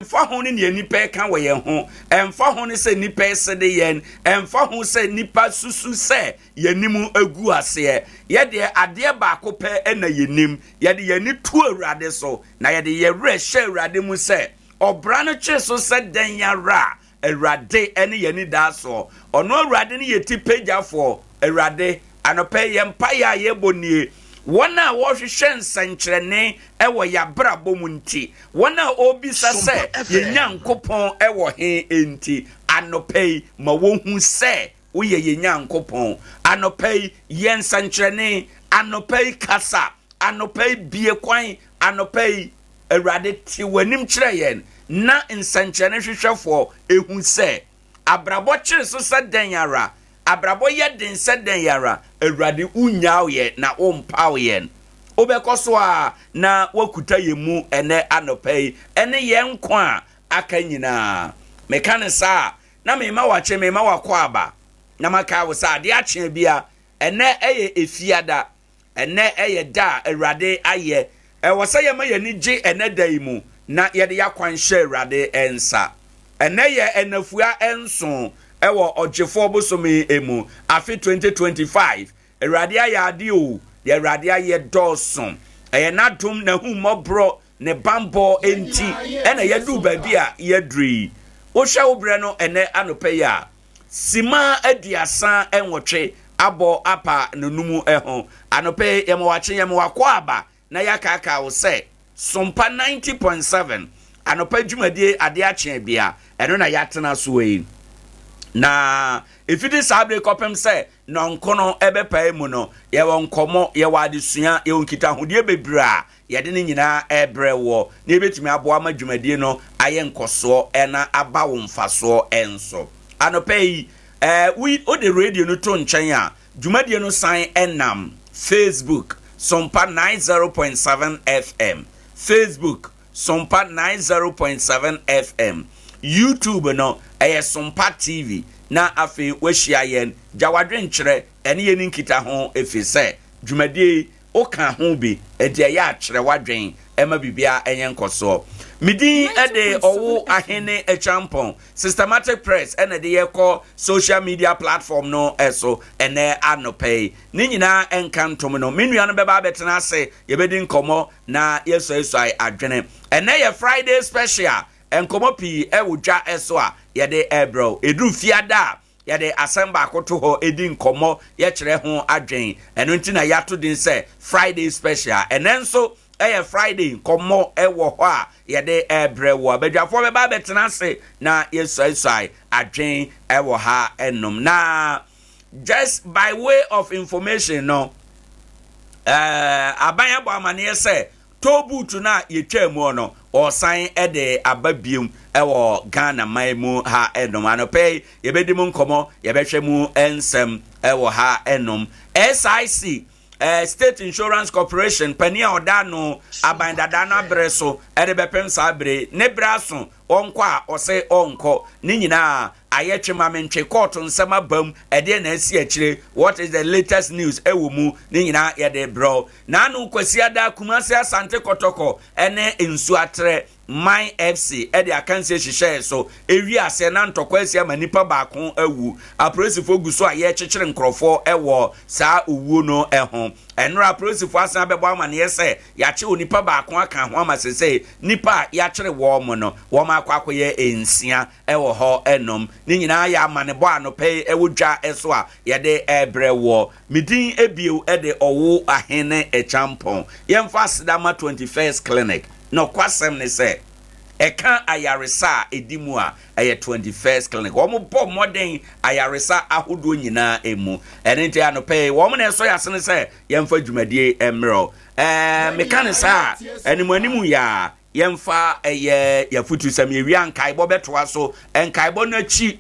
Ɛmfa ho ne nea nnipa reka wɔ yɛn ho, ɛmfa ho ne sɛ nnipa resede yɛn, ɛmfa ho sɛ nnipa susu sɛ yɛn anim agu aseɛ, yɛdeɛ adeɛ baako pɛ na yɛnim, yɛde yɛn ani to Awurade so, na yɛde yɛn werɛ hyɛ Awurade mu sɛ, ɔbra no kye so sɛ dɛn ara a, Awurade ne yɛn anidasoɔ. Ɔno Awurade ne yɛn tipagyafoɔ. Awurade, anɔpa yi yɛn mpaeɛ a yɛbɔ nie, wɔn a wɔrehwehwɛ nsɛnkyerɛnne wɔ yɛn abrabɔ mu nti, wɔn a wɔrebisa sɛ yɛn Nyankopɔn wɔ he nti, anɔpa yi ma wɔhu sɛ woyɛ yɛn Nyankopɔn. Anɔpa yi yɛ nsɛnkyerɛnne, anɔpa yi kasa, anɔpa yi bue kwan, anɔpa yi Awurade te w'anim kyerɛ yɛn na nsɛnkyerɛnne hwehwɛfoɔ ehu sɛ abrabɔ kyere so sɛ dɛn ara, abrabɔ yɛ den sɛ dɛn ara, Awurade wonnyaw yɛn na wompaw yɛn. Wobɛkɔ so ara na woakuta yɛn mu ɛnnɛ anɔpa yi ne yɛn nkwa a aka nyinaa. Meka no saa a, na merema wakye, merema wakɔ aba, na makae wo sɛ adeɛ akye abia, ɛnnɛ yɛ Efiada, Ɛnnɛ yɛ da a Awurade ayɛ. Ɛwɔ sɛ yɛma yɛn ani gye ɛnnɛ da yi mu na yɛde yɛn akwan hyɛ Awurade nsa. Ɛnnɛ yɛ nnafua nson wɔ Ɔgyefoɔ bosome mu, afe 2025. Awurade ayɛ adeɛ o, deɛ Awurade ayɛ dɔɔso. Ɛyɛ n'adom, n'ahummɔborɔ, ne banbɔ nti na yɛaduru baabi a yɛaduru yi. Wohwɛ wo berɛ no ɛnnɛ anɔpa yi a, Simma 38 abɔ apa nonum ho. Anɔpa yi, yɛma wakye, yɛma wakɔ aba na yɛakaakaa wo sɛ Sompa 90.7 anɔpa dwumadie adeɛ akye abia, ɛno na yɛatena soɔ yi. Na ɛfiti saa bere kɔpem sɛ nɔnkono ɛbɛpae mu no, yɛwɔ nkɔmmɔ, yɛwɔ adesua, yɛwɔ nkitahodie bebree a Yɛde ne nyinaa rebrɛ woɔ na yɛbɛtumi aboa ama dwumadie no ayɛ nkɔsoɔ na aba wo mfasoɔ nso. Anɔpa yi, wode radio no to nkyɛn a, dwumadie no san nam Facebook, Sompa 90.7 FM, Facebook, Sompa 90.7 FM, YouTube no, ɛyɛ Sompa TV, na afei woahyia yɛn. Gya w'adwenkyerɛ ɛne yɛn nkitaho ɛfiri sɛ dwumadie yi Woka ho bi, enti ɛyɛ a kyerɛ w'adwen ma biribiara nyɛ nkɔsoɔ. Me din de Ɔwo Ahene Acheampong. Systematic Press na ɛde yɛ kɔ social media platform no so ɛnɛ anɔpa yi. Ne nyinaa nka ntom no, me nua no bɛba abɛtena ase, yɛbɛdi nkɔmmɔ na yɛasuaesuae adwene. Ɛnɛ yɛ Friday special, nkɔmmɔ pii wɔ dwa so a yɛde rebrɛ wo. Ɛduru Fiada a, Yɛde asɛm baako to hɔ di nkɔmmɔ, yɛkyerɛ ho adwen. Ɛno nti na yɛato din sɛ Friday Special. Ɛnnɛ nso yɛ Friday, nkɔmmɔ wɔ hɔ a yɛde rebrɛ wo. Abadwafoɔ bɛba abɛtena ase na yɛasuaesuae adwen wɔ ha nom. Na just by way of information no, eh, aban abɔ amaneɛ sɛ Toll booth no a yɛtwaa mu no, wɔresan de aba biom wɔ Ghana man mu ha nom. Anɔpa yi, yɛbɛdi mu nkɔmmɔ, yɛbɛhwɛ mu nsɛm wɔ ha nom. SIC, State Insurance Corporation, panin a ɔda ano aban dada no abere so de bɛpem saa bere ne bere aso, ɔnkɔ a ɔse ɔnkɔ. Ne nyinaa ayɛ twe ma mentwe, kɔɔto nsɛm abam, ɛdeɛ na asi akyire, what is the latest news ɛwɔ mu, ne nyinaa yɛde brɛ wo. Naanu Kwasiada, Kumasi Asante Kɔtɔkɔ ne Nsuatrɛ Man FC de akansie hyehyɛɛ so. Ewie aseɛ na ntɔkwa asi ama nipa baako awu. Apolisifoɔ gu so a yɛrekyekyere nkorɔfoɔ wɔ saa owuo no ho. Ɛnora apolisifoɔ asan abɛbɔ amaneɛ sɛ yɛakye onipa baako aka ho ama sesei nnipa a yɛakyere wɔn no wɔn akɔ akɔyɛ nsia wɔ hɔ nom. Ne nyinaa yɛ amanebɔ anɔpa yi wɔ dwa so a yɛde rebrɛ woɔ. Me din bio de Ɔwo Ahene Acheampong. Yɛmfa aseda ma 21st Clinic. Nɔkwasɛm ne sɛ, ɛka ayaresa a ɛdi mu a, ɛyɛ 21st Clinic. Wɔbɔ mmɔden ayaresa ahodoɔ nyinaa mu. Ɛno nti anɔpa yi, wɔn na ɛsɔ yɛn asene sɛ yɛmfa dwumadie mmerɛ wo. Ɛɛ, meka no saa a, animuanimu yɛ a, yɛmfa ɛyɛ yɛafutusɛm. Yɛwie a, nkaebɔ bɛtoa so. Nkaebɔ no akyi,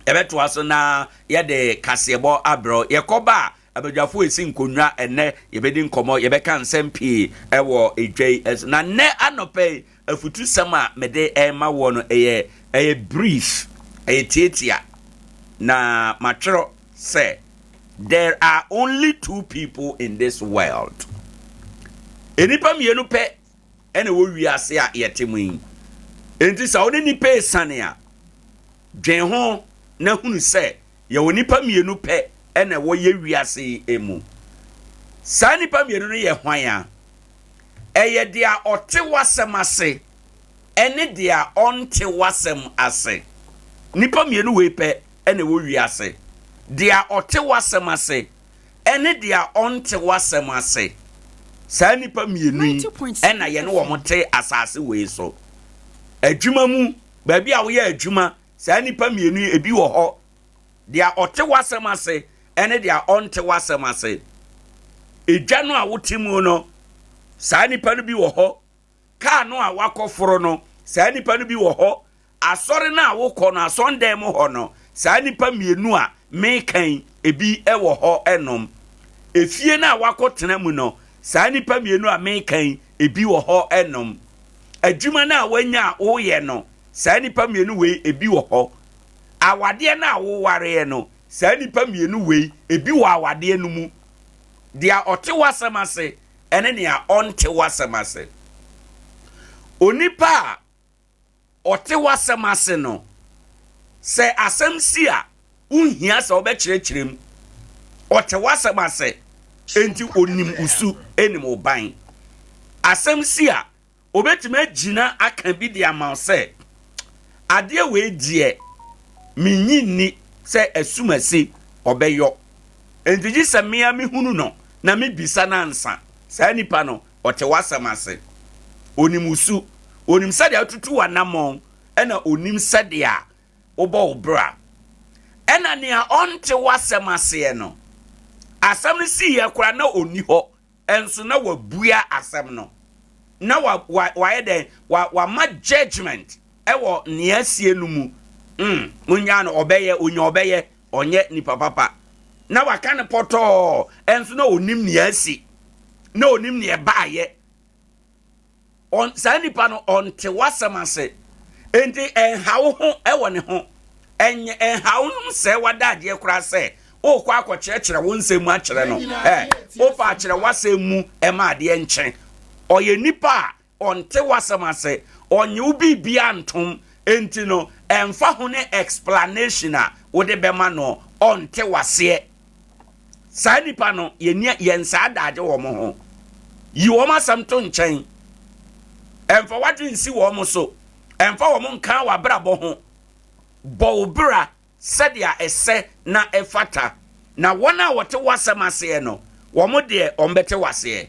yɛbɛtoa so na yɛde kaseɛbɔ abrɛ wo. Yɛkɔba a, abadwafoɔ resi nkonnwa ɛnnɛ, yɛbɛdi nkɔmmɔ, yɛbɛka nsɛm pii ɛwɔ edwa yi so. Na nnɛ anɔpa yi, afutusɛm a mede ɛrema woɔ no, ɛyɛ ɛyɛ brief, ɛyɛ tiatia. Na matwerɛ sɛ, There are only two people in this world. Nnipa mmienu pɛ ɛna ɛwɔ wiase a yɛte mu yi. Enti sɛ wo ne nipa esiane a, dwen ho na hunu sɛ yɛwɔ nipa mmienu pɛ na ɛwɔ yɛ wiase yi mu. Saa nipa mmienu no yɛ hwan a? Ɛyɛ deɛ ɔte w'asɛm ase ɛne deɛ ɔnte w'asɛm ase. Nipa mmienu wei pɛ na ɛwɔ wiase. Deɛ ɔte w'asɛm ase ɛne deɛ ɔnte w'asɛm ase. Saa nipa mmienu yi ɛna yɛne wɔn te asase wei so. Adwuma mu, baabi a woyɛ adwuma, saa nipa mmienu yi ebi wɔ hɔ. Deɛ ɔte w'asɛm ase ɛne deɛ ɔnte w'asɛm ase. Edwa no a wote mu no, saa nipa no bi wɔ hɔ. Kaa no a wakɔforo no, saa nipa no bi wɔ hɔ. Asɔre no a wokɔ no, asɔndan mu hɔ no, saa nnipa mmienu a meka yi, ebi wɔ hɔ nom. Efie no a wakɔtena mu no, saa nnipa mmienu a meka yi, ebi wɔ hɔ nom. Adwuma no a wanya a woyɛ no, saa nnipa mmienu wei, ebi wɔ hɔ. Awadeɛ no a wowareɛ no, saa nnipa mmienu wei, ebi wɔ awadeɛ no mu. Deɛ ɔte w'asɛm ase ne nea ɔnte w'asɛm ase. Onipa a ɔte w'asɛm ase no, sɛ asɛm si a, wonhia sɛ wobɛkyerɛkyerɛ mu. Ɔte w'asɛm ase, enti onim wo su, nim wo ban. Asɛm si a, obetumi agyina aka bi de ama wo sɛ, adeɛ wei deɛ, minnye nni sɛ asumasi ɔbɛyɔ. Enti gye sɛ me ara mehunu no na mebisa no ansa. Saa nipa no, Ɔte w'asɛm ase. Onim wo su. Onim sɛdeɛ wotutu w'anammɔn, ɛna onim sɛdeɛ wobɔ wo bra. Ɛna nea ɔnte w'asɛm aseɛ no, asɛm no siiɛ koraa na ɔnni hɔ, nso na wabua asɛm no. Na wa, wa, wayɛ dɛn? Wa, wama judgment ɛwɔ nea asie no mu. Mm, monyaa no, ɔbɛyɛ, onya ɔbɛyɛ, ɔnyɛ nipa papa. Na waka no pɔtɔɔ, ɛnso na onim nea asi. Na onim nea ɛbaayɛ. Ɔn, saa nipa no, ɔnte w'asɛm ase. Enti ɛnha wo ho ɛwɔ ne ho. Ɛnyɛ, ɛnha wo ho sɛ w'adagyeɛ koraa sɛ wokɔ akɔkyerɛkyerɛ wo nsɛm mu akyerɛ no. Ɛ, wopa akyerɛ w'asɛm mu ɛma adeɛ nkye. Ɔyɛ nipa a ɔnte w'asɛm ase, ɔnye wo biribiara ntom, enti no ɛmfa ho ne explanation a wode bɛma no, ɔnte w'aseɛ. Saa nipa no, yɛnni yɛn saa daagye wɔn ho. Yi wɔn asɛm to nkyɛn. Ɛmfa w'adwene nsi wɔn so. Ɛmfa wɔn nka w'abrabɔ ho. Bɔ wo bra sɛdeɛ ɛsɛ na ɛfata, na wɔn a wɔte w'asɛm aseɛ no, wɔn deɛ wɔbɛte w'aseɛ.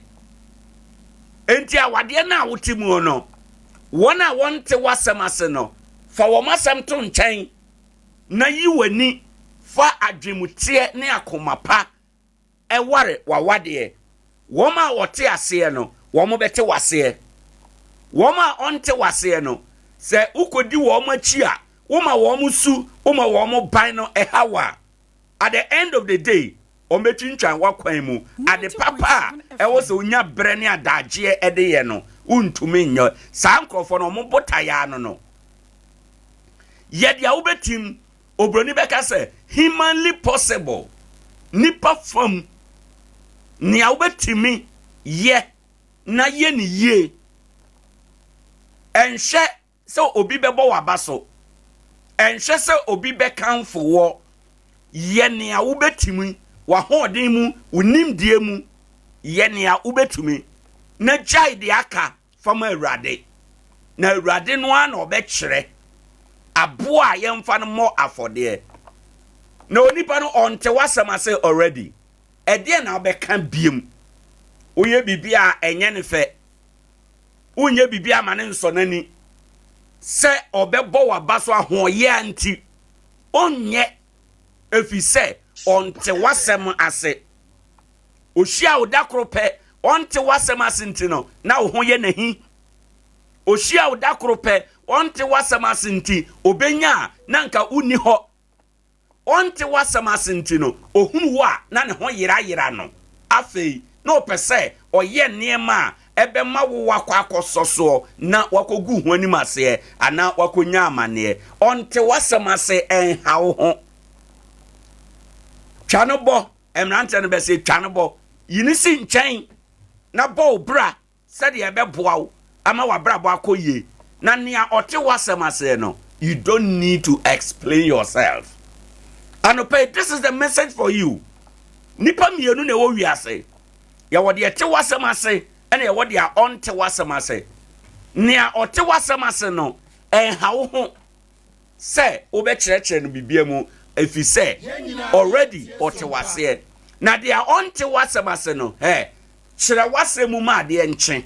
Enti awadeɛ no a wote mu no, wɔn a wɔnte w'asɛm ase no, fa wɔn asɛm to nkyɛn na yi w'ani fa adwemuteɛ ne akoma pa ware w'awadeɛ. Wɔn a wɔte aseɛ no, wɔbɛte w'aseɛ. Wɔn a wɔnte w'aseɛ no, sɛ wokɔdi wɔn akyi a, woma wɔn su, woma wɔn ban no ha wo a, at the end of the day, wɔbɛtwintwan w'akwan mu. Ade papa a ɛwɔ sɛ wonya berɛ ne adagyeɛ de yɛ no, wontumi nyɛ. Saa nkurɔfoɔ no, wɔn botaeɛ ano no, yɛ deɛ wobɛtim Obroni bɛka sɛ humanly possible, nipa fam, nea wobɛtumi yɛ na yɛ ne yie. Ɛnhwɛ sɛ obi bɛbɔ w'aba so, ɛnhwɛ sɛ obi bɛkamfo wɔ, yɛ nea wobɛtumi, w'ahoɔden mu, wo nimdeɛ mu, yɛ nea wobɛtumi na gyae deɛ aka fa ma Awurade, na Awurade no ara na ɔbɛkyerɛ aboa a yɛmfa no mmɔ afɔdeɛ. Na onipa no ɔnte w'asɛm ase already. Ɛdeɛ na wobɛka biem? Woyɛ biribi a ɛnyɛ ne fɛ. Wonyɛ biribi ama ne nsɔ n'ani. Sɛ ɔbɛbɔ w'aba so ahoɔyea nti, ɔnyɛ ɛfiri sɛ ɔnte w'asɛm ase. Ohyia wo da koro pɛ, ɔnte w'asɛm ase nti no, na wo ho yɛ n'ahi. Ohyia wo da koro pɛ, ɔnte w'asɛm ase nti, obenya a, na nka wonni hɔ. Ɔnte w'asɛm ase nti no, ohunu wo a, na ne ho yerayera no. Afei, na ɔpɛ sɛ ɔyɛ nneɛma a ɛbɛma wo wakɔ akɔsɔ soɔ na wakɔgu ho anim aseɛ anaa wakɔnya amanneɛ. Ɔnte w'asɛm ase, ɛnha wo ho. Twa no bɔ. Mmeranteɛ no bɛsɛ twa no bɔ, yi no si nkyɛn na bɔ wo bra sɛdeɛ ɛbɛboa wo ama w'abrabɔ akɔ yie. Na nea ɔte w'asɛm aseɛ no, you don't need to explain yourself. Anɔpa yi, this is the message for you. Nipa mmienu na ɛwɔ wiase. Yɛwɔ deɛ ɛte w'asɛm ase ɛna yɛwɔ deɛ ɔnte w'asɛm ase. Nea ɔte w'asɛm ase no, ɛnha wo ho sɛ wobɛkyerɛkyerɛ no biribiara mu ɛfiri sɛ already ɔte w'aseɛ. Na deɛ ɔnte w'asɛm ase no, ɛ kyerɛ w'asɛm mu ma adeɛ nkye.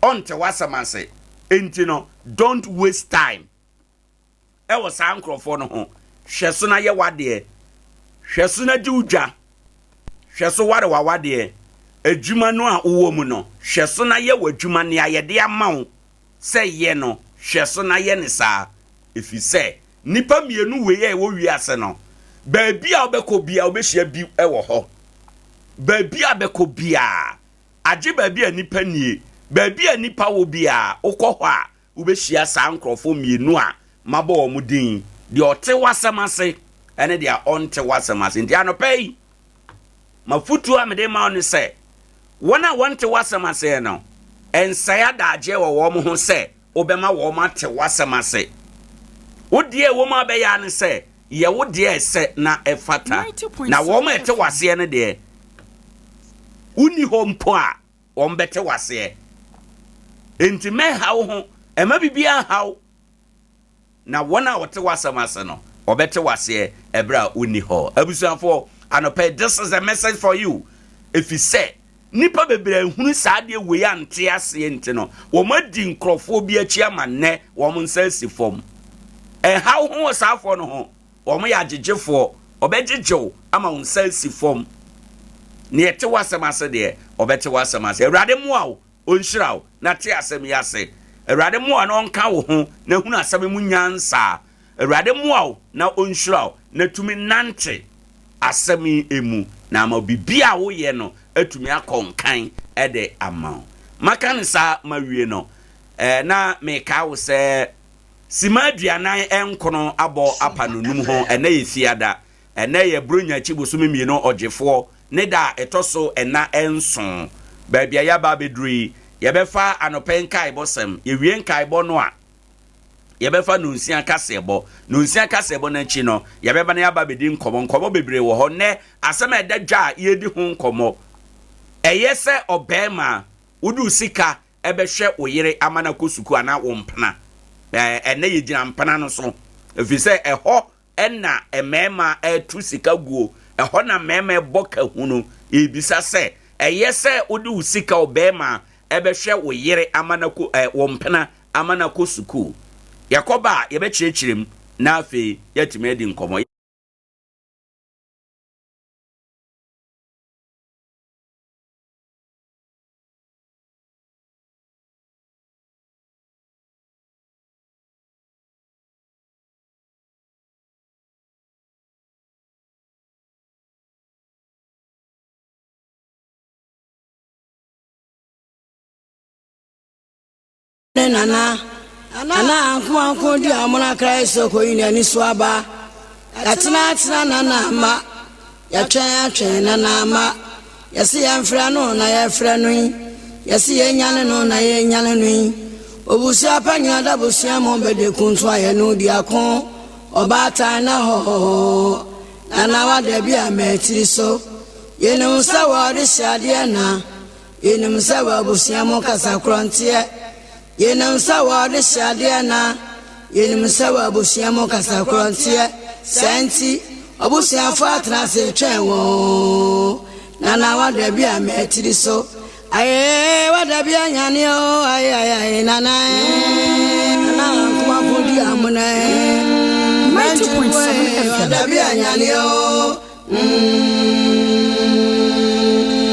Ɔnte w'asɛm ase. Enti no, don't waste time ɛwɔ saa nkurɔfoɔ no ho. Hwɛ so na yɛ w'adeɛ. Hwɛ so na di wo dwa. Hwɛ so ware w'awadeɛ. Adwuma no a wowɔ mu no, hwɛ so na yɛ w'adwuma nea yɛde ama wo sɛ yɛ no, hwɛ so na yɛ no saa, ɛfiri sɛ nnipa mmienu wei a ɛwɔ wiase no, baabi a wobɛkɔ biara wobɛhyia bi wɔ hɔ. Baabi a bɛkɔ biara, agye baabi a nnipa nnie, baabi a nnipa wɔ biara, wokɔ hɔ a, wobɛhyia saa nkurɔfoɔ mmienu a mabɔ wɔn din, deɛ ɔte w'asɛm ase ne deɛ ɔnte w'asɛm ase. Nti anɔpa yi, M'afotuo a mede rema wo ne sɛ, wɔn a wɔnte w'asɛm aseɛ no, nsɛe adagyeɛ wɔ wɔn ho sɛ wobɛma wɔn ate w'asɛm ase. Wo deɛ ɛwɔ mu a wobɛyɛ ara ne sɛ, yɛ wo deɛ ɛsɛ na ɛfata, na wɔn a ɛte w'aseɛ no deɛ, wonni hɔ mpo a, wɔbɛte w'aseɛ. Enti mɛnha wo ho, mma biribiara nha wo. Na wɔn a wɔte w'asɛm ase no, wɔbɛte w'aseɛ ɛberɛ a wonni hɔ. Abusuafoɔ, anɔpa yi, this is a message for you. Ɛfiri sɛ, nnipa bebree anhunu saa adeɛ wei ante aseɛ nti no, wɔadi nkurɔfoɔ bi akyi ama nnɛ wɔn nsa asi fam. Ɛnha wo ho wɔ saa afoɔ no ho. Wɔn yɛ agyegyefoɔ. Wɔbɛgyegye wo ama wo nsa asi fam. Nea ɛte w'asɛm ase deɛ, ɔbɛte w'asɛm ase. Awurade mmoa wo. Ɔnhyira wo na te asɛm yi ase. Awurade mmoa wo na ɔnka wo ho na hunu asɛm yi mu nyansa. Awurade mmoa wo na ɔnhyira wo na tumi nante asɛm yi mu na ama biribi a woyɛ no atumi akɔ nkan de ama wo. Maka no saa mawie no, eh, na mekaa wo sɛ sima 49 abɔ apa no num ho, ɛnɛ yɛ fiada. Ɛnnɛ yɛ Buronya akyi bosome mmienu Ɔgyefoɔ ne da a ɛtɔ so nna nson. Baabi a yɛaba abɛduru yi, yɛbɛfa anɔpa yi nkaebɔsɛm. Yɛwie nkaebɔ no a, yɛbɛfa nnɔnsia kaseɛbɔ. Nnɔnsia kaseɛbɔ no akyi no, yɛbɛba na yɛaba abɛdi nkɔmmɔ. Nkɔmmɔ bebree wɔ hɔ. Nnɛ, asɛm a ɛda dwa a yɛredi ho nkɔmmɔ, ɛyɛ sɛ ɔbarima, wode wo sika bɛhwɛ wo yere ama no akɔ sukuu anaa wo mpena. Ɛnnɛ yɛgyina mpena no so, ɛfiri sɛ ɛhɔ na mmarima reto sika guo, ɛhɔ na mmarima rebɔ ka hunu. Yɛrebisa sɛ, ɛyɛ sɛ wode wo sika ɔbarima bɛhwɛ wo yere ama no akɔ ɛ wo mpena ama no akɔ sukuu? Yɛkɔba a, yɛbɛkyerɛkyerɛ mu na afei yɛatumi adi nkɔmmɔ. Ne nana nana anko anko di amona kra so ko yi n'ani so aba yɛatena atena nana ama yɛtwɛn atwɛn nana ama yɛse yɛmfrɛ no na yɛfrɛ no yi yɛse yɛnyane no na yɛnyane no yi obusua pa nyina da busua mu bɛde kunto ayɛ no di ako Ɔbaatan na hɔhɔhɔhɔ na na wada bi a m'atiri so. Yenim sɛ wɔde hyɛ adeɛ na Yenim sɛ wɔ abusua mu kasa korɔ nteɛ. Yenim sɛ wɔde hyɛ adeɛ na Yenim sɛ wɔ abusua mu kasa korɔ nteɛ. Saa nti, abusuafoɔ atena ase retwɛn wɔn na na wada bi a m'atiri so. Aye wada bi anyane o aye aye aye nana eh nana ankoma ko di amuna eh 90.7 FM wada bi anyane o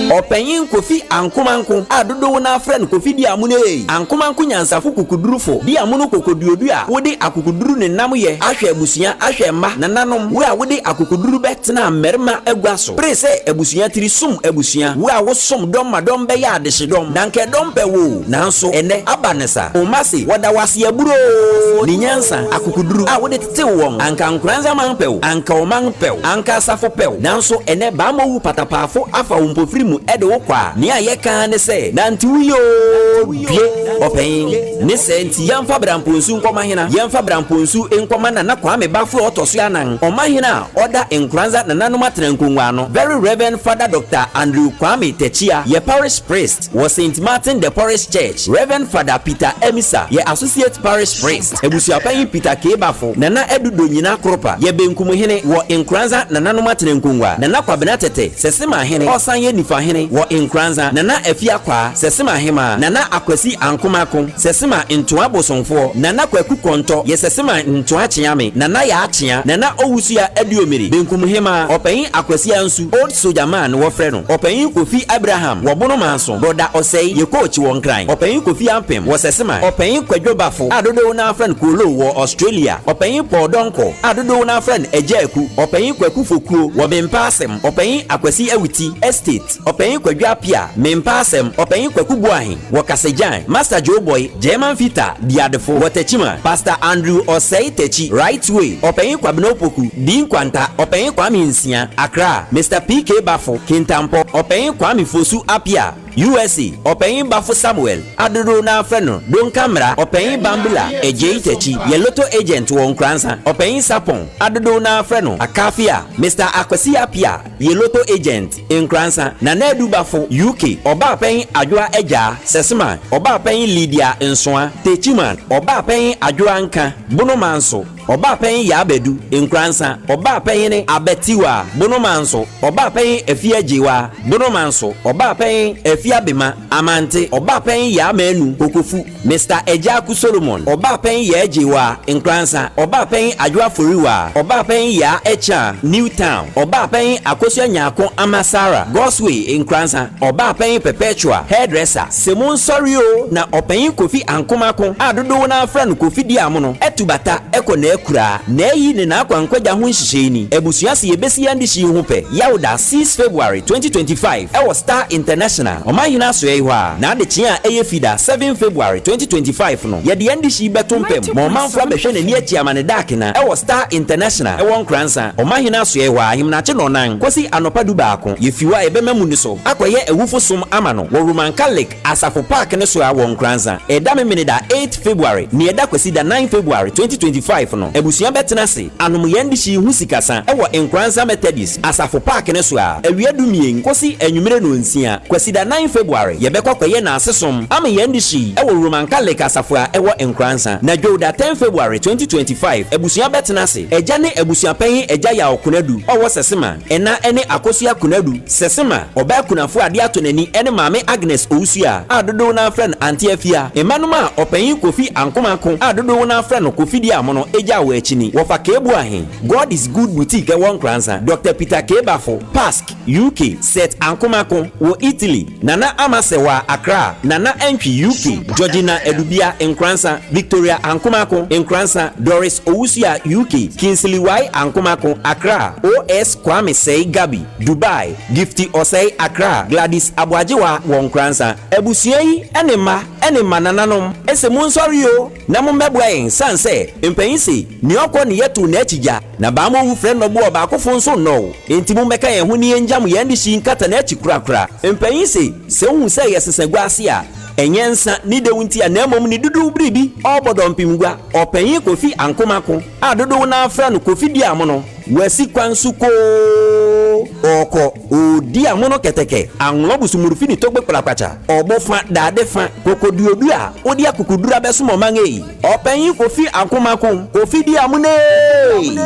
Ɔpanyin Kofi Ankomanko a dodow no ara frɛ no Kofi Diamono ei, Ankomanko nyansafo kukudurufo, Diamono kokoduodu a wode akokoduru ne nnamyɛ ahwɛ abusua, ahwɛ mma, nananom, wo a wode akokoduru bɛtenaa mmarima agua so. Bere sɛ abusua tiri som abusua, wo a wosom dɔm ma dɔm bɛyɛ adehyedɔm, na anka ɛdɔm pɛ wo o, nanso ɛnnɛ aba no sa. Wo mma se wɔda wo ase aburoo ne nyansa, akokoduru a wode tetew wɔn, anka Nkoranza man pɛ wo, anka ɔman pɛ wo, anka asafo pɛ wo, nanso ɛnnɛ bammɔ wu patapaafo afa wo mpofirim. mu de wo kɔ a, nea yɛka ara ne sɛ, Nante wo yie oo, due! Ɔpanyin, ne saa nti, yɛmfa Brɛamponsu nkɔma hena? Yɛmfa Brɛamponsu nkɔma Nana Kwame Baffour a ɔtɔ so anan, Ɔmahene a ɔda Nkoranza Nananom Atenankongua ano, Very Rev. Father Doctor Andrew Kwame Takyia, yɛ Parish Priest wɔ Saint Martin de Porres Church, Rev. Father Peter Amissah, yɛ Associate Parish Priest, Abusuapanyin Peter K. Bafo, Nana Adu Donyina Kropa, yɛ Benkumhene wɔ Nkoranza Nananom Atenankongua, Nana Kwabena Tete, Sesema Hene, ɔsan yɛ Nifa Hene wɔ Nkoranza, Nana Afia Kwaa, Sesema Hemaa, Nana Akwasi Ankomako, Sesema Ntoa Bosomfoɔ, Nana Kwaku Kɔntɔ, yɛ Sesema Ntoa Kyeame, Nana Yaa Kyea, Nana Owusua Aduomiri, Benkum Hemaa, Ɔpanyin Akwasi Ansu, Old Soldier Man wɔfrɛ no, Ɔpanyin Kofi Abraham wɔ Bono Manso, Brɔda Ɔsɛe yɛ coach wɔ Nkran, Ɔpanyin Kofi Ampem wɔ Sesema, Ɔpanyin Kwadwo Bafo a dodow no ara frɛ no Kooloo wɔ Australia, Ɔpanyin Paul Donkor a dodow no ara frɛ no Agya Aku, Ɔpanyin Kwaku Fokuo wɔ Mempa Asɛm, Ɔpanyin Akwasi Awiti, Estate, Ɔpanyin Kwadwo Appiah, Mempa Asɛm, Ɔpanyin Kwaku Boahen wɔ Kasagyan, Master Joe Boy, German Fitter, Diadefo wɔ Techiman, Pastor Andrew Osei Takyi, Right Way, Ɔpanyin Kwabena Opoku, Di Nkwanta, Ɔpanyin Kwame Nsia, Accra, Mister PK Bafo, Kintampo, Ɔpanyin Kwame Fosu Appiah, USA, Ɔpanyin Bafo Samuel, a dodow no ara frɛ no Donka Mmara, Ɔpanyin Bambila Adjei Takyi, yɛ lotto agent wɔ Nkoranza, Ɔpanyin Sarpong, a dodow no ara frɛ no Akafia, Mister Akwasi Appiah, yɛ lotto agent, Nkoranza, Nana Adu Bafo, UK, Ɔbaapanyin Adwoa Agyaa, Sɛseman, Ɔbaapanyin Lydia Nsoa, Techiman, Ɔbaapanyin Adwoa Nka, Bonomanso, Ɔbaapanyin Yaa Badu, Nkoranza, Ɔbaapanyini Abatiwa, Bonomanso, Ɔbaapanyin Afia Gyewa, Bonomanso, Ɔbaapanyin Afia Bema, Amante, Ɔbaapanyin Yaa Manu, Kokofu, Mister Agyaku Solomon, Ɔbaapanyin Yaa Gyewa, Nkoranza, Ɔbaapanyin Adwoa Foriwa, Ɔbaapanyin Yaa Ɛkya, New Town, Ɔbaapanyin Akosua Nyarko Ama Sarah, Godsway, Nkoranza, Ɔbaapanyin Perpetua, Hairdresser. Se mo nsɔre oo, na Ɔpanyin Kofi Ankomako a dodow no ara frɛ no Kofi Diamono atu bata kɔ n'akuraa. N'ayi ne n'akwankwagya ho nhyehyɛe ni. Abusua se yɛbesi yɛn adehye yi ho pɛ, Yawda, 6 February, 2025, wɔ Star International, Ɔmanhene Asoɛe hɔ ara. N'adekyee a ɛyɛ Fida, 7 February, 2025 no, yɛde yɛn dehye yi bɛto mpam ma ɔmanfo abɛhwɛ n'ani akyi ama ne daakena wɔ Star International ɛwɔ Nkoransa, Ɔmanhene Asoɛe hɔ ara, Ahemenakye nnɔnnan kosi anɔpa dubaako. Yefi hɔ a yɛbɛma mu no so akɔyɛ awufo som ama no wɔ Roman Catholic Asafo Park no so a wɔ Nkoranza. Ɛda Memeneda 8 February ne ɛda Kwasida 9 February 2025 no, abusua bɛtena ase anom yɛn dehye yi ho sikasa wɔ Nkoranza Methodist Asafo Park no so a awia dumien kosi anwummere nnɔnsia. Kwasida 9 February yɛbɛkɔ akɔyɛ Naase som ama yɛn dehye yi wɔ Roman Catholic Asafo a ɛwɔ Nkoranza. Na Dwowda 10 February 2025 abusua bɛtena ase, Agya ne abusuapanyin Agya Yaw Konadu ɔwɔ Sɛsema, Ɛna ne Akosua Konadu, Sɛsema, ɔbaa kunafo a ade atɔ n'ani ne Maame Agnes Owusua a dodow no ara frɛ no Auntie Afia. Mmanom a Ɔpanyin Kofi Ankomako a dodow no ara frɛ no Kofi Diamono gyaw wɔ akyi ni, Wɔfa Keebu Ahe, God is Good Boutique ɛwɔ Nkoranza, Dɔkta Peter Keebafo, Pask, UK, Seth Ankomako, wɔ Italy, Nana Ama Sewaa, Accra, Nana Antwi, UK, Georgina Adubia, Nkoranza, Victoria Ankomako, Nkoranza, Doris Owusua, UK, Kingsley Y. Ankomako, Accra, OS Kwame Sɛe Gabi, Dubai, Gifty Osei, Accra, Gladys Aboagyewa wɔ Nkoranza. Abusua yi ne mma ne mmanananom se monsɔre o na mommɛboa yɛn sane sɛ mpanyin se nea ɔkɔ ne yɛtow n'akyi gya na bammɔ wu frɛ nnɔboa ɔbaakofo nso nnɔw enti mommɛka yɛn ho ne yɛngyam yɛn dehye nkata n'akyi korakora. Mpanyin se sɛ wohu sɛ yɛsesa gua ase a ɛnyɛ nsa ne dɛw nti a na mmom ne dodow biribi ɔrebɔ dɔmpem gua. Ɔpanyin Kofi Ankomako a dodow no ara frɛ no Kofi Duamono Wasi kwan so koo, ɔɔkɔ, oodi amono kɛtɛkɛ, anwlɔ busumurfi ne togbe kplakpatsa, ɔbo fa, dade fa, kokoduodu a odi akokoduru abɛsom ɔman ei, Ɔpanyin Kofi Ankomako, Kofi di amono ei!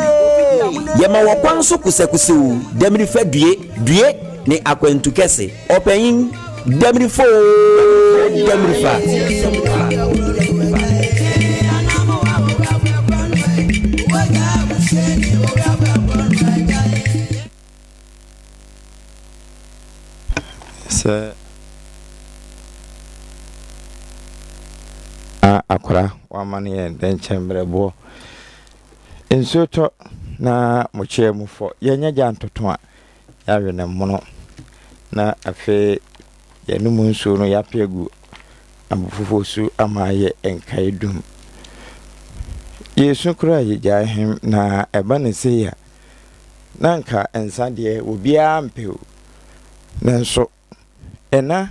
Yɛma wɔ kwan so kusɛkusɛw, dɛmirifa due, due, ne akwantu kɛse, Ɔpanyin, dɛmirifa oo, dɛmirifa. Sɛ na akora wama no yɛ dɛnkyɛn mmerɛboɔ. Nsuo tɔ na mokyea mu fɔ. Yɛnyɛ gya ntoto a, yɛawe no mono na afei yɛnom nsuo no yɛape agu abofufuo so ama ayɛ nkaedum. Yɛsu koraa yɛgyae hem na ɛba no sei a na nka nsa deɛ obiara mpɛ o nanso. Ɛna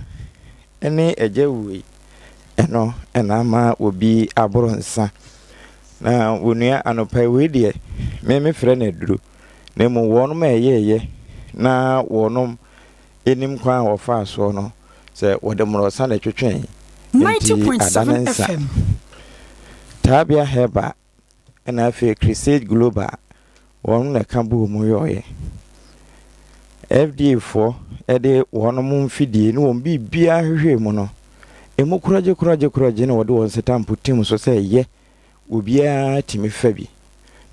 ne agya wui, ɛno na ama obi aboro nsa. Na onua anɔpa yi wei deɛ me mefrɛ no aduro na mmom wɔnom a ɛyɛɛyɛ na wɔnom nim kwan a wɔfaa soɔ no sɛ wɔde mmorɔsa na ɛtwetwee nti adane 90.7 nsa. FM. Taabea Herbal ɛna afei Crusade Global wɔn na ɛka bɔɔ mu yɔɔyɛ. FDA foɔ de wɔn mfidie ne wɔn biribiara hwehwɛɛ mu no, ɛmu korɔgye korɔgye korɔgye na wɔde wɔn setampo tim so sɛ yɛ obiara tumi fa bi.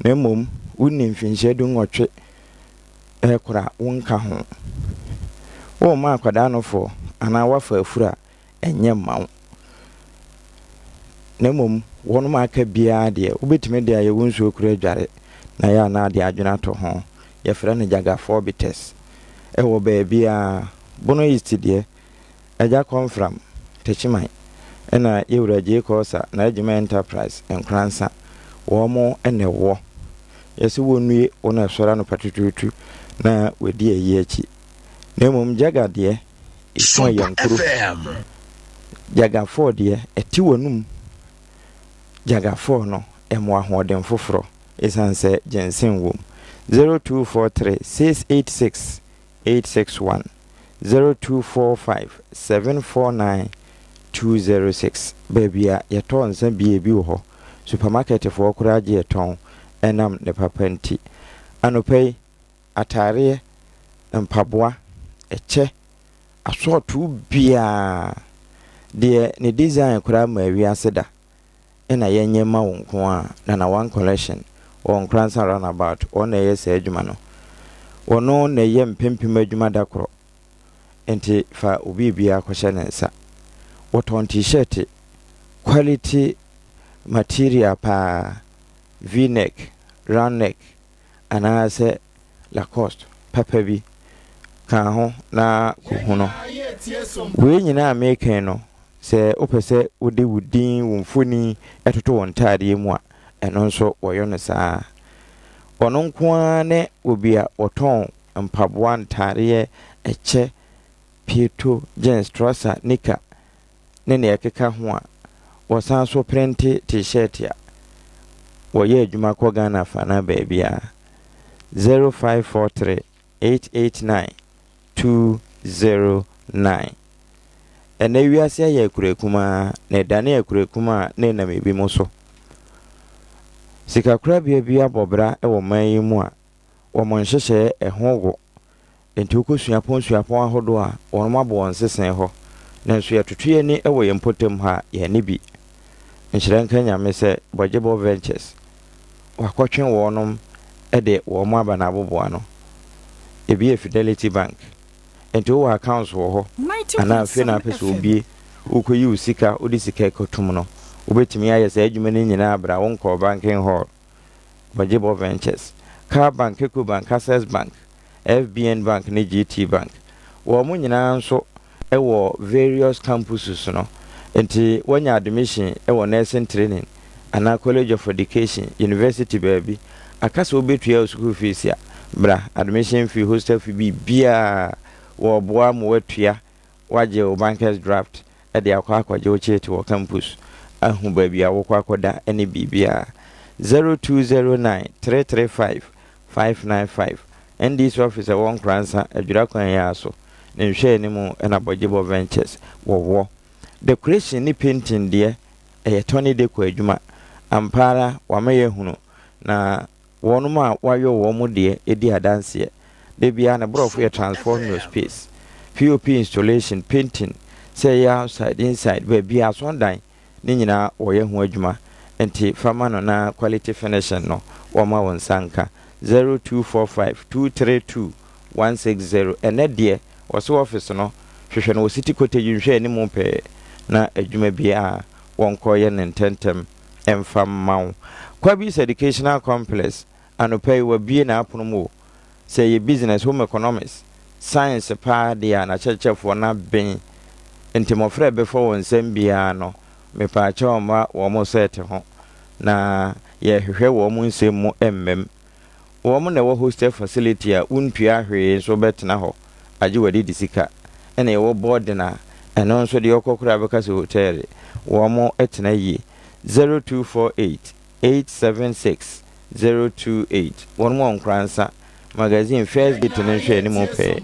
Na mmom wonni mfinhyia 18 ɛrekora a wonka ho. Womma akwadaa nofoɔ anaa woafa afuru a ɛnyɛ mma wo. Na mmom wɔnom a aka biara deɛ, wobɛtumi de ayɛ wo nsuo koro adware na yɛ a na ade adwene ato ho. Yɛfrɛ no Jagafoɔ bitters. Ɛwɔ baabiara. Bono East deɛ, Agya Kɔmfram, Techiman, ɛna Yɛwura Gyei Kɔɔsa, N'Adwuma Enterprise, Nkoransa, wɔn na ɛwɔ. Yɛse wɔnnue wɔn a ɛsɔre anɔpa tutuutu na wɔadi ayi akyi. Na mmom Jaga deɛ, Esu a yɛnkoro. Gyagafɔɔ deɛ, ɛte w'anum. Gyagafɔɔ no, ɛmo ahoɔden foforɔ ɛsiane sɛ ginseng wom. 0243 686 861, 0245 749 206. Baabi a yɛtɔ nsa bie bi wɔ hɔ. Supamakɛtefoɔ koraa gye yɛtɔn ɛnam ne papa nti. Anɔpa yi, ataareɛ, mpaboa, ɛkyɛ, asɔɔtoo biara, deɛ ne design koraa mmaa wiase da na yɛnyɛ mma wo nko ara, Nana One Collection wɔ Nkoransa Runabout, wɔn na ɛyɛ saa adwuma no. Wɔno na ɛyɛ mpempem adwuma da korɔ, nti fa wo biribiara kɔhyɛ ne nsa. Wɔtɔn T-shirt, quality material paa, V-neck, round neck, anaasɛ Lacoste papa bi ka ho na kɔhu no. Wei nyinaa a mereka yi no, sɛ wopɛ sɛ wode wo din, wo mfoni toto wo ntaadeɛ mu a, ɛno nso wɔyɔ no saa ara. Ɔno nko ara ne obi a wɔtɔn mpaboa, ntaadeɛ, ɛkyɛ, pieto, jeans, trɔsa, nika ne nea ɛkeka ho a wɔsan nso prente T-shirt a wɔyɛ adwuma kɔ Ghana afanan baabiara. 0543 889 209 Ɛnnɛ wiase ayɛ akuraa kumaa na ɛdane akuraa kumaa a na ɛnam ebinom so. Sikakorabea bi abɔ bra wɔ man yi mu a wɔn nhyehyɛe ɛho go Enti wokɔ suapɔn suapɔn ahodoɔ a, wɔnom abɔ wɔn sesee hɔ. Nanso yɛtoto yɛn ani wɔ yɛn mpɔtam ha a, yɛnne bi. Nhyira nka Nyame sɛ Bɔgyebɔ Ventures wakɔtwe wɔnom de wɔn aba n'aboboano. Ebi yɛ Fidelity Bank. Enti wowɔ accounts wɔ hɔ anaa afei na 90.7 wopɛ sɛ FM. wobue, wokɔyi wo sika, wode sika kɔtom no, wobɛtumi ayɛ saa adwuma no nyinaa berɛ a wonkɔɔ banking hall. Bɔgyebɔ Ventures, Car Bank, Ecobank, Access Bank, FBN Bank ne GT Bank. Wɔn nyinaa nso wɔ various campuses no. Nti woanya admission wɔ nursing training anaa College of Education, university baabi, aka sɛ wobɛtua wo school fees a, bra, admission fee, hostel fee, biribiara wɔboa ma woatua Woagye wo banker's draft de akɔ akɔgye wo kyeete wɔ campus, ahu baabi a wokɔ akɔda ne biribiara. 0209 335 595 NDC office a ɛwɔ Nkoransa, Adwira kwan yi ara so, ne nhwɛanimu na Bɔgyebɔ Ventures wɔwɔ. Decoration ne painting deɛ, ɛyɛ Tony Decor adwuma. Ampa ara, wama yɛahunu, na Wɔnom a wɔayɔ wɔn deɛ di adanseɛ. Da biara ne borɔfo yɛ transform your space. POP installation, painting, sɛ ɛyɛ outside, inside, baabiara, asɔndan ne nyinaa wɔyɛ ho adwuma. Nti fa ma no na quality finishing no wɔma wo nsa nka. 0245 232 160 Ɛnɛ deɛ wɔse office no hwehwɛ no wɔ City Cottage nhwɛ anim pɛɛ na adwuma biara wɔnkɔyɛ no ntɛntɛm. mfa mma wo. Kwabis Educational Complex, anɔpa yi wabue n'apono mu o. Sɛ ɛyɛ business, home economics, science paa deɛ a n'akyerɛkyerɛfoɔ no aben. Nti mmɔfra a ɛbɛfa wɔn nsam biara no, mepaakyɛw mma wɔn sɛɛte ho na yɛrehwehwɛ wɔn nsɛm mu mmam. Wɔn na ɛwɔ hostel facility a wontua hwee nso wobɛtena hɔ agye w'adidi sika. Ɛna yɛwɔ boarding a ɛno nso deɛ ɔkɔ koraa bɛka sɛ hotel. Wɔn tena yie. 0248 876 028 Wɔn wɔ Nkoransa Magazine first gate no nhwɛanimu pɛɛ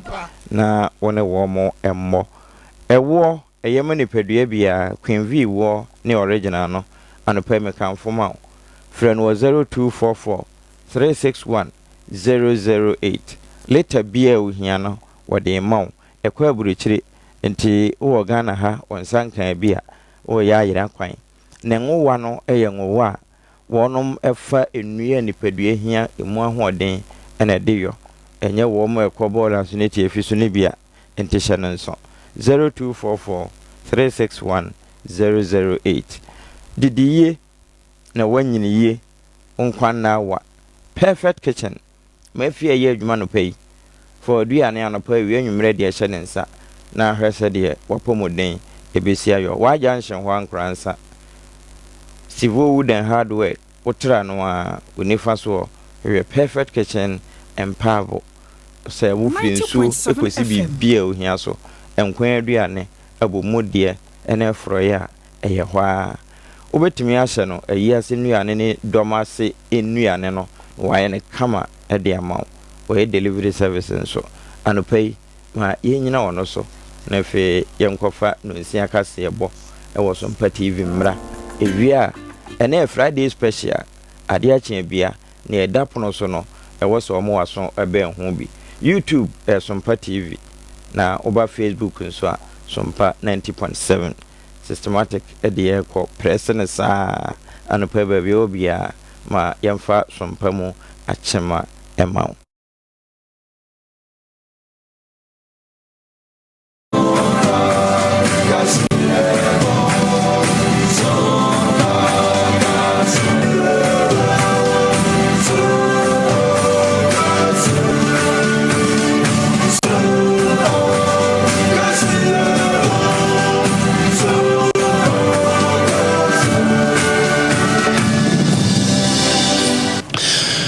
na wo ne wɔn mmɔ. Ɛwoɔ, ɛyɛ ma nipadua biara, Queen Vee woɔ ne original no, anɔpa yi mekamfo ma wo. Frɛ no wɔ 0244 361 008. Lita biara a wohia no, wɔde rema wo. Ɛkɔ aburokyire, nti wowɔ Ghana ha wo nsa nkaa bi a, woreyɛ ayera kwan. Ne nwowa no yɛ nwowa a wɔnom fa nnua a nipadua hia emu ahoɔden na ɛde yɔ, ɛnyɛ wɔn a ɛkɔ bɔɔla so ne tiafi so no bi a, nti hyɛ no nso. 0244 361 008 Didi yie na woanyini yie, wo nkwa nna awa. Perfect Kitchen M'afie a ɛyɛ adwuma anɔpa yi. Fa w'aduane anɔpa, awia, anwummerɛ deɛ hyɛ ne nsa na hwɛ sɛdeɛ w'apɔmuden ɛbɛsi ayɔ. W'agya nhye hɔ ankora nsa. Sivo Wood and Hardware, wo tra no ara, wo nifa soɔ, hwehwɛ Perfect Kitchen mpaabo. Sɛ wofiri nsuo 90.7 kɔsi FM. biribi a ohia so, nkwan aduane, abomudeɛ ne forɔeɛ a, ɛyɛ hɔ ara. Wobɛtumi ahyɛ no ayi ase nnuane ne dɔm ase nnuane no na wayɛ no kama de ama wo. Wɔyɛ delivery service nso. Anɔpa yi, ma yɛnnyina ɔno so na afei yɛnkɔfa nonsia kaseɛbɔ wɔ Sompa TV mmra. Ɛwie a, ɛnnɛ yɛ Friday special, adeɛ akye abia, nea ɛda pono so no, ɛwɔ sɛ wɔn aso bɛn ho bi. YouTube ɛyɛ Sompa TV, na woba Facebook nso a, Sompa 90.7. Systematic deɛ kɔ prɛse no saa anɔpa yi baabi a ɛwɔ biara ma yɛmfa Sompa mu akyema ma wo.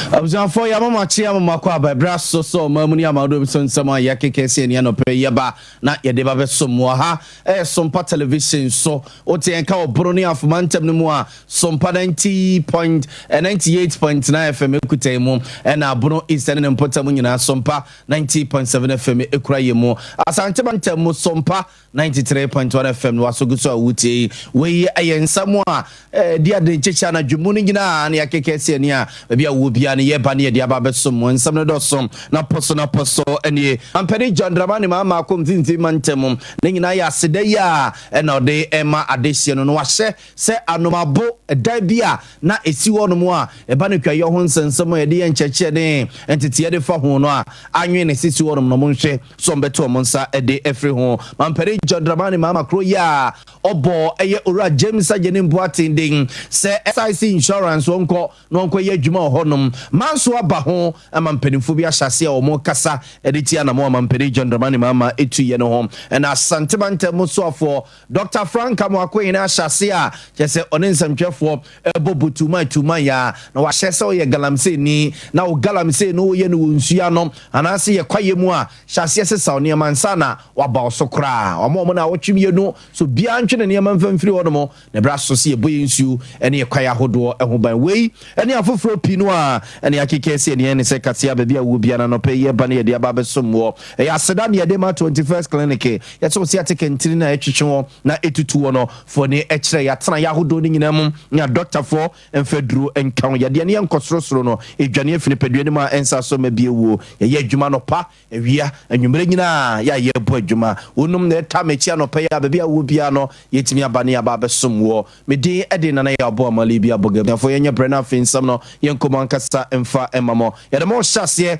Abusuafoɔ yɛama mo akye ama mo akɔ aba ɛberɛ aso sɛ ɔman mu ne amadoɔ bi so nsɛm a yɛakeka asi ani anɔpa yi yɛba na yɛde ba bɛsom mo wɔ ha ɛyɛ Sompa Television so. Wote yɛn ka wɔ Bono ne Afoma ntam no mu a, Sompa 90.98.9 FM ekuta yɛn mu, ɛna Bono East ne ne mpɔtam nyinaa Sompa 90.7 FM ekura yɛn mu. Asante mantam mu Sompa 93.1 FM no waso gu so a wotie yi. Wei yɛ nsɛm a ɛdi ade nkyekyɛ anadwo mu no nyinaa na yɛakeka asi ani a baabi a wowɔ biara no yɛba ne yɛde aba abɛsom mo. Nsɛm no dɔso na pɔ so na pɔ so nie. Mampanin John Dramani Mahama akɔ mfimfini mantam ne nyinaa yɛ aseda yi a ɛna ɔde rema adehyeɛ no na wahyɛ sɛ anomabo dan bi a na ɛsi hɔnom a ɛba no kuayɔ ho nsɛnsɛm a yɛde yɛ nkyerɛkyerɛ ne nteteɛ de fa ho no a anwene na ɛsisi hɔnom no wɔnhwɛ sɛ wɔbɛto wɔn nsa de afiri ho. Mampanin John Dramani Mahama koro yi a ɔbɔɔ ɛyɛ Owura James Agyenim Boateng din sɛ SIC Insurance wɔnkɔ na wɔnkɔyɛ adwuma wɔ hɔnom. Manso aba ho ma mpanimfoɔ bi ahyɛ aseɛ a wɔrekasa de tia anammɔn a Mampanin John Dramani Mahama tuiɛ no ho. Ɛna Asante Mantam mu soafoɔ Dɔkta Frank Amoakohene ahyɛ aseɛ a kyerɛ sɛ ɔne nsɛmtwerɛfoɔ rebɔ botuuman tuuman a na wahyɛ sɛ ɔyɛ galamseyni na wo galamsey no woyɛ no wɔ nsuo ano anaasɛ yɛ kwaeɛ mu a hyɛ aseɛ sesa wo nneɛma ansa na waba wo so koraa. Wama wɔn naawɔtwe mmienu sɛ obiara ntwe ne nneɛma mfa mfiri hɔnom na ɛberɛ aso sɛ yɛbɔ yɛn nsuo ne yɛn kwaeɛ ahodoɔ ho ban. Wei ne afoforɔ pii no a ɛne akeka asi ani ne sɛ kasea baabi a wowɔ biara no anɔpa yi yɛreba na yɛde aba abɛsom woɔ. Ɛyɛ aseda na yɛde ma 21st Clinic. Yɛsɛ wo sɛ yɛate kɛntini no a ɛtwetwe hɔ na ɛtutu hɔ no foɔ ne ɛkyerɛ yɛatena yɛ ahodoɔ no nyinaa mu ne adɔktafoɔ mfa aduro nka ho. Yadeɛ no yɛnkɔ sorosoro no ɛdwane afi nipadua no mu a ɛnsa so mma bio wuo. Yɛyɛ adwuma anɔpa, awia, anwummerɛ nyinaa yɛ a yɛrebɔ adwuma. Wonom na ɛtaa m'akyi anɔpa yi a baabi a wowɔ biara no yɛtumi aba ne yɛaba abɛsom woɔ. Me din de Nana Yaw Boamah Libya Boga. Abusuafoɔ yɛnyɛ brɛ na afei nsɛm no yɛnkɔ mu ankasa mfa mma mo. Yɛde mo rehyɛ aseɛ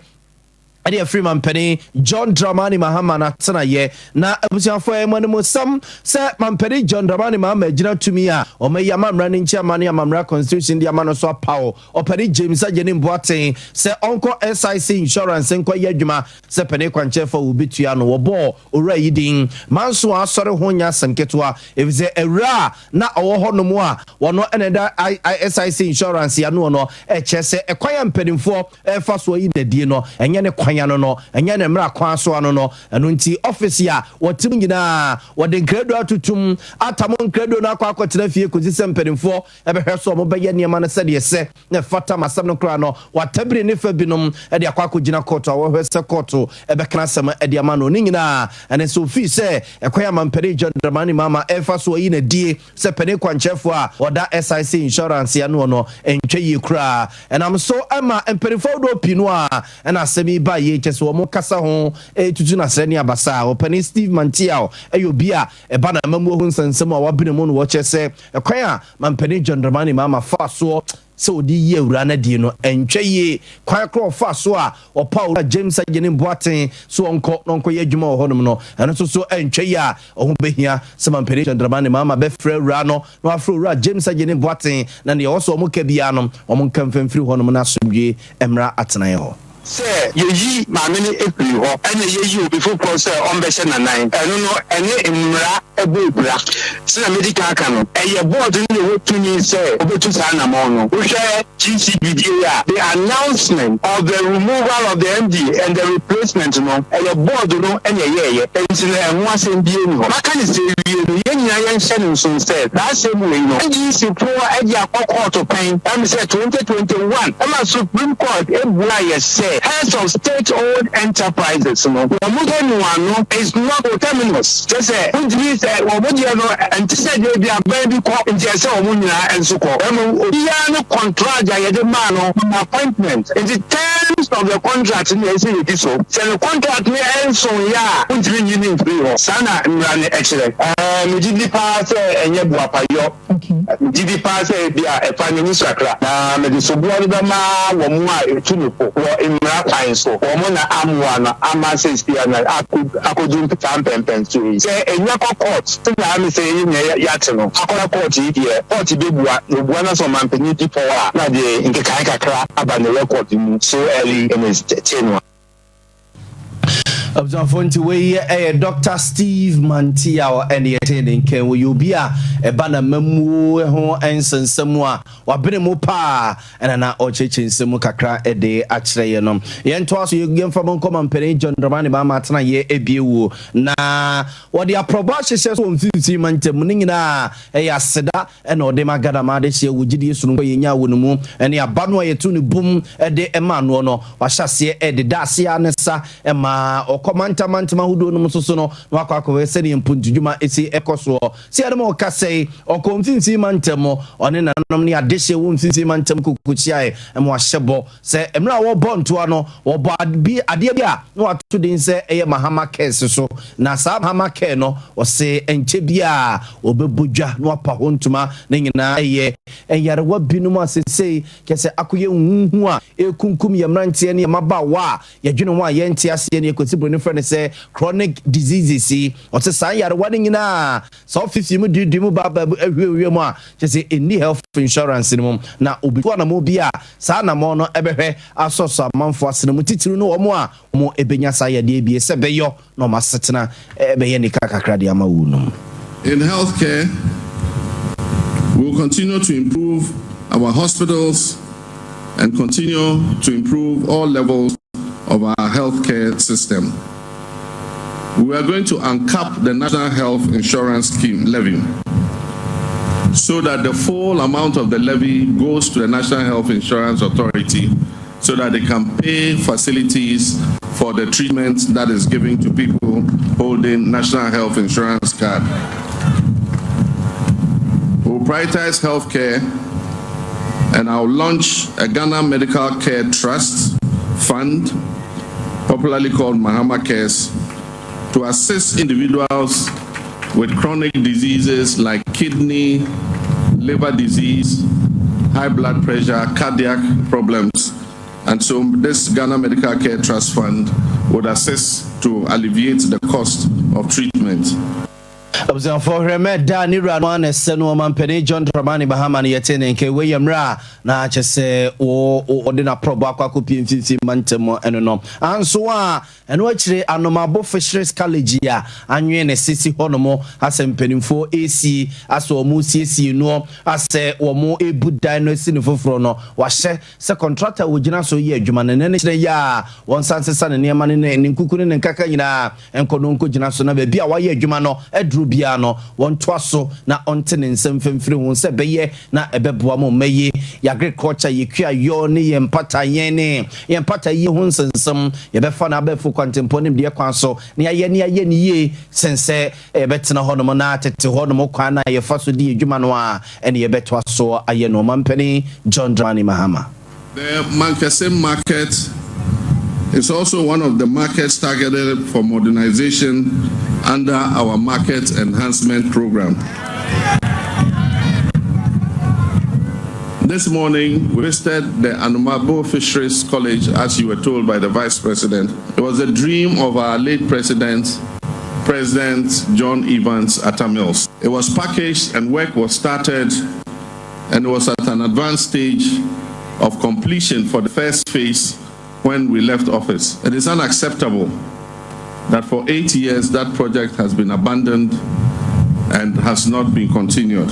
de afiri Mampanin John Dramani Mahama n'atenaeɛ. Na abusuafoɔ ɛyɛ mo animuosɛm sɛ Mampanin John Dramani Mahama agyina tumi a wɔayi ama mmara no nkyɛn ama ne amammara constitution de ama no so apaw Ɔpanin James Agyenim Boateng sɛ ɔnkɔ SIC Insurance nkɔyɛ adwuma sɛ panin kwankyerɛfoɔ a wɔbɛtua no. Wɔbɔɔ owura yi din Manso a asɔre ho nyɛ asɛm ketewa efisɛ awura a na ɔwɔ hɔnom a ɔno na ɛda SIC Insurance ano no kyerɛ sɛ ɛkwan a mpanimfoɔ refa so ayi no adie no, ɛnyɛ ne kwan. kwan ano no, ɛnyɛ ne mmara kwan so ano no. Ɛno nti office a wɔte mu nyinaa wɔde nkrado atotom atam nkrado no akɔ akɔtena fie kɔsi sɛ mpanimfoɔ ɛbɛhwɛ so a wɔbɛyɛ nneɛma no sɛdeɛ sɛ na ɛfata. Ma asɛm no koraa no, watabiri ne fa binom ɛde akɔ akɔgyina kɔɔto a wɔhwɛ sɛ kɔɔto ɛbɛka asɛm ɛde ama no. Ne nyinaa ɛne sɛ ofii sɛ ɛkwan amampanin John Dramani Mahama ɛfa so ayi n'adie sɛ panin kwankyerɛfoɔ a ɔda SIC Insurance ano no ntwa yie koraa. Ɛnam so ɛma mpanimfoɔ ahodoɔ pii no a ɛna asɛm yi ba yie kyɛ sɛ wɔn kasa ho ɛtutu n'asrɛ ne abasa. Ɔpanin Steve Manteaw ɛyɛ obi a ɛba na amamuo ho nsɛnsɛm a wabene mu no, wɔkyerɛ sɛ ɛkwan a mampanin John Dramani Mahama fa soɔ sɛ ɔde yi awura no adie no ɛntwa yie. Kwan korɔ ɔfa so a ɔpa owura James Agyenim Boateng so ɔnkɔ na ɔnkɔyɛ adwuma wɔ hɔnom no, ɛno nso so ɛntwa yie a ɔho bɛhia sɛ mampanin John Dramani Mahama bɛfrɛ awura no na wafrɛ owura James Agyenim Boateng na deɛ ɛwɔ sɛ ɔmo ka biara no, ɔmo nka mfɛmfiri hɔnom na asomdwie mmra atenaeɛ hɔ. Sɛ yɛyi maame no efiri hɔ ɛna yɛyi obi foforɔ sɛ ɔmbɛhyɛ nanan, ɛno no ɛne mmara ɛbɔ ebira. Sɛnɛ medi kan aka no, ɛyɛ board no na ɛwɔ tumi sɛ ɔbɛtu saa anamɔn no. Wohwɛ GCBDA a, the announcement of the removal of the MD and the replacement no, ɛyɛ board no ɛna ɛyɛɛyɛ, nti no ɛho asɛm bie ni hɔ. Maka ne sɛ wie no, yɛn nyinaa yɛnhyɛ no nson sɛ saa asɛm wei no, NDC foɔ ɛde akɔ kɔɔto pɛn ɛm sɛ 2021 ɛma Supreme Court ebua yɛ sɛ heads of state owned enterprises no, wɔn mo tenure no is not terminus, kyɛ sɛ wontumi sɛ wɔn mo deɛ no ɛnte sɛ deɛ bi aban bi kɔ nti ɛsɛ wɔn nyinaa nso kɔ. Ɛmu obiara no, contract a yɛde maa no appointment, nti terms of the contract no ɛsɛ yɛdi so. Sɛ ne contract no ɛnso yɛ a, wontumi nyi ne mfiri hɔ. Saa na mmara no ɛkyerɛ. Megye di paa sɛ ɛnyɛ boapayɔ. Megye di paa sɛ ebi a ɛfa n'ani so kakra na mede soboɔ no bɛma wɔn a ɛtu ne fo wɔ mmara kwan so. Wɔn na amoa no ama seesia na akɔdu saa mpɛmpɛnsoɔ yi sɛ ɛnya kɔ court. Sɛnea ame sɛ yɛyɛ nyɛ yɛate no akɔda court yi deɛ, court bɛbua na obua no sɛ ɔmampanin di pɔw a, na deɛ nkekae kakra aba ne record mu so early in his tenure. Abusuafoɔ, nti wei ɛyɛ Dr Steve Manteaw ɛne yɛte ne nkɛn. Wɔyɛ obi a ɛba na mamuo ho nsɛnsɛm a wabene mu paa, ɛna na ɔkyerɛkyerɛ nsɛm mu kakra ɛde akyerɛ yɛ no. Yɛntoa so, yɛmfa mo nkɔma mpanin John Dramani Mahama atena yɛ ebie wuo na wɔde aprɔbɔ ahyehyɛ so wɔ Mfimfini mantam ne nyinaa. Ɛyɛ aseda ɛna ɔde ma Ghana ma adehyɛ wɔ gyidie sononko yɛnya wɔ no mu ɛne aba no a yɛto ne bum ɛde ɛma anoɔ no. Wahyɛ aseɛ ɛdeda aseɛ ne sa ɛma ɔkɔ mantam mantam ahodoɔ no mu nso so no na wakɔ akɔhwɛ sɛdeɛ mpuntudwuma ɛsi ɛkɔ soɔ. Sɛ yɛde ma ɔka sɛe ɔkɔ Mfimfini mantam, ɔne nananom ne adehyɛ wɔ Mfimfini mantam kokokyiae ɛma wahyɛ bɔ sɛ mmerɛ a wɔbɔ ntoa no, wɔbɔ adeɛ bi a na wato din sɛ ɛyɛ Mahama Cares so. Na saa Mahama Care no, ɔse nkyɛ bi a ɔbɛbɔ dwa na wapa hɔ ntoma ne nyinaa ɛyɛ nyarewa binom a sesei kyɛ sɛ akɔyɛ huhu a ɛkunkum yɛ mmeranteɛ ne yɛ mmabaawa a yɛdwene ho a yɛnte aseɛ ne yɛkɔsi buroni frɛ no sɛ chronic diseases yi. Ɔsɛ saa nyarewa no nyinaa sɛ ɔfifi mu duidui mu baaba ahwiehwie mu a, kyɛ sɛ ɛnni health insurance no mu, na obi anammɔ bi a saa anammɔ no ɛbɛhwɛ asɔsɔ amanfoɔ asene mu titiri no, wɔn a wɔn ɛbɛnya saa yadeɛ bie sɛ bɛyɔ na wɔn asetena ɛbɛyɛ nika kakra de ama wo nom. In healthcare, we will continue to improve our hospitals and continue to improve all levels of our healthcare system. We are going to uncap the National Health Insurance Scheme levy so that the full amount of the levy goes to the National Health Insurance Authority so that they can pay facilities for the treatment that is given to people holding National Health Insurance card. We will prioritize healthcare and I'll launch a Ghana Medical Care Trust Fund, popularly called Mahama Cares, to assist individuals with chronic diseases like kidney, liver disease, high blood pressure, cardiac problems. And so this Ghana Medical Care Trust Fund would assist to alleviate the cost of treatment. Abusuafoɔ hwɛ mɛ da ne wura no ara na ɛsɛ no ɔmampanin John Dramani Mahama no yɛte ne nka wei yɛ mmerɛ a na kyɛ sɛ wɔde n'aprɔbɔ akɔ akɔpie mfimfini mantam ɛno no anso a ɛno akyire Anomabo Fisheries College a anwene ne se si hɔ nom asɛ mpanimfoɔ ɛresie asɛ wɔn resiesie noɔ asɛ wɔn ɛrebu dan no asi no foforɔ no wahyɛ sɛ kɔntrata a wɔgyina so yɛ adwuma no nnɛ ne kyerɛ yɛ a wɔnsan nsesa ne nneɛma ne ne nkuku ne ne nkaka nyinaa nkɔ no nkɔgyina so na baabi a wayɛ adwuma no aduru biara no wɔntoa so na ɔnte ne nsa mfa mfiri ho sɛ ɛbɛyɛ na ɛbɛboa mo mma yi yɛ agriculture, yɛ kuayɔ ne yɛn mpata yɛn ne yɛn mpata yie ho nsɛnsɛm yɛbɛfa no abɛɛfo kwantempɔn nimdeɛ kwan so na yɛayɛ ne yɛayɛ no yie sen sɛ yɛbɛtena hɔnom na tete hɔnom kwan no a yɛfa so di yɛn dwuma no ara ne yɛbɛtoa so ayɛ no, Ɔmampanin John Dramani Mahama. The Mankesim market is also one of the markets targeted for modernization under our market enhancement program. This morning, we visited the Anumabo Fisheries College, as you were told by the Vice President. It was a dream of our late president, President John Evans Atta Mills. It was packaged and work was started and it was at an advanced stage of completion for the first phase when we left office. It is unacceptable that for eight years that project has been abandoned and has not been continued.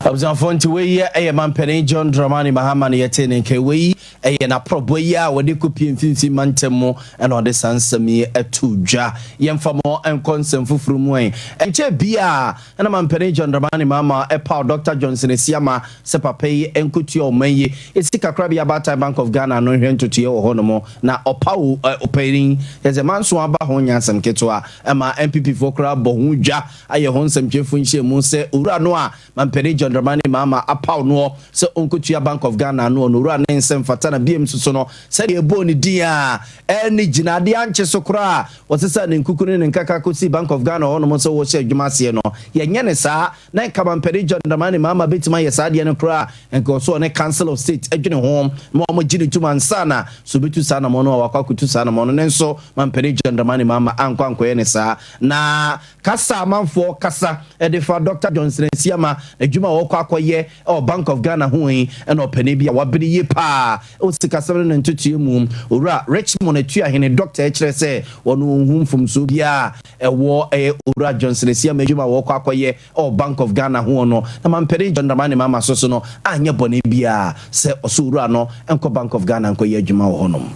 Abusuafoɔ nti wei yɛ mampanin John Dramani Mahama no yɛte ne nka wei yɛ n'aprɔboa yi a wɔde kɔpie mfimfini mantam mu na ɔde saa nsɛm yi ato dwa. Yɛmfa mo nkɔ nsɛm foforɔ mu ɛ. Ɛnkyɛ biara na mampanin John Dramani Mahama paw Dɔkta Johnson Asiamah sɛ papa yi nkɔtua ɔman yi sika korabea Abaatan Bank of Ghana ano nhwɛ ntotoeɛ wɔ hɔnom na ɔpaw ɔpanin kyerɛ sɛ manso aba ho nyɛ asɛm ketewa ma NPP foɔ koraa bɔ ho dwa ayɛ ho nsɛmtwerɛfoɔ nhyiamu sɛ owura no a Mampanin John Dramani Mahama apaw noɔ sɛ ɔnkɔtua Bank of Ghana ano no, owura ne nsɛm fata na biom nso so no, sɛdeɛ ɛbɔɔ ne din a ɛne gyina adeɛ ankye so koraa a wɔsesaa ne nkuku ne ne nkaka kɔsii Bank of Ghana hɔnom sɛ wɔhyɛ adwuma aseɛ no, yɛnyɛ no saa na nka Mampanin John Dramani Mahama bɛtumi ayɛ saa adeɛ no koraa a, nka ɔsɛ ɔne Council of State dwene ho ma wɔgye no tom ansa na sɛ ɔbɛtu saa anamɔn no a wakɔ akɔtu saa anamɔn no. Nanso Mampanin John Dramani Mahama ankɔ ankɔyɛ no saa na Kasa a amanfoɔ kasa de fa Dɔkta Johnson Asiamah adwuma a ɔrekɔ akɔyɛ wɔ Bank of Ghana ho yi na ɔpanin bi a wabene yie pa ara wɔ sikasɛm ne ne ntotoeɛ mu, Owura Richmond Atuahene Dɔkta kyerɛ sɛ ɔno ɔnhu mfomsoɔ biara a ɛwɔ Owura Johnson Asiamah adwuma a ɔrekɔ akɔyɛ wɔ Bank of Ghana ho no na Mampanin John Dramani Mahama so so no anyɛ bɔne biara sɛ ɔsɛ Owura no nkɔ Bank of Ghana nkɔyɛ adwuma wɔ hɔnom.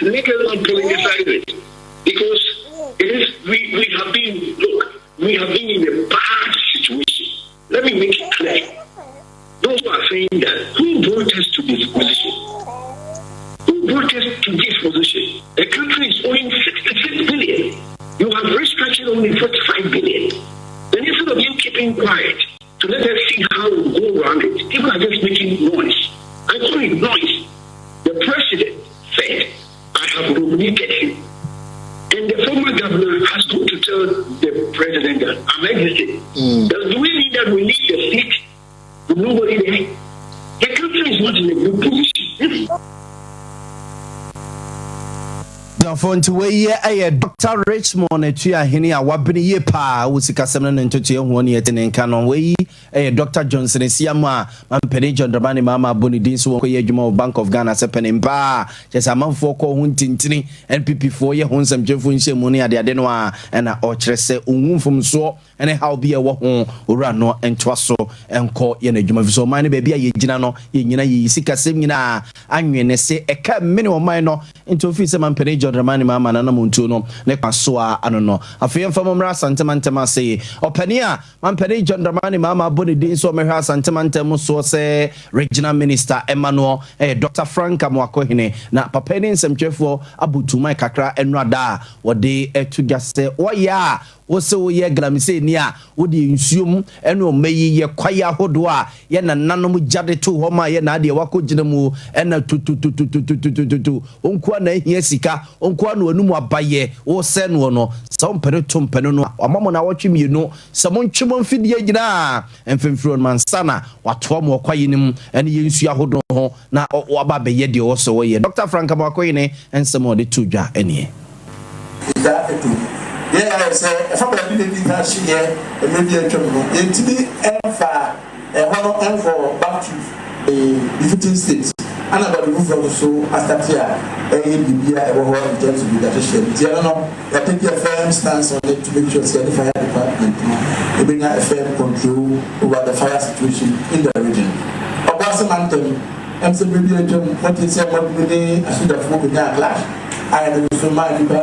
Let us not politicize it because it is we we have been look we have been in a bad situation. Let me make it clear. Those who are saying that who brought us to this position? Who brought us to this position? The country is owing 66 billion. You have restructured only 45 billion. Then instead of you keeping quiet to let us see how we go around it, people are just making noise. I call it noise. The president said, I have nominated him. And the former governor has got to tell the president that I'm exiting. Mm. Do we mean that we leave the seat with nobody there? The country is not in a good position. Dafo nti wei yɛ Dr. Richmond Atuahene a wabene yie paa wɔ sikasɛm no ne ntotoeɛ ho ne yɛte ne nka no. Wei yɛ Dɔkta Johnson Asiamah a Mampanin John Dramani Mahama abɔ ne din sɛ wɔnkɔyɛ adwuma wɔ Bank of Ghana sɛ panin pa a kyerɛ sɛ amanfoɔ kɔɔ ho ntintini, NPP foɔ yɛ ho nsɛmtwerɛfoɔ nhyiamu ne adeade no a ɛna ɔkyerɛ sɛ ɔnhu mfomsoɔ ne haw bi a ɛwɔ ho owura no ntoa so nkɔ yɛ n'adwuma ɛfiri sɛ ɔman no baabi a yɛgyina no yɛnyina yɛyi sikasɛm nyinaa anwene se ɛka mmene ɔman no Nti ofii sɛ Mampanin John Dramani Mahama n'anamontuo no ne kwan so ara ano no. Afei yɛmfa mo mmra Asante mantam ase. Ɔpanin a Mampanin John Dramani Mahama abɔ ne din sɛ ɔmmɛhwɛ Asante mantam soɔ sɛ Regional Minister mma noɔ yɛ Dɔkta Frank Amoakohene. Na papa yi ne nsɛmtwerɛfoɔ abɔ tuuman kakra nnora da a wɔde to dwa sɛ wɔyɛ a Wo se wo yɛ galamsey-ni a, wo deɛ nsuom ne ɔma yi yɛ kwaeɛ ahodoɔ a yɛ nananom gya de too hɔ maa yɛ na adeɛ wakɔ gyina mu ɛna tutututututututu wo nkoa na ahia sika, wo nkoa na w'anum aba yɛ wo sɛ noɔ no, sɛ wo mpɛ no to mpɛ no no a, wama mo naawɔtwe mmienu sɛ mo ntwe mo mfidie nyinaa mfimfiri hɔ nom ansa na watoa mo wɔ kwaeɛ no mu ne yɛ nsuo ahodoɔ ho na waba abɛyɛ deɛ ɔwɔ sɛ ɔyɛ. Dɔkta Frank Amoakohene nsɛm a ɔde too dwa nie. Egya tɔ mu. Deɛ ɛyɛ ayɛ sɛ ɛfa baabi na ɛdi kan hyeeɛ mmerɛ bi a atwam no, yɛntumi mfa ɛhɔ no nkɔ back to the befitting state. Ana baabi foforɔ nso so astate a ɛyɛ biribi a ɛwɔ hɔ in terms of biribi ahyehyɛ. Nti ɛno no, yɛatake a firm stance on it to make sure sɛ yɛne fire department no ɛbɛnya a firm control over the fire situation in the region. Ɔboase mantam, ɛm sɛ berɛ bi a atwam mote sɛ mmabunu ne asogyafoɔ kɔnyaa clash a ɛno nso maa nnipa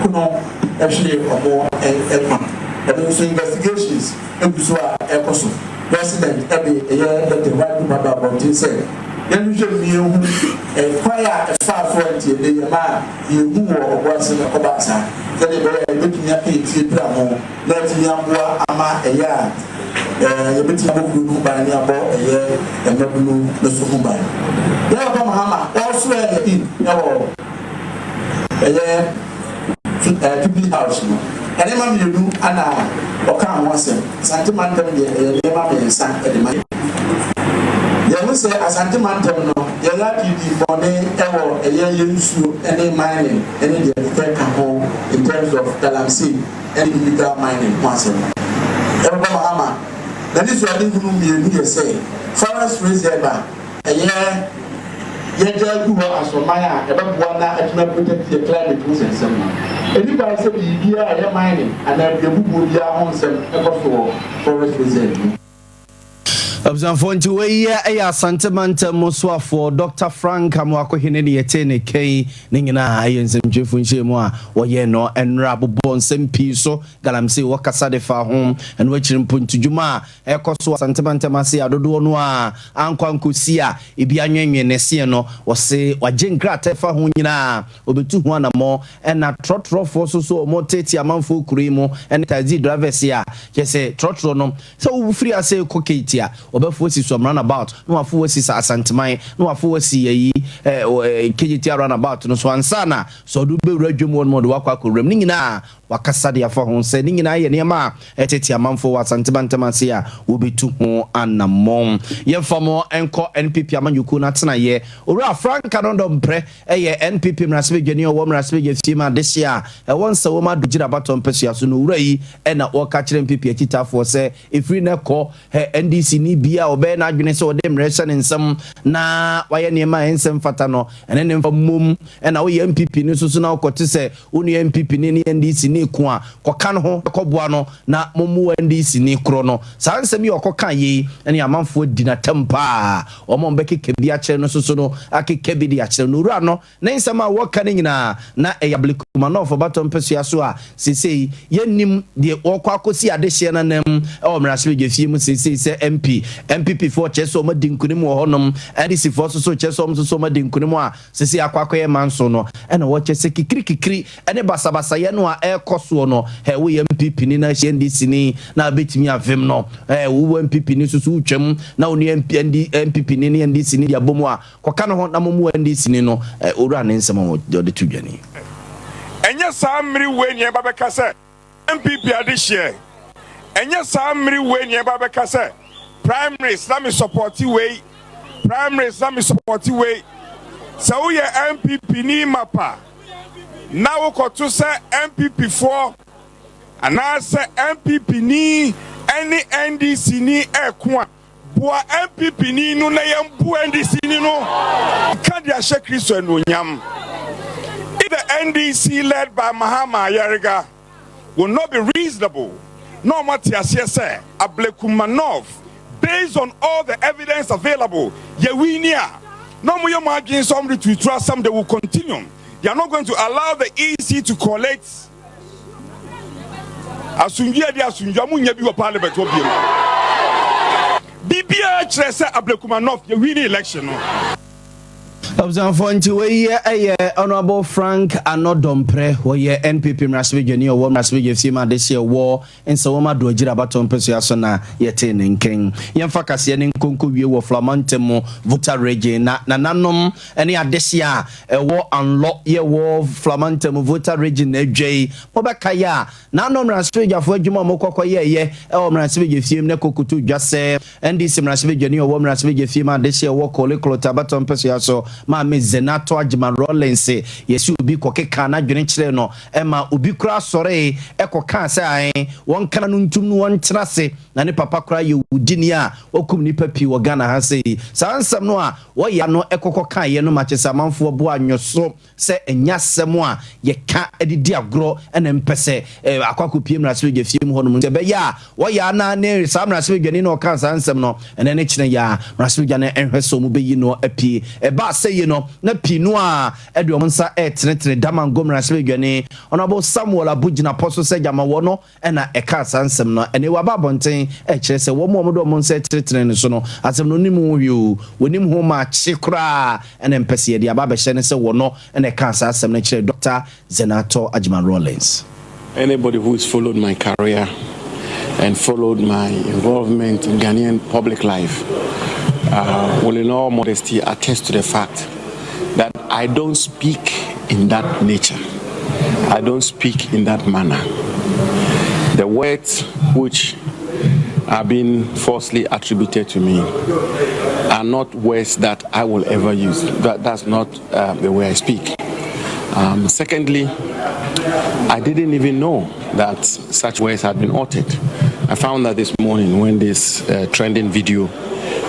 kono hweree wɔn nkwa. Ɛno nso investigations gu so a ɛrekɔ so. President de ɛyɛ Dɔkta White Group aba abɔnten sɛ yɛnhwehwɛ mu na yɛnhu kwan a ɛfaa so a nti ɛnnɛ yi ɛmaa yɛhu wɔ ɔboase no ɛkɔbaa saa sɛdeɛ ɛbɛyɛ a yɛbɛtumi aka yɛn ti apira ho na atumi aboa ama ɛyɛ a yɛbɛtumi abɔ kuro no ho ban ne abɔ ɛyɛ mmabunu no so ho ban. Yɛn papa Mahama ɔreswear yɛn in ɛwɔ ɛyɛ Jubilee House no, nneɛma mmienu na ɔkaa ho asɛm. Asante mantam deɛ ɛyɛ nneɛma mmiɛnsa de ma yɛn. Yɛhu sɛ Asante mantam no yɛyɛ adidi bɔne ɛwɔ ɛyɛ yɛn nsuo ne mining ne deɛ ɛkeka ka ho in terms of galamsey ne illegal mining ho asɛm. Ɛbɛba Mahama n'anisoadehunu mmienu yɛ sɛ forest reserve a ɛyɛ yɛgya agu hɔ asɔman a ɛbɛboa na atumi aprotect yɛ climate ho nsɛnsɛm no. Ɛni kwan sɛ biribiara a ɛyɛ mining anaa duabubuo biara ho nsɛm ɛkɔ so wɔ forest reserve mu. Abusuafoɔ, nti wei yɛ Asante mantam mu soafoɔ Dr. Frank Amoakohene ne yɛtee ne kɛn ne nyinaa ɛyɛ nsɛmtwerɛfoɔ nhyiamu a wɔyɛ no nnora bobɔ nsɛm pii so galamsey wɔkasa de fa ho ɛno akyiri mpontudwuma a ɛkɔ so Asante mantam ase adodoɔ no a ankɔ ankɔsi a ebi anwenwen ne seɛ no wɔse wagye nkrataa fa ho nyinaa obɛtu ho anammɔ ɛna trɔtrɔfoɔ so so ɔmo tete amanfoɔ kuro yi mu ɛne taxi drivers a kyɛ sɛ trɔtrɔ no sɛ wofiri ase kɔ Kejetia a wɔbɛfo asi so roundabout na wafo asi sa Asanteman na wafo asi ayi Kejetia roundabout no so ansa na sɛ ɔde wobɛwura dwam hɔ no ma ɔde wakɔ akɔwuram ne nyinaa wakasa de afa ho sɛ ne nyinaa yɛ nneɛma a ɛtete amanfoɔ wɔ Asante mantam ase a wɔbɛtu ho anammɔn. Yɛmfa mo nkɔ NPP amanyɔkuo no atenaeɛ. Owura Frank Anɔndɔ Mprɛ ɛyɛ NPP mmarahyɛbadwani a ɔwɔ mmarahyɛbadwa fie mu adehye a ɛwɔ Nsawam Adogyiri abatɔ mpasua so no. Owura yi ɛna wɔka kyerɛ NPP akyitaafoɔ sɛ ɛfiri no kɔ hɛ NDC ni bia a ɔbɛyɛ n'adwene sɛ ɔde mmerɛ hyɛ ne nsam na wayɛ nneɛma a ɛnsɛm fata no ɛne ne mfa mmom ɛna woyɛ NPP no nso so na wokɔte sɛ wo nua NPP ne ne NDC ne ko a kɔka no ho kɔboa no na mommu NDC ne korɔ no. Saa nsɛm yi ɔkɔka yei ɛne amanfoɔ di n'atam paa ɔma ɔmbɛkeka bi akyerɛ no soso no akeka bi de akyerɛ no. Owura no ne nsɛm a wɔka no nyinaa na ɛyɛ Ablekuma North ɔbatɔ mpasua so a seesei yɛnnim deɛ wɔkɔ akɔsi adehyeɛ no anam ɛwɔ mmarahyɛbadwa fie mu seesei sɛ MP. NPP foɔ kyerɛ sɛ ɔma di nkonim wɔ hɔnom, NDC foɔ nso so kyerɛ sɛ ɔmo nso so ɔma di nkonim a seesei akɔ akɔyɛ manso no ɛna wɔkyerɛ sɛ kikirikikiri ɛne basabasayɛ no a ɛrekɔ soɔ no ɛ woyɛ NPP ni na hyɛ NDC ni na abɛtumi avem no ɛ wowɔ NPP ni nso so wotwam na wo ne NPP ni ne NDC ni de abɔ mu a kɔka no ho na mo mu NDC ni no ɛ owura ne nsɛm a wɔde to dwa ni. Ɛnyɛ saa mmere wei nea ɛba bɛka sɛ NPP adehyeɛ. Ɛnyɛ saa mmere wei nea ɛba bɛka sɛ primaries na me support wei, primaries na me support wei. Sɛ woyɛ NPP ni mapa na wokɔto sɛ NPP foɔ anaasɛ NPP ni ɛne NDC ni ɛko a, boa NPP ni no na yɛmbu NDC ni no ka de ahyɛ Kristo anuonyam. If the NDC led by Mahama Ayariga will not be reasonable na ɔmo ate aseɛ sɛ Ablekuma North, based on all the evidence available, yɛwi ni a na ɔmo yɛ ɔmo adwene sɛ ɔmo de tuntun asɛm, they will continue. They are not going to allow the EC to collate asomdwe de asomdwe. Ɔmo nya bi wɔ parliament hɔ biem. Biribiara kyerɛ sɛ Ablekuma North yɛwi ni election no. Abusuafoɔ, nti wei yɛ Honourable Frank Anɔdɔmprɛ, wɔyɛ NPP mmarahyɛbadwani a ɔwɔ mmarahyɛbadwa fie mu adehye ɛwɔ Nsawam Adoagyiri abatɔ mpasua so na yɛtee ne nkɛn. Yɛmfa kaseɛ ne nkonko wie wɔ Flamantam mu, Volta Region, na nananom ne adehye a ɛwɔ Anlɔ yɛwɔ Flamantam, Volta Region na adwa yi mobɛka yɛ a naano mmarahyɛbadwafoɔ adwuma a mokɔkɔ yɛɛyɛ ɛwɔ mmarahyɛbadwa fie mu ne kɔkoto dwa sɛ NDC mmarahyɛbadwani a ɔwɔ mmarahyɛbadwa fie mu adehye ɛwɔ Korle Klottey abatɔ mpasua so. Maame Zenato Agyeman Rawlings, yɛse obi kɔkekaa n'adwene kyerɛɛ no ma obi koraa sɔree kɔkaa sɛ ae, wɔnka n'ano ntom na wɔntena ase na ne papa koraa yɛ owudini a wakum nnipa pii wɔ Ghana ha sei. Saa nsɛm no a wɔyɛ ano kɔkɔ kaeɛ no ma kyerɛ sɛ amanfoɔ bo anwo so sɛ ɛnyɛ asɛm a yɛka de di agorɔ na mpɛ sɛ akɔ akɔpue mmarahyɛbadwa fie mu hɔnom nti ɛbɛyɛ a wɔyɛ a na ne saa mmarahyɛbadwani no a ɔkaa saa nsɛm no ɛnɛ ne kyena yi a mmarahyɛbadwa no nhwɛ sɛ wɔbɛyi no apue. Ɛbaa sɛ yi no na pii no ara de wɔn nsa retenetene Damango mmarahyɛbadwani Honourable Samuel Abu Jinapor so sɛ gyama wɔn na ɛkaa saa nsɛm no. Ɛnne waba abɔnten rekyerɛ sɛ wɔn a wɔde wɔn nsa retenetene ne so no, asɛm no wɔnnim ho hwee oo, wɔnnim ho makye koraa na ɛmpɛ sɛ yɛde aba abɛhyɛ no sɛ wɔn na ɛkaa saa asɛm no kyerɛɛ Dɔkta Zanetor Agyeman Rawlings. Anybody who has followed my career and followed my involvement in Ghanaian public life uh, will in all modesty attest to the fact that I don't speak in that nature. I don't speak in that manner. The words which are being falsely attributed to me are not words that I will ever use. That, that's not uh, the way I speak. Um, secondly, I didn't even know that such words had been uttered. I found that this morning when this uh, trending video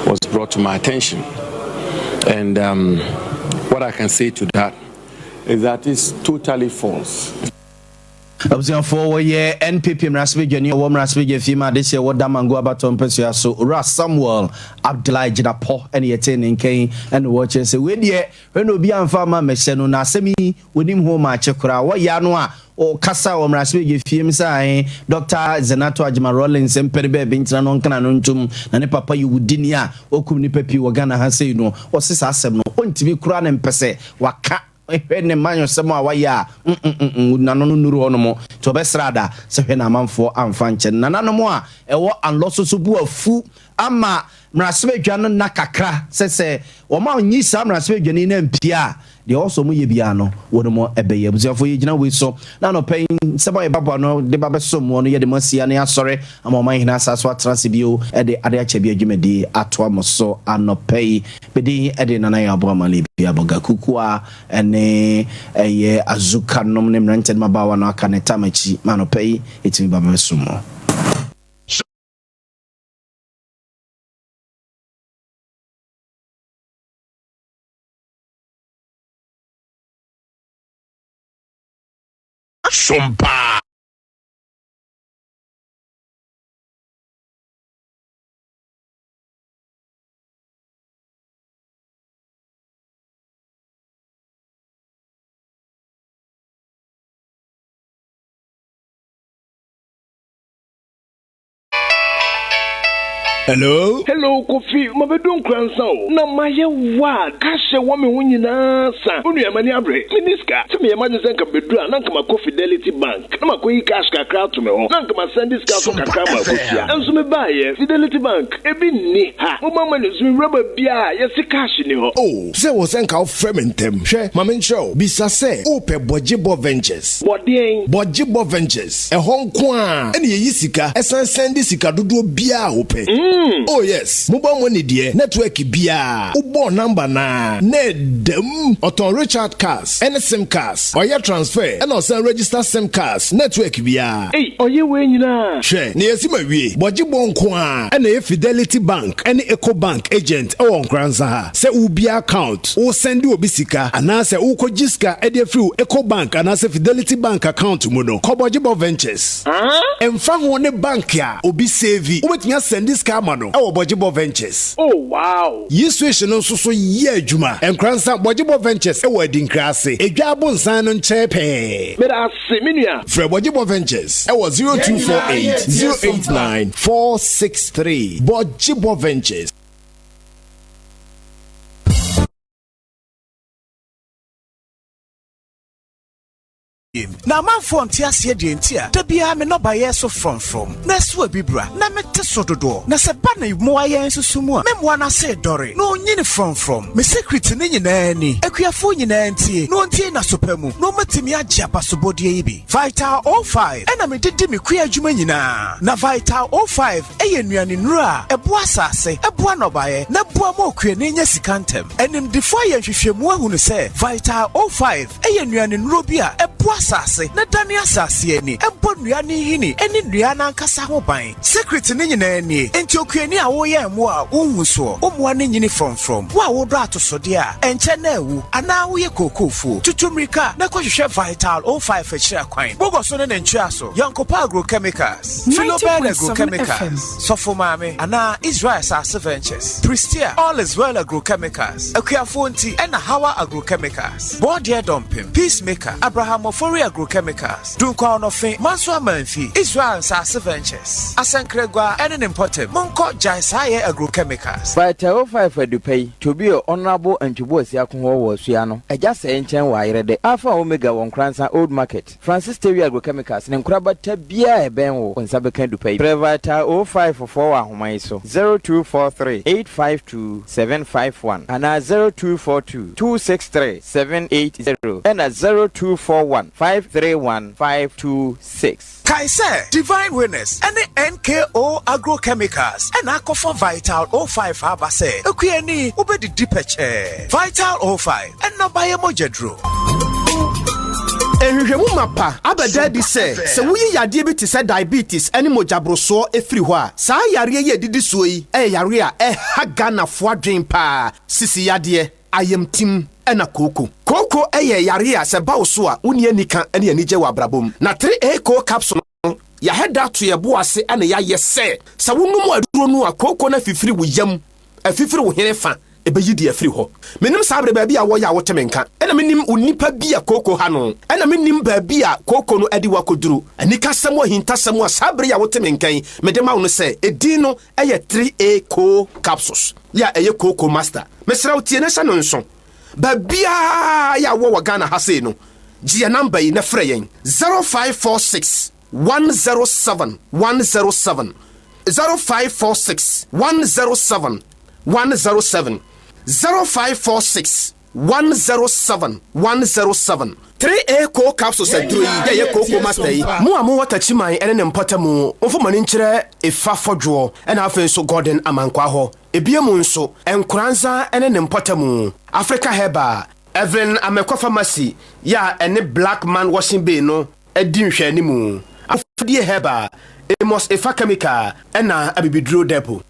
was brought to my attention. And um, what I can say to that is that it's totally false. Abusuafoɔ wɔyɛ NPP mmarahyɛbadwani a ɔwɔ mmarahyɛbadwa fie ma adehyeɛ wɔ Damango abatoɔ mpasua so Owura Samuel Abdullahi Jinapɔ ɛne yɛtee ne nka yi ɛne wɔkyerɛ sɛ wei deɛ hwɛ na obi amfa ama mmɛhyɛ no na asɛm yi wɔnim ho maakye koraa wɔyɛ ano a ɔkasa wɔ mmarahyɛbadwa fie mu sɛ ae Dr. Zenato Agyema Rawlings mpɛ ne baabi ntena no ɔnkana no ntom na ne papa yɛ wudini a wakum nipa pii wɔ Ghana ha sei no ɔse saa asɛm no ɔntumi koraa ne mpɛ sɛ waka Hwɛ ne mmanyɔsɛm a wayɛ a mm-mm-mm n'ano no nnuru hɔnom nti ɔbɛsrɛ ada sɛ hwɛ na amanfoɔ amfa nkyɛ no. Nananom a ɛwɔ Anlɔ so so bo afu ama mmarahyɛbadwa no nna kakra sɛ sɛ wɔn anyi saa mmarahyɛbadwani no ampue a deɛ ɛwɔ sɛ wɔyɛ biara no wɔnom bɛyɛ. Abusuafoɔ yɛgyina wei so na anɔpa yi nsɛm a yɛbaboa ano de ba bɛsom moɔ no yɛde mo asi ano yɛasɔre ama ɔman hene asa so atena ase bio de ade akyɛ bi adwumadie atoa mo so anɔpa yi. Me din de Nana Yaw Boamah Aboga Kukua ne ɛyɛ Azuka nom ne mmeranteɛ ne mmabaawa no aka ne tam akyi ma anɔpa yi ɛtumi ba bɛsom mo. Som paa. Hello? Hello Kofi, mabedu Nkoransa o, na mayɛ wild, cash a ɛwɔ me ho nyinaa sa. Onua m'ani abere, menni sika. Sɛ meyɛ m'adwene sɛ nka mebedu a, na nka makɔ Fidelity Bank. Na makɔyi cash kakra ato me hɔ, na anka masan de sika nso kakra ama Akosua. Nso mebaeɛ, Fidelity Bank, ebi nni ha. Mobile money nso mewura baabiara a, yɛse cash nni hɔ. Oh, sɛ wɔ sɛ nka wofrɛ me ntɛm. Hwɛ, ma menkyerɛ wo. Bisa sɛ wopɛ Bɔgyebɔ Ventures. Bɔ deɛn? Bɔgyebɔ Ventures. Ɛhɔ nko ara na yɛyi sika san sɛnde sika dodoɔ biara a wopɛ. Oh yes, mobile money deɛ, network biara, wobɔɔ number no ara na ɛda mu. Ɔtɔn recharge cards ne sim cards. Ɔyɛ transfer ɛna ɔsan register sim cards network biara. Ei ɔyɛ wei nyinaa. Hwɛ nea yɛasi ma wie. Bɔgye bɔ nko ara na ɛyɛ Fidelity Bank ne Eco Bank agent wɔ Nkoranza ha. Sɛ wobue account, wo sɛnde obi sika anaasɛ wokɔ gye sika de afiri wo Eco Bank anaasɛ Fidelity Bank account mu no, kɔ Bɔgye Bɔ Ventures. Ɛmfa ho ne bank a obi save, wobɛtumi asɛnde sika ama no wɔ Bɔgye Bɔ Ventures. Oh wow! Yi switch no nso so yɛ adwuma. Nkoransa Bɔgyebɔ Ventures wɔ Adinkra ase, Edwa Abonsan no nkyɛn pɛɛ. Meda ase, me nua. Frɛ Bɔgyebɔ Ventures wɔ 0248 089 463. Bɔgyebɔ Ventures. Na amanfoɔ nte aseɛ deɛ nti a da biara me nnɔbaeɛ so frɔmfrɔm na ɛso abibira na mete so dodoɔ. Na sɛ ba ne mmoa yɛn nso so mu a, me mmoa no ase redɔre na ɔnyini frɔmfrɔm. Me secret no nyinaa ni. Akuafoɔ nyinaa ntie na wɔntie n'aso pa mu na wɔatumi agye abasobɔdeɛ yi bi. Vital 05 na mede di me kua adwuma nyinaa. Na Vital 05 yɛ nnuanennuro a ɛboa asase, ɛboa nnɔbaeɛ, na ɛboa ma okuani nya sika ntɛm. Animdefoɔ ayɛ nhwehwɛmu ahunu sɛ Vital 05 yɛ nnuanennuro bi a ɛboa asase na ɛdane asase ani, ɛbɔ nnua no nhini ne nnua no ankasa ho ban. Secret no nyinaa nie, enti okuani a woyɛn mmoa a wonhu soɔ, wo mmoa no nyini frɔmfrɔm, wo a wodɔ atosodeɛ a ɛnkyɛ na awu, anaa woyɛ kookofuo, tutu mmirika na kɔhwehwɛ Vital 05 akyiri akwan. Bogɔ so ne ne ntweaso, Yɔnkopa Agrochemicals, Philobel Agrochemicals, Sɔfo Maame, anaa Israel Asase Ventures, Prestea, All is Well Agrochemicals, Akuafoɔ Nti, ɛna Hawa Agrochemicals, Bɔɔdeɛ Dɔmpem, Peacemaker, Abraham Ofori Agrochemicals, Dunkwa Ɔnɔfe, Manso Amanfi, Israel Nsase Ventures, Asankragua ɛne ne mpɔtam. Monkɔ Gyae Saa Yɛ Agrochemicals. Vital 05 Adupa yi, Tobio Honourable Antwi Boasiako hɔ wɔ Asua no, Agya Sɛɛ nkyɛn wɔ Ayerɛdɛ, Alpha Omega wɔ Nkoransa Old Market. Francis Tewi Agrochemicals ne nkorabata biara a ɛbɛn wo, wo nsa bɛka adupa yi. Frɛ Vital 05 foɔ wɔ ahoma yi so, 0243 852 751 anaa 0242 263 780 ɛna 0241 531 526. Kae sɛ Divine Winners ne NKO Agrochemicals na akɔfa Vital 05 aba sɛ okuani wobɛdidi pɛkyɛɛ. Vital 05, nnɔbaeɛ mogyaduro. Nhwehwɛmu mapa abɛda adi sɛ, sɛ woyi yadeɛ bi te sɛ diabetes ne mogyaborosoɔ firi hɔ a, saa yareɛ yi a ɛdidi soɔ yi yɛ yareɛ a ɛha Ghanafoɔ adwene pa ara, sisi yadeɛ, ayamtim ɛna kooko. Kooko yɛ yareɛ a sɛ ɛba wo so a, wonni anika ne anigye wɔ abrabɔ mu. Na 3A Koo Capsule no, yɛahɛ da ato yɛn bo ase na yɛayɛ sɛ, sɛ wonom aduro no a, kooko no afifiri wo yam, afifiri wo hene fa, ɛbɛyi deɛ afiri hɔ. Mennim saa bere baabi a wɔyɛ a wote me nka, ɛna mennim onipa bi a kooko ha no, ɛna mennim baabi a kooko no de wo akɔduru. Anikasɛm ahintasɛm a saa bere yi a wote me nka yi mede ma wo no sɛ, edin no yɛ 3A Koo Capsules, yɛ a ɛyɛ Kooko Master. Mesrɛ wo tie na hyɛ no nso. Baabiara yɛ a wowɔ wɔ Ghana ha sei no, gye yɛn number yi na frɛ yɛn, 0546 107 107, 0546 107 107, 0546 107 107. 3A Koo Capsules aduro yi yɛ ɛyɛ Kooko Master yi. Mo a mowɔ Takyiman ne ne mpɔtamu, momfa mo ani nkyerɛ Efa Fɔdwoɔ ɛna afei nso Gordon Amankwaa hɔ. Ebia mu nso, Nkoranza ne ne mpɔtamu, Africa Herbal, Evelyn Amekwa Pharmacy yɛ a ɛne Black Man Washing Bay no di nhwɛanimu, Ahofadie Herbal, Amos Efa Chemical ɛna Abibiduro Depot.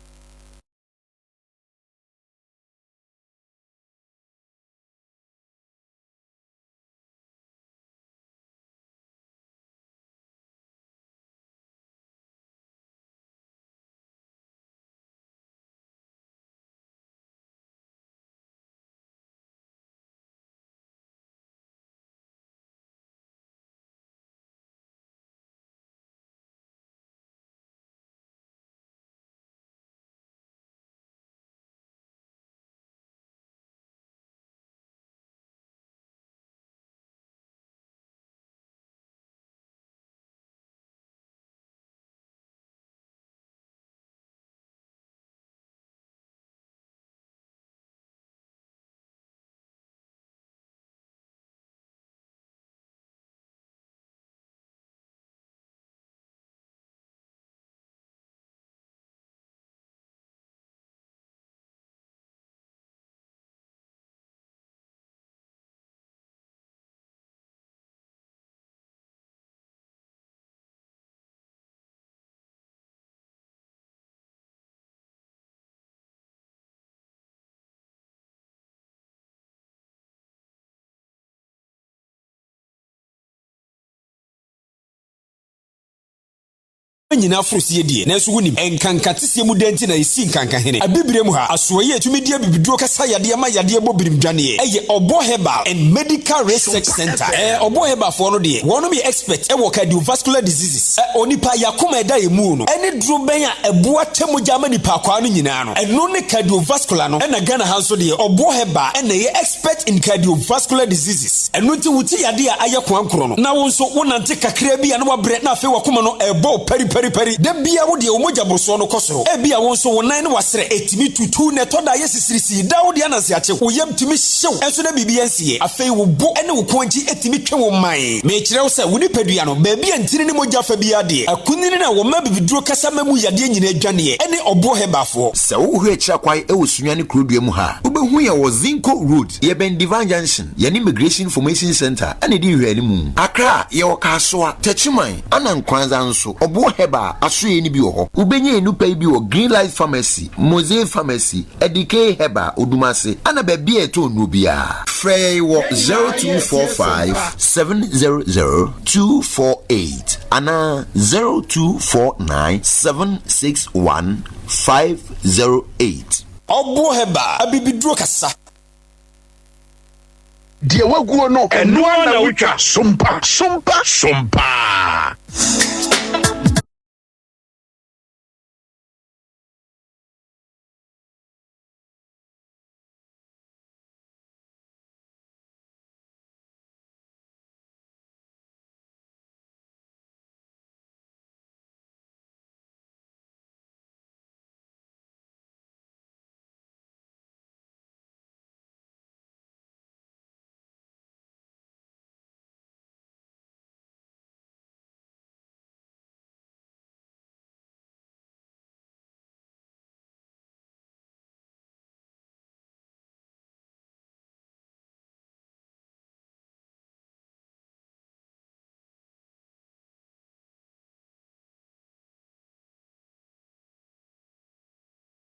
Nyinaa foro sie deɛ, nanso wonim, nkanka teseɛ mu dɛn nti na yɛsii nkanka hene? Abibire mu ha, asoɛeɛ a ɛtumi de abibiduro kasa yadeɛ ma yadeɛ bɔ birim dwaneɛ, ɛyɛ Ɔbɔ Herbal and Medical Research Centre. Ɛɛ, Ɔbɔ Herbal foɔ no deɛ, wɔnom yɛ expert wɔ cardiovascular diseases, ɛ, onipa yakoma ɛda yɛn mu no, ɛne duro bɛn a ɛboa kyɛ mogya ma nipa akwaa no nyinaa no, ɛno ne cardiovascular no, ɛna Ghana ha nso deɛ, Ɔbɔ Herbal ɛna ɛyɛ expert in cardiovascular diseases. Ɛno nti wo ti yadeɛ a ayɛ koankorɔ no, na wo nso wonante kakraa bi a na wabrɛ na afei w'akoma no ɛrebɔ wo pariparipari. Da biara wo deɛ wo mogya borosoɔ no kɔ soro. Ebia wo nso wo nan ne w'asrɛ ɛtumi tutu na ɛtɔ da a ɛyɛ sisirisii. Daa wo deɛ ananse akye wo, wo yam tumi hye wo nso na biribi ansiiɛ. Afei wo bo ne wo kɔn akyi tumi twe wo man. Merekyerɛ wo sɛ wo nipadua no, baabi a ntini ne mogya fa biara deɛ, akunini no a wɔma abibiduro kasa ma mu yadeɛ nyinaa dwaneɛ ne ɔboɔ Heberfoɔ. Sɛ wohwɛ akyiri akwan wɔ Sunyani kurodua mu ha a, wobɛhu yɛn wɔ Zinco Road, yɛbɛn Divine Junction. Yɛne Immigration Information Centre na ɛdi nhwɛanimu. Accra, yɛwɔ Kasoa, Techiman, ɛna Nkoranza nso. Ɔboɔ Herbal asoɛeɛ no bi wɔ hɔ. Wobɛnya nnupa yi bi wɔ Green Life Pharmacy, Mosaic Pharmacy, Adikei Herbal, Odumase, ɛna baabi a yɛtɔn nnuro biara. Frɛ yɛn wɔ 0245 700 248 anaa 0249 761 508. Ɔboɔ Herbal, abibiduro kasa. Deɛ waguo no, ɛno ara na wotwa. Sompa, sompa, sompa.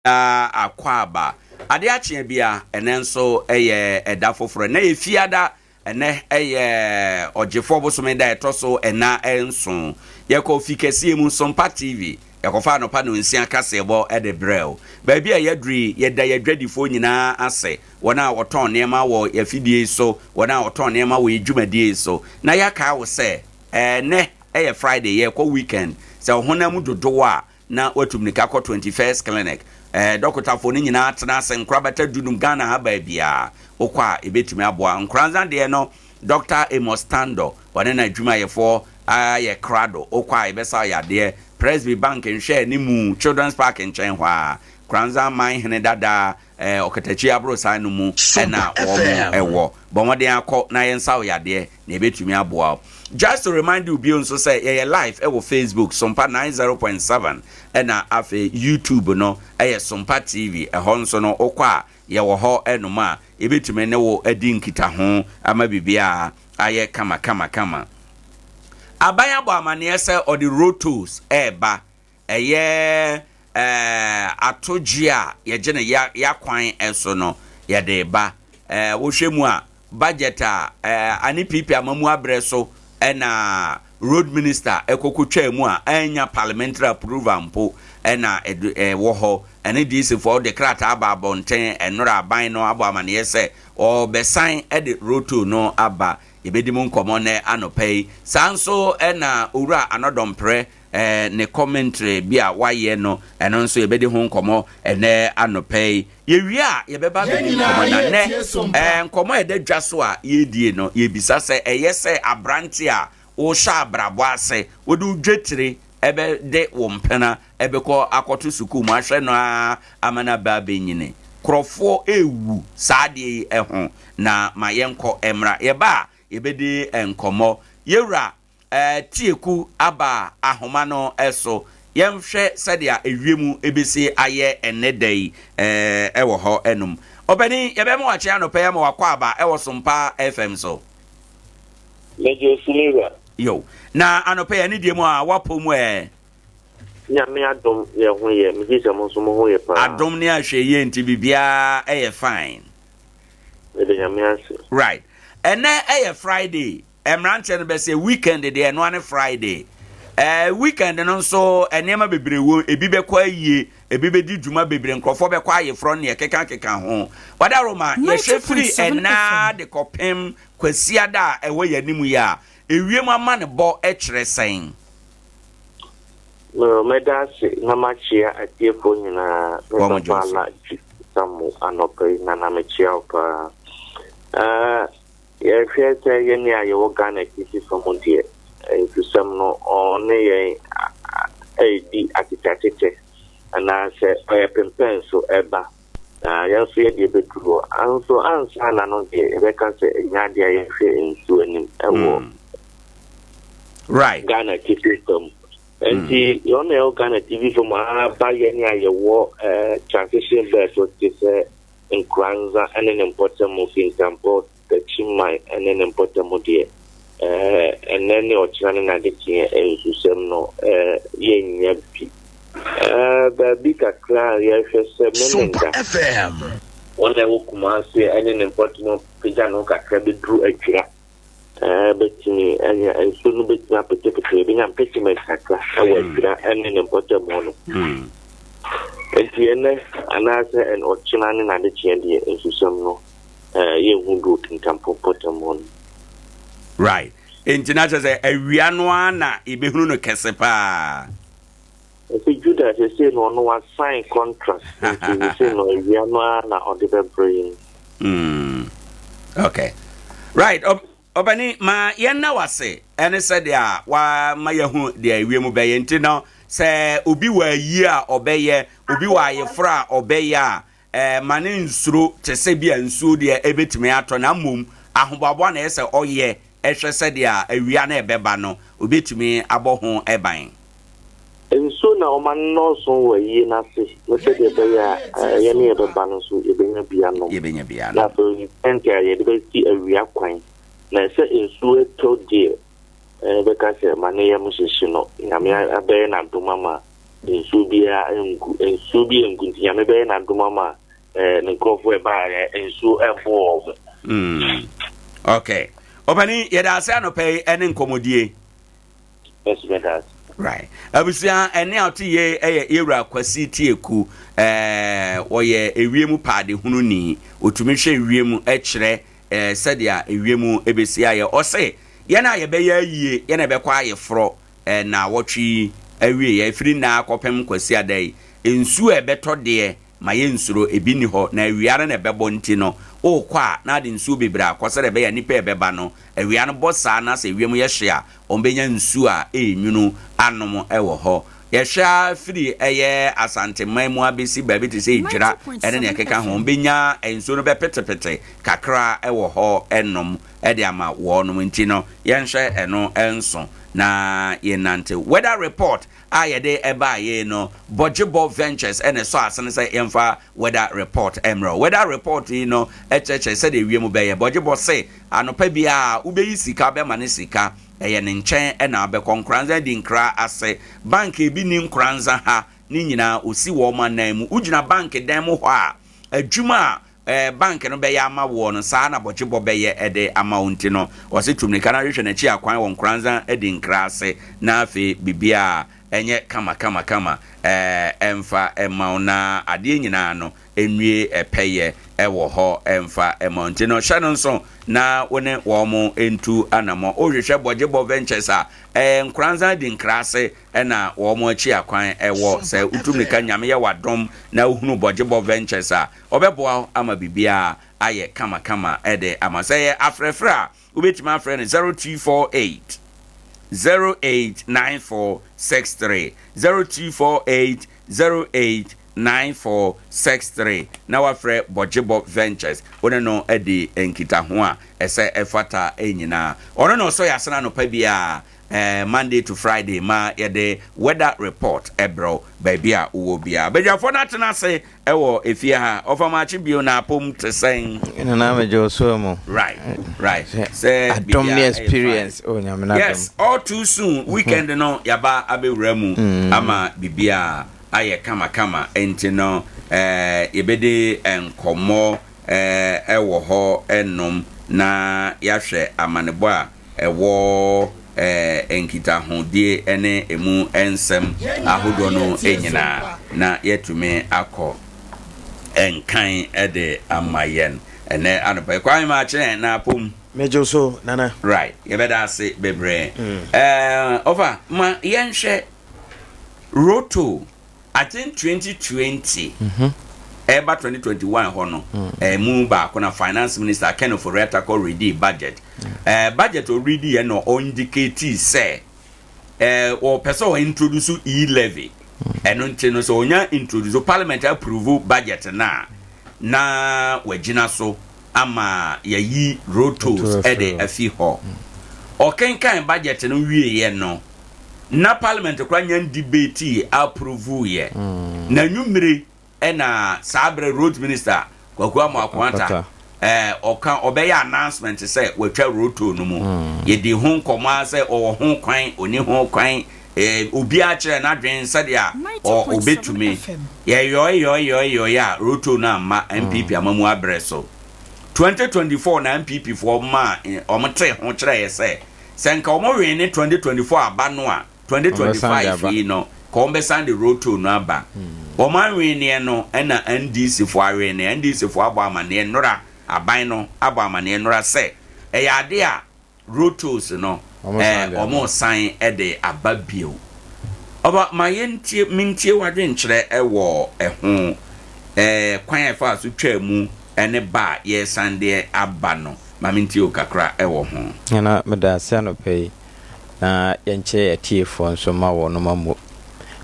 Daa akwaaba. Ade akye abia, ɛnɛ nso yɛ ɛda foforɔ. Ɛnɛ yɛ fiada, ɛnɛ yɛ ɔgyefoɔ bosome da ɛtɔ so ɛna nson. Yɛkɔ fi kɛseɛ mu, Sompa TV, yɛkɔfa anɔpa nonsia kaseɛbɔ de brɛ wo. Baabi a yɛaduru yi, yɛda yɛn adwadifoɔ nyinaa ase, wɔn a wɔtɔn nneɛma wɔ yɛn afidie yi so, wɔn a wɔtɔn nneɛma wɔ yɛn dwumadie yi so. Na yɛakae wo sɛ, ɛnɛ yɛ Friday, yɛrekɔ weekend. Sɛ wo honam dwodwo wo a, na watu mmirika kɔ 21st clinic. Eh, dɔkotafoɔ no nyinaa tena ase nkorabata dunum Ghana ha baabiara wokɔ a ɛbɛtumi aboa. Nkoranza deɛ no, Dɔkta Amos Tandor, ɔne n'adwumayɛfoɔ ayɛ krado, wokɔ a yɛbɛsa wo yadeɛ. Presby Bank nhwɛɛ ne mu, Children's Park nkyɛn hɔ ara, Koranza man hene dada eh, Ɔkatakyi aborosan no mu na wɔn wɔ. Bɔ mmɔden akɔ na yɛnsa wo yadeɛ na ɛbɛtumi aboa wo. Just to remind you bio nso sɛ yɛyɛ live wɔ Facebook, Sompa 90.7 ɛna afei YouTube no ɛyɛ Sompa TV. Ɛhɔ nso no wokɔ a yɛwɔ hɔ ɛnom a yɛbɛtumi ne wo adi nkitaho ama biribiara ayɛ kama kama kama. Aban abɔ amaneɛ sɛ ɔde road tolls ɛreba Ɛyɛ eh, atogye a yɛgye no ya yakwan so no yɛde reba. Eh, wohwɛ mu a, budget a eh, ane PP amamu abrɛ so na road minister ɛkɔkɔtwaa mu a annya parliamentary approval mpo na ɛwɔ hɔ. Ɛne DC foɔ de krataa aba abɔnten, ɛnora aban no abɔ amaneɛ sɛ ɔrebɛsan de road toll no aba. Yɛbɛdi mu nkɔmmɔ nnɛ anɔpa yi. Saa nso na Owura Anɔdɔmprɛ ne commentary bi a wayɛ no, ɛno nso yɛbɛdi ho nkɔmmɔ ɛnɛ anɔpa yi. Yɛwie a, yɛbɛba abɛdi nkɔmmɔ. Na nnɛ, nkɔmmɔ a ɛda dwa so a yɛredie no, yɛrebisa sɛ, ɛyɛ sɛ aberante a wohyɛ abrabɔ ase, wode wo dwetire bɛde wo mpena bɛkɔ akɔto sukuu mu ahwɛ no ara ama no aba abɛnyini? Nkurɔfoɔ rewu saa adeɛ yi ho, na ma yɛnkɔ mmra. Yɛba a, yɛbɛdi nkɔmmɔ. Yɛwura Tieku aba ahoma no so. Yɛnhwɛ sɛdeɛ ewiem bɛsi ayɛ ɛnnɛ da yi wɔ hɔ nom. Ɔpanin, yɛbɛma wakye anɔpa yi ama wakɔ aba wɔ Sompa FM so. Megye osu me wura. Yo. Na anɔpa yi anidie mu a wapɔ mu ɛ? Nyame adom yɛ ho yɛ. Megye sɛ mo nso mo ho yɛ paa. Adom ne ahwɛyie nti biribiara yɛ fine. Meda Nyame ase. Right. Ɛnɛ ɛyɛ Friday. Mmeranteɛ no bɛsɛ weekend deɛ ɛnoa ne Friday. Eh, weekend no nso nneɛma bebree wɔ ebi bɛkɔ ayie, ebi bɛdi dwuma bebree, nkurɔfoɔ bɛkɔ ayeforɔ ne ɛkekakeka ho. Wadaroma, yɛhwɛ firi ɛnaa de kɔpem Kwasiada a ɛwɔ yɛn anim yi a, ewiem amanebɔ kyerɛ sɛn? Mero, mɛda ase na makyea atiefoɔ nyinaa. Me Wɔn gye papa wo so. Alhaji Samu anɔpa yi, Nana mekyea wo paa. Eh, yɛhwɛ sɛ yɛne a yɛwɔ Ghana atifi fa mu deɛ, nsusɛm no ɔne yɛn ɛredi atetɛatetɛ anaasɛ ɔyɛ pempɛn so ɛba. Na yɛn nso yɛdeɛ bɛduru hɔ. Nso ansa na no deɛ yɛbɛka sɛ ɛnyɛ adeɛ a yɛhwɛ nsuo anim ɛwɔ mm. right. Ghana atifi fam. Nti mm. yɛn na ɛwɔ Ghana atifi fam aba yɛn a yɛwɔ eh, transition belt te sɛ Nkoranza ne ne mpɔtam, Kintampo, Techiman ne ne mpɔtam deɛ, ɛnnɛ ne ɔkyena ne n'adekyeɛ nsusɛm no, yɛnnya bi. Baabi kakra a yɛhwɛ sɛ Sompa Memenda, FM. wɔn a ɛwɔ Kumasi ne ne mpɔtam pagya ne ho kakra bɛduru Adwira. Bɛtumi anya nsuo no bɛtumi apetepete yɛbɛnya mpetement kakra wɔ adwira ne ne mpɔtam hɔ no nti ɛnɛ anaasɛ ɛn ɔkyena ne n'adekyeɛ deɛ nsusɛm no yɛnhu bi wɔ kintampo mpɔtam hɔ no. Right. Nti na kyerɛ sɛ awia no ara na yɛbɛhunu no kɛse paa. Ɛsɛ Judah sesei no ɔno wa sign contract nti sesei no awia no ara na ɔde bɛbrɛ yɛn. Mm. Okay. Right. Ɔbɛni ma yɛn na wase ɛne sɛdeɛ a wama yɛhu deɛ awie mu bɛyɛ nti no sɛ obi wɔ ayie a ɔbɛyɛ obi wɔ ayeforɔ a ɔbɛyɛ a ɛɛ ma ne nsuro te sɛ bi a nsuo deɛ ɛbɛtumi atɔ na mmom ahoboaboa na ɛyɛ sɛ ɔyɛ ɛhwɛ sɛdeɛ a awia no ɛbɛba no obɛtumi abɔ ho ɛban. Nsuo na ɔma no nnɔɔso wɔ ayie no ase ne sɛdeɛ ɛbɛyɛ a yɛne yɛbɛba no nso yɛbɛnya bi anom. Yɛbɛnya bi anom. Na afei tɛnte a yɛde bɛsi awia kwan. Na sɛ nsuo tɔ deɛ, yɛbɛka sɛ ma ne yam hyehye no, Nyame abɛyɛ n'adom ama nsuo biara ngu, nsuo bi ngu nti Nyame bɛyɛ n'adom ama ne nkurɔfoɔ ɛbaeɛ nsuo ɛmbo wɔn. Mm. Okay. Ɔpani, yɛda ase anɔpa yi ɛne nkɔmmɔdie. Right. Abusua ɛne a ɔte yie ɛyɛ Yewura Kwasi Tieku. Ɛɛ wɔyɛ ewiem paadehunu ni. Otumi hwɛ ewiem ɛkyerɛ ɛɛ sɛdeɛ ewiem ebesi ayɛ. Ɔse yɛn a yɛbɛyɛ ayie yɛn a yɛbɛkɔ ayeforɔ ɛɛ naawɔtwe yi awie yɛ efiri nnaa kɔpem Kwasiada yi nsuo a ɛbɛtɔ deɛ Ma yɛnsuro, ebi nni hɔ, na awia no na ɛbɛbɔ nti no, worekɔ a, na ade nsuo bebree akɔ sɛdeɛ ɛbɛyɛ a nnipa a ɛbɛba no, awia no bɔ saa na sɛ ewiem yɛ hye a, wɔbɛnya nsuo a ɛyɛ nwunu anom wɔ hɔ. Yɛhwɛ ara firi ɛyɛ Asanteman mu abɛsi baabi te sɛ Edwira ne nea ɛkeka ho, wɔbɛnya nsuo no bɛpetepete kakra wɔ hɔ nom de ama wɔnom nti no, yɛnhwɛ ɛno nso na yɛnnante. Weather report a yɛde baeɛ yi no, Bɔgyebɔ Ventures na ɛsɔ asene sɛ yɛmfa weather report mmrɛ wo. Weather report yi no kyerɛkyerɛ sɛdeɛ wiem bɛyɛ. Bɔgyebɔ se anɔpa biara wobɛyi sika, wobɛma no sika, ɛyɛ ne nkyɛn na wobɛkɔ. Nkoranza di nkra ase. Bank a ebi nni Nkoranza ha ne nyinaa ɔsi wɔn anan mu. Wogyina bank dan mu hɔ a, adwuma a ɛɛ bank no bɛyɛ ama woɔ no, saa na bɔgyebɔ bɛyɛ de ama wo nti no, wɔse tu mmirika na hwehwɛ n'akyi akwan wɔ Nkoranza Adinkra ase na afei biribiara nyɛ kama kama kama ɛɛ ɛmfa mma wo na adeɛ nyinaa no nwie pɛyɛ wɔ hɔ ɛmfa mma wo nti no hyɛ no nso na wo ne wɔn ntu anamɔ. Wohwehwɛ Bɔgyebɔ Ventures a, ɛɛ Nkoranza Adinkra ase na wɔn akyi akwan wɔ. Sɛ wotu mmirika Nyame yɛ w'adom na wohunu Bɔgyebɔ Ventures a, Ɔbɛboa wo ama biribiara ayɛ kamakama de ama. Sɛ ɛyɛ afrɛfrɛ a, wobɛtumi afrɛ no 0248 089463, 0248 089463 na woafrɛ Bɔgyebɔ Ventures. Wo ne no adi nkitaho a ɛsɛ ɛfata nyinaa. Ɔno na ɔsɔ yɛn asene anɔpa biara eh, Monday to Friday ma yɛde weather report brɛ wo baabi a wowɔ biara. Badwafoɔ no atena ase wɔ efie ha. Ɔfa maakye bio na apom te sɛn? Nana megye wo so mu. Right, right. Sɛ adom ne experience. Oh, nyame na Yes, all too soon weekend no yaba abɛwura mu mm. ama biribiara ayɛ kamakama nti no eh, yɛbɛdi nkɔmmɔ eh, wɔ hɔ nom na yɛahwɛ amanebɔ a ɛwɔ. Nkitahodie ne ɛmu nsɛm ahodoɔ no nyinaa na yɛatumi akɔ nkan de ama yɛn ɛnɛ anɔpa yi. Kwame Makyɛ na apom. Megye wo so, Nana. Right, yɛbɛda ase bebree. Ɔfa, ma yɛnhwɛ Roto I think 2020 ɛreba 2021 hɔ no ɛmu baako na finance minister Ken Ofori-Atta kɔ ready budget. Ɛɛ budget ɔredi yɛ na ɔindicate sɛ ɛɛ ɔpɛ sɛ ɔintroduce e-levy. Ɛno nti no sɛ ɔnya introduce parliament approve budget no a na wagyina so ama yɛyi road tolls ɛde afi hɔ. Ɔkenkan budget no wieɛ no na parliament koraa nya ndebate approve yɛ. Na nwummere ɛna saa berɛ road minister Kwaku Amoako Atta ɛɛ ɔka ɔbɛyɛ announcement sɛ watwa road toll no mu. Yɛdi ho nkɔmmɔ ara sɛ ɔwɔ ho kwan, ɔni ho kwan, ɛɛ obiara kyerɛ n'adwene sɛdeɛ ɔ ɔbɛtumi. Yɛyɔe yɔe yɔe yɔe a road toll no amma NPP ama mu abrɛ so. 2024 na NPP foɔ maa wɔn tee ho kyerɛeɛ sɛ Sɛ nka wɔn wee ne 2024 aba no a, 2025 yi no, nka wɔn bɛsan de road toll no aba. Wɔn aweneɛ no ɛna NDC foɔ aweneɛ. NDC foɔ abɔ amaneɛ nnora, aban no abɔ amaneɛ nnora sɛ ɛyɛ adeɛ a road tolls no ɛɛ wɔn resan de aba bio. Ɔba ma yɛntie, mentie w'adwenkyerɛ wɔ ɛho, ɛɛ kwan a ɛfaa so twaa mu ne ba a yɛresan de aba no. Ma mentie wo kakra wɔ ho. Nana meda ase anɔpa yi na yɛnkyɛ yɛn atiefoɔ nso ma wɔnom ammo.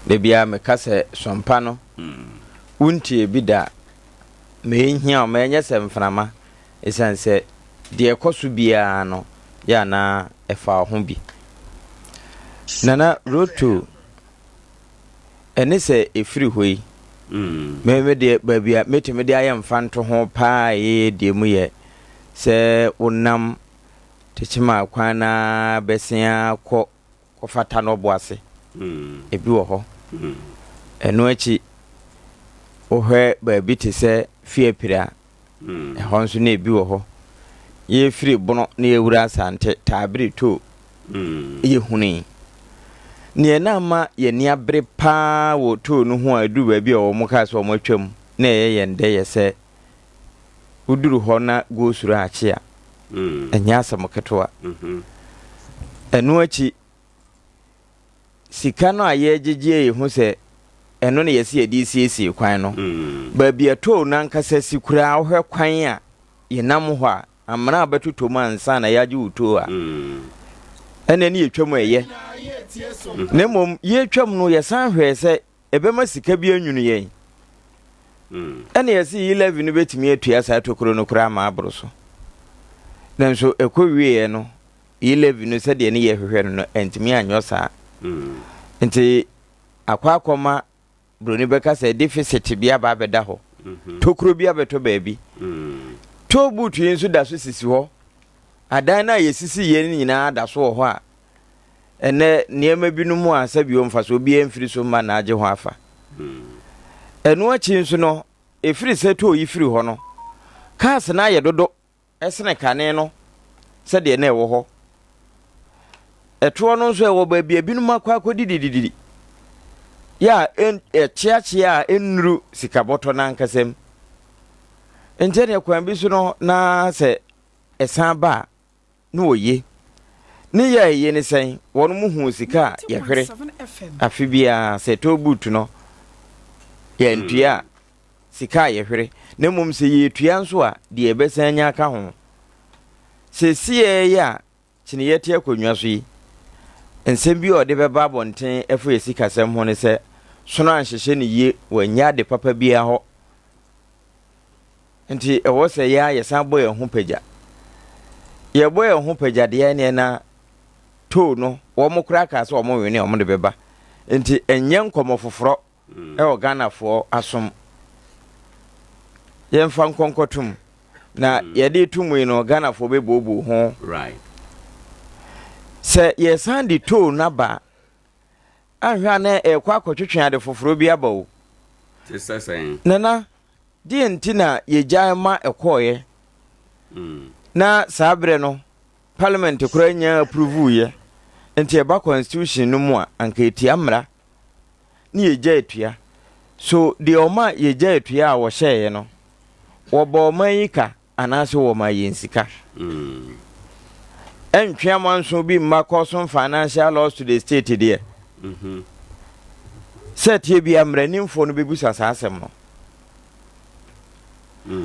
Da biara meka sɛ sɔmpa no wontie bi da ma ɛnhia wo ma ɛnyɛ sɛ mframa ɛsiane sɛ deɛ ɛkɔ so biara no yɛ a na ɛfa wo ho bi. Nana Roto ɛne sɛ ɛfiri hɔ yi, me me deɛ baabi a mɛtumi de ayɛ mfantoho paa a ɛyɛ deɛ mu yɛ sɛ wonam Tekyema kwan no ara bɛsen ara kɔ kɔfa Tanɔbo ase, ebi wɔ hɔ. Ɛno akyi, wohwɛ baabi te sɛ Fiapira Ɛhɔ nso na ebi wɔ hɔ. Yɛfiri Bono na yɛwura Asante, Taabere Too, yɛhunui. Neɛ na ama yɛn ani abere pa ara wɔ too no ho a ɛduru baabi a wɔkaa sɛ wɔatwam na ɛyɛ yɛn dɛ yɛ sɛ, woduru hɔ na goosuro akye a, ɛnyɛ asɛm ketewa. Ɛno akyi, sika no a yɛregyegye a yɛhu sɛ ɛno na yɛsɛ yɛde resiesie kwan no, baabi a toll no ankasa si koraa wohwɛ kwan a yɛnam hɔ a, amena a wobɛtotɔ mu ansa na yɛagye wo toll a, ɛnna ne yɛtwam ɛyɛ. Na mmom yɛtwam no yɛsan hwɛɛ sɛ ɛbɛma sika bi anwunu yɛn. Ɛnna yɛse yi levy no bɛtumi atua saa tokuro no koraa ma aboro so. Nanso ɛkɔ wieɛ no, Yi levy no sɛdeɛ ne yɛ hwehwɛ no no antumi anyɔ saa. Nti akɔ akɔma broni bɛka sɛ deficit bi aba abɛda hɔ. Tokuro bi abɛtɔ baabi. Toll booth yi nso da so sisi hɔ. Adan no a yɛsisi yɛ no nyinaa da so wɔ hɔ a ɛnɛ nneɛma binom a sɛbio mfasoɔ biara mfiri so mma na agye ho afa. Ɛno akyi nso no, ɛfiri sɛ toll yi firi hɔ no, cars no ayɛ dodo. sene kane no sɛdeɛ na ɛwɔ hɔ. Ɛtoɔ no nso ɛwɔ baabi a ebinom akɔ akɔdidididi yɛ a ɛkyeakyea a ɛnnuru sikabɔtɔ no ankasa mu. Nti ɛdeɛ kwan bi so no na sɛ ɛsan ba a na wɔye. Ne yɛ a ɛye ne sɛn? Wɔn mo huu sika a yɛhwere afe biara sɛ toll booth no yɛntua a sika a yɛhwere, na mmom sɛ yɛretua nso a, deɛ yɛbɛsan anya aka ho. Seesei yi a Kyiniiɛ te akonnwa so yi, nsɛm bi a ɔde bɛba abɔnten ɛfa yɛn sikasɛm ho ne sɛ, sono anhyehyɛ no yie, wannya ade papa biara hɔ. Nti ɛwɔ sɛ yɛn ara yɛsan bɔ yɛn ho pagya. Yɛbɔ yɛn ho pagya deɛ ɛneɛ na toll no, wɔn koraa kaa sɛ wɔn wene a wɔn de bɛba. Nti ɛnyɛ nkɔmmɔ foforɔ. wɔ Ghanafoɔ asom. Yɛmfa nkɔ nkɔtom. Na mm. yɛde to mu yi no, Ghanafoɔ bɛbooboo ho. Right. Sɛ yɛsan de toll no aba a, anhwɛ a na ɛrekɔ akɔtwetwe ade foforɔ bi aba o. Te sɛ sɛn? Nana, deɛ nti na yɛgyae ma ɛkɔɔeɛ? Mm. Na saa berɛ no, Parliament koraa nnya approve yɛ. Nti ɛba constitution no mu a, anka ɛtia mmara ne yɛgya atua. So deɛ ɔma yɛgya atua a wɔhyɛeɛ no, wɔbɔɔ ɔman yi ka anaasɛ wɔmaa yɛn sika? Ɛntwe amanso bi mma causing financial loss to the state deɛ. Sɛ ɛteɛ biara mmaranimfoɔ no bɛbisa saa asɛm no.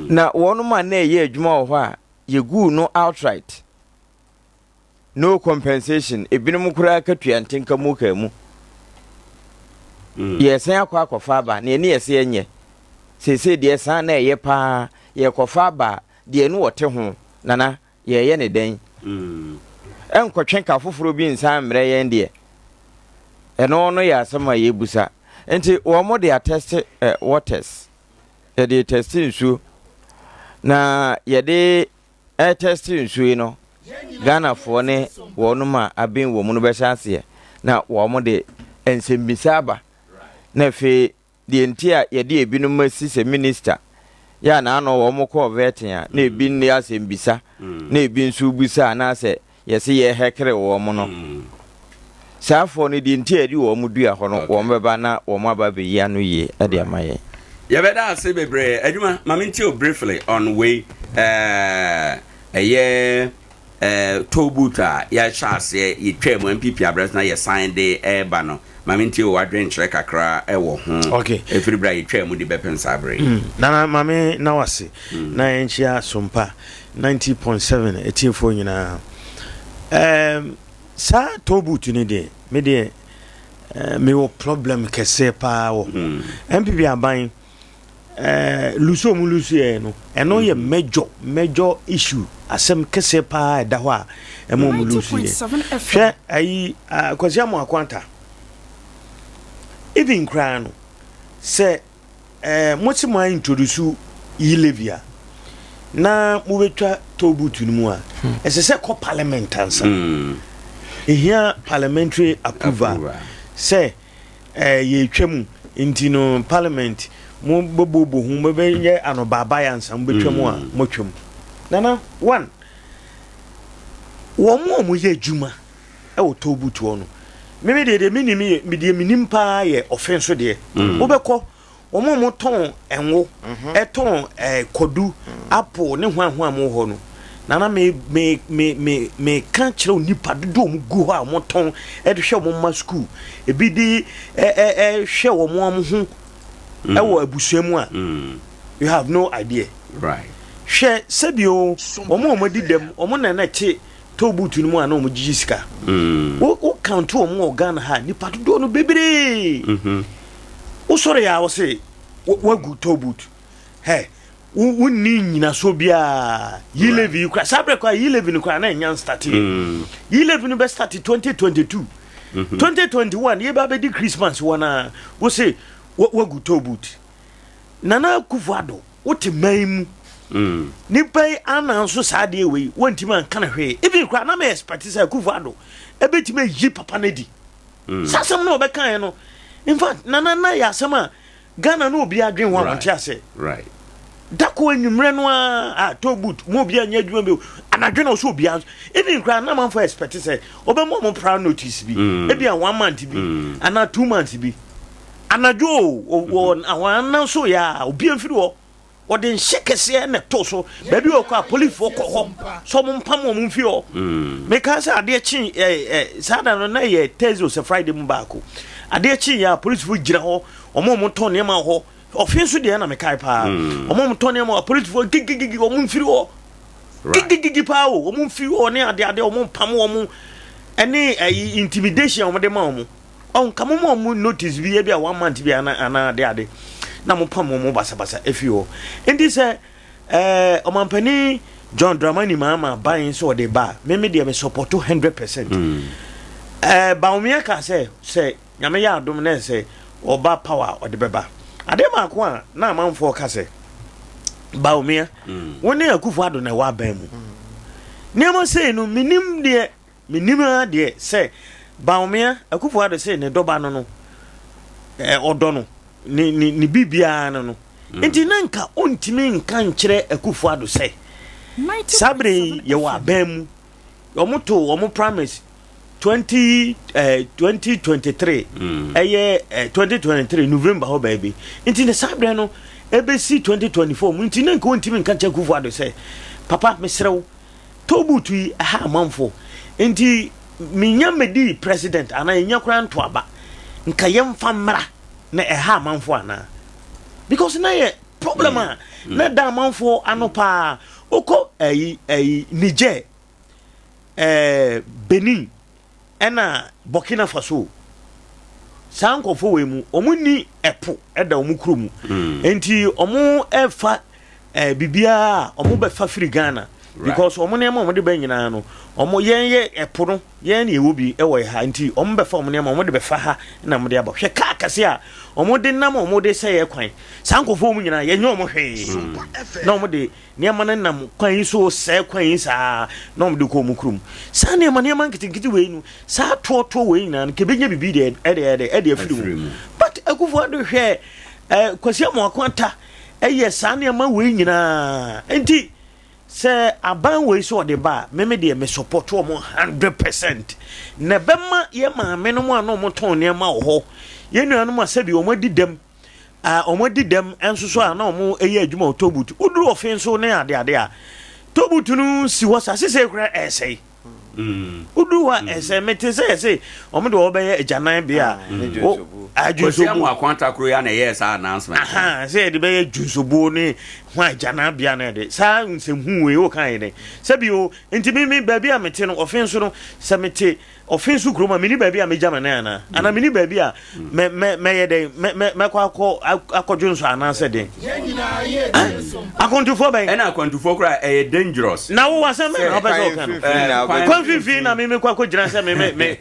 Na wɔnom a na ɛyɛ adwuma wɔ hɔ a yɛguu no outright. No compensation, ebinom koraa akatua ntenka mu kaa mu. Mm. Yɛsan akɔ akɔfa aba, na ɛne yɛsɛ yɛnyɛ. Seesei deɛ saa na ɛyɛ paa, yɛkɔfa aba deɛ ɛne wɔte ho, nana, yɛyɛ ne dɛn? Mm. Ɛnkɔtwe ka foforɔ bi nsan mmerɛ yɛn deɛ. Ɛno no yɛ asɛm a yɛbusa. Nti wɔn de atɛste eh, waters. Yɛde tɛste nsuo. Na yɛde Ɛretɛste nsuo yi no, Ghanafoɔ ne wɔnom a aben wɔ mu no bɛhyɛ aseɛ na wɔn de nsɛmmisa aba. Na afei deɛ nti a yɛde ebinom asi sɛ minista yɛ a naano wɔn kɔɔ vetting a na ebi nni asɛmmisa na ebi nso rebisa anaasɛ yɛse yɛrehɛkere wɔn no. Saa foɔ no deɛ nti a yɛde wɔn dua hɔ no wɔn bɛba na wɔn aba abɛyi ano yie de ama yɛn. Yɛbɛda ase bebree. Adwuma, ma mentie wo briefly on wei. Eh, ɛyɛ eh, toll booth a yɛahyɛ aseɛ, yɛtwaa mu NPP abrɛ so na yɛsan de ɛreba no. Ma mentie wo adwenkyerɛ kakra ɛwɔ ho. Okay. Ɛfiri berɛ a yɛtwaa mu de bɛpem saa berɛ yi. Mm. Nana, ma me na wase mm. na yɛnkyia Sompa 90.7 atiefoɔ nyinaa. Um, Saa toll booth no deɛ me deɛ eh, mewɔ problem kɛseɛ paa wɔ ho. NPP hmm. aban eh, lusu ɔmu lusu yɛ no ɛno yɛ hmm. major major issue asɛm kɛseɛ paa ɛda hɔ a ɛma ɔmu lusu yɛ. Hwɛ ayi ah, Kwasi Amoako Ata even koraa no sɛ Eh, mo se mo a introduce yi levy a, na mobɛtwa toll booth no mu a, hmm. ɛsɛ sɛ kɔ parliament ansa. Hmm. Ehia parliamentary approval sɛ eh, yɛtwa mu nti no parliament mo bɛbobo ho mobɛyɛ anobaabae ansa mobɛtwa mu a hmm. motwa mu. Nana, one, wɔn a wɔyɛ adwuma wɔ toll booth hɔ no meme deɛ deɛ menim yɛ deɛ menim paa yɛ ɔfe nso deɛ mm. wobɛkɔ wɔn a wɔtɔn ɛnwo mhm. ɛtɔn ɛɛ kɔdu mm. apple ne hwan hwan mu hɔ no nana me me me me me ka kyerɛ nipa dodo wɔn gu hɔ a wɔtɔn ɛde hwɛ wɔn mma sukuu ebi de ɛ ɛ ɛhwɛ wɔn wɔn ho mm. ɛwɔ abusua mu a you have no idea right hwɛ sɛbi o wɔn a wɔn adi dɛm wɔn na na ɛte. toll booth no mu a na wɔn gyigyi sika. Mm. Wo wo count wɔn wɔ Ghana ha nipa dodoɔ no bebree. Mm-hmm. Wosɔre a wɔse wagu toll booth. Hɛ wo wonni nyinasoɔ biara yi levy yi kora saa berɛ kora yi levy no kora na ɛnya nstate yɛ. Mm. Yi levy no bɛ start 2022. 2021 yɛ ba bɛdi Christmas wɔn a wose wagu toll booth. Nana Akufo-Addo Wote man mu. Nipa yi ana nso saa adeɛ wei wɔntumi anka no hwee. Even koraa na me expect sɛ Akufo Addo ɛbɛtumi ayi papa no adi. Mm. Saa asɛm no ɔbɛkaeɛ no in fact nana na yɛ asɛm a Ghana no obi adwen ho a wɔnte ase. Right. Dako anwummerɛ no a ah, toll booth mu obi anyɛ adwuma bi anadwo na ɔsɛ obi even koraa na manfo expect sɛ ɔbɛma ɔmo prior notice bi mm. ebi a one month bi mm. anaa 2 months bi. Anadwo o, wɔ wɔn anan so yɛ a, obi mfiri hɔ. Wɔde nhyɛ kɛseɛ na ɛtoo so. Baabi wɔ kɔ a polifoɔ kɔ hɔ sɛ wɔn mpam wɔn mfiri hɔ. Mm. Meka sɛ adeɛ kye ɛ ɛ saa da no na yɛ Thursday o sɛ Friday mu baako. Adeɛ kye yɛ a polisifoɔ gyina hɔ, wɔn a wɔtɔn nneɛma wɔ hɔ. Ɔfe nso deɛ na mekae paa. Mm. Wɔn a wɔtɔn nneɛma wɔ polisifoɔ gigigigi wɔn mfiri hɔ. Gigigigi paa o, wɔn mfiri hɔ ne adeade wɔn mpam wɔn ɛne ɛyi intimidation a wɔde ma wɔn. Ɔn ka mo ma ɔmo notice bi ebi a one month bi ana ana ade ade na mo pam ɔmo basabasa efi hɔ. Nti sɛ ɛɛ ɔmampanin John Dramani Mahama ban sɛ ɔde ba a, me me deɛ me support 100%. Ɛɛ Bawumia ka sɛ sɛ Nyame yɛ adom na sɛ ɔba power a ɔde bɛba. Adeɛ baako a na amanfoɔ ka sɛ Bawumia wo ne Akufo Addo na ɛwɔ aban mu. Nneɛma sei no menim deɛ Menim ara deɛ sɛ Bawumia, Akufo Addo se ne dɔba no no, eh, ɔdɔ no, ne, ne, ne biribiara no no. Mm. Nti na nka ɔntumi nka nkyerɛ Akufo Addo sɛ, saa berɛ yi yɛwɔ aban mu, wɔn to wɔn promise. 20 eh, 2023 ɛyɛ eh, 2023 November hɔ baabi nti ne saa berɛ no ɛbɛsi 2024 mu nti na nka ɔntumi nka nkyɛ Akufo Addo sɛ papa mesrɛ wo toll booth yi ɛha amanfoɔ nti menya mɛdi president anaa yɛnya koraa nto aba nka yɛmfa mmra na ɛha amanfoɔ anaa because na yɛ problem a na da amanfoɔ ano paa wokɔ ɛyi ɛyi Niger ɛɛ Benin ɛna Burkina Faso saa nkurɔfoɔ wei mu wɔn ni ɛpo ɛda wɔn kuro mu mm. nti wɔn ɛfa ɛɛ biribiara a wɔn bɛfa firi Ghana because wɔn nneɛma wɔn de bɛ nyinaa no wɔn yɛn yɛ ɛpo no yɛn na ɛwɔ bi ɛwɔ ha nti wɔn bɛfa wɔn nneɛma wɔn de bɛfa ha na wɔn de aba hwɛ kaa kɛse a wɔn de nam wɔn de sɛ yɛ kwan saa nkurɔfoɔ wɔn nyinaa yɛnyɛ wɔn hwee mm. na wɔn de Nneɛma no nam kwan yi so resɛe kwan yi saa na wɔde kɔ wɔn kurom. Saa nneɛma nneɛma nketenkete wei no, saa toɔtoɔ wei nyinaa no, kebenya biribi deɛ ɛde ɛde ɛde afiri mu. But Akufo Addo hwɛ ɛɛ Kwasi Amoako Ata ɛyɛ saa nneɛma wei nyinaa. Nti sɛ aban wei sɛ ɔde ba a, meme deɛ me support wɔn 100%. Na ɛbɛma yɛ maame nom a na wɔn tɔn nneɛma wɔ hɔ, yɛn nuanom a sɛbi wɔn adi dɛm a wɔadi dɛm nso so a na wɔyɛ adwuma wɔ toll booth. Woduru ɔfe nso ne adeade a, toll booth no si hɔ saa sesei koraa ɛresɛe. Mm. Woduru hɔ a mm. ɛsɛ mete sɛ yɛse wɔn de wɔbɛyɛ agyanan bea a adwunsobo. Kwasi Amoako Atakoro ya na ɛyɛɛ saa announcement. Aha, sɛ yɛde bɛyɛ dwunsobo ne ho agyanan bea na yɛde saa nsɛmhu wei wo kan yɛ dɛ. Sɛbi o, nti me me baabi a mete no ɔfe nso no sɛ mete Ɔfe nso kurom a menni baabi a megya me nan anaa? Anaa menni baabi a mɛ mɛ mɛyɛ dɛn mɛ mɛ mɛkɔ akɔ akɔdwo nsɔ anaasɛ dɛn? Akwantufoɔ bɛn? Ɛna akwantufoɔ koraa ɛyɛ dangerous. Na wo asɛm bɛn na wopɛ sɛ ɔka no? Kwan mfimfini na me mekɔ akɔgyina sɛ me me me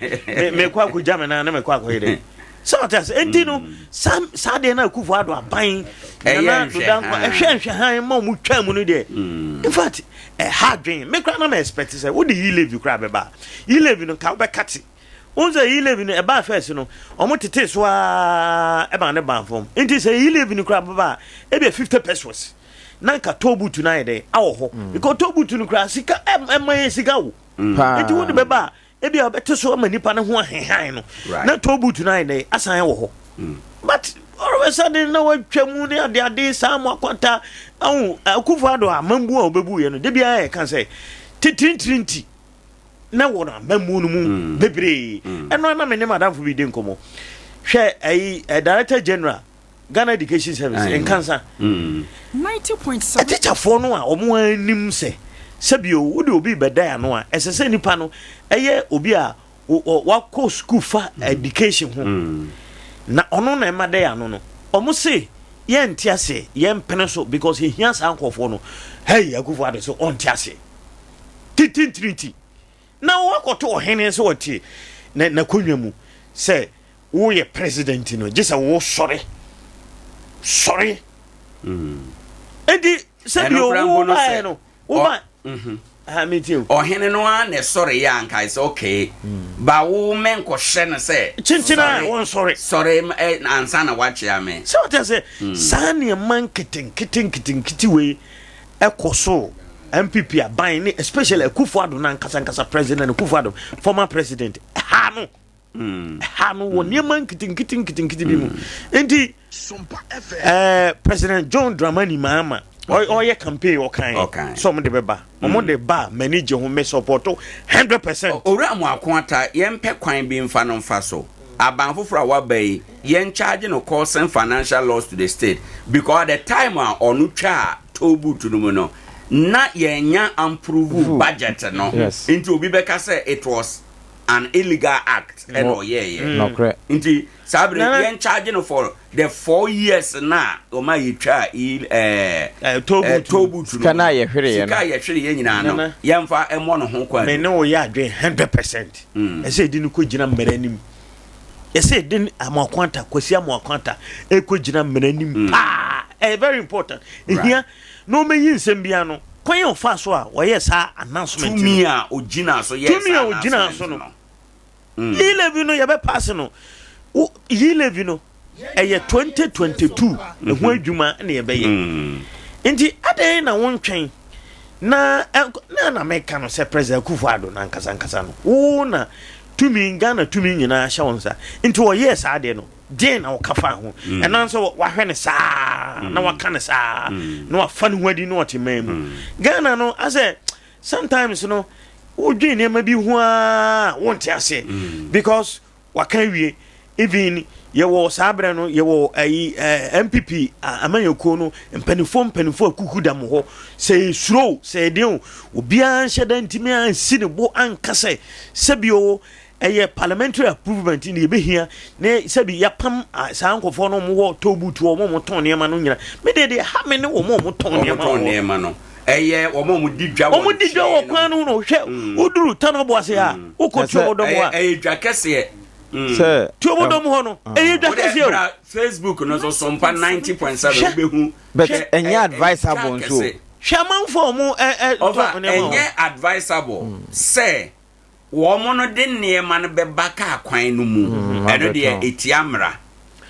mekɔ akɔgya me nan na mekɔ akɔyɛ dɛn? Sɛ ɔte ase enti no saa saa deɛ na Akufo Addo aban Nana Addo Dankwa ɛhwɛ nhwɛ han ma wɔn twa mu no deɛ in fact ɛha adwen me koraa na ma expect sɛ wode yi levy koraa bɛba yi levy no nka wobɛka te wɔn sɛ yi levy no ɛbaa first no wɔn tete so aa ɛma ne ban fam nti sɛ yi levy no koraa bɛba a ebi 50 pesos na nka toll booth no ayɛ dɛ awɔ hɔ because toll booth no koraa sika ɛma yɛ sika wo nti wode bɛba a Ebia ɔbɛte so ama nipa no ho ahehan no na toll booth no ayɛ dɛ asan wɔ hɔ mm. but all of a sudden na watwa mu ne ade ade saa mo akwanta ahu Akufo Addo amambu a ɔbɛbu yɛ no de biara yɛ ka sɛ titirintiri nti na wɔ no amammu no mu mm. bebree mm. ɛno ana me ne madamfo bi di nkɔmmɔ hwɛ ayi eh, director general Ghana Education Service nkansa atikyafoɔ no a wɔn anim sɛ sɛbio wode obi bɛdan ano a ɛsɛ sɛ nipa no ɛyɛ obi a wakɔ sukuu fa mm. education ho mm. na ɔno na ɛma dɛn ano no wɔn se yɛnte aseɛ yɛmpene so because yɛhia saa nkurɔfoɔ no hei Akufo Addo so ɔnte aseɛ titintirinti na wakɔto ɔhene sɛ ɔte n'akonnwa mu sɛ Woyɛ president no gye sɛ wo sɔre sɔre. Enti sɛ bi o wo baeɛ no wo ba mhm. ha mi ti o. Ɔhene no ara na ɛsɔre yɛ anka sɛ okay ba wo mɛnkɔhyɛ no sɛ kyinkyin a wɔn sɔre sɔre ɛ ansa na wakyea me. Sɛ ɔte sɛ mm. saa nneɛma nketenkete nketenkete wei ɛkɔ so NPP aban ne especially Akufo Addo na ankasa ankasa president Akufo Addo former president ha no. ha no wɔ nneɛma nketenkete nketenkete bi mu nti ɛɛ president John Dramani Mahama ɔyɛ campaign ɔkan sɛ ɔmo de bɛba ɔmo de ba m'ani gye ho me support 100%. Owura Amoako Atta yɛmpɛ kwan bi mfa no mfa so aban foforɔ a waba yi yɛn charge no causing financial loss to the state because at the time a ɔno twaa toll booth no mu no na yɛnya amprove budget no nti obi bɛka sɛ it was an illegal act ɛna ɔyɛɛyɛ Nɔkorɛ. nti saa bere Nana- yɛn charge no for the 4 years na ɔma yɛtwa i toll booth toll booth no Sika no a yɛhwereeɛ no. sika a yɛhwereeɛ nyinaa no Nana. yɛmfa mmɔ no ho kwan Me ne wo yɛ adwene 100%. Ɛsɛ yɛde no kɔgyina mmara anim. Ɛsɛ yɛde Amoako Atta, Kwasi Amoako Atta ɛkɔgyina mmara anim paa. Ɛyɛ very important. Ɛhia na ɔmɛyi nsɛm bi ano. Kwan a ɔfaa so a ɔyɛɛ saa announcement no. Tumi a ɔgyinaa so yɛɛ Tumi saa a ɔgyinaa so announcement no. no. E-levy no yɛbɛ pass no. Wo e-levy no ɛyɛ 2022 ɛho adwuma na yɛbɛyɛ. Nti adɛn na wontwɛn na na na meka no sɛ President Akufo-Addo no ankasa ankasa no wo na Tumi, Ghana tumi nyinaa hyɛ wo nsa. Nti wɔyɛɛ saa adeɛ no, deɛn na wɔka faa ho? Mm. Ɛno nso wahwɛ no saa, mm. na waka no saa, mm. na wafa ne ho adi na ɔte man mu. Mm. Ghana no, asɛ sometimes no, wodwen nneɛma bi ho ara wonte aseɛ. Mm. Because Waka awie. Even yɛwɔ saa berɛ no yɛwɔ ayi ɛɛ eh, NPP amanyɔkuo no mpanimfoɔ mpanimfoɔ akuku da mo hɔ sɛ esuro sɛ ɛden o obiara nhyɛ da ntumi ansi ne bo anka sɛ sɛbi o ɛyɛ parliamentary approvement ne yɛbɛhia ne sɛbi yɛapam saa nkurɔfoɔ no wɔn wɔ toll booth wɔn a wɔtɔn nneɛma no nyina me deɛ deɛ ha me ne wɔn a wɔtɔn nneɛma no ɛyɛ wɔn a wɔdi dwa wɔ wɔn di dwa wɔ kwan no ho no hwɛ mm. woduru tanɔbo ase a mm. wokɔ tuobodɔm hɔ a ɛyɛ dwa kɛseɛ mm. sɛ tuobodɔm hɔ no ɛyɛ dwa kɛseɛ o facebook no so sompa 90.7 wobɛhu but ɛnyɛ advisable nso hwɛ amanfoɔ a wɔn ɛ ɛ tɔn nneɛma ɛnyɛ advisable sɛ Wɔn no de nneɛma no bɛba kaa kwan no mu. Ɛno deɛ ɛtia mmara.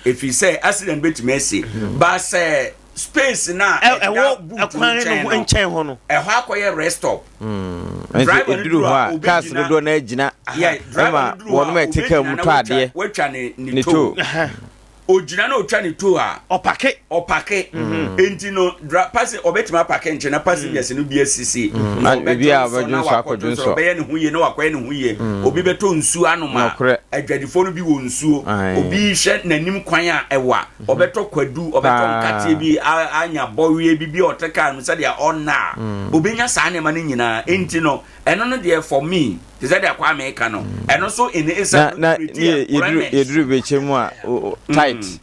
Ɛfiri sɛ accident bɛtumi asi. Ba sɛ space no a ɛda boot no nkyɛn no, ɛhɔ akɔyɛ rest stop. Driver no duru hɔ a, cars dodoɔ no agyina. Driver no duru hɔ a, ɔbɛgyina na watwa ne tow. Ogyina na otwa ne tow a. Ɔpake. Ɔpake. Mm-hmm. Enti no, dra pase ɔbɛtumi apake nkyɛn na passengers no bi asisi. Mm. Na ɔbɛdwo nsɔ na wakɔdwo nsɔ ɔbɛyɛ ne ho yie na wakɔyɛ ne ho yie. Mm. Obi bɛtɔ nsuo anom a adwadifoɔ no bi wɔ nsuo. Obi hwɛ n'anim kwan a ɛwa. Mm-hmm. Ɔbɛtɔ kwadu, ɔbɛtɔ nkateɛ bi anya bɔweɛ bi bi a ɔte kaa no sɛdeɛ ɔnna a. Mm. Obɛnya saa nneɛma no nyinaa. Enti no, ɛno no deɛ for me te sɛ deɛ Kwame ka no ɛno so in itself na na yɛduru bɛkyɛ mu a tight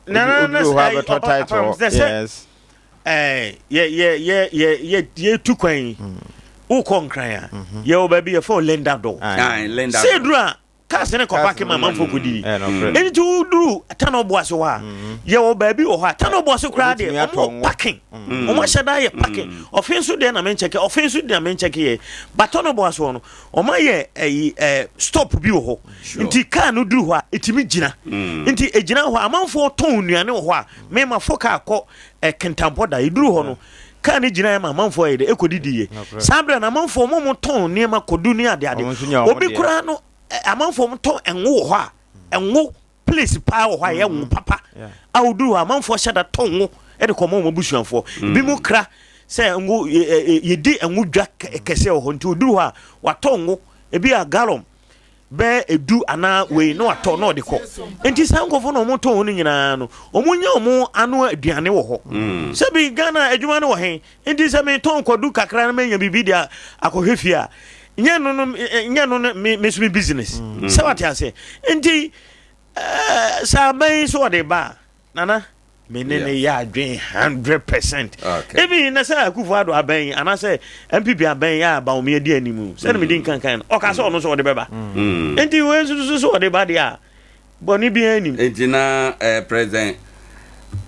woduru hɔ abɛtɔ tight hɔ yes yɛtu kwan yi wokɔ nkran a yɛwɔ baabi yɛfɛ linda dɔ sɛ duru a cars ne kɔ park ma amanfoɔ kɔdidi nti woduru tana ɔboase hɔ a yɛwɔ baabi wɔ hɔ a tana ɔboase koraa deɛ ɔmo parking ɔmo ahyɛ da yɛ parking ɔfe nso deɛ na menkyɛke ɔfe nso deɛ na menkyɛke yɛ but tana ɔboase hɔ no ɔmo ayɛ ɛyi ɛɛ stop bi wɔ hɔ nti kaa no duru hɔ a etimi gyina nti egyina hɔ a amanfoɔ tɔn nnuane wɔ hɔ a mɛma fo kaa kɔ ɛ kentampɔ da eduru hɔ no kaa no gyina yɛ ma amanfoɔ yɛ dɛ ekɔ didi yɛ saa abirɛ na amanfoɔ ɔmo ɔmo tɔn nneɛma kɔdu ne ade ade obi koraa no amanfoɔ ɔmo tɔn ɛngo wɔ hɔ a ɛngo place paa wɔ hɔ a ɛyɛ ngo papa a woduru hɔ amanfoɔ hyɛ da tɔn ngo ɛde kɔma wɔn abusuafoɔ ebi mu kra sɛ ngo yɛdi ngo dwa kɛseɛ wɔ hɔ nti oduru hɔ a watɔ ngo ebi a gallon bɛyɛ edu anaa wei na watɔ na ɔde kɔ nti saa nkurɔfoɔ na wɔn tɔn no nyinaa no wɔn nya wɔn ano aduane wɔ hɔ mm. sɛbi Ghana adwuma no wɔ he nti sɛ metɔn kwadu kakra na menya biribi de akɔhwɛ fie a nyɛ no no nyɛ no no me me so me business mm. sɛ wate ase nti ɛɛ sɛ aban yi so ɔde ba a nana me ne ne yɛ adwen 100% even na sɛ akufo ado aban yi anaasɛ npp aban yi a Bawumia di anim sɛ na medi nkankan no ɔka sɛ ɔno nso ɔde bɛba mm. nti wei nso so so ɔde ba deɛ a bɔne biara nim nti na eh, president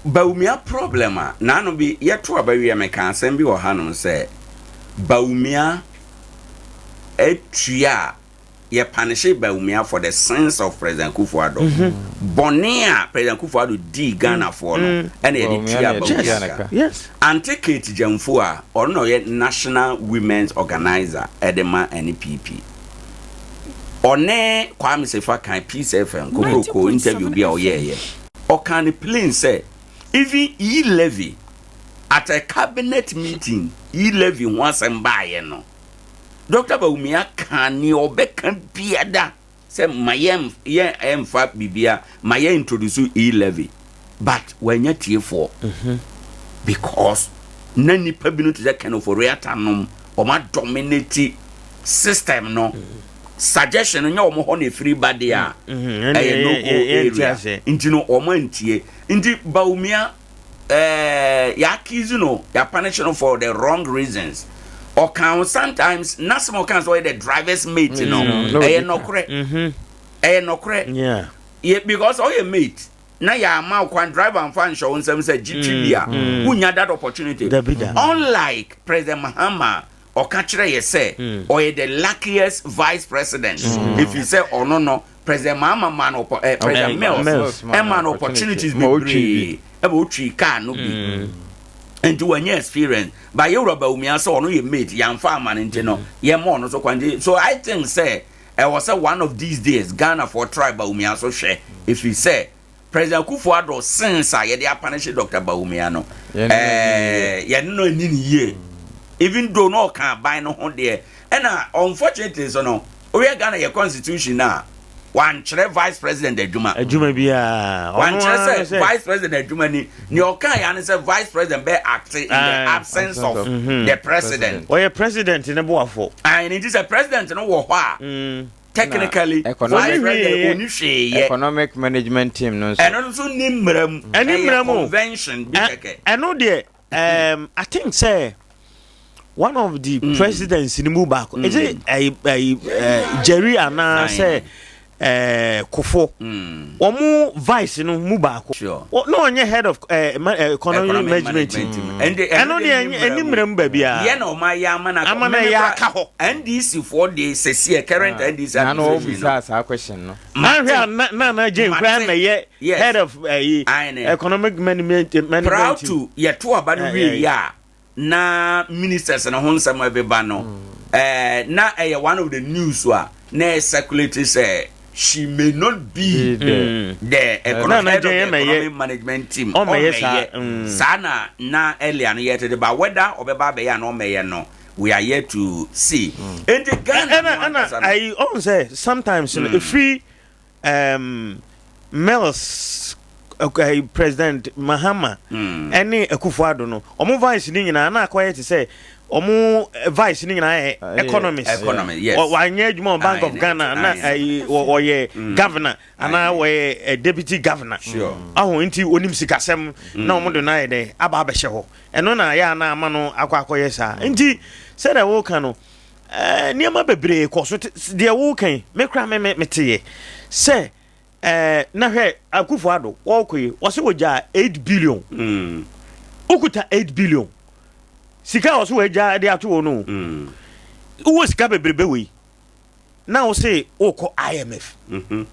Bawumia problem a naano bi yɛto aba wie meka asɛm bi wɔ hanom sɛ Bawumia atua a yɛ panishe Bawumia for the sins of President Kufuor Addo. Bɔne a President Kufuor Addo dii Ghanafoɔ no ɛna yɛde tua Bawumia ka. Yes. Ante Kate Gyamfo a ɔno na ɔyɛ National Women's Organizer ɛde ma NPP. Ɔne Kwame Sefa kan Peace FM kokroko interview bi a ɔyɛɛyɛ. Ɔkaa no plain sɛ even E-levy at a cabinet meeting E-levy ho asɛm baeɛ no Dɔkta Bawumia kaa nea ɔbɛka biada sɛ ma yɛn yɛn ɛnfa bibia ma yɛn introduce e-levy but wanya tiefoɔ because na nipa binom te sɛ Ken Ofori-Atta nom wɔn adominate system no suggestion no nyɛ wɔn hɔ na efiri ba deɛ a ɛyɛ no go area nti no wɔn antie nti Bawumia eh, yɛ accuse no yɛ punish no for the wrong reasons ɔka ho sometimes n'asɛm a ɔka sɛ ɔyɛ the driver's mate no ɛyɛ nɔkorɛ ɛyɛ nɔkorɛ yɛ because ɔyɛ mate na yɛ ama kwan driver nfa nhyɛ wo nsɛm sɛ gye twi bi a wonya that opportunity unlike President Mahama ɔka kyerɛ yɛ sɛ ɔyɛ the luckiest vice president ɛfiri sɛ ɔno no President Mahama maa no eh, President Mills ɛma no opportunities bebree ɛma otwi car no bi nti wanya experience ba yɛwura Bawumia sɛ ɔno yɛ mate yɛamfa ama no nti no yɛma ɔno so kwan nti so I think sɛ. Ɛwɔ sɛ one of these days Ghanafoɔ try Bawumia so hwɛ ɛfiri sɛ President Akufo Addo sins a yɛde apanehye Doctor Bawumia no ɛɛ yɛne no ani ne yie even though na ɔka aban no ho deɛ ɛna unfortunately nso no wohwɛ Ghana yɛ constitution no a wankyerɛ vice president adwuma. Adwuma biara. Wankyerɛ sɛ vice president adwuma ni. Nea ɔka ya ne sɛ vice president bɛ act in the absence of mm-hmm. the president. Ɔyɛ president ne boafo. Ayi ne ti sɛ president no wɔ hɔ a. Mm. Technically, vice president oni hwee yɛ. Economic management team no nso. Ɛno nso ni mmara mu. Ɛni mmara mu. Convention bi kɛkɛ. Ɛno deɛ um, I think sɛ one of the mm. presidents ni mu baako mm. is it ɛyi ɛyi eh, Jerry anaasɛ ɛɛ eh, Kofo mm. wɔn mu vice no mu baako na ɔnyɛ head of ɛɛ eh, economic management ɛno deɛ ɛni mmerɛ mu baabi a yɛ na wɔn ayɛ ama na ama na yɛ aka hɔ NDC foɔ de sɛsi ɛ current ah. NDC administration no na wɔn bisa saa question no. Ahwɛ a na Nana Jane koraa na yɛ head of ɛyi eh, economic management. Eh, Proud to yɛto aba no wie yɛ a na ministers no ho nsɛm ɛbeba no ɛɛ na ɛyɛ one of the news a na ɛ circulate sɛ she may not be mm. the economic head of the economic management team ɔmɛyɛ mm. saa na na earlier no yɛ tete ba whether ɔbɛba abɛyɛ ana ɔmɛyɛ no we are yet to see. Mm. Enti Ghana ɛna ɛna ayi ɔn sɛ sometimes no mm. efiri um, Mills uh, President Mahama mm. ɛne Akufo-Addo no ɔmo vice ne nyinaa na akɔyɛ te sɛ ɔmo eh, vice ne nyinaa yɛ ah, economist economist yes wanyɛ adwuma wɔ Bank of Ghana na ayi ɔyɛ mm. governor anaa wɔyɛ eh, deputy governor aho nti onim sikasɛm na ɔmo de no ayɛ dɛ aba abɛhyɛ hɔ. Ɛno na ɛyɛ a na ama no akɔ akɔyɛ saa. Nti sɛdeɛ woka no, eh, nneɛma bebree kɔ so. Deɛ woka yi, me koraa me me meteyɛ sɛ eh, na hwɛ Akufo Addo wɔkɔ yi, wɔse wɔgyaa 8 billion. Mm. Wokuta 8 billion. Sika a wɔse wɔagya de ato hɔ no. Mm. Wowɔ sika bebrebe wei. na wo se wokɔ IMF. Mhm.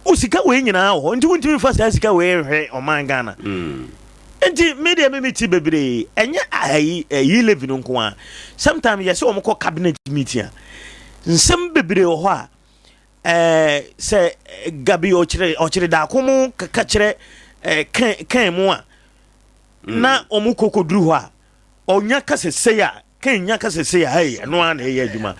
Wo sika wei nyinaa wɔ hɔ nti wontumi mfa saa sika wei nhwɛ ɔman Ghana. Mm. Nti me deɛ me me ti bebree ɛnyɛ ayi ɛyi levy no nko a. Sometimes yɛsɛ wɔn kɔ cabinet meeting a nsɛm bebree wɔ hɔ a ɛɛ sɛ Gabi ɔkyerɛ ɔkyerɛ daako mu kaka kyerɛ ɛɛ kɛn kɛn mu a mm. na wɔn kɔ kɔduru hɔ a ɔnya kasa sei a Cain nya ka sɛ sei a hey ɛno ara na ɛyɛ adwuma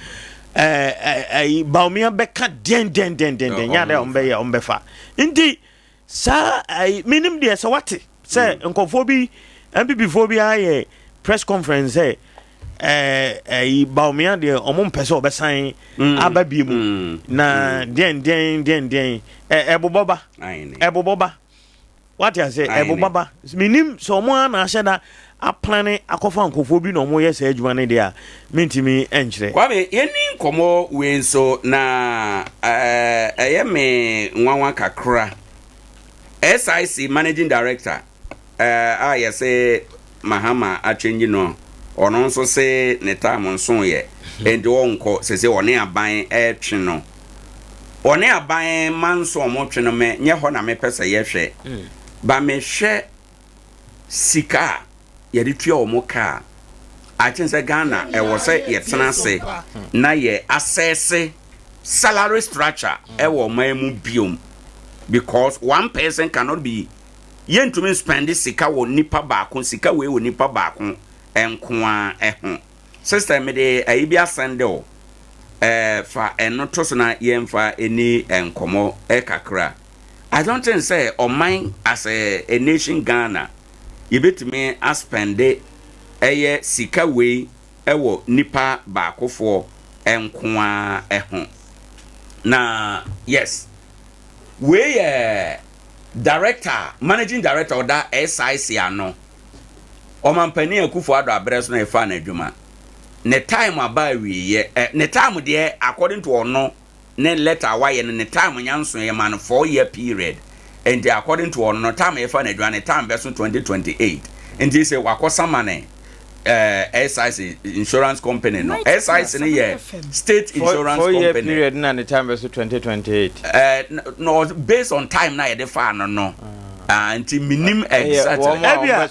ɛɛ ɛyi Bawumia bɛka dɛn dɛn dɛn dɛn dɛn nyɛ adɛ ɔmo bɛyɛ ɔmo bɛfa nti saa ɛyi minim deɛ sɛ wate sɛ mm. nkɔfoɔ bi NPP foɔ bi ayɛ press conference sɛ ɛɛ ɛyi Bawumia deɛ ɔmo mpɛ sɛ ɔbɛsan mm. aba bie mu mm. na deɛn deɛn deɛn deɛn ɛ ɛbobɔ ba ɛbobɔ ba. Wate ase? Ɛboba ba. Menim sɛ wɔn ara na ahyɛ da aplane akɔfa nkurɔfoɔ bi na wɔyɛ saa adwuma no deɛ a, mentumi nkyerɛ. Kwame, yɛnni nkɔmmɔ wei nso na ɛyɛ me nwanwa kakra. SIC Managing Director a yɛse Mahama akyɛngyi no, ɔno nso se ne time nsoeɛ enti ɔnkɔ, sese ɔne aban retwe no. Ɔne aban ma nso ɔmo twe no me nyɛ hɔ na mepɛ sɛ yɛhwɛ, ba mehwɛ sika a yɛde tua ɔmo ka a, I think sɛ Ghana ɛwɔ sɛ yɛtena ase na yɛ assess salary structure ɛwɔ ɔman mu biom because one person cannot be Yɛntumi nspɛnde sika wɔ nipa baako, sika wei wɔ nipa baako nko ara ho. Sister mede ayi bi asɛnde wo, eh, fa ɛno to so na yɛmfa ɛni nkɔmmɔ eh, kakra. I don't think sɛ ɔman as a, a nation Ghana yɛbɛtumi aspɛnde ɛyɛ sika wei ɛwɔ nipa baakofoɔ nko ara ho. Na yes, wei yɛ Director, Managing Director a ɔda SIC ano, Ɔmanpanin Akufo Addo abrɛ so na yɛfaa no adwuma. Ne time aba awieɛ, eh, ne time deɛ according to ɔno ne letter a wayɛ no, ne time nya nso yɛma no 4 year period. Nti according to ɔno no, time a yɛfaa no adwuma ne time bɛso 2028. Nti sɛ wakɔsama ne eh, SIC insurance company no. SIC no yɛ state insurance company. Four year period na ne time bɛ so 2028. Eh, no, based on time na yɛde faa no no. Ah, ah nti minim exactly. Ebia,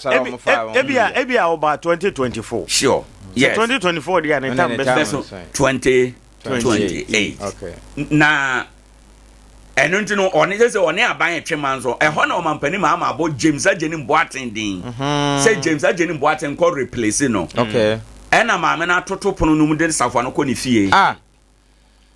ebia, ebia ɔba 2024. Sure. Yes. 2024 deɛ ne time bɛ so 20. 28. Na ɛno nti no ɔne sɛ sɛ ɔne aban ɛtwe ma nso ɛhɔ na ɔmampanin maa ma abɔ James Agyenim Boateng din mhm. sɛ James Agyenim Boateng kɔ replace no. Okay. Ɛna maame no atoto pono no mu de safoa no kɔ ne fie. Ah.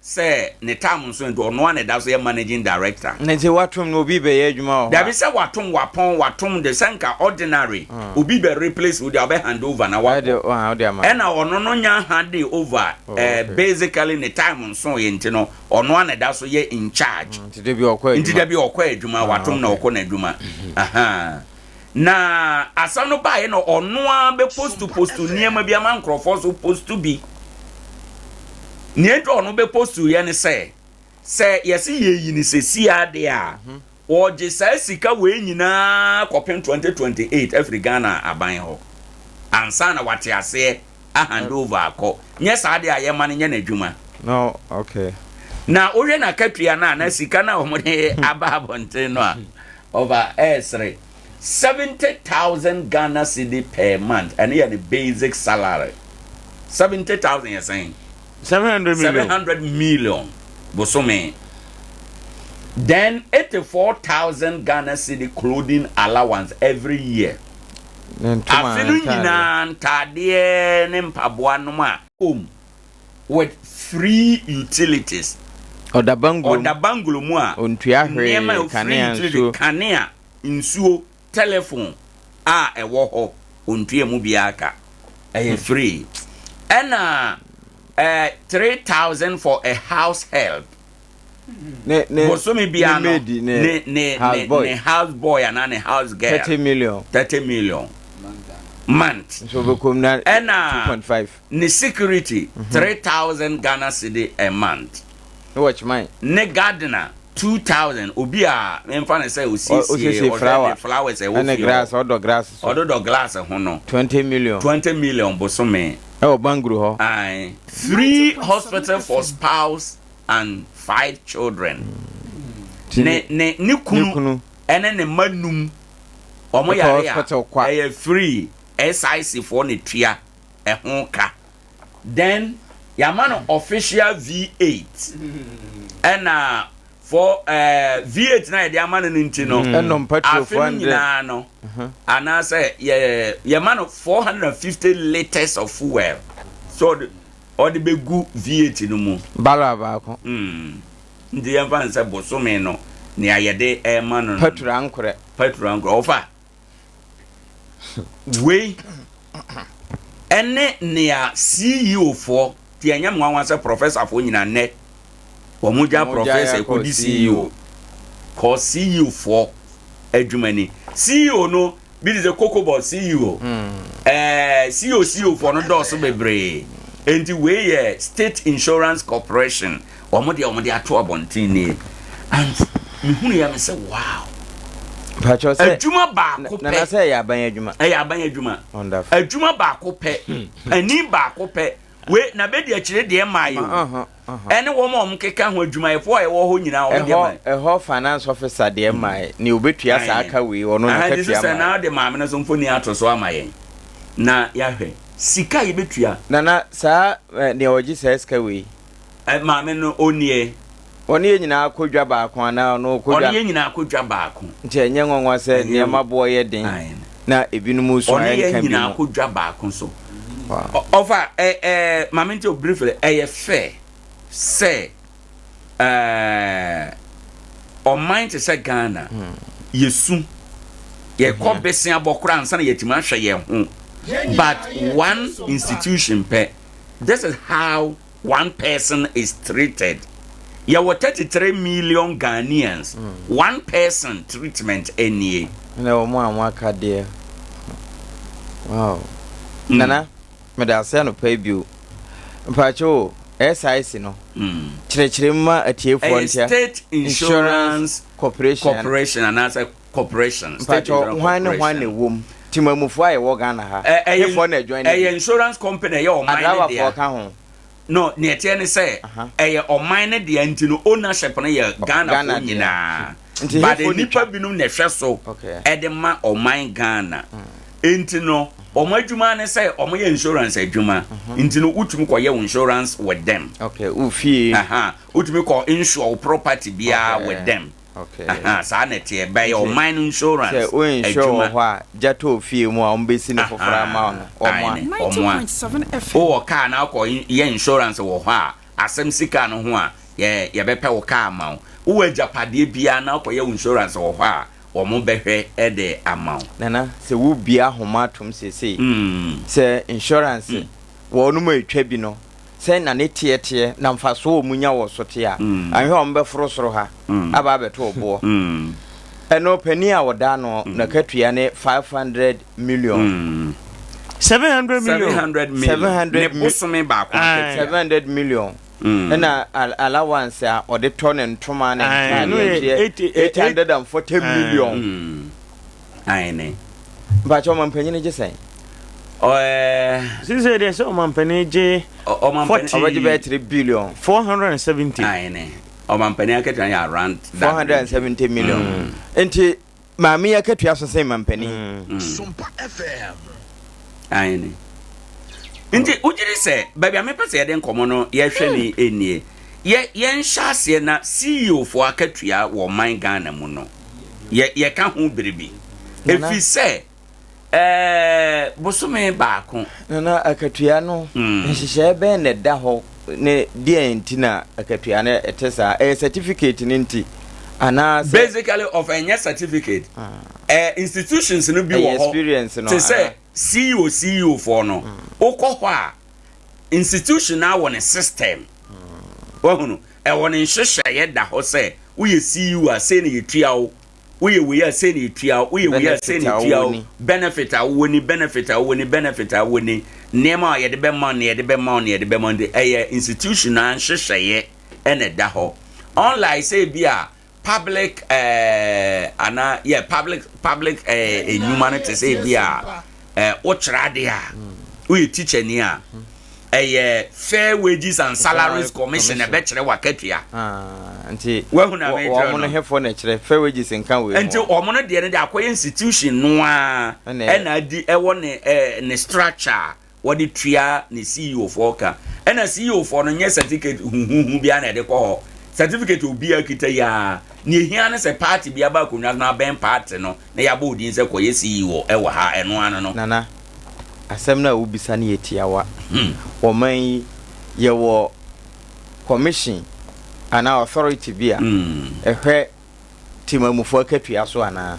Sɛ ne tam nso nti ɔno a na ɛda so yɛ managing director. Na nti watom no obi bɛyɛ adwuma wɔ hɔ. Dabi sɛ watom wapɔn watom de sɛ nka ordinary mm. obi bɛ replace wo de ɔbɛ hand over na wakɔ. Ɛna ɔno no nya hand over oh, eh, okay. basically ne time nso yɛ nti no ɔno a na ɛda so yɛ in charge. Mm, nti dabi ɔkɔ adwuma. Nti dabi ɔkɔ adwuma ah, watom na ɔkɔ n'adwuma. Mm-hmm. Na asɛm no baeɛ na ɔno ara bɛ postu postu nneɛma bi ama nkurɔfoɔ so postu bi. Nea nti ɔno bɛ postu yɛ ne sɛ, sɛ yɛse yɛyi no sɛsi adeɛ a, mhm. wɔgye saa sika wei nyinaa kɔpem 2028 afiri Ghana aban hɔ ansa na wate aseɛ a hand over akɔ. Nyɛ saa deɛ a yɛma no nyɛ n'adwuma. No, okay. Na wohwɛ n'akatua no a na sika no a wɔde aba abɔnten no a Ɔfa ɛɛsere 70,000 Ghana cedi per month ɛno yɛ ne basic salary 70,000 yɛ sɛn? 700 million. 700 million bosome then 84,000 Ghana cedi clothing allowance every year afe no nyinaa ntaadeɛ ne mpaboa nom a home with free utilities. Ɔda banglo mu. Ɔda banglo mu a. Ontua hwee, nneɛma a kanea, free utility, nsuo. Kanea, nsuo, telephone a ɛwɔ hɔ, ontua mu biara ka. Ɛyɛ free. Ɛna eh, 3000 for a house help. Ne ne Bosome biara ne no, maid ne ne ne house ne boy. ne house boy anaa ne house girl. 30 million. 30 million month. Nso ɔbɛkɔm na Ɛna 2.5. Ne security, 3000 Ghana cedi a month. Ne watchman. Ne gardener, 2000, obi a memfa no sɛ osiesie, Osiesie ɔhwɛ flower. ne flowers a ɛwɔ Ɛne fie grass, hɔ. ɔdɔ grass so. Ɔdodɔ glass ho no. 20 million. 20 million bosome. Ɛwɔ Bangru hɔ. Ae. Free hospital for spouse and five children. Ne ne ne kunu ɛne ne mma num. Wɔn yare a, ɛyɛ free. SIC foɔ na tua ɛho ka. Then yɛama no official V8 ɛna for eh, V8 na yɛde ama no no nti no mm. afe no nyinaa no mhm. anaasɛ yɛ yɛma no 450 litres of fuel so ɔde ɔde bɛgu V8 no mu. Barrel baako. Mm. Nti yɛmfa no sɛ bosome no nea yɛde ɛma no no. Petrol ankorɛ. Petrol ankorɛ ɔfa. Wei ɛne nea CEO foɔ ti ɛnyɛ nwanwa sɛ professor foɔ nyinaa nnɛ wɔn gya professor kɔdi CEO kɔ CEO foɔ adwuma ni CEO no bi te sɛ Cocobod CEO hmm. ɛɛ eh, CEO CEO foɔ no dɔɔso bebree nti wei yɛ State Insurance Corporation Wɔn deɛ wɔn de ato abɔnten nie and mehunu yɛ me sɛ wow. Mpakyɛw sɛ adwuma baako pɛ. Nana sɛ ɛyɛ aban adwuma. Ɛyɛ aban adwuma. Wonderful. Adwuma baako pɛ. Panin baako pɛ. Wei na bɛdi akyire deɛ maa yɛ o. Ɛne wɔn a wɔn keka ho adwumayɛfoɔ a ɛwɔ hɔ nyinaa wɔn deɛ maa yɛ. Ɛhɔ finance officer deɛ maa yɛ. Nea obetua saa aka wei ɔno na katua maa yɛ. Sɛ na ɔde maame no so mfoni ato so ama yɛn na yɛahwɛ sika a yɛbɛtua. Nana saa nea ɔgye saa sika wei. Maame no onie. Ɔne yɛn nyinaa kɔ dwa baako anaa ɔno ɔkɔ dwa. Ɔne yɛn nyinaa kɔ dwa baako. Nti ɛnyɛ nwanwa sɛ nneɛma boɔ yɛ den na ebinom su a Ɔne ɛnka yɛn bi nyinaa mu. kɔ dwa baako so. Ɔfa ɛ ɛ maame nti o briefly ɛyɛ fair sɛ ɛɛ ɔman te sɛ Ghana yɛsu yɛkɔ besia bɔ koraa ansa na yɛatumi ahwɛ yɛn ho but one institution pɛ this is how one person is treated yɛwɔ 33 million Ghanaians mm. one person treatment nie. Na wɔn a wɔn aka deɛ wow mm. nana meda ase anɔpa yi bio mpakyɛ o SIC no mm. kyerɛkyerɛ mu ma atiefoɔ ntia state insurance corporation corporation anaasɛ corporation state mpakyɛ insurance hwan ne hwan na ɛwɔ mu timamufoɔ a yɛwɔ Ghana ha hefoɔ na adwan ɛyɛ insurance company ɛyɛ ɔman ne dea adrabafoɔ ka ho no nea ɛteɛ ne sɛ ɛyɛ ɔman ne dea nti no ownership no yɛ Ghanafoɔ nyinaa but nnipa binom na ɛhwɛ so ɛde ma ɔman Ghana nti no. Wɔn adwuma ne sɛ wɔyɛ insurance adwuma. Nti no wotumi kɔyɛ wo insurance with them. Okay, wo fie. Aha, wotumi kɔ insure wo property biara Okay. with them. Okay. Aha, saa na ɛteɛ. Bɛyɛ ɔman no insurance Sɛ wo insure wɔ adwuma. hɔ a, gya tɔ ofie mu a, wɔbɛsi no foforɔ ama wo no, wɔn a. Aane, wɔn a. Wowɔ car na wokɔ yɛ insurance wɔ hɔ a, asɛm si car no ho a, yɛ yɛbɛpɛ wo car ama wo. Wowɔ agyapadeɛ biara na wokɔyɛ wo insurance wɔ hɔ a, wɔbɛhwɛ de ama wo. Nana, sɛ wo bue ahoma atom seesei sɛ insurance wɔnom a ɛtwa bi no sɛn na ne teɛ teɛ na mfasoɔ wɔn nya wɔ so teɛ a, anhwɛ a wɔn bɛforo soro ha aba abɛto ɔboɔ. Ɛno panin a ɔda ano n'akatua ne 500 million. 700 million. 700 million. 700 Ne bosome baako akatua. 700 million. Ɛna allowance a ɔde tɔ ne ntoma ne ntaadeɛ nso yɛ 840 million. Aane. Mpakyɛ ɔmampanin gye sɛn? Ɔɛ. Sisi deɛ sɛ ɔmampanin gye. Ɔmampanin ɔbɛgye bɛyɛ 3 billion. 470. Aane. Ɔmampanin akatua yɛ around that. 470 million. Nti Maame yi akatua so sen mampanin. Sompa FM. Aane. Nti wogye di sɛ baabi a mepɛ sɛ yɛde nkɔmmɔ no yɛhwɛ ni nie. Yɛ yɛnhyɛ aseɛ na CEO foɔ akatua wɔ ɔman Ghana mu no yɛ yɛka ho biribi. Ɛfiri sɛ ɛɛ bosome baako. Nana akatua no nhyehyɛɛ bɛn na ɛda hɔ ne deɛn nti na akatua no ɛte saa? Ɛyɛ certificate no nti anaa sɛ. Basically of ɛnyɛ certificate. Ɛɛ institutions no bi wɔ Ɛyɛ hɔ experience no te sɛ anaa? CEO CEO foɔ no wokɔ hɔ a institution no ara wɔ ne system. Wahunu? Ɛwɔ ne nhyehyɛeɛ da hɔ sɛ woyɛ CEO a sei na yɛtua wo. Woyɛ wei a sei na yɛtua wo, woyɛ wei a sei Benefit na a yɛtua wowɔ wo, ni. benefit a wowɔ ni, benefit a wowɔ ni, benefit a wowɔ ni, nneɛma a yɛde bɛma wo, nea yɛde bɛma wo, nea yɛde bɛma wo nti ɛyɛ institution no ara nhyehyɛeɛ na ɛda hɔ. Unlike sɛ ebi a public eh, anaa yɛ public public eh, nnwuma no te sɛ ebi a eh, wokyerɛ adeɛ a, woyɛ tikyani a, ɛyɛ Fair Wages and Salaries Commission na ɛbɛkyerɛ w'akatua. Ah, nti Wahu na mekyerɛ wɔn no. no hefo na ɛkyerɛ Fair Wages nka wei ho. Nti wɔn no deɛ no de akɔyɛ institution no ara ɛna adi ɛwɔ ne ɛɛ ne structure a wɔde tua ne CEO foɔ ka. Ɛna CEO foɔ no nyɛ certificate huhuhu biara na ɛde kɔ hɔ. Certificate obiara kita yi ara. Nea ehia ne sɛ party bi aba akonnwa so na abɛn party no na yɛabɔ wo din sɛ kɔyɛ CEO wɔ ha, ɛno ano no. Nana, asɛm no a wobisa no yɛ tiawa. Ɔman yi, yɛwɔ commission anaa authority bi a ɛhwɛ temamufo akatua so anaa?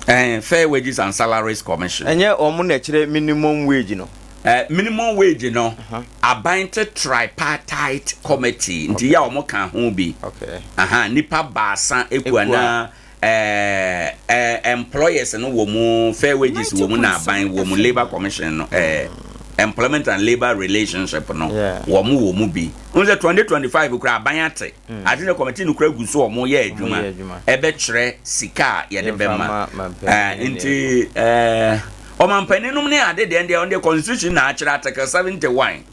Ɛɛ, Fair Wages and Salaries Commission. Ɛnyɛ wɔn na ɛkyerɛ minimum wage no? Ɛɛ, minimum wage no, aban te tripartite committee nti yɛ a wɔka ho bi. Okay. Aha, nnipa baasa ekuo anaa ɛɛ ɛɛ employers no wɔ mu, fair wages wɔ mu na aban wɔ mu, labour commission no ɛɛ employment and labour relationship no wɔn wɔ mu bi. N sɛ 2025 kura aban ate mm. ate sɛ committee no kura gu so wɔn yɛ adwuma ɛbɛkyerɛ sika a yɛde bɛma ɛɛ nti ɛɛ ɔmampanin nom ne ade deɛ deɛ ɔno deɛ constitution na akyerɛ article 71.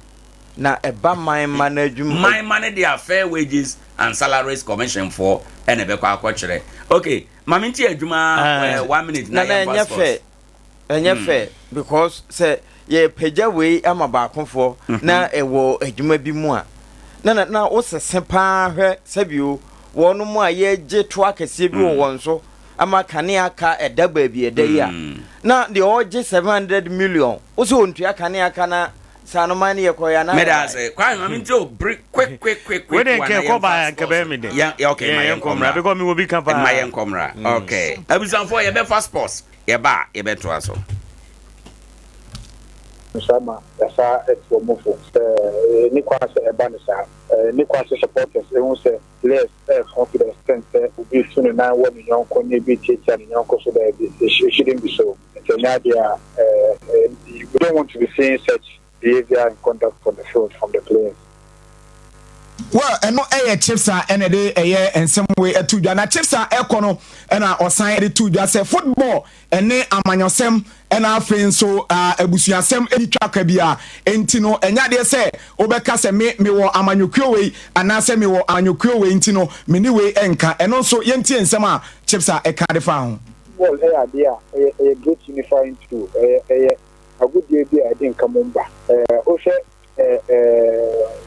Na ɛba man mma no adwuma. Man mma no deɛ a Fair Wages and Salaries Commission foɔ ɛna ɛbɛkɔ akɔkyerɛ. Okay, ma me nti adwuma eh, one minute na Nana yɛmfa ɛnyɛ sports. fɛ ɛnyɛ fɛ because sɛ yɛpagya wei ama baakofoɔ na ɛwɔ adwuma bi mu a na na na wosese paa hwɛ sɛbio wɔnom a yɛgye to akɛseɛ bi wɔ wɔn so ama kanea ka ɛda baabi ɛda yi a na deɛ ɔgye 700 million wo sɛ ɔntua kanea ka na Saa no man no yɛ kɔɛ anaa Meda yɛ ase. Kwame ma me nti o bere quick quick quick quick Wei de one nka na ɛkɔ yɛmfa baa nka sports. bɛyɛ me dɛ. Yɛn yɛ okay ma Yɛn yɛnkɔ yɛnkɔ mmra mmra. because mewɔ bi ka Ma paa. yɛnkɔ mmra. Okay. Abusuafoɔ yɛbɛfa sports. Yɛba a yɛbɛtoa so. Saa ma yɛasa atu wɔn fo sɛ ɛnni kwan sɛ ɛba no saa. Ɛnni kwan sɛ supporters hu sɛ players ɛreko to the extent sɛ obi retu ne nan wɔ ne yɔnko ne ebi retiatia ne yɔnko so, daabi, it shouldn't be so. Nti ɛnyɛ adeɛ a we don't want to be seeing such behaviour and conduct on the field from the players. Well, ɛno ɛyɛ Chipsa ɛna ɛde ɛyɛ nsɛm wei ɛto dwa. Na Chipsa ɛkɔ no ɛna ɔsan ɛde to dwa sɛ football ɛne amanyɔsɛm ɛna afei nso abusuasɛm ɛni twaka biara. Enti no ɛnyɛ adeɛ sɛ wobɛka sɛ me mewɔ amanyɔkuo wei anaasɛ mewɔ amanyɔkuo wei nti no me ne wei ɛnka. Ɛno nso yɛntie nsɛm a Chipsa ɛka de faa ho. Football yɛ adeɛ a ɛyɛ ɛyɛ great unifying tool, ɛyɛ ɛyɛ. agodie bi a ɛde nkamom ba. Wohwɛ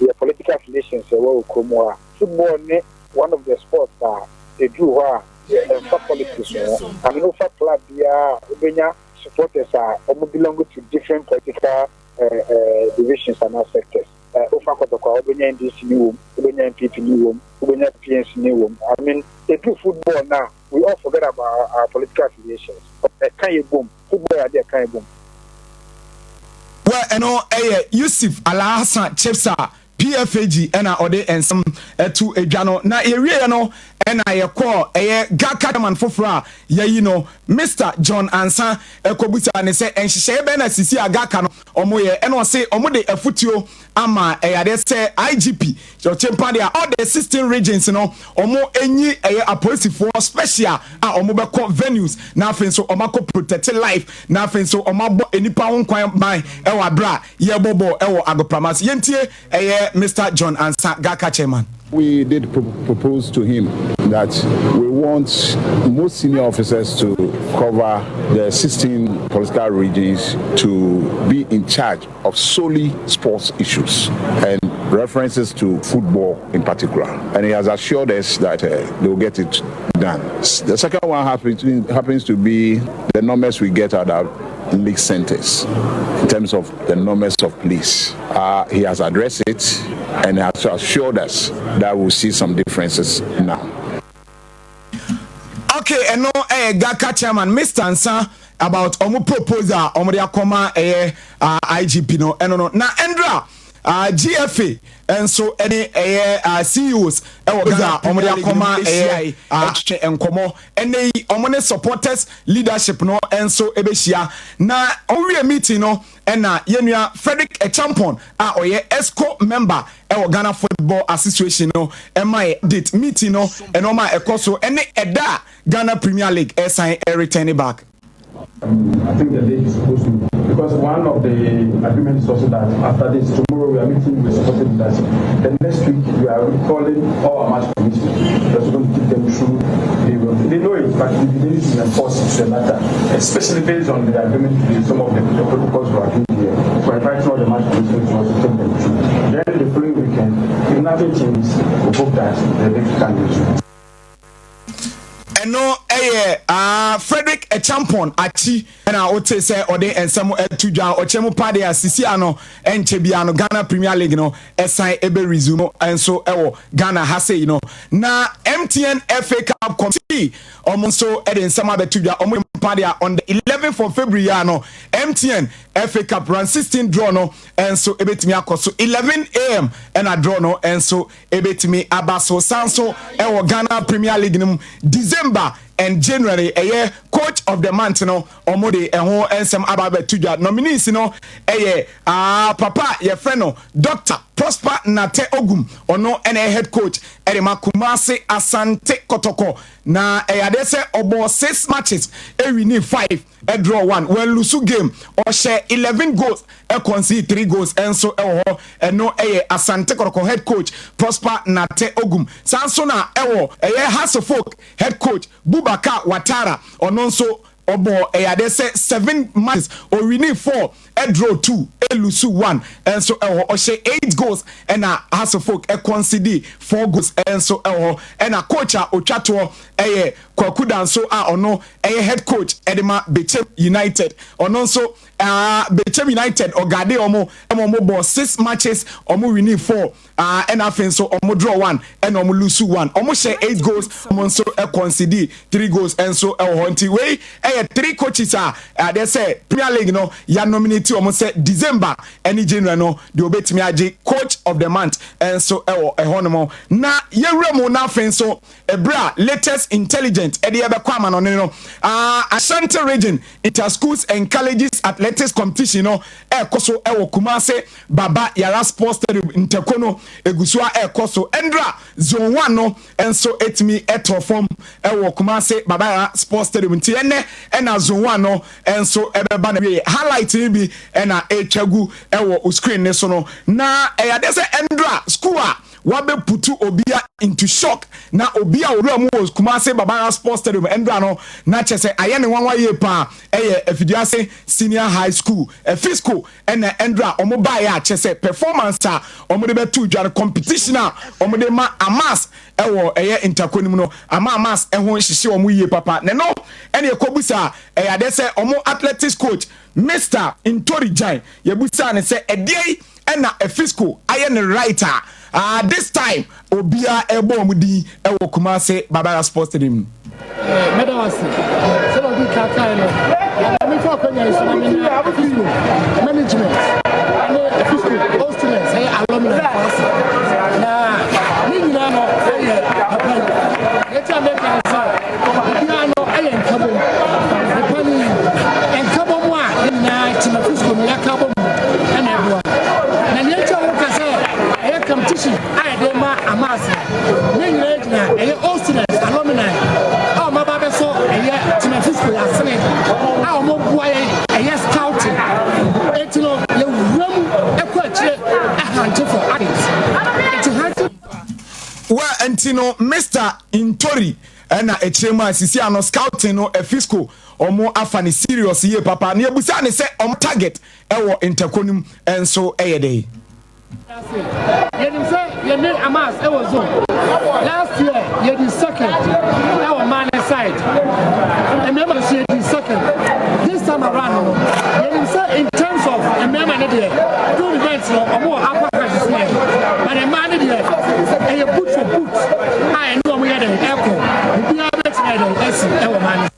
yɛ political affiliations a ɛwɔ wɔ kurom hɔ a, football ne one of the sports a ɛduru hɔ a ɛmfa politics ho. I mean wofa club biara a wobɛnya supporters a wɔn belong to different political divisions anaa sectors. Wofa Kɔtɔkɔ a wobɛnya NDC ni wom, wobɛnya NPP ni wom, wobɛnya PNC ni wom. I mean ɛduru football no a we all forget about our political affiliations. Ɛka yɛ bom. Football yɛ adeɛ a ɛka yɛ bom. Well ɛno ɛyɛ Yusuf Alhassan Chibsah PFAG ɛna ɔde nsɛm ɛto dwa no. Na yɛwieɛ no ɛna yɛkɔɔ ɛyɛ GHALCA chairman foforɔ a yɛayi no Mister John Ansah ɛkɔbusaa no sɛ nhyehyɛeɛ bɛn na sisi a GHALCA no wɔyɛ ɛna ɔse wɔde afutuo ama ɛyɛ adeɛ sɛ IGP Ɔkyempa deɛ all the 16 regions no wɔn nyi ɛyɛ apolisifoɔ special a wɔn bɛkɔ venues na afei nso wɔn akɔ protect life na afei nso wɔn abɔ nnipa ho nkwan ban ɛwɔ abere a yɛrebɔ bɔɔl ɛwɔ agoprama so. Yɛntie ɛyɛ Mister John Ansah, GHALCA chairman. We did propose to him that we want most senior officers to cover the 16 political regions to be in charge of solely sports issues and references to football in particular. And he has assured us that they will get it done. The second one happens to be the numbers we get at our league centers in terms of the numbers of police. He has addressed it and has assured us that we'll see some differences now. Okay, ɛno ɛyɛ GHALCA chairman Mr. Nsa about ɔmo proposal ɔmo de akɔma ɛyɛ IGP no ɛno no. Na ɛndra GFA nso ɛne ɛyɛ CEOs ɛwɔ Ghana ɔmo de akɔma ɛyɛ ɛtwetwe nkɔmɔ. Ɛnɛ yi ɔmo ne supporters leadership no nso ɛbɛhyia na ɔmo wie meeting no ɛna yɛnua Frederick Acheampong a ɔyɛ EXCO member ɛwɔ Ghana Football Association no ɛma yɛ date meeting no ɛna ɔmo a ɛkɔ so ɛne ɛda a Ghana Premier League ɛsan ɛreturn back. I think the date is supposed to, because one of the agreements is also that after this, tomorrow we are meeting with supported leadership. The next week we are calling all our match commissioners. We're going to take them through. They know it, but they need to enforce it to the letter, especially based on the agreement today, some of the protocols were agreed here. We're inviting all the match commissioners to also take them through. Then the following weekend, if nothing changes, we hope that the league can resume. Ɛno ɛyɛ Frederick Acheampong akyi ɛna wote sɛ ɔde nsɛm ɛto dwa. Ɔkyɛ mu pa deɛ a sisi ano ɛnkyɛ bia no Ghana Premier League no ɛsan ɛbɛ resume nso ɛwɔ Ghana ha sei no. Na MTN FA Cup committee ɔmo nso ɛde nsɛm abɛto dwa. Ɔmo pa deɛ on the 11th of February ya no MTN FA Cup round 16 draw no nso ɛbɛtumi akɔ so 11 a.m. ɛna draw no nso ɛbɛtumi aba so. San so ɛwɔ Ghana Premier League no mu, December and January ɛyɛ coach of the month no ɔmo de ɛho nsɛm aba abɛto dwa. Nominees no ɛyɛ papa yɛfrɛ no Dr Prosper Nate Ogum. Ɔno ɛna ɛyɛ head coach ɛde ma Kumasi Asante Kɔtɔkɔ na ɛyɛ adeɛ sɛ ɔbɔ six matches, ɛwin five, ɛdraw one, wɔnlose game, ɔhyɛ 11 goals, ɛconcede three goals ɛnso ɛwɔ hɔ. Ɛno ɛyɛ Asante Kɔtɔkɔ head coach Prosper Nate Ogum. Saa nso na ɛwɔ ɛyɛ Hearts of Oak head coach Bubakar Watara. Ɔno nso ɔbɔ ɛyɛ adeɛ sɛ seven matches, owin four, ɛdraw two, ɛlose one ɛnso ɛwɔ hɔ. Ɔhyɛ eight goals ɛna Hearts of Oak ɛconcede four goals ɛnso ɛwɔ hɔ. Ɛna coach a otwa toɔ ɛyɛ Kwaku Danso a ɔno ɛyɛ head coach ɛde ma Bechem United. Ɔno nso Bechem United ɔguide ɔmo ɛma ɔmo bɔ six matches, ɔmo win four, ɛna afei nso ɔmo draw one ɛna ɔmo lose one. Ɔmo hyɛ eight goals, ɔmo nso ɛconcede three goals ɛnso ɛwɔ hɔ. Nti wei ɛyɛ three coaches a adeɛ sɛ Premier League no ya nominate ɔmo sɛ December ɛne January no deɛ obetumi agye coach of the month ɛnso ɛwɔ ɛhɔ nom. Na yɛwura mu na afei nso ɛbrɛ a latest intelligent ɛde yɛbɛkɔ amanɔne no, Ashanti Region inter schools and colleges athletics competition no ɛɛkɔ so ɛwɔ Kumase Baba Yara Sports Stadium. Ntɛko no egu so a ɛɛkɔ so. Ɛndra zone one no nso etumi ɛtɔ fam ɛwɔ Kumase Baba Yara Sports Stadium. Nti ɛnɛ ɛna zone one no nso ɛbɛba na wie. Highlight yi bi ɛna ɛtwa gu ɛwɔ screen ne so no. Na ɛyɛ adeɛ sɛ ɛndra school a wabɛ putu obia into shock na obi a owura mu wɔ Kumasi Babara Sports Stadium ɛndra no na kyɛ sɛ ayɛ ne nwanwa yie paa ɛyɛ Afidiase Senior High School, Afisco, ɛna ɛndra ɔmo baeɛ a kyɛ sɛ performance a ɔmo de bɛto dwa no, competition a ɔmo de ma Amas ɛwɔ ɛyɛ ntako no mu no ama Amas ɛho hyehye ɔmo yie papa. Na ɛno ɛna ɛkɔbusa ɛyɛ adeɛ sɛ ɔmo athletics coach Mister Ntori Gyan, yɛbusaa no sɛ ɛdeɛn ɛna Efisco ayɛ no right a ah this time obiara ɛrebɔ wɔn din ɛwɔ Kumasi Baba Yara Sports Stadium. Mɛda wo ase. Sɛdeɛ ɔdii kan kaeɛ no, ma memfa akwanya yi so na menya Efisco management ne Efisco old students, ɛyɛ alumni foɔ ase. Na ne nyinaa no ɛyɛ papa yi. Deɛ nti a meka ne sɛ, Obiara no yɛ nkabom. Nipa ni nkabom a yɛn nyinaa te Mafisco no yɛaka abom no na ɛboa. Na nea nti a wɔka sɛ ɛyɛ competition a yɛde ma Amas no, ne nyinaa gyina ɛyɛ old students, alumni a wɔn aba abɛsɔ ɛyɛ Temafisco yɛ asene a wɔn boa yɛn ɛyɛ scouting. Eti no yɛwura mu ɛkɔ akyire ɛhante for athletes. Eti hunting. Well, nti no Mister Ntori ɛna ɛkyerɛ mu a sisi ano scouting no Efisco ɔmo afa ne serious yie papa na yɛbusa ne sɛ ɔmo target ɛwɔ ntɛko no mu ɛnso ɛyɛ dɛ. Yɛnim sɛ yɛne Amas ɛwɔ zone. Last year yɛdi second ɛwɔ mmaa ne side. Mmarima nso yɛdi second. This time around no yɛnim sɛ in terms of mmarima ne deɛ field events no ɔmo wɔ upper hand so yɛ. But mmaa ne deɛ ɛyɛ boot for boot a ɛne ɔmo yɛ dɛ ɛkɔ. Obiara bɛtumi ayɛ dɛ ɛsi ɛwɔ mmaa ne.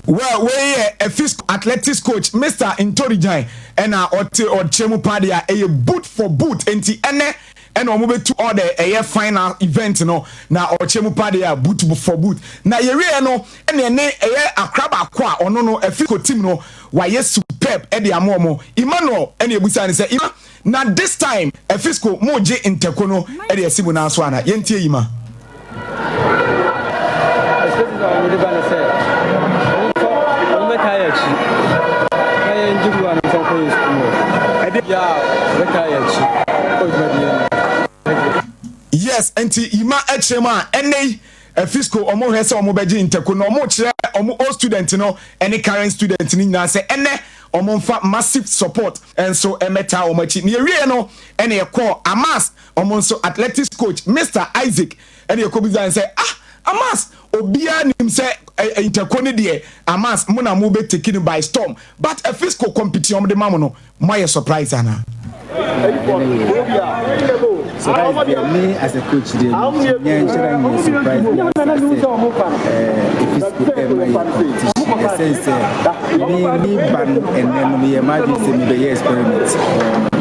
Well, wei yɛ Efisco athletics coach Mr Ntori Gyan ɛna ɔte ɔkyerɛ mu paa deɛ a ɛyɛ boot for boot, nti ɛnɛ ɛna wɔn bɛtu all the ɛyɛ final event no na ɔkyerɛ mu paa deɛ a boot for boot. Na yɛwie no ɛna ɛne ɛyɛ akora baako a ɔno no Efisco team no wayɛ superb ɛde ama wɔn, Emmanuel, ɛna ebusa ne sɛ Ima na this time Efisco mo gye ntɛko no ɛde ɛsi mu nan so ana? Yɛntie Yima. Expected a wɔde ba ne sɛ wɔmmɛtaa yɛ akyi na yɛngye kuruwa no mfa nkɔ yɛ sukuu hɔ. Ɛde bia a wɔbɛtaa yɛ akyi kɔ dwumadie no. Yes, nti Yima akyerɛ mu a ɛnɛ yi Efisco ɔmo hwɛ sɛ ɔmo bɛgye ntɛko na ɔmo kyerɛ ɔmo old student no ɛne current student no nyinaa sɛ ɛnɛ ɔmo nfa massive support nso ɛmɛtaa ɔmo akyi. Na yɛwie no ɛna yɛkɔɔ Amas ɔmo nso athletics coach Mr Isaac ɛna yɛkɔ bisa sɛ ah, Amas, obiara nim sɛ ɛ ntɛko no deɛ Amas mo na mo bɛ take no by storm, but Efisco competition ɔmo de ma mo no, mo ayɛ surprise ana? Surprise deɛ, me as a coach deɛ, nyɛ nhyɛda nyɛ surprise bi asa sɛ Efisco ɛma yɛ competition ɛsɛn sɛ me ba no ɛnɛ no meyɛ m'adwene sɛ mebɛyɛ experiment,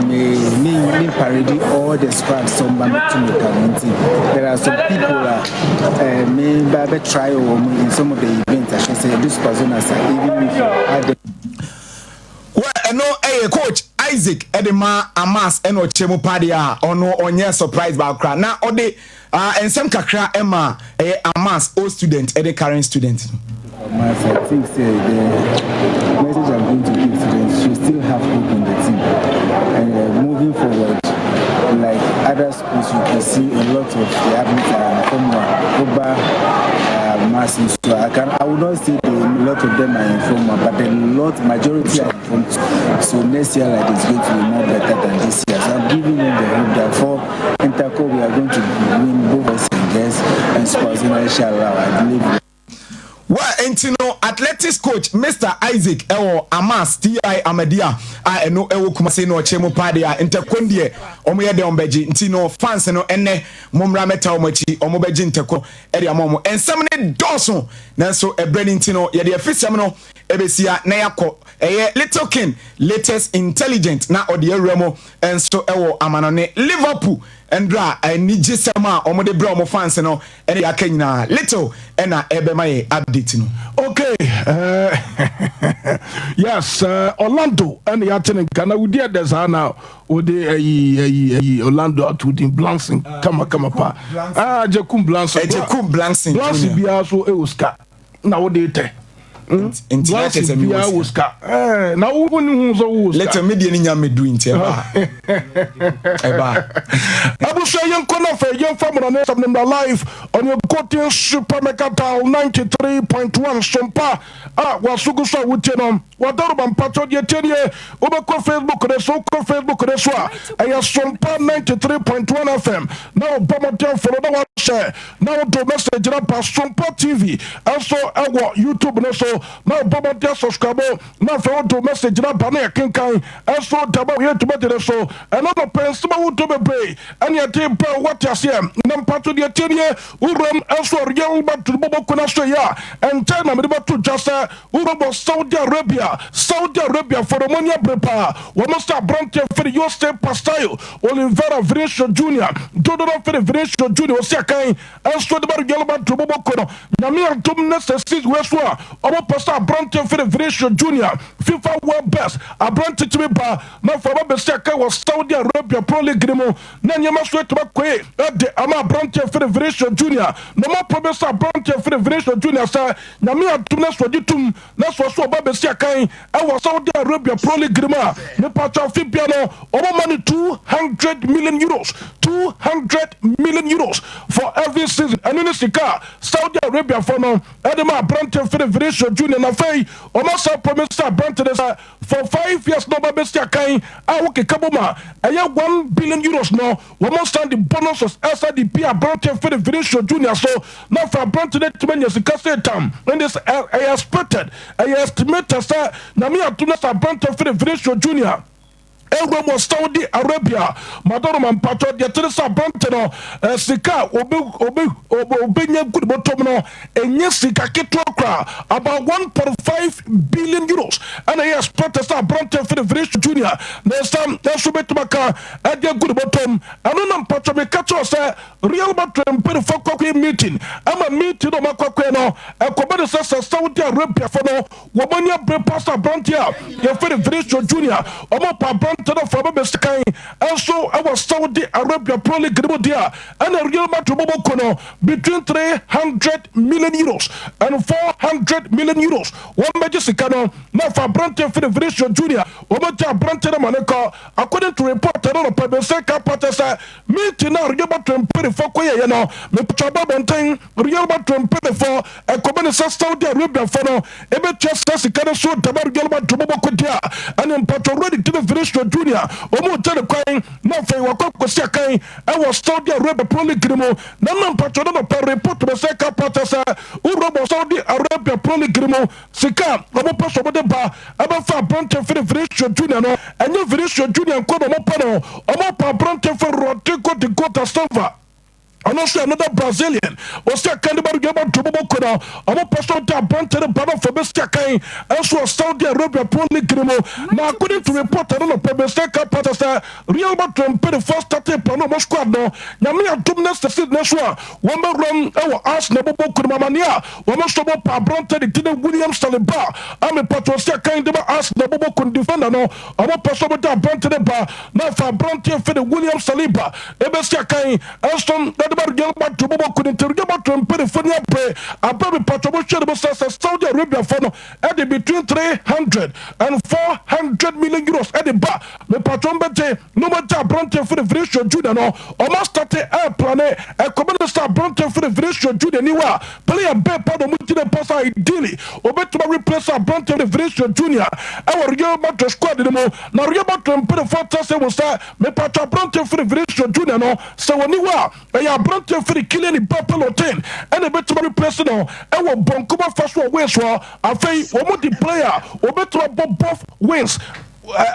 me parade all the squads sɛ ɔmba mɛto me ka no, nti there are some people a me ba bɛ try wɔ in some of the events ahwɛ sɛ this person as even if you add them. Well, ɛno ɛyɛ coach Isaac ɛde ma Amas ɛna ɔkyerɛ mu padeɛ a ɔno ɔnyɛ surprise baako koraa na ɔde nsɛm kakra ɛma ɛyɛ Amas old student ɛde current student no. Amas, I think say the message I'm going to give students should still have hope in the team. And moving forward, like other schools, you can see a lot of the athletes are in Form 1. Oba, Mass, so I would not say a lot of them are in Form 1, but a lot, majority are in Form 2. So next year, like, it's going to be more better than this year. So I'm giving them the hope that for Interco, we are going to win both boys and girls, and Spazina, inshallah, I believe. Well, nti no athletics coach Mr Isaac ɛwɔ Amas T.I. Amadia a ɛno ɛwɔ Kumase na ɔkyerɛ mu paade a ntɛko deɛ ɔmo yɛ dɛ ɔmo bɛgye, nti no fans no ɛnɛ mo mmra mɛta ɔmo akyi, ɔmo bɛgye ntɛko ɛde ama ɔmo. Nsɛm ne dɔɔso nanso ɛbrɛ ne nti no yɛde afisɛm no ɛbɛsia na yɛakɔ ɛyɛ Little King latest intelligent na ɔde awura mu nso ɛwɔ amanɔne, Liverpool ndra anigye sɛm a ɔmo de brɛ ɔmo fans no ɛne yɛaka nyinaa, Little ɛna ɛbɛma yɛ update no. Okay, yes, Orlando ɛna yɛate ne nka na wodi ɛdɛ saa na wode ayi ayi ayi Orlando ato din Blanson kama kama pa, ah, Jekum Blanson. Jekum Blanson. Blanson biara so ɛwɔ sika na wode tɛ. Nti na kyerɛ sɛ mewɔ wɔ sika. Na wo ne hu sɛ wowɔ sika. Lɛtɛ me deɛ ne nya mɛduru nti ɛba. Ɛba. Abusua yɛnkɔ na afei yɛmfa mmara ne nsɛm no mmra live on your Golden Super Mega Dial 93.1 Sompa a waso gu so a wotie no. Wadaroba mpakyɛw deɛ tie nie, wobɛkɔ Facebook ne so, wokɔ Facebook ne so a ɛyɛ Sompa 93.1 FM na wobɔ mmɔden follow na wahyɛ na wodo message na ba. Sompa TV ɛnso ɛwɔ YouTube ne so na wobɔ mmɔden subscribe na afei wodo message na ba na yɛkenkan ɛnso daba yɛ dwumadi ne so. Ɛno no pɛ nsɛm a wodo bebree ɛne ɛde ba wɔte aseɛ. Na mpato deɛ tie nie, wuram ɛnso Real Madrid bɔbɔ kuna so yi a ɛnkyɛn na mede bɛto dwa sɛ wurabɔ Saudi Arabia, Saudi Arabia fɔrɔmɔni abere paa wɔn sɛ aberanteɛ firi Jose Pastayo Oliveira Vinicius Junior dodoɔ firi Vinicius Junior ɔsi akan ɛnso de ba Real Madrid bɔbɔ ko no. Nyame adom ne sɛ season wei so a ɔmo pɛ sɛ aberanteɛ firi Vinicius Junior, FIFA World Best aberante, tumi ba na afɔ ɔba bɛsi akan wɔ Saudi Arabia Pro League mu na nneɛma so atuma koe ɛde ama aberanteɛ firi Vinicius Junior. Na ɔmo pɔ bɛ sɛ aberanteɛ firi Vinicius Junior sɛ Nyame adom na sɔgye tum na sɔ so ɔba bɛsi akan ɛwɔ Saudi Arabia Pro League mu a, nipa afe bia no ɔmo ma no €200 million, €200 million for every season. Ɛno ne sika a Saudi Arabia fo no ɛde ma aberanteɛ firi Vinicius Junior. Na afei ɔmo asa promise aberante ne sɛ for 5 years na ɔba bɛsi akan a wokeka bɔ mu a ɛyɛ €1 billion no, wɔn san de bonuses ɛsa de pi aberanteɛ firi Vinicius Junior so na afei aberante no tumi anya sika sɛ tam. Ɛnde sɛ ɛyɛ expected, ɛyɛ estimated sɛ Nyame ato no sɛ aberanteɛ firi Vinicius Junior ewura mu Saudi Arabia madɔrɔma, mpatɔ deɛ tene sɛ aberante no sika a obe obe obe obenya gu ne bɔtɔm no ɛnyɛ sika ketewa koraa, about €1.5 billion ɛna ɛyɛ expected sɛ aberante firi Vinicius Junior na nsa nso bɛtumi aka ɛde gu ne bɔtɔm. Ɛno na mpatɔ meka kyerɛ sɛ Real Madrid mpanyinfoɔ kɔkɔɛ meeting ama meeting no ɔmo akɔkɔɛ no ɛkɔbɛ de sɛ Saudi Arabia fo no wɔn ani abere pa sɛ aberante a yɛfrɛ Vinicius Junior, ɔmo pa aberante no fa bɛbɛsi kan ɛnso ɛwɔ Saudi Arabia Pro League no mu deɛ a ɛna Real Madrid bɔbɔ ko no between €300 million and €400 million wɔn bɛgye sika no na fa aberante firi Vinicius Junior, wɔn gye aberante no ma ne kɔ. According to report ɛno no pɛ bɛsɛ ka pɔtɛ sɛ meeting na Real Madrid mpanyinfoɔ kɔ yɛyɛ no, mepatwa bɔ abɔnten, Real Madrid mpanyinfoɔ ɛkɔbɛ ne sɛ Saudi Arabia fo no ɛbɛtua sɛ sika no so daba Real Madrid bɔbɔ kɔ di a ɛne mpatwa ready to Vinicius Junior, wɔn gye ne kwan na afei wakɔ kɔsi akan ɛwɔ Saudi Arabia Pro League no mu. Na mpatwa no nɔpɛ report bɛ sɛ ka pɔtɛ sɛ wura bɔ Saudi Arabia Pro League no mu, sika a wɔn pɛ so wɔn de ba ɛbɛfa aberante firi Vinicius Junior no, ɛnyɛ Vinicius Junior nko na wɔn pɛ no, wɔn pɛ aberante firi Rodrigo de Gota Silva, ɔno nso another Brazilian ɔsi akan de ba no dwama do bɔbɔ ko no. Ɔmo pɛ so ɔde aberante no ba no fɔ bɛsi akan ɛnso wɔ Saudi Arabia Pro League no mu. Na according to report ɛno no pɛ bɛsɛ ka pata sɛ Real Madrid mpanyinfoɔ starting plan no, ɔmo squad no, Nyame adom ne sɛsi ne so a wɔn bɛwuram ɛwɔ Arsenal bɔbɔ ko no mu amaneɛ a wɔn nso bɔ pa aberante de ti ne William Saliba ame patro ɔsi akan de ba Arsenal bɔbɔ ko no, defender no, ɔmo pɛ so ɔmo de aberante no ba na afa aberante fɛ de William Saliba ɛbɛsi akan ɛnso ɛde ba Real Madrid bɔbɔ ko no. Nti Real Madrid mpanyinfoɔ ni abere abere mi patro mo hwɛ ne mo sɛ Saudi Arabia fo no ɛde between €300 and €400 million ɛde ba mi patro mbɛgye na ɔmo gye aberante fɛ de Vinicius Junior no. Ɔmo start ɛɛ plan ɛkɔmɛ ne sɛ aberante fɛ de Vinicius Junior ni wa player bɛɛ pa na ɔmo gyina pa sɛ ideally obetuma replace aberante fɛ de Vinicius Junior ɛwɔ Real Madrid squad no mu. Na Real Madrid mpanyinfoɔ tɛ sɛ wɔ sɛ mi patro aberante fɛ de Vinicius Junior no sɛ wɔn ni wa ɛyɛ aberante firi Kylian Mbappe Lottin ɛna ebɛtuma replace no ɛwɔ bɔnkoma fa so wɔ wings hɔ. Afei wɔn mu di player obɛtuma bɔ both wings,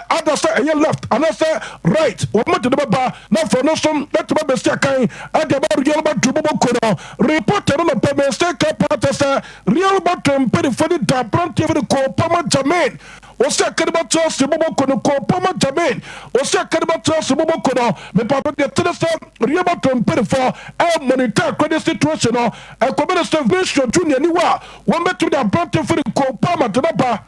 ada sɛ ɛyɛ left anaasɛ right, wɔn mu de ne bɛba na afei no nso bɛtuma bɛsi akan ɛde aba Real Madrid bɔbɔ ko no. Report no no pɛ mɛsɛ ka paatɛ sɛ Real Madrid mpanyinfoɔ de da aberanteɛ firi Cole Palmer Jermaine wɔsi akadema Chelsea bɔbɔ ko no. Cole Palmer Jermaine wɔsi akadema Chelsea bɔbɔ ko no, mepatɔ deɛ tene sɛ Real Madrid mpanyinfoɔ ɛ monitor credit situation no ɛkɔmɛ ne sɛ Vinicius Junior ni wa wɔn bɛtumi de aberante firi Cole Palmer de ne ba.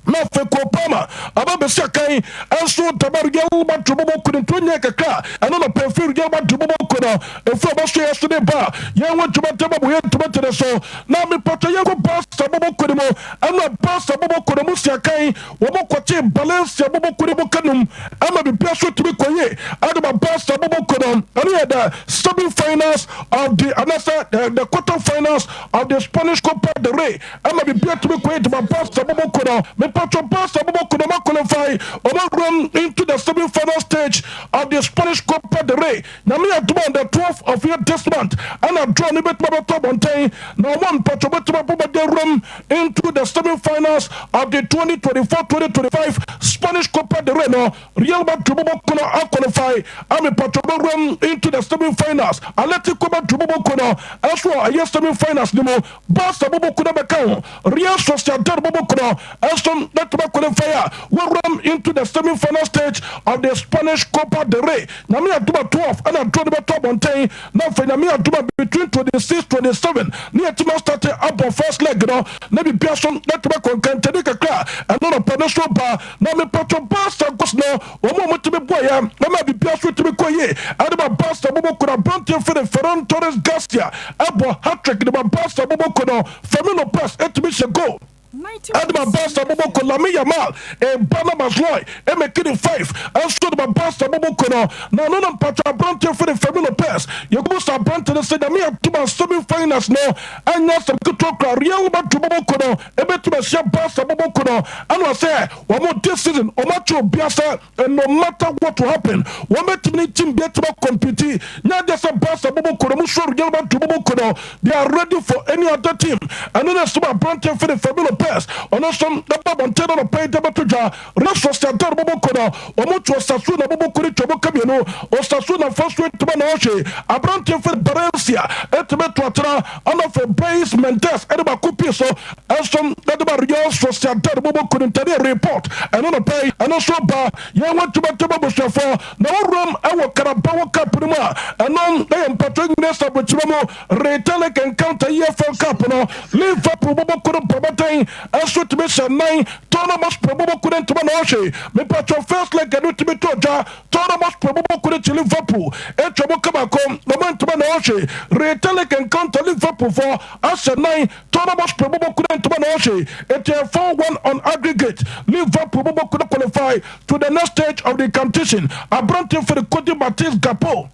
Na afei Cole Palmer aba bɛsi akan nso dama Real Madrid bɔbɔ ko no nti onyɛ kakra ɛno na pɛ firi Real Madrid bɔbɔ ko no ɛfiri ɔbɔ so yɛ so de ba yɛn ho adwuma ntɛm abɔ yɛn ntoma ntɛnɛ so na mepatɔ yɛn kɔ Barca bɔbɔ ko no mu ɛno Barca bɔbɔ ko no mu si akan wɔn kɔkye Valencia bɔbɔ ko no mu kanum ama bibia so tumi kɔye ɛde ma Barca bɔbɔ ko no ɛno yɛ the semi finals of the anasɛ the quarter finals of the Spanish Copa del Rey Ɛma biribi atumi kɔ edwuma Barca bɔbɔ ko no. Mepatwɔ Barca bɔbɔ ko no ma qualify wɔn awuram into the semi final stage of the Spanish Copa del Rey. Nyame adom on the 12th of here this month ɛna draw no bɛtumi abɛtɔ abɔnten na wɔn mpatwɔ bɛtumi abɔ bɛde awuram into the semi finals of the 2024-2025 Spanish Copa del Rey no. Real Madrid bɔbɔ ko no aqualify a mepatwɔ bɛwuram into the semi finals. Atletico Madrid bɔbɔ ko no ɛso a ɛyɛ semi finals no mu. Barca bɔbɔ ko no bɛka ho. Real Sociedad bɔbɔ ko no nso bɛtumi qualify a wɔwuram into the semi-final stage of the Spanish Copa del Rey. Nyame adom a 12 ɛna draw no bɛtɔ abɔnten na afei Nyame adom a between 26 27 ne yɛtumi astarte abɔ first leg no na bibia so bɛtumi akɔ nkantani kakra ɛno nɔpɛ no so ba na mepatɔ Barca gos no wɔn a wɔtumi bɔeɛ ɛma bibia so tumi kɔ yie ɛde ma Barca bɔbɔ ko no aberanteɛ firi Ferran Torres Garcia ɛbɔ hat-trick de ma Barca bɔbɔ ko no. Fermin Lopez ɛtumi hyɛ goal ɛde ma Barca bɔbɔ ko. Lamine Yamal ɛba na Mazraoui ɛmɛki ne 5 ɛnso de ma Barca bɔbɔ ko no. Na ɔno no mpatwa aberanteɛ firi Fermin Lopez yɛkubu sa aberante no sɛ Nyame atoma semi finals no ɛnyɛ asɛm ketewa kora. Real Madrid bɔbɔ ko no ɛbɛtumi ahyia Barca bɔbɔ ko no ɛna sɛ wɔn this season wɔn akyɛ obia sɛ no matter what will happen, wɔn bɛtumi ne team bi atumi compete nyɛ adeɛ sɛ Barca bɔbɔ ko no mu soro Real Madrid bɔbɔ ko no, they are ready for any other team. Ɛno ne sɛ aberanteɛ firi Fermin Lopez ɔno nso ɛbɔ abɔnten no nɔpɛ yi de bɛto dwa. Real Sociedad bɔbɔ ko no, wɔn to Osasuna bɔbɔ ko no twɛ bɔ ka mmienu. Osasuna fa so ntoma na ɔhwɛ aberanteɛ firi Valencia ɛtumi to atena ɔno afei Brais Mendez ɛde baako pii so ɛnso ɛde ba Real Sociedad bɔbɔ ko no. Ntɛdeɛ report ɛno nɔpɛ yi ɛno nso ba yɛn wɔ dwumadɛm abusuafoɔ na wɔwuram ɛwɔ Carabao Cup no mu a ɛno ɛyɛ mpatwa nyina sɛ abokyerɛ mu Retallick encounter EFL Cup no. Liverpool bɔbɔ ko no bɔbɔtɛn ɛnso tumi hyɛ nan Tottenham Hotspur bɔbɔ ko no ntoma na ɔhwɛ. Mepatwa first leg ɛno tumi to dwa. Tottenham Hotspur bɔbɔ ko no kyi Liverpool atwa mu kabako na ɔmo ntoma na ɔhwɛ. Retallick encounter, Liverpool fɔ ahyɛ nan Tottenham Hotspur bɔbɔ ko no ntoma na ɔhwɛ. Eti 4-1 on aggregate, Liverpool bɔbɔ ko no qualify to the next stage of the competition. Aberante firi Cody Baptiste Gakpo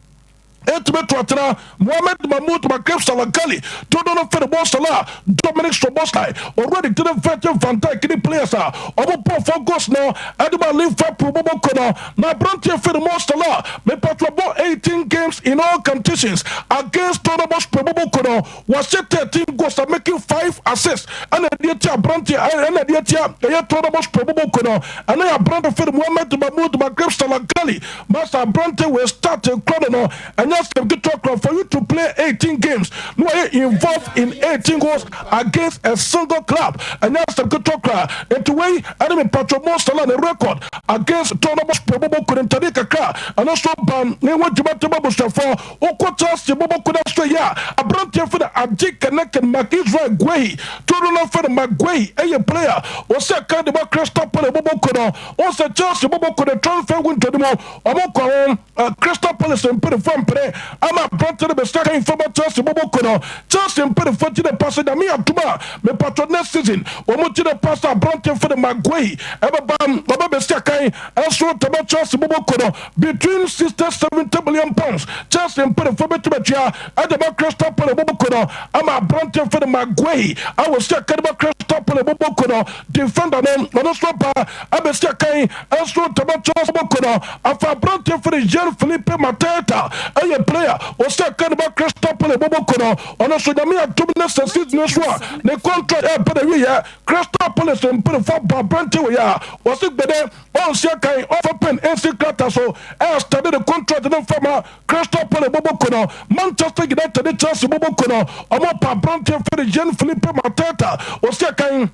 etumi to atena Mohamed Mahmoud Magreb Salagali dodo no fɛrɛ bɔ Salah, Dominic Szoboszlai already tene Virgil van Dijk ne players a ɔmo bɔ four goals no ɛde ma Liverpool bɔbɔ kɔ no. Na aberanteɛ fɛrɛ Mo Salah mepatwa bɔ 18 games in all competitions against Tottenham Hotspur bɔbɔ kɔ no, wɔhyɛ 13 goals and making 5 assists ɛna ɛde atia aberanteɛ ɛna ɛde atia ɛyɛ Tottenham Hotspur bɔbɔ kɔ no. Ɛna yɛ aberanteɛ fɛrɛ Mohamed Mahmoud Magreb Salagali masa aberanteɛ wɔ start kora no ɛnyɛ asɛm ketewa kora for you to play 18 games no wɔyɛ involved in 18 goals against a single club, ɛnyɛ asɛm ketewa kora. Nti wei ɛne mepatro Mo Salah ne record against Tottenham Hotspur bɔbɔ kɔ no ntade kakra ɛno nso bam ne ho dwuma tɛm abusuafoɔ. Wokɔ Chelsea bɔbɔ kɔ no so yɛ a aberanteɛ fɛ no agye kɛnɛkɛn Marc Israel Guehi todo no fɛ no Marc Guehi ɛyɛ player wɔsɛ ka de bɔ Crystal Palace bɔbɔ kɔ no. Wɔsɛ Chelsea bɔbɔ kɔ no transfer window no mu ɔmo kɔ ho Crystal Palace mpanyinfoɔ mpere ama aberante no bɛsɛ kan fama Chelsea bɔbɔ kɔ no. Chelsea mpanyinfoɔ gye ne pa sɛ Nyame adom a mepatɔ next season wɔn gye ne pa sɛ aberante fɛ no Marc Guehi ɛbɛba ɔbɛ bɛsi akan ɛso tɛmɛ Chelsea bɔbɔ kɔ no between £60-70 million. Chelsea mpanyinfoɔ bɛtumi atua ɛde ba Crystal Palace bɔbɔ kɔ no ama aberante fɛ no Marc Guehi a wɔsi akan ba Crystal Palace bɔbɔ kɔ no. Defender no ɔno nso ba abɛsi akan ɛso tɛmɛ Chelsea bɔbɔ kɔ no. Afa aberante fɛ no Jean Philippe Mateta ɛyɛ player wɔsi akan ba Crystal Palace bɔbɔ kɔ no. Ɔno nso Nyame adom ne sɛ season so a ne contract ɛbɛ na wiyɛ Crystal Palace mpanyinfoɔ ba aberante wɔ yɛ a wɔsi gbɛdɛ ɔnsi akan ɔfa pen ɛnsi krataa so ɛɛstade ne contract ne nfama Crystal Palace bɔbɔ kɔ no. Manchester United ne Chelsea bɔbɔ kɔ no ɔmo pa aberante fɛ no Jean Philippe Mateta wɔsi akan.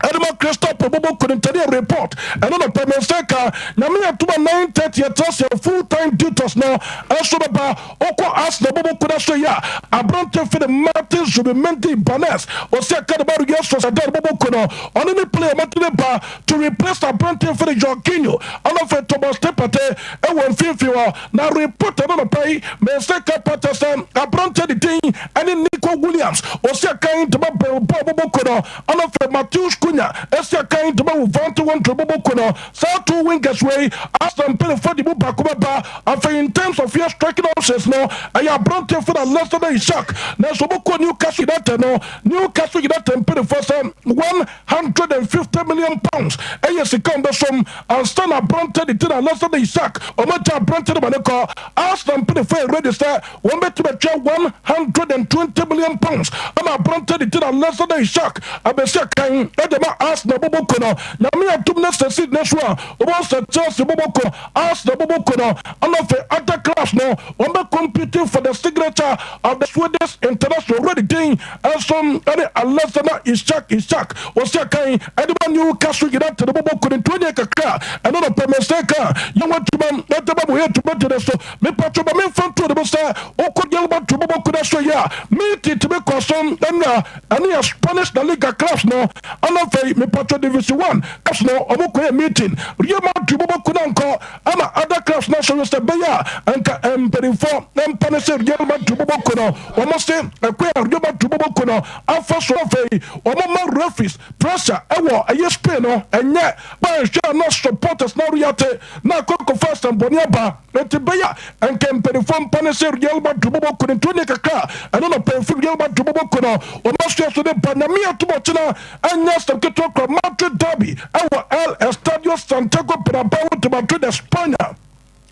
Ɛde ma Crystal Pobobo Kunintani report ɛno na pɛ me nsa ka Nyame adom a 9:30 ɛtra sɛ full time duties no ɛso bɛba. Wokɔ Arsenal bobo kuna so yi a, aberante firi Martin Zubimendi Ibanez ɔsi aka ne ba Real Sociedad bobo ku no, ɔne ne player ɔmɔde ne ba to replace aberante firi Jorginho ɛna afei Thomas Partey ɛwɔ mfimfini hɔ. Na report ɛno na pɛ yi me nsa ka pata sɛ aberante de din ɛne Nico Williams ɔsi aka de ba Bilbao bobo ku no, Ɛna afei Matheus Cunha asi akan de ma Wolverhampton Wanderers bɔbɔ kuo no. Saa two wingers wei, Arsenal mpanimfoɔ de mu baako bɛba. Afei in terms of yɛ striking options no, ɛyɛ aberanteɛ fo na Alexander Isak. Nanso wɔkɔ Newcastle United no, Newcastle United mpanimfoɔ sɛ £150 million ɛyɛ sika a wɔbɛsom ansa na aberanteɛ de ti na Alexander Isak. Wɔagya aberanteɛ no ma ne kɔ. Arsenal mpanimfoɔ yɛ ready sɛ Wɔbɛtumi atua £120 million ama aberante de din Alexander Isak abɛsi akan de ama Arsenal bɔbɔ kuo no. Nyame adom na sɛ seed no so a, wobɛhu sɛ Chelsea bɔbɔ kuo, Arsenal bɔbɔ kuo no, ɛna afei other clubs no, wɔbɛ compete for the signature of the Swedish international. Owura de din nso ne Alexander Isak Isak ɔsi akan de ma Newcastle United bɔbɔ kuo no. Nti onye kakra ɛno na pɛ mistake a yɛwɔ adwuma ɛde ma mo yɛ dwumadie no so. Mepatwo ma memfa nto ne mu sɛ wokɔ Gilbert Bobɔ kuna so yi a, meeting tumi kɔ so ɛna ɛne yɛ Spanish La Liga clubs no, ɛna afei mepatwo Division 1 clubs no ɔmo kɔ yɛ meeting. Real Madrid bobɔ kuna nkɔ ɛna other clubs no so sɛ bɛyɛ a nka mpanimfoɔ mpa ne sɛ Real Madrid bobɔ kuno wɔn se ɛkɔ yɛ Real Madrid bobɔ kuno afa so, afei wɔn ma referees pressure ɛwɔ ɛyɛ Spain no ɛnyɛ banhwɛ na supporters na reate na akɔkɔfa asɛmbɔne aba. Enti bɛyɛ a nka mpanimfoɔ mpa ne sɛ Real Madrid bɔbɔ ko no nti onye kakra a ɛno na pɛnfo Real Madrid bɔbɔ ko no wɔn asoɛ so de ba. Nyame atom ɔkyena ɛnyɛ asɛm ketewa kora, Madrid derby ɛwɔ El Estadio Santiago Bernabeu de Madrid, España.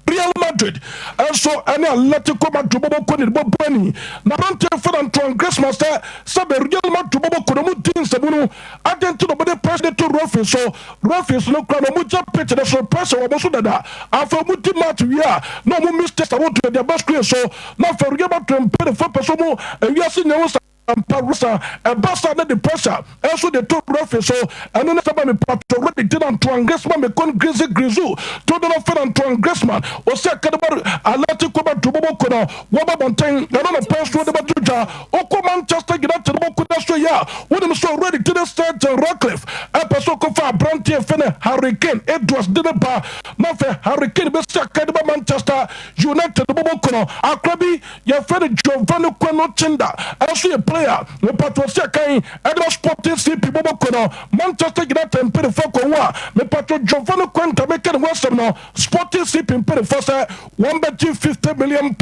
Real Madrid nso ɛne Atletico Madrid bɔbɔ ko ne bɔbɔ ani na aberanteɛ fɛ na Antoine Griezmann sɛ sɛbɛ Real Madrid bɔbɔ ko no mu di nsɛmu no adi nti na wɔde press de to referee so. Referees no kura na wɔn gya pitch no so, pressure wɔ wɔn so dada. Afei wɔn di match wie a, na wɔn mistakes a wɔto de aba screen so, na afei Real Madrid mpanyinfoɔ pɛ so wɔn ewiase nyɛ wɔn mpa rusa ɛba sa ne de pressure ɛnso de to referee so. Ɛno ne sɛbɛ mi patro ready di na Antoine Griezmann mi kon Griezmann Griezmann to de no fɛ na Antoine Griezmann ɔsi akadeba Atletico Madrid bɔbɔ ko no wɔbɛ bɔnten ɛno na pɛn so de bɛto dwa. Ɔkɔ Manchester United bɔ ko so yi a, wonim sɛ already ti ne Sir Jim Ratcliffe ɛpɛ sɛ ɔkɔfa aberanteɛ fɛ ne Harry Kane Edwards de ne ba, na afei Harry Kane bɛsi aka de ba Manchester United bɔbɔ ko no. Akora bi yɛfrɛ no Giovanni Kweno Chinda ɛnso yɛ player mepatro si akan ɛde ba Sporting CP bɔbɔ ko no. Manchester United mpanyinfoɔ kɔ ho a, mepatro Giovanni Quenta meka ne ho asɛm no, Sporting CP mpanyinfoɔ sɛ wɔn bɛgye £50 million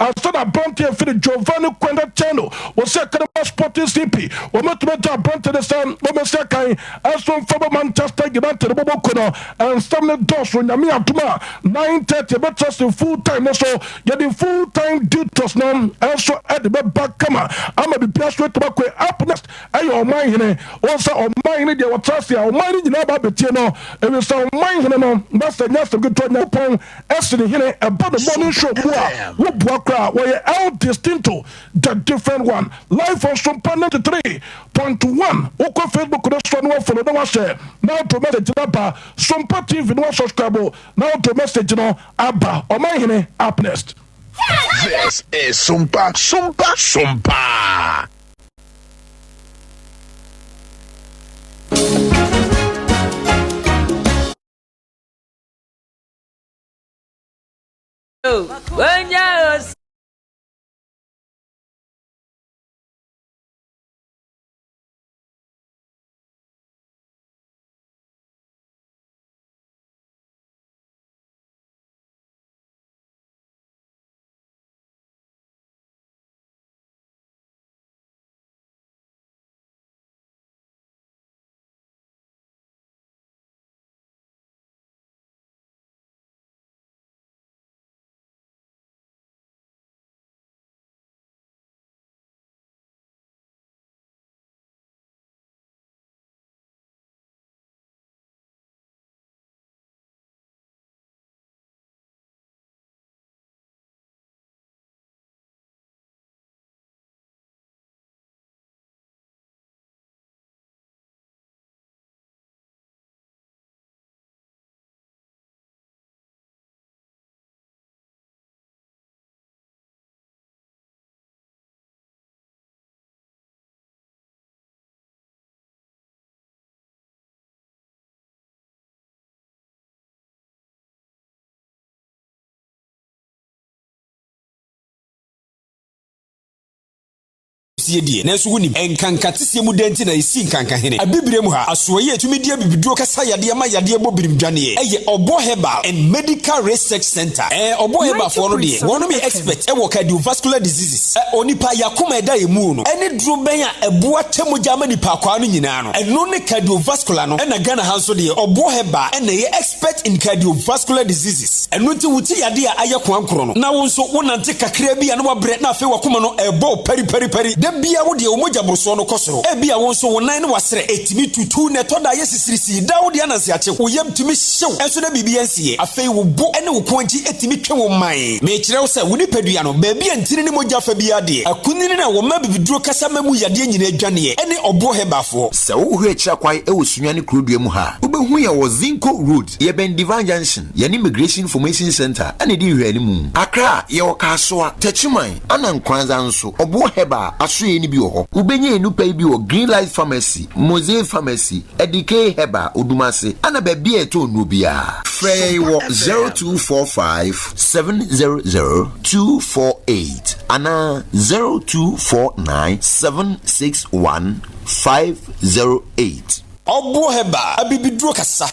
ansa na aberanteɛ firi Giovanni Quenda Chano wɔsi akan ba Sporting CP wɔn bɛtumi agye aberanteɛ no sɛ wɔn bɛsi akan ɛnso nfa bɔ Manchester United bɔbɔ ko no. Nsɛm no dɔɔso. Nyame adom a, 9:30 ɛbɛkyerɛ se full time no so yɛde full time duties no ɛnso ɛde bɛba kama ama biribiara so atumi akɔ. Up next ɛyɛ ɔman hene. Wɔn sɛ ɔman hene deɛ wɔtra ase a, ɔman no nyinaa ba abɛtie no, ebi sɛ ɔman hene no bɛsɛ nyɛ asɛm ketewa. Nyankopɔn ɛsi ne hene ɛbɔ ne morning show mu a woboa koraa. Wɔyɛ El Distinto, the different one, live on Sompa 93.1. Wokɔ Facebook no so no, wafollow na wahyɛ na woto message no aba. Sompa TV no, wasubscribe na woto message no aba. Ɔman hene up next. This is Sompa, Sompa, Sompa. Onye tie deɛ, nanso wonim, nkanka teseɛ mu dɛn nti na yɛsii Nkankahene? Abibire mu ha, asoɛeɛ a ɛtumi di abibiduro kasa yadeɛ ma yadeɛ bɔ birim dwaneɛ, ɛyɛ Ɔbɔ Herbal and Medical Research Centre. Ɛɛ, Ɔbɔ Herbalfoɔ no deɛ, wɔnom yɛ expert wɔ cardiovascular diseases, ɛ, onipa y'akoma a ɛda yɛn mu no, ɛne duro bɛn a ɛboa kyɛ mogya ma nipa akwaa no nyinaa no, ɛno ne cardiovascular no, ɛna Ghana ha nso deɛ, Ɔbɔ Herbal ɛna ɛyɛ expert in cardiovascular diseases. Ɛno nti wo ti yadeɛ a ayɛ koankorɔ no, na wo nso wo nante kakraa bi a na wabrɛ na afei w'akoma no ɛrebɔ wo pariparipari. Da biara wo deɛ wo mogya borosoɔ no kɔ soro. Ebia wo nso wo nan ne w'asrɛ ɛtumi tutu na ɛtɔ da a ayɛ sisirisii. Daa wo deɛ ananse akye wo, wo yam tumi hye wo nso na biribi ansiiɛ. Afei wo bo ne wo kɔn akyi tumi twe wo man. Mekyerɛ wo sɛ wo nipadua no, baabi a ntini ne mogya fa biara deɛ, akunini no a wɔma abibiduro kasa ma mu yadeɛ nyinaa dwaneɛ ne ɔboɔ herbal-foɔ. Sɛ wohwɛ akyiri akwan wɔ Sunyani kurodua mu ha a, wobɛhu yɛn wɔ Zinco Road, yɛbɛn Divine Junction. Yɛne Immigration Information Centre na edi nhwɛanimu. Accra, yɛwɔ Kasoa, Techiman, ana Nkoranza nso. Ɔboɔ Herbal asoɛe no bi wɔ hɔ. Wobɛnya nnupa yi bi wɔ Green Light Pharmacy, Mosaic Pharmacy, Adikei Herbal, Odumase, ana baabi a yɛtɔn nnuro biara. Frɛ yɛn wɔ 0245 700 248 anaa 0249 761 508. Ɔboɔ Herbal, abibiduro kasa.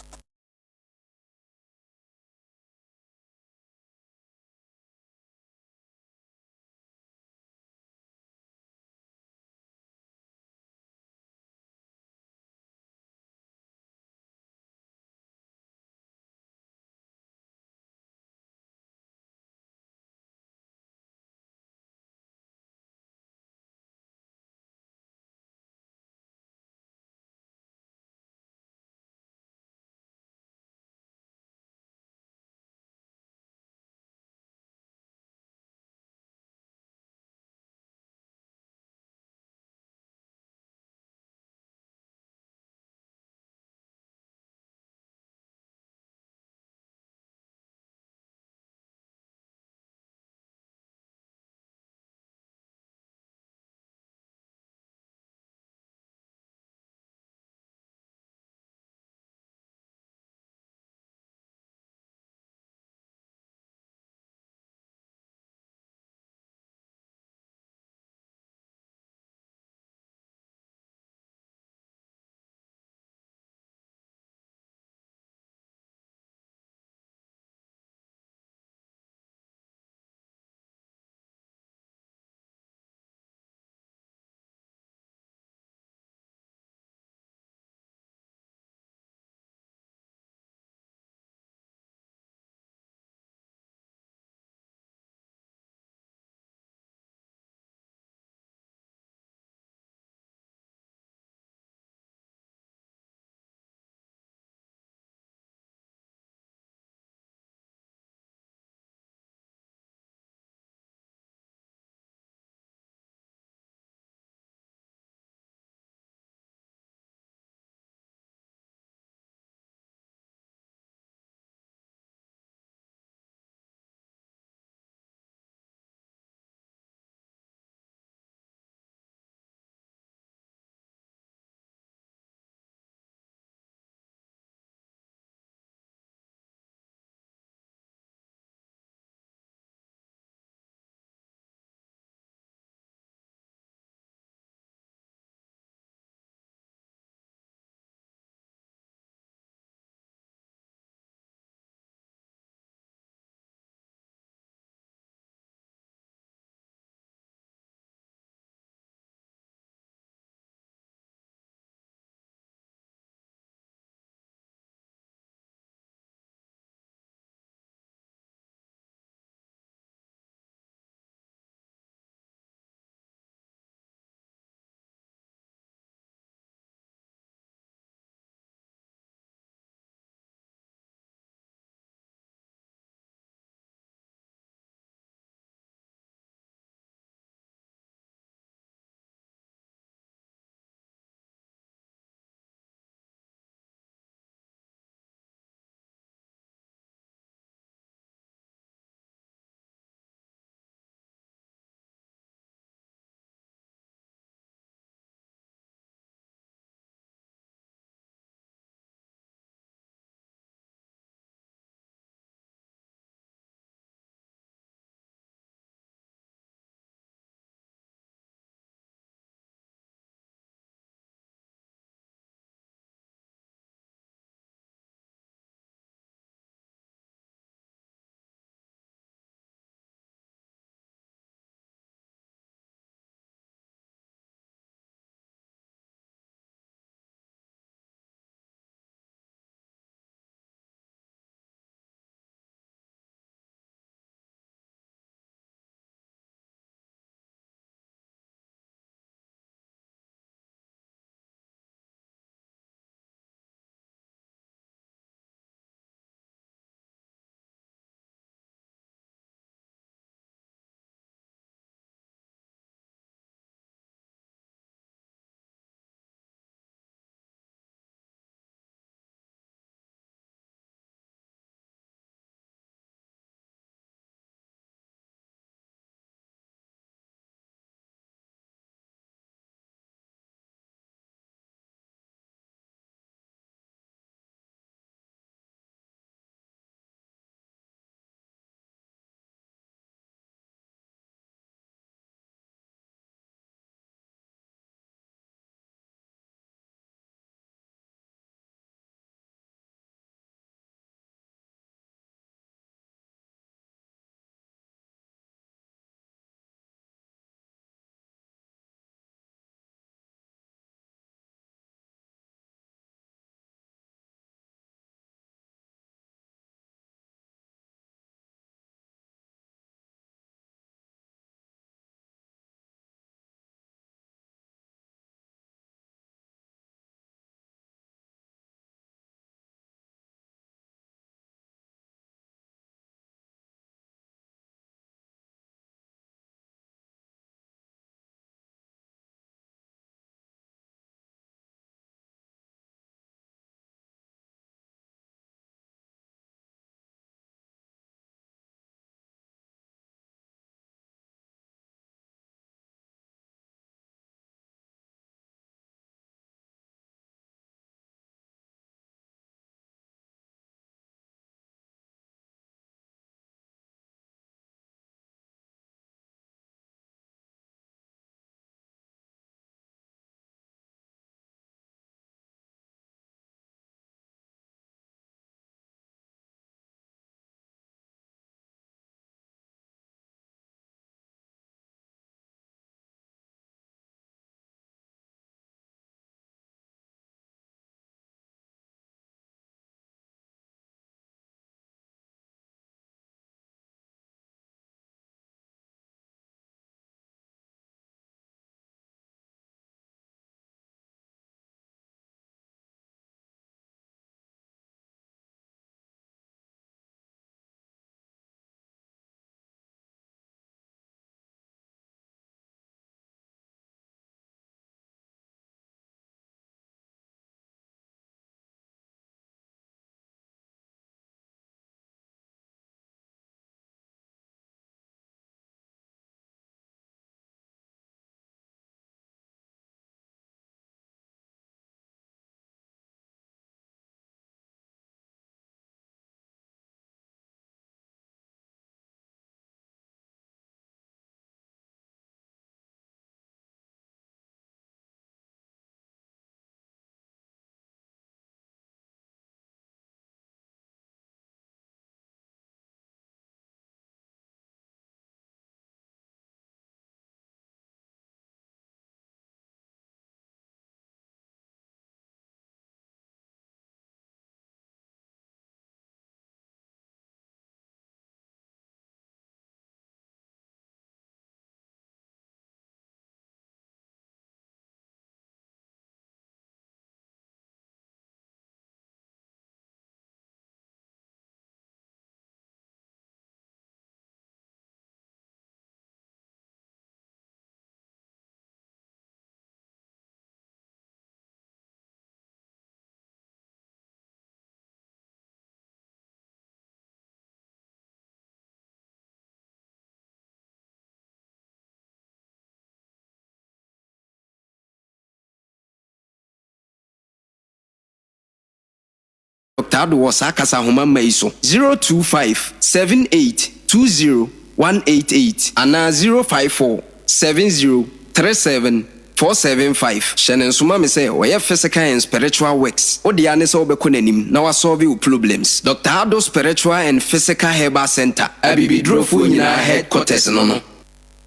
Dɔkta Addo wɔ saa kasahoma mma yi so, 025 78 20 188 anaa 054 70 37 475. Hyɛ no nso ma me sɛ ɔyɛ physical and spiritual works. Wo dea ne sɛ wobɛkɔ n'anim na wasɔlve wo problems. Dɔkta Addo Spiritual and Physical Herbal Centre, Abibidurofoɔ nyinaa headquarters no no.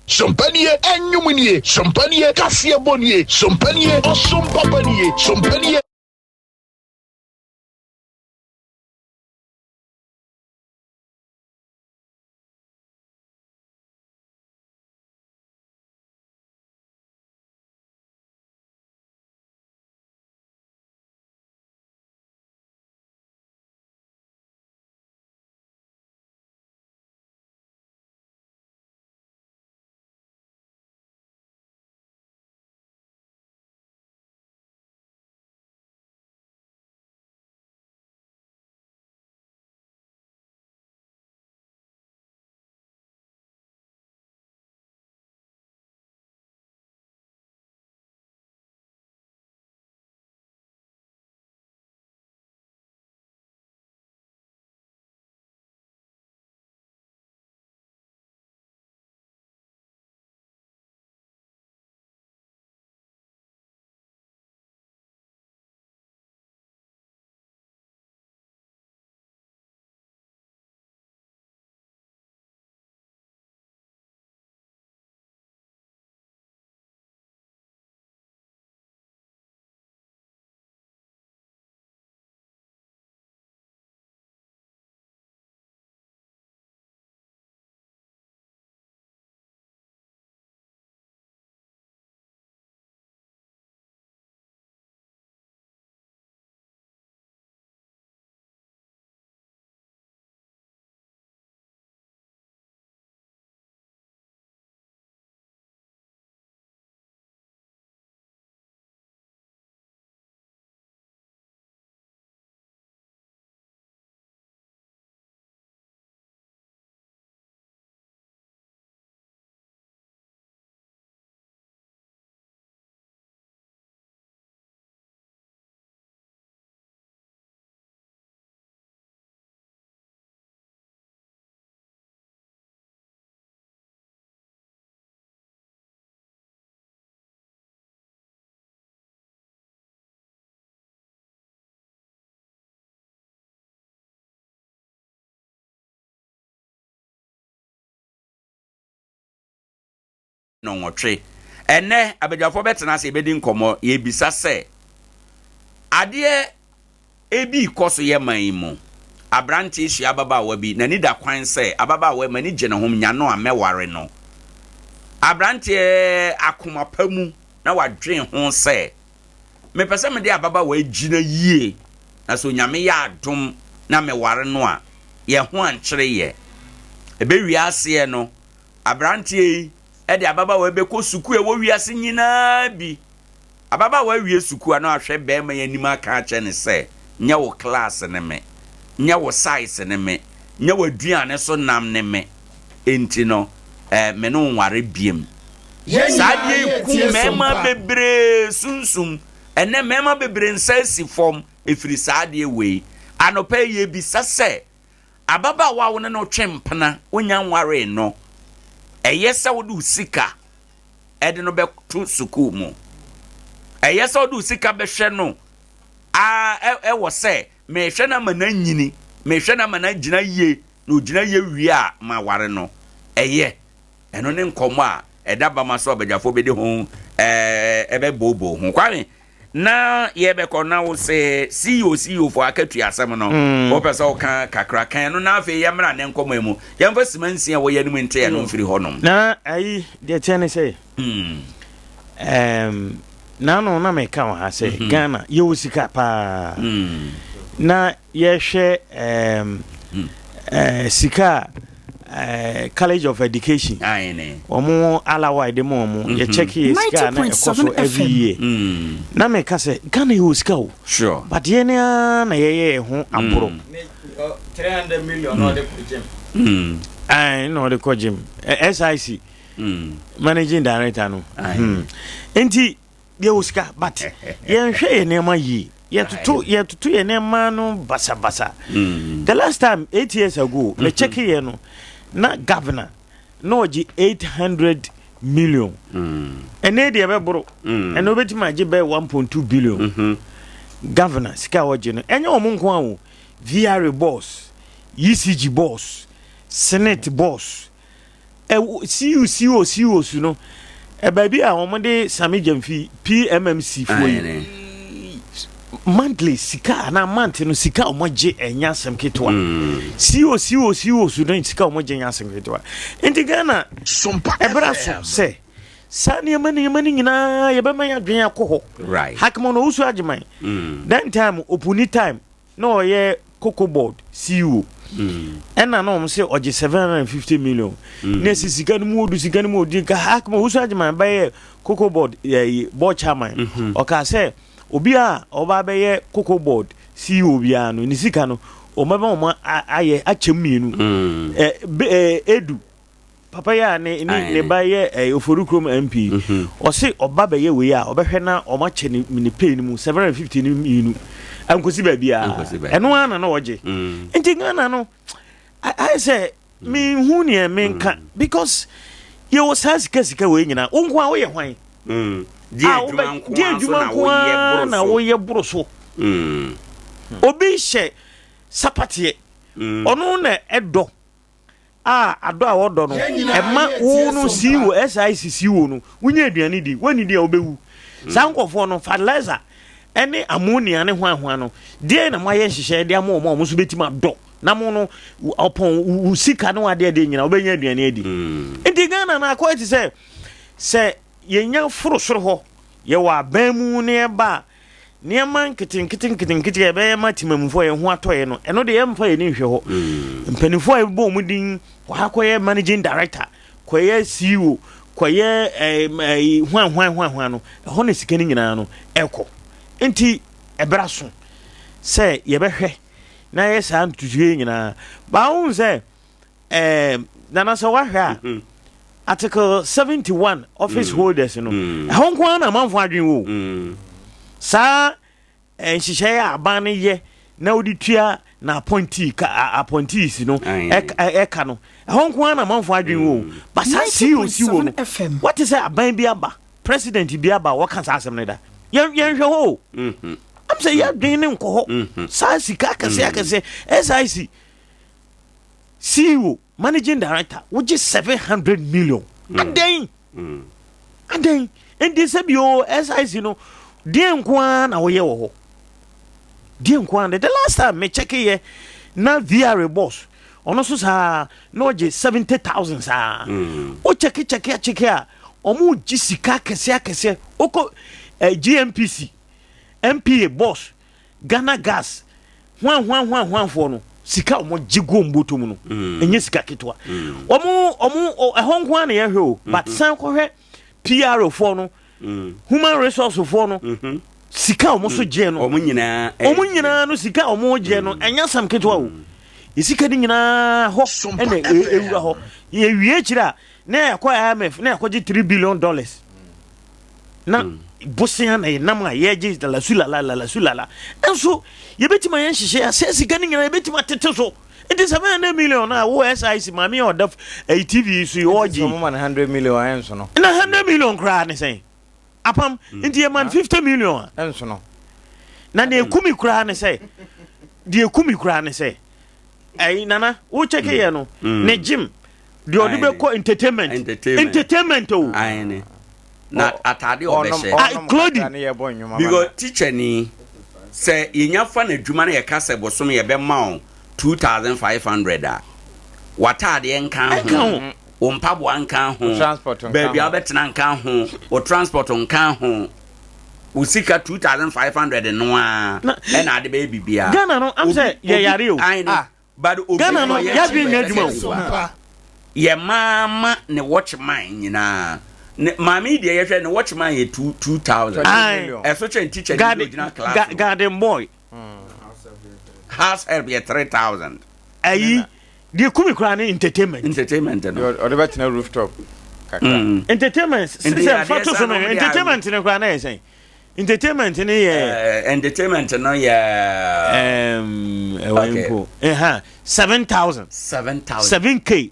Sompa nie, ɛnwom nie, sompa nie, kaseɛbɔ nie, sompa nie, ɔsom papa nie, sompa nie. Nnɔnwɔtwe. Ɛnnɛ, abadwafoɔ bɛtena ase yɛbɛdi nkɔmmɔ, yɛrebisa sɛ, adeɛ ebi rekɔ so yɛ man yi mu? Aberanteɛ hyia ababaawa bi, n'ani da kwan sɛ, ababaawa yi m'ani gye ne ho, menya no a mɛware no. Aberanteɛ akoma pa mu na wadwen ho sɛ, mepɛ sɛ mede ababaawa yi gyina yie, na sɛ Onyame yɛ adom na meware no a, yɛn ho ankyere yɛ. Ɛbɛwie aseɛ no, Aberanteɛ yi de ababaawa yi bɛkɔ sukuu a ɛwɔ wiase nyinaa bi. Ababaawa awie sukuu a na wahwɛ barima yi anim aka akyerɛ no sɛ, nyɛ wo class ne me, nyɛ wo size ne me, nyɛ w'aduane so nam ne me, enti no eh, me ne wo nware biem. Saa adeɛ yi ku mmarima bebree sunsum. Ɛnnɛ mmarima bebree nsa asi fam ɛfiri saa adeɛ wei. Anɔpa yi yɛbisa sɛ, Ababaawa a wo ne no twe mpena, wonnya nwaree no, ɛyɛ sɛ wode wo sika de no bɛto sukuu mu? Ɛyɛ sɛ wode wo sika bɛhwɛ no a ɛwɔ sɛ mehwɛ no ama no anyini, mehwɛ no ama no agyina yie, na ogyina yie wie a maware no? Ɛyɛ. Ɛno ne nkɔmmɔ a ɛda bama so a badwafoɔ bɛdi ho ɛbɛbooboo ho. Kwame, Na yɛbɛkɔ na wo se CEO CEO fo akatua asɛm no mm. wopɛ sɛ woka kakra kan no na afei yɛmmra ne nkɔmmɔ yi mu yɛmfa sima nsia wɔ yɛn mu nte ɛno mfiri hɔnom. Na ayi deɛ kyɛ ne sɛ mm. um, na no na meka wɔ ha sɛ mm -hmm. Ghana yɛwɔ sika paa mm. na yɛhwɛ um, mm. uh, sika a uh, college of education wɔn alawa de ma wɔn mm-hmm. yɛ check yɛ sika na ɛkɔ so every year mm. na meka sɛ Ghana yɛ wɔ sika o but yɛn ni ara na yɛyɛ yɛn ho aboro. Mm. 300 million na ɔde kɔ gym. Mm. Ɛn na ɔde kɔ gym SIC managing director no. Nti yɛ wɔ sika but yɛnhwɛ yɛ nneɛma yie. Yɛtoto yɛtoto yɛn nneɛma no basabasa. The last time 8 years ago, me check yɛ no, na governor na ɔgye 800 million. Ɛnɛ deɛ ɛbɛboro. Ɛnɛ wobɛtumi agye bɛyɛ 1.2 billion. Governor sika a ɔgye no, ɛnyɛ wɔn nko ara o. VRA boss, ECG boss, Senate boss, Ɛwɔ CU CO COs no baabi a wɔn de Sami Gyamfi PMMC foɔ yi monthly sika anaa month no sika a wɔn gye ɛnyɛ asɛm ketewa. CO CO COs no sika a wɔn gye nyɛ asɛm ketewa. Nti Ghana ɛbra so sɛ saa nneɛma nneɛma no nyinaa yɛbɛma yɛn adwene akɔ hɔ. Right. Hakeman Owusu Agyeman. Then time opuni time. na ɔyɛ cocoa board ceo ɛna na wɔn sɛ ɔgye 750 million na ɛsi sika no mu odu sika no mu odi nka ha kuma wusu agyeman bɛyɛ cocoa board ɛyi board chairman ɔkaa sɛ obi a ɔba bɛyɛ cocoa board ceo biara no ne sika no wɔn bɛma wɔn ayɛ akyɛm mmienu ɛ ɛ edu Papa yi a ne ne ne ba yɛ ɛɛ Oforikrom MP yi, ɔse ɔba bɛyɛ wei a ɔbɛhwɛ na ɔmo akyɛ ne ne pay no mu 750 no mmienu ankosi baabiara. Ɛno ara na na ɔgye. Nti Ghana no ayɛ sɛ menhu neɛ menka because yɛwɔ saa sika sika wei nyinaa. Wo nko a woyɛ hwan? Deɛ adwuma nko ara na woyɛ boro so. Obi hyɛ sapateɛ, ɔno na ɛdɔ a adɔ a wɔdɔ no, ɛma wo no CEO, SIC CEO no, wonya aduane di, woannidi a wobɛwu. Mm. Saa nkurɔfoɔ no, fertilizer ɛne ammonia ne hwan hwan no, deɛ na moayɛ nhyehyɛeɛ de ama wɔn a wɔn nso bɛtumi adɔ na mo no ɔpɔn wo sika ne wadeɛ deɛ nyina wobɛnya aduane adi. Mm. Nti Ghana no akɔyɛ te sɛ sɛ yɛnya foro soro hɔ yɛwɔ aban mu ne ɛba a Nneɛma nketenkete nketenkete a ɛbɛyɛ ma temamufo a yɛn ho atɔ yɛn no, ɛno deɛ yɛmfa yɛn ani nhwɛ hɔ. Mpanimfoɔ a yɛbobɔ wɔn din kɔ ha kɔyɛ managing director, kɔyɛ CEO, kɔyɛ ɛɛ ɛɛ hwan hwan hwan hwan no, ɛhɔ na sika no nyinaa no ɛkɔ. Nti ɛbra so sɛ yɛbɛhwɛ na yɛ saa ntutuo yi nyinaa. Baa wohu sɛ ɛɛ nana sɛ wahwɛ a mm-hmm. article 71 office mm. holders no mm. ɛhɔ nko ara na amanfo adwene wɔ mm. saa eh, nhyehyɛeɛ a aban no yɛ na wode tua na appointee ka appointees no ɛka no ɛhɔ nko ara na amanfo adwene wɔ ba saa coc wɔ no wate sɛ aban bi aba president bi aba wɔka saa asɛm no da yɛnhwɛ hɔ o mm-hmm. am sɛ yɛadwene ne nkɔ hɔ mm-hmm. saa sika akɛseɛ akɛseɛ sic CEO, managing director, wogye 700 million. Mm. Adɛn? Mm. Adɛn? Nti sɛ bio SIC no, deɛ nko ara na woyɛ wɔ hɔ. Deɛ nko ara. The last time me check yɛ na VR boss, ɔno nso saa na ɔgye 70,000 saa. Mm. Wo check check check a, ɔmo gye sika akɛseɛ akɛseɛ. Wokɔ eh, GMPC, MPA boss, Ghana gas hwan hwan hwan hwan foɔ no sika a wɔn gye gu wɔn bɔtɔ mu no mm. ɛnyɛ sika ketewa mm. wɔn wɔn ɛhɔ nko ara na yɛhwɛ o but mm-hmm. san kɔhwɛ PR foɔ no mm. human resource foɔ no mm-hmm. sika a wɔn so gyeɛ no wɔn nyinaa wɔn nyinaa no sika a wɔn gyeɛ no ɛnyɛ asɛm ketewa o sika no nyinaa hɔ ɛna ewura hɔ yɛwie akyire a na yɛkɔ IMF na yɛkɔgye $3 billion na mm. bosea na yɛnam a yɛgye lalasu lala lalasu lala nso yɛbɛtumi ayɛ nhyehyɛ a sɛ sika no nyinaa yɛbɛtumi atete so nti 700 million a wo SIC maame a ɔda ɛyi TV so yi ɔgye 100 million ɛnso no na 100 million koraa ne sɛn apam mm. nti yɛma no 50 million a ɛnso no na deɛ ɛkumi koraa ne sɛ deɛ ɛkumi koraa ne sɛ ɛyi nana wo kyɛke yɛ no mm. ne gym deɛ ɔde bɛkɔ entertainment entertainment o na atade ɔbɛhyɛ ah, clothing because teacher ni sɛ yɛnya fa n'adwuma no yɛka sɛ bosom yɛbɛma wo 2500 a w'ataadeɛ nka ho wo mpaboa nka ho baabi a wobɛtena nka ho wo transport nka ho wo sika 2500 no a ɛna ade bɛyɛ biribiara Ghana no am sɛ yɛyare o ah. but obi Ghana no yɛadwene nyɛ adwuma o yɛ maama ne watchman nyinaa ne maame yi deɛ yɛhwɛ ne watchman yɛ 2000 ɛso kyɛn teacher ni bi ogyina class garden boy house help yɛ 3000 ayi deɛ kumi koraa ne entertainment entertainment no ɔde bɛtena rooftop kakra entertainment sɛ fa to so no entertainment no koraa na yɛ sɛn. Entertainment no yɛ. Eh, entertainment no yɛ. Um, ɛwɔ okay. mpo. Ɛha, 7,000. 7,000. 7K.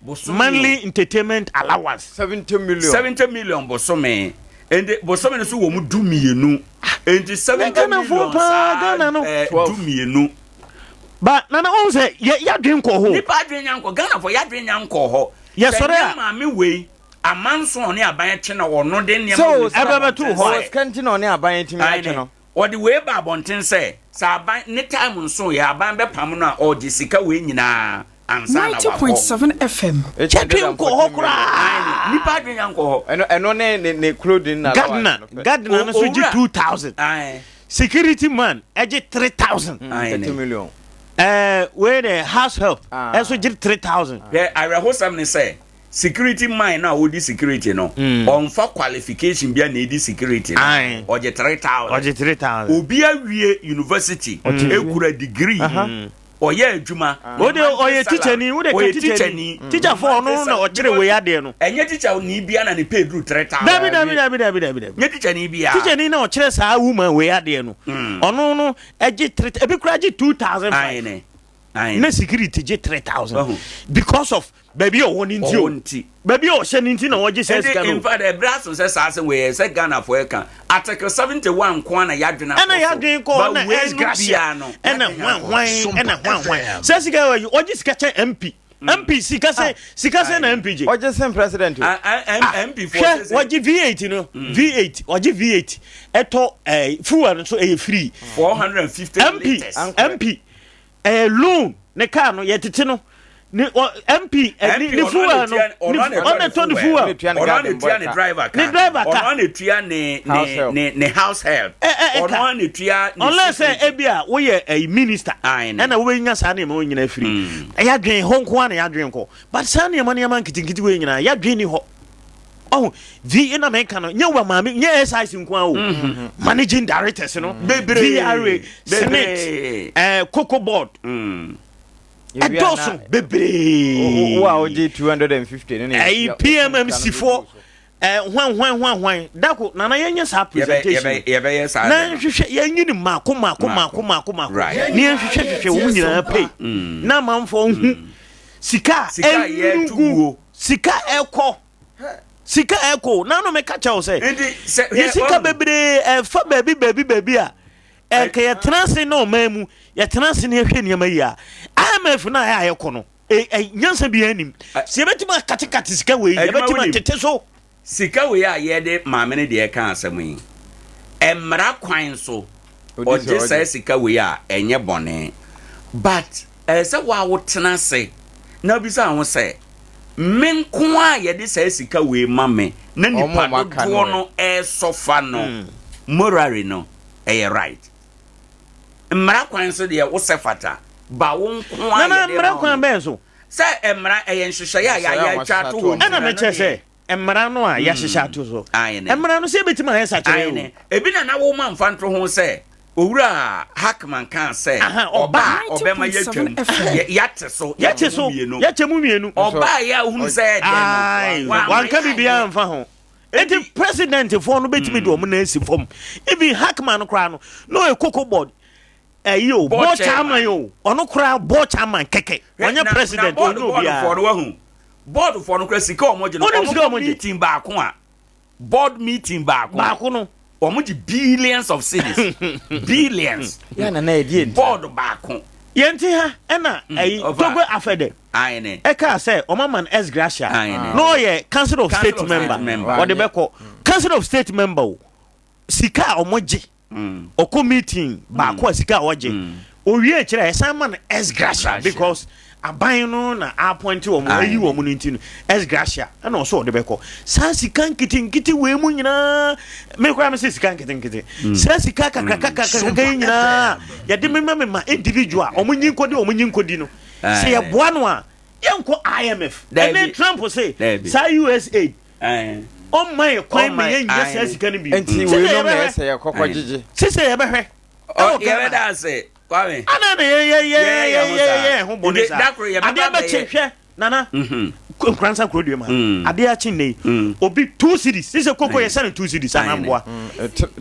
Bosome. Monthly entertainment allowance. 70 million. 70 million bosome. Enti bosome no so wɔ mu du mmienu. Enti 70 million saa eh, 12. Ba nana ohun sɛ yɛ yadwen kɔ hɔ. Nipa adwen nya nkɔ Ghana fo yadwen nya nkɔ hɔ. Yɛsɔre a. Sɛ maame wei amanso ɔne aban twe na ɔno de nneɛma So wei ba ɛbɛbɛto abɔnten hɔ. ɔwɔ sɛ sika nti na ɔne aban tumi Ae atwe ne no. ɔde wei ba abɔnten sɛ sɛ aban ne time nso yɛ aban bɛpam no a ɔgye sika wei nyinaa ansa na wakɔ. 90.7 FM. Yɛdwen nkɔ hɔ koraa. Ae ne nipa adwen nya nkɔ hɔ. Ɛno ɛno ne ne ne clothing na allowance Gardner no pɛ. Gardner no so gye Owura 2,000. Ae. Security man ɛgye 3,000. Ae ne. 30 million. Ɛɛ wei de house help Ah. ɛnso gye 3,000. Hwɛ awerɛhosɛm ne sɛ security man no a ɔdi security no ɔnfa qualification bia na ɛdi security no Aye. ɔgye 3,000. Ɔgye 3,000. Obi awie university ekura degree ɔyɛ adwuma. O de ɔyɛ teacher ni o de ka ɔyɛ teacher ni teacher fo ɔno na ɔkyerɛ wei adeɛ no. Ɛnyɛ teacher ni bia na ne pay duru 3,000. Dabi dabi dabi dabi dabi dabi. Nyɛ teacher ni bia. Teacher ni na ɔkyerɛ saa woman wei adeɛ no. Ɔno no ɛgye three ebi kura gye 2,500. Aye ne. Aye. Na security gye 3,000 Ɔho. because of baabi a ɔwɔ ne nti o. Ɔwɔ nti. Baabi a ɔhyɛ ne nti na ɔgye sɛ sika Ɛnti no. in fact ɛbrɛ aso sɛ saa sɛ wei sɛ Ghana fo ɛka article 71 nko ara na yadwene akɔ so. Ɛna yadwene kɔ But ɛna wei ex no gratia bia no ɛna yadwene hwan akɔ. hwan ɛna hwan hwan sɛ sika wɔ yi ɔgye sika kyɛn MP MP sika sɛ sika sɛ na MP gye. Ɔgye sen president o. Ah, ah, M- MP fo Hwɛ sɛ sɛ wɔgye V8 no V8 ɔgye V8 ɛtɔ ɛɛ fuel no nso ɛyɛ free 450 MP litres. MP ɛyɛ loan ne car no yɛtete no ne ɔ MP ɛ ne MP ne ɔno fuel na no etua ɔno ne na ɔno na ɛtɔ ne fuel. Ɔno na etua ne ɔno na garden boy etua ne ka. driver ka Ne driver ka. ɔno na etua ne House ne help. ne ne house help Ɛ- ɛ- ɛka. ɔno na etua ne Unless sɛ security. ebi a woyɛ ɛyi minister Aye, ne. ɛna wobɛnya saa nneɛma wo nyinaa firi ɛyɛ adwene hɔ nko ara na yɛadwene kɔ but saa nneɛma nneɛma nketenkete wei nyinaa yɛadwene ni hɔ ɔho vi na meka no nyɛ wa maame nyɛ SIC nko ara o managing directors no Bebree. VRA Bebree. Senate ɛɛ cocoa board Yɛwie ɛdɔɔso a na- bebree Wo a wogye 250 no na ɛyi yɛtua- PMMC foɔ ɛɛ hwan hwan hwan hwan dako nana yɛnyɛ saa Yɛbɛ- presentation yɛbɛ- yɛbɛyɛ saa na de no. nhwehwɛ yɛnyi ne mmaako mmaako mmaako mmaako mmaako Right. ne yɛnhwehwɛ hwehwɛ wɔn nyinaa pay na amanfoɔ nhu sika a Sika a yɛtu ɛngu guo. sika ɛkɔ sika ɛkɔ nanu meka kyɛw sɛ Nti sɛ yɛ hwɛ, sika ɔno- bebree ɛfa baabi baabi baabi a ɛnka yɛtena ase na ɔman mu yɛtena ase na yɛhwɛ nneɛma yi a IMF no a ɛyɛ a yɛkɔ no ɛ- ɛ, nyansa bi anim sɛ yɛbɛtumi akatekate sika wei Adwuma yɛbɛtumi wonim. atete so sika wei a yɛde maame no deɛ ɛka asɛm yi mmara kwan so Odi sɛ ɔgye ɔgye. saa sika wei a ɛnyɛ bɔne but ɛyɛ sɛ wo a wotena ase na bisa ho sɛ me nko a yɛde saa sika wei ma me na Ɔmo nipa a wɔaka no dodoɔ ɛ. no ɛresɔfa no morally no ɛyɛ right mmara kwan so deɛ wosɛ fata ba wo nko a nana yɛde mmara ma wo kwan no. bɛn so sɛ mmara ɛyɛ nhyehyɛeɛ a Nhyehyɛeɛ a yɛayɛ atwa ato hɔ ɛna nti, ɛno mekyɛ deɛ- sɛ mmara no a yɛahyehyɛ ato so Aye ne. mmara no sɛ yɛbɛtumi ayɛ sakyerɛ Aye o ne. ebi na na wo ma nfa nto ho sɛ owura Hackman kaa sɛ Aha, ɔba ɔba. a ɔbɛma yɛtwam 90.7 FM. yɛate so yɛte so mmienu yɛkyɛ mu mmienu ɔbaa yɛ a ohunu sɛ ɛdɛn Aye, no wa- wanka wama biribiara yɛ mfa ho enti president foɔ no bɛtumi de ɔmo nan asi fam even Hackman no koraa no na ɔyɛ cocoa board ɛyi o Board board chairman. chairman o ɔno koraa board chairman kɛkɛ Hwɛ, ɔnyɛ na- na president board ɔnyɛ board obiara foɔ no wahu board foɔ no kora sika a ɔmo gye no Wonim ɔmo sika a kɔ ɔmo gye? meeting baako a board meeting baako baako no ɔmo gye billions of cedis billions Yɛ na na ɛdeɛ nti. board baako yɛnte ha ɛna ɛyi ɔfa. Togo Afede Aye ne. ɛkaa sɛ ɔma man ex gratia Aye ne. na ɔyɛ council of Council state of member State member. ɔde bɛkɔ council of state member o sika a ɔmo gye ɔkɔ meeting baako a sika a ɔgye owie akyerɛ a ɛsan ma no ex gratia Gratia. because aban no na appoint wɔn Aye. ayi wɔn no nti no ex gratia ɛna ɔsɛ ɔde bɛkɔ saa sika nketenkete wei mu nyinaa me koraa me sɛ sika nketenkete saa sika kakraka kakraka yi nyinaa yɛde mema mema individual ɔmo nyi nkɔdi ɔmo nyi nkɔdi no sɛ Aye. yɛboa no a yɛnkɔ IMF Dabi. ɛne Trump se Dabi. saa USAID Aye. ɔmma yɛ kwan ma Ɔmma yɛ- yɛnyɛ saa aye. sika no bi Nti Sɛdeɛ wei nom na yɛbɛhwɛ ɛsɛ yɛkɔkɔ gyegye. sisɛ yɛbɛhwɛ Ɔ- ɛwɔ Ghana yɛbɛda ase Kwame ana na yɛ yɛ yɛ Yɛyɛ yɛ yɛn ho yɛ saa. yɛ ho bɔne Nti saa da koro yɛbɛba adeɛ bɛkye bɛyɛ. hwɛ nana. Nkoransa kurodua mu ha. Adeɛ akye nnɛ yi. Obi 2 cedis. Sɛ koko yɛ sɛ no 2 cedis anaa mboa.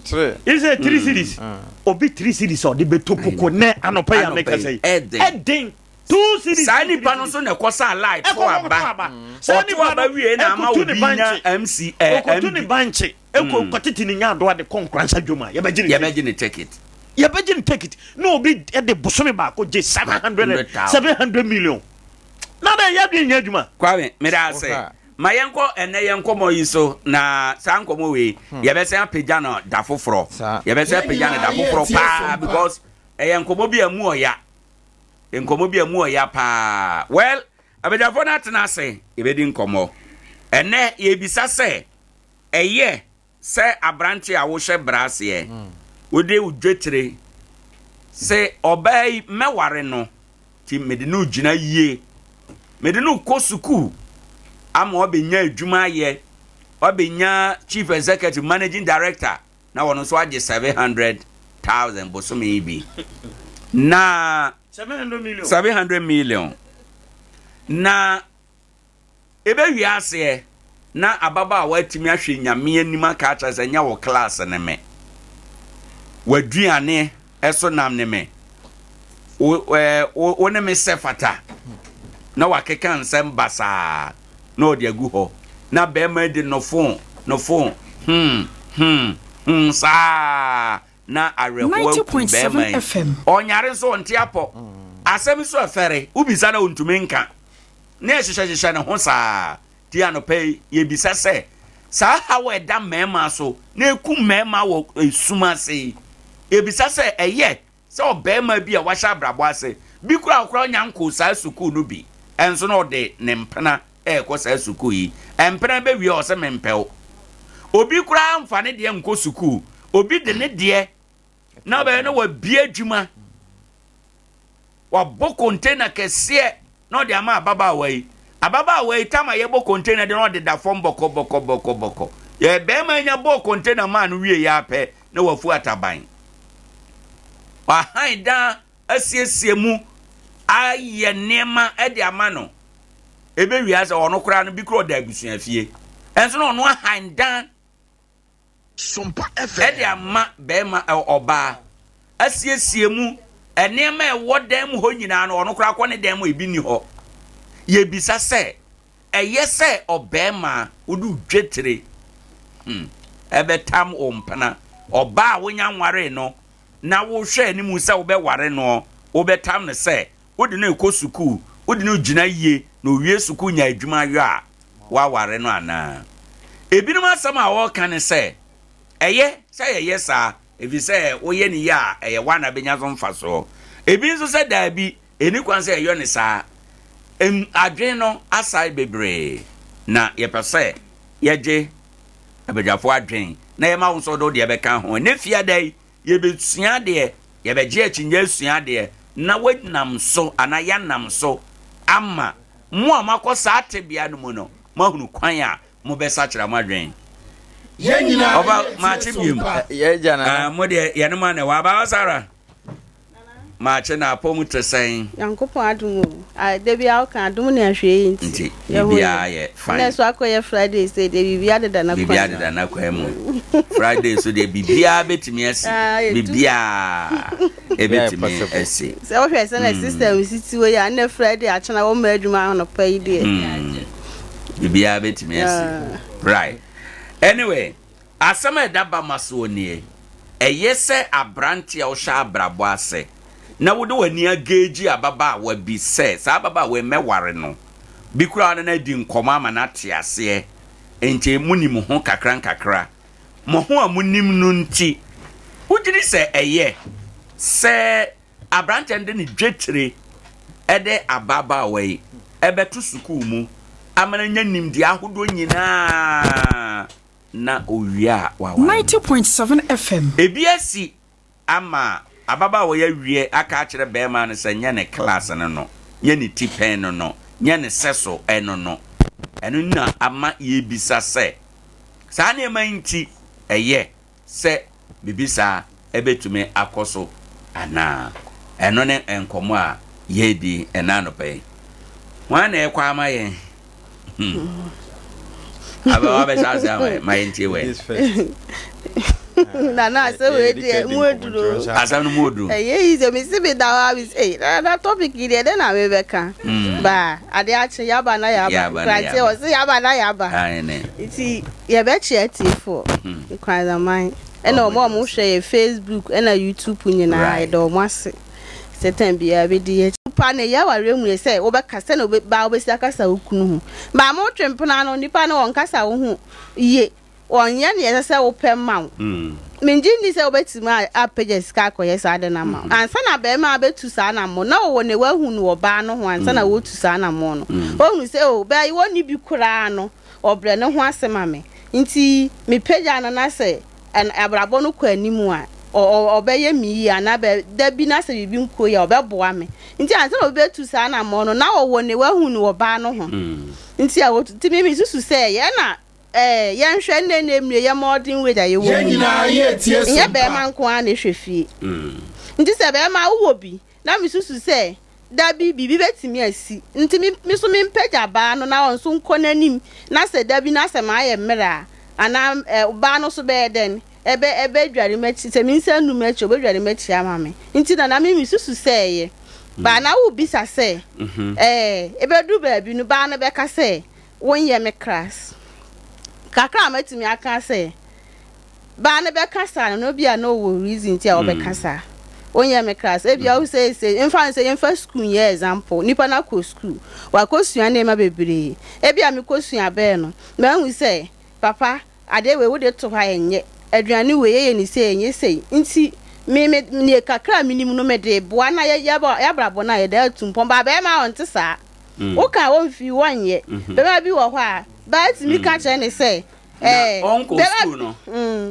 Sɛ 3 cedis. Obi 3 cedis a ɔde bɛtɔ koko nɛ anɔpa yi a mekasa yi. Ɛden. 2 cedis. Saa nipa no nso na ɛkɔ sa light to aba. Ɔto aba wie na ama obi nya MC ɛɛ MD. Okotu ne bankye. Ɛkɔ kɔtete ne nyaadoa de kɔ Nkoransa dwom a yɛbɛgye ne Yɛbɛgye ne ticket. Yɛbɛgye ne ticket na obi de bosome baako gye 700 700 million. Na dɛ yɛadwene nyɛ adwuma. Kwame, meda ase. Ma yɛnkɔ ɛnnɛ yɛn nkɔmmɔ yi so, na saa nkɔmmɔ wei, yɛbɛsan apagya no da foforɔ. Yɛbɛsan apagya no da foforɔ paa because ɛyɛ nkɔmmɔ bi a ɛmu ɔya. Nkɔmmɔ bi a ɛmu ɔya paa. Well, abadwafoɔ no atena ase, yɛbɛdi nkɔmmɔ. Ɛnnɛ yɛrebisa sɛ, ɛyɛ Sɛ aberante a wohyɛ bra aseɛ, wode wo dwetire se ɔbaa yi mɛware no, nti mede no gyina yie, mede no kɔ sukuu ama wabɛnya adwuma ayɛ, wabɛnya chief executive, managing director, na wɔn nso agye 700,000 bosome yi bi. Na 700 million. Na Ebewie aseɛ na ababaawa atumi ahwɛ Nyame anim aka akyerɛ sɛ nyɛ wo class ne me, w'aduane so nam ne me, wo, ɛɛ, wo, wo ne me sɛ fata. Na wakeka nsɛm basaa na ɔde agu hɔ. Na bɛrima di no fon, no fon, hmm, hmm, hmm, saa na awerɛhoɔ akum bɛrima yi. Ɔnyare nso ɔnte apɔ. Asɛm nso ɛfɛre, wobisa na ɔntumi nka. na ɛhyehyɛhyehyɛ ne ho saa. Nti anɔpa yi, yɛbisa sɛ, saa haw a ɛda mmarima so na ɛku mmarima wɔ esum ase yi, yɛbisa sɛ ɛyɛ sɛ ɔbarima bi a wahyɛ abrabɔ ase, bi koraa ɔkoraa ɔnya nkoo saa sukuu no bi, ɛnso na ɔde ne mpena ɛrekɔ saa sukuu yi, mpena bɛwie a ɔsɛ mempɛ wo. Obi koraa mfa ne deɛ nkɔ sukuu, obi de ne deɛ na ɔbɛyɛ na wabie adwuma. Wabɔ container kɛseɛ na ɔde ama ababaawa yi. Ababaawa yi tam a yɛbɔ container de na ɔde da fam bɔkɔ bɔkɔ bɔkɔ bɔkɔ. Yɛ bɛrima nya bɔɔ container maa no wie yɛ apɛ na wafu ataban. Wahan dan asiesie mu ayɛ nneɛma de ama no. Ebe wia sɛ ɔno koraa no bi koraa ɔda abusua fie. Ɛnso na ɔno ahan dan de ama barima ɔbaa asiesie mu nneɛma a ɛwɔ dan mu hɔ nyinaa no ɔno koraa kɔ ne dan mu ebi nni hɔ. Yɛbisa sɛ ɛyɛ sɛ ɔbarima wode wo dwetire hmm, ɛbɛtam wo mpena ɔbaa a wonya nwaree no na wohwɛ anim sɛ wobɛware noɔ wobɛtam no sɛ wode no rekɔ sukuu wode no gyina yie na owie sukuu nya adwuma yɔ a woaware no anaa? Ebinom asɛm a wɔreka ne sɛ, Ɛyɛ sɛ yɛyɛ saa, efisɛ woyɛ no yie a, ɛyɛ wo ara na benya so mfasoɔ. Ebi nso sɛ, Dabi, enni kwan sɛ yɛyɔ no saa. Adwene no asae bebree, na yɛpɛ sɛ yɛgye abadwafo adwene na yɛma wo nso wode wo deɛ bɛka ho. Ɛnnɛ Fiada yi, Yɛbɛsua adeɛ, yɛbɛgye akyinnye asua adeɛ, na wɔnam so anaa yɛanam so ama mo a moakɔ saa tebea no mu no, moahunu kwan a mobɛsakyera mo adwene. Yɛn nyinaa Ɔba yɛ maakye tie biom. sompa. Ah, mo deɛ yɛne mo ana ɛwɔ abaawa Sara. Maakye na apɔ mu te sɛn? Nyankopɔn adom o. Ah, da biara woka adom ne ahwɛyie nti. Nti, Yɛ ho biribiara yɛ. yɛ fine. Nnɛ so akɔyɛ Friday sei deɛ biribiara deda n'akwan Biribiara mu. deda n'akwan mu. Friday so deɛ biribiara bɛtumi asi. Ah, yɛtu. Biribiara ɛbɛtumi asi. Sɛ wohwɛ sɛnea system si ti wɔ yi a, nnɛ Friday akyena wɔmma adwuma anɔpa yi deɛ. Biribiara bɛtumi asi. Ah. Right. Anyway, Asɛm a ɛda Bama soɔ nie, Ɛyɛ sɛ aberanteɛ a wohyɛ abrabɔ ase na wode w'ani ageegye ababaawa bi sɛ saa ababaawa yi mɛware no, bi koraa wo ne no adi nkɔmmɔ ama no ate aseɛ, enti monim ho kakra nkakra. Mo ho a monim no nti, wogye di sɛ ɛyɛ sɛ aberanteɛ no de ne dwetire de ababaawa yi bɛto sukuu mu ama no anya nimdeɛ ahodoɔ nyinaa na owie a waware no. 90.7 FM. Ebi asi ama ababaawa yi awie aka akyerɛ barima no sɛ nyɛ ne class no no, nyɛ ne tipɛn no no, nyɛ ne sɛso no no. Ɛno na ama yɛrebisa sɛ, saa nneɛma yi nti ɛyɛ sɛ biribi saa bɛtumi akɔ so anaa? Ɛno ne nkɔmmɔ a yɛredi ɛnnɛ anɔpa yi. Hwan na ɛrekɔ ama yɛn? Abawa bɛhyɛ ase ama ma yɛntie wɛ. Nana asɛm wei deɛ mu aduro. Asɛm no mu aduro. Ɛyɛ yi sɛ mesi mi da hɔ a mesi ee na topic yi deɛ dɛn na mebɛka. Hmm. Ba adeɛ akye yaba na yaba. Nkrante ɔse yaba na yaba. Nti yɛbɛkye atiefoɔ. Hmm. Nkranzaman ɛna wɔn a wɔhwɛ yɛ Facebook ɛna YouTube nyinaa yɛda wɔn ase. Sɛ tɛm biara bɛdi yɛ. Pa na ɛyɛ awareɛ mu yɛ sɛ wobɛka sɛnea baa wobɛsi akasa wo kunu ho. Baa motwe mpena no nipa no ɔnkasa wo ho yie. Wɔnyɛ nea ɛsɛ sɛ wopɛ mma wo. Minnye nni sɛ wobɛtumi apagya sika akɔyɛ saa ade no ama wo. Ansa na barima abɛtu saa anammɔn no, na ɔwɔ nea wahu no wɔ ɔbaa no ho ansa na ɔretu saa anammɔn no. Wahu sɛ, oh, baa yi ɔnni bi koraa no, ɔbrɛ ne ho ase ma me. Nti mepagya no na sɛ abrabɔ no kɔ anim a, ɔbɛyɛ me yie anaa da bi na sɛ biribi nkɔ yie a, ɔbɛboa me. Nti ansa na obi bɛtu saa anammɔn no, na ɔwɔ nea wahu no wɔ ɔbaa no ho. Nti a wɔtu. Nti me mesusu sɛ ɛyɛ na Eh, yɛnhwɛ nnɛ na mmire yɛ modern wage a yɛwɔ Yɛn mu yi. nyinaa yɛretie Nyɛ so mpa. bɛrima nko ara na ɛhwɛ fie. Nti sɛ bɛrima wowɔ bi na mesusu sɛ da bi biribi bɛtumi asi nti me me nso mempagya baa no na ɔnso nkɔ n'anim na sɛ da bi na sɛ mayɛ mmerɛ a anaa eh, baa no nso bɛyɛ dɛn ɛbɛ ɛbɛdware m'akyi sɛ me nsa nnu m'akyi a ɔbɛdware m'akyi ama me nti na na me mesusu sɛ ɛyɛ baa na wobisa sɛ eh, ɛbɛduru baabi no baa no bɛka sɛ Wonyɛ me class. Kakra a mɛtumi aka sɛ baa no bɛka saa no no bi a na ɔwɔ reason nti a ɔbɛka saa. Wonyɛ me class. Ebi a wosɛ sɛ mfa no sɛ yɛmfa school nyɛ example. Nipa no akɔ school. Wakɔsua nneɛma bebree. Ebi a mekɔsua bɛɛ no, mahu sɛ papa Adeɛ wei wode to hɔ a ɛnyɛ, aduane wei yɛyɛ no sei ɛnyɛ sei nti me me neɛ kakra a menim no mede boa na yɛ yɛ yɛabrabɔ no a yɛde atu mpɔn ba bɛrima a ɔnte saa woka a ɔmfii wɔnyɛ bɛrima bi wɔ hɔ a baa tumi ka kyerɛ ne sɛ na ɛɛ ɔnkɔ bɛrima sukuu no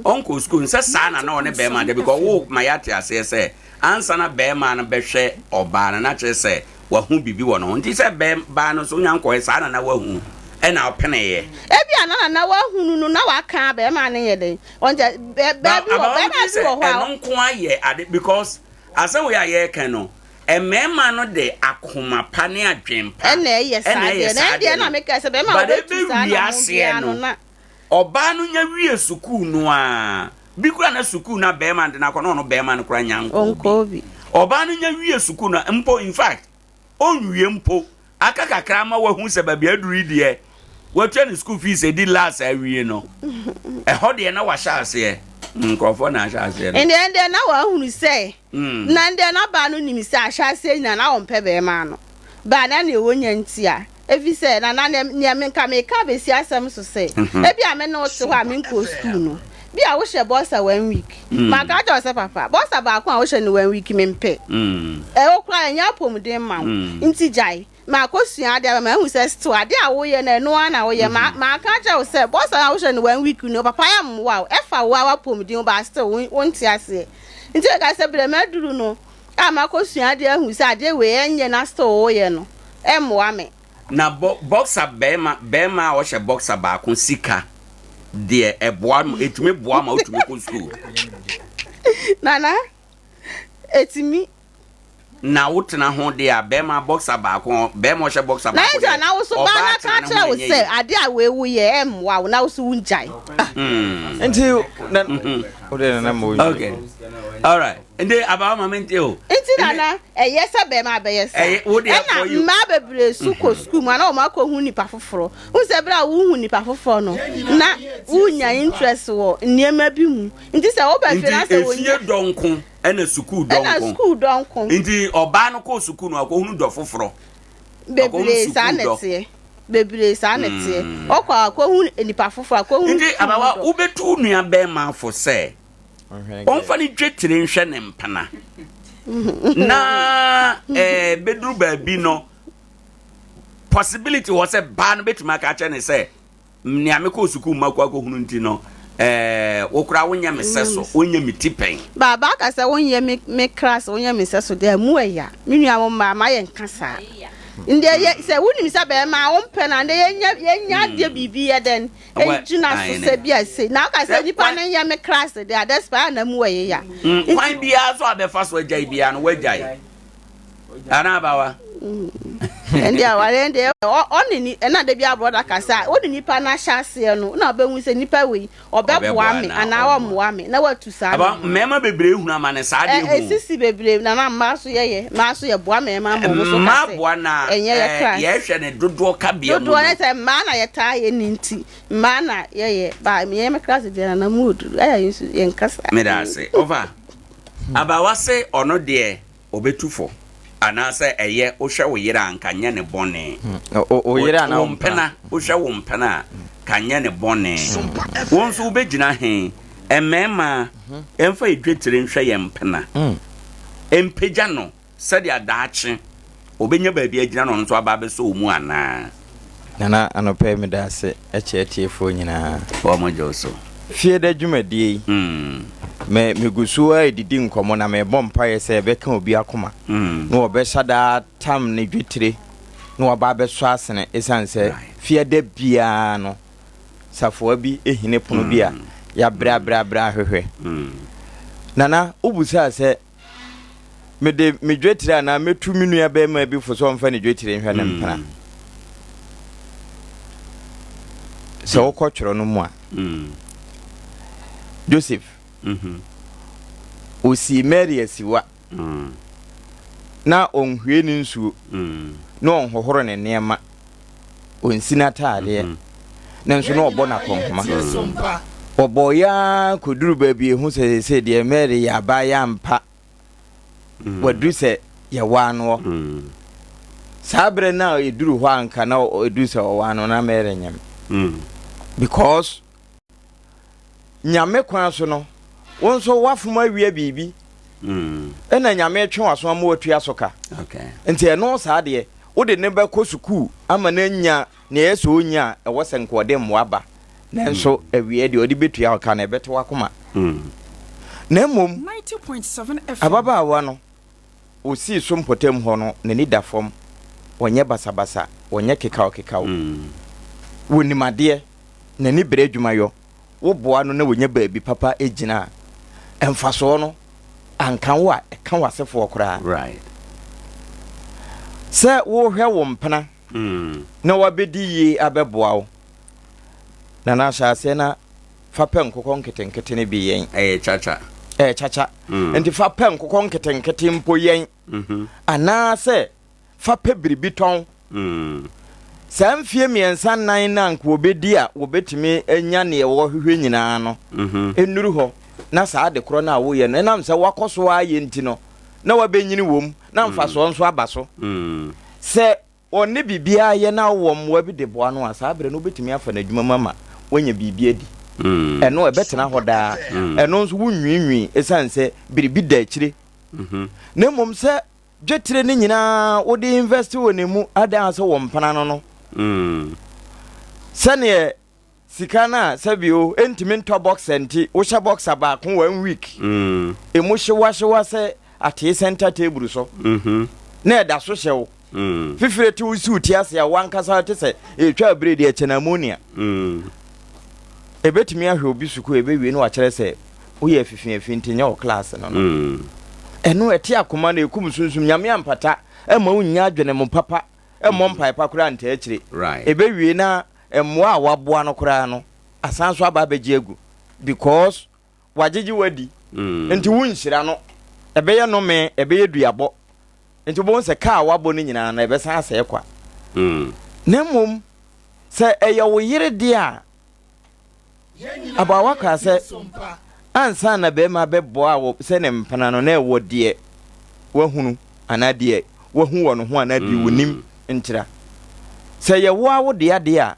ɔnkɔ sukuu no sɛ saa na na ɔne bɛrima de because wo ma yɛate aseɛ sɛ ansa na bɛrima no bɛhwɛ ɔbaa no na kyerɛ sɛ wahu biribi wɔ ne ho nti sɛ bɛɛ baa no nso wonya nkɔɛ saa na na wahu ɛna ɔpeneeɛ. Ebia na na na wahunu no na waka bɛrima no yɛ dɛn ɔnkyɛ bɛ bɛɛ bi wɔ bɛrima bi wɔ hɔ a. Ɛno nko ayɛ ade because asɛm wei a yɛreka no mmarima no de akoma pa ne adwen pa ɛna ɛyɛ saa deɛ na ɛdeɛ na meka sɛ bɛrima wɔbɛtu saa na mo biara no na. Ɔbaa no nya wie sukuu no a, bi koraa na sukuu no a bɛrima no de no akɔ na ɔno bɛrima no koraa nya nkɔɔ bi. Ɔbaa no nya wie sukuu no a, mpo in fact, ɔnwie mpo, aka kakra ama wahu sɛ baabi aduru yi deɛ, watua ne school fees edi last awie no, ɛhɔ deɛ na wahyɛ aseɛ. Nkurɔfoɔ na ahyɛ aseɛ no. Ɛndeɛ ɛndeɛ na wahunu sɛ, na ɛndeɛ na baa no nim sɛ ahyɛ aseɛ nyinaa na ɔmpɛ bɛrima no. Baa na nea ɔnya nti a, Efisɛ, na na nea nka meka abesi asɛm so sɛ, ebia me ne wo te hɔ a menkɔɔ sukuu no, bi a wohyɛ bɔsa one week. Maka akyerɛ wo sɛ, Papa, bɔsa baako a wohyɛ no one week mempɛ. Ɛwɔ koraa ɛnyɛ apɔmuden mma wo. Nti gyae. Makosua ade aba mahu sɛ still ade a woyɛ no ɛno ara na woyɛ. Maka akyerɛ wo sɛ bɔsa no a wohyɛ no one week no, papa ɛmmoa wo. Ɛfa wo ara w'apɔmuden ho but still wonte aseɛ. Nti meka sɛ berɛ maduru no, a makɔsua adeɛ ahu sɛ adeɛ wei ɛnyɛ na still woyɛ no ɛmmoa me. Na bɔ boxer bɛɛma bɛɛma a ɔhyɛ boxer baako sika deɛ ɛboa ma ɛtumi boa ma wotumi kɔ school. Nana ɛtumi. Na wotena ho deɛ a bɛɛma boxer baako bɛɛma ɔhyɛ boxer Na baako ɛnti a deɛ na wo so baa ɔbaa na tena ka ne kyerɛ ho wo ɛnyɛ sɛ yie. adeɛ a wei woyɛ ɛmmoa wo na wo so wongyae. Nti na wode nana ma owie. Okay alright. Nti abawa ma mente o. Nti nana ɛyɛ sɛ bɛrima bɛyɛ saa. Ɛyɛ wo deɛ Ɛna for you. mmaa bebree so kɔ sukuu mu a na wɔn akɔ hu nipa foforɔ. Wohu sɛ berɛ a wohu nipa foforɔ no na wonya interest wɔ nneɛma bi mu. Nti sɛ woba fie na Nti sɛ efie wonya. dɔ nko ɛna sukuu dɔ Ɛna nko. sukuu dɔ nko. Nti ɔbaa no kɔɔ sukuu no akɔhunu dɔ foforɔ. Akɔhunu Bebree saa sukuu na dɔ. ɛteɛ. Bebree saa na ɛteɛ. Ɔkɔ a akɔhu nipa foforɔ akɔhu Nti sukuu abawa dɔ. wobɛtu wo nua bɛrima fo sɛ ɔmfa ne dwetire nhwɛ ne mpena na ɛɛ eh, bɛduru baabi no possibility wɔ sɛ baa no bɛtumi aka akyerɛ ne sɛ nea mekɔɔ sukuu mma kɔ akɔhunu nti no ɛɛ eh, wo koraa wonyɛ me sɛ so wonyɛ me ti pɛn. Baaba aka sɛ wonyɛ me me kra sɛ wonyɛ me sɛ so deɛ mu ɛya me nua mo mmaa ma yɛ nka saa ndɛ yɛ sɛ wonim sɛ bɛrima a wompɛ na ndɛ yɛnya yɛnya adeɛ biribi yɛ dɛn Egyina so sɛ bi a sei. Na ɔka sɛ nipa no nyɛ me class de a despite a na mu ɛyɛ ya. Mm, kwan biara so a bɛfa so agyae biara no wagyae. Ana abawa? Mm. Ɛnde awareɛ deɛ ɔne ni ɛna da bi a brɔda kasa a wone nipa no ahyɛ aseɛ no na ɔbɛhu sɛ nipa wei ɔbɛboa me anaa ɔmmoa me na watu saa no. Mmarima bebree hunu amane saa deɛ hu. Ɛsisi bebree na na mmaa so yɛyɛ mmaa so yɛboa mmarima ma ɔmo so ka sɛ ɛnyɛ yɛ class. Yɛhwɛ ne dodoɔ kabea mu no. Dodoɔ ne sɛ mmaa na yɛtaa yɛ ne nti mmaa na yɛyɛ ba yɛn me class deɛ na mu odu ɛyɛ yɛn nso yɛn kasa. Meda ase ɔfa abawa se ɔno deɛ Ɔbɛtu fo anaasɛ ɛyɛ wohwɛ wo yere a nka nyɛ ne bɔne. Wo yere anaa wo mpena? Wohwɛ wo mpena a ka nyɛ ne bɔne. Wo nso wobɛgyina he? Mmarima, yɛmfa yɛ dwetire nhwɛ yɛn mpena. Mpagya no sɛdeɛ daakye ɔbɛnya baabi agyina na ɔno nso aba abɛsɔ wo mu anaa? Nana anɔpa yi meda ase kyerɛ atiefoɔ nyinaa. Wɔn gye wo so. Fieda dwumadie yi, me megu so ara redidi nkɔmmɔ na merebɔ mpaeɛ sɛ ɛbɛka obi akoma na wɔbɛhyɛ da atam ne dwetire na waba abɛsɔ asene ɛsiane sɛ fiada biara no safoa bi hini pono bi a yɛabrɛ abrɛ abrɛ ahwehwɛ. Nana, wobusaa sɛ mede me dwetire anaa mɛtu me nua barima bi fo sɛ ɔmfa ne dwetire nhwɛ ne mpena. Mm. Sɛ wokɔ twerɛ no mu a, mm. Joseph mm-hmm. osii Mary asiwa mm. na ɔnhwie ne nsuo na ɔnhohoro ne nneɛma ɔnsi n'ataadeɛ mm-hmm. nanso na ɔbɔ no akɔnhoma. Wɔbɔeɛ ara kɔduru baabi ɛhu sɛ seesei deɛ Mary yɛ abaayewa ampa. Mm. Waduru sɛ yɛwaa noɔ. Mm. Saa berɛ no a ɛduru hɔ a nka na ɛduru sɛ ɔwaa no na Mary nyem. Mm. Because Nyame kwan so no, wo nso woafom awia biribi ɛna Nyame retwe w'aso ama watua so ka. Nti ɛno saa deɛ, wode ne bɛkɔ sukuu ama no anya nea ɛyɛ sɛ ɔnya a, ɛwɔ sɛ nka ɔde mmoa ba. Nanso awieɛ deɛ ɔde bɛtua wo ka no, ɛbɛte w'akoma. Na mmom ababaawa no, ɔsii so mpɔtam hɔ no, n'ani da fam, ɔnyɛ basabasa, ɔnyɛ kekawkekaw, ɔnim adeɛ. n'ani bere adwumayɔ, woboa no na onya baabi papa gyina a, mfasoɔ no anka wo a, ɛka w'asefoɔ koraa. Right. Sɛ wohwɛ wo mpena na wabɛdi yie abɛboa wo, Nana hyɛ aseɛ na fa pɛ nkokɔ nketenkete no bi yɛn. Ɛyɛ kyakya. Ɛyɛ kyakya. Nti fa pɛ nkokɔ nketenkete mpo yɛn. Anaasɛ fa pɛ biribi tɔn. Saa mfeɛ mmiɛnsa nnan no a anka wɔbɛdi a wɔbɛtumi anya neɛ wɔhwehwɛ nyinaa no, ɛnnuru hɔ na saa ade korɔ no a woyɛ no, ɛnam sɛ woakɔ so ara yɛ nti no, na woabɛnyini wɔ mu, na mfasoɔ nso aba so. Sɛ ɔne biribiara yɛ na wowɔ mmoa bi de boa no a, saa berɛ no wobɛtumi afa no adwuma mu ama wanya biribi adi. Ɛno ɛbɛtena hɔ daa. Ɛno nso wonwiinwii ɛsiane sɛ biribi da akyire. Na mmom sɛ Dwetire no nyinaa wode invest wɔ ne mu adan sɛ wɔ mpena no no. Mm. Sɛneɛ sika no a sɛbio ɛntumi ntɔ boxer nti wohyɛ boxer baako one week. Mm. Emu hyewahyewa sɛ atee center table so. Mm -hmm. Na ɛda so hyɛ wo. Mm. Fifire te wo si wo ti ase a wankasa te sɛ ɛtwa abiredi ɛkyɛ na ammonia. Mm. Ɛbɛtumi ahwɛ obi sukuu ɛbɛwie na wakyerɛ sɛ woyɛ afifiafi nti nyɛ wo class no no. Mm. Ɛno ɛte akoma na ɛkum sunsum. Nyame ampata ɛma wonnya adwene mu papa ɛmmɔ mm-hmm. mpae pa koraa ntaa akyire. Ɛbɛwie na mmoa a waboa no koraa no asan so aba abɛgye agu because wagyegye wadi mm. nti wonhyira no ɛbɛyɛ nome ɛbɛyɛ duabɔ nti wobɛhu sɛ kaa wabɔ no nyinaa no ɛbɛsan asɛe kwa. Mm. Na mmom sɛ ɛyɛ wo yere deɛ a Abaawa kaa sɛ, Ansa na barima bɛboa wo sɛ ne mpena no, na ɛwɔ deɛ wahunu anaa deɛ wahu wɔ ne ho anaa deɛ ɔnim ntira. Sɛ ɛyɛ wo ara wo dea deɛ a,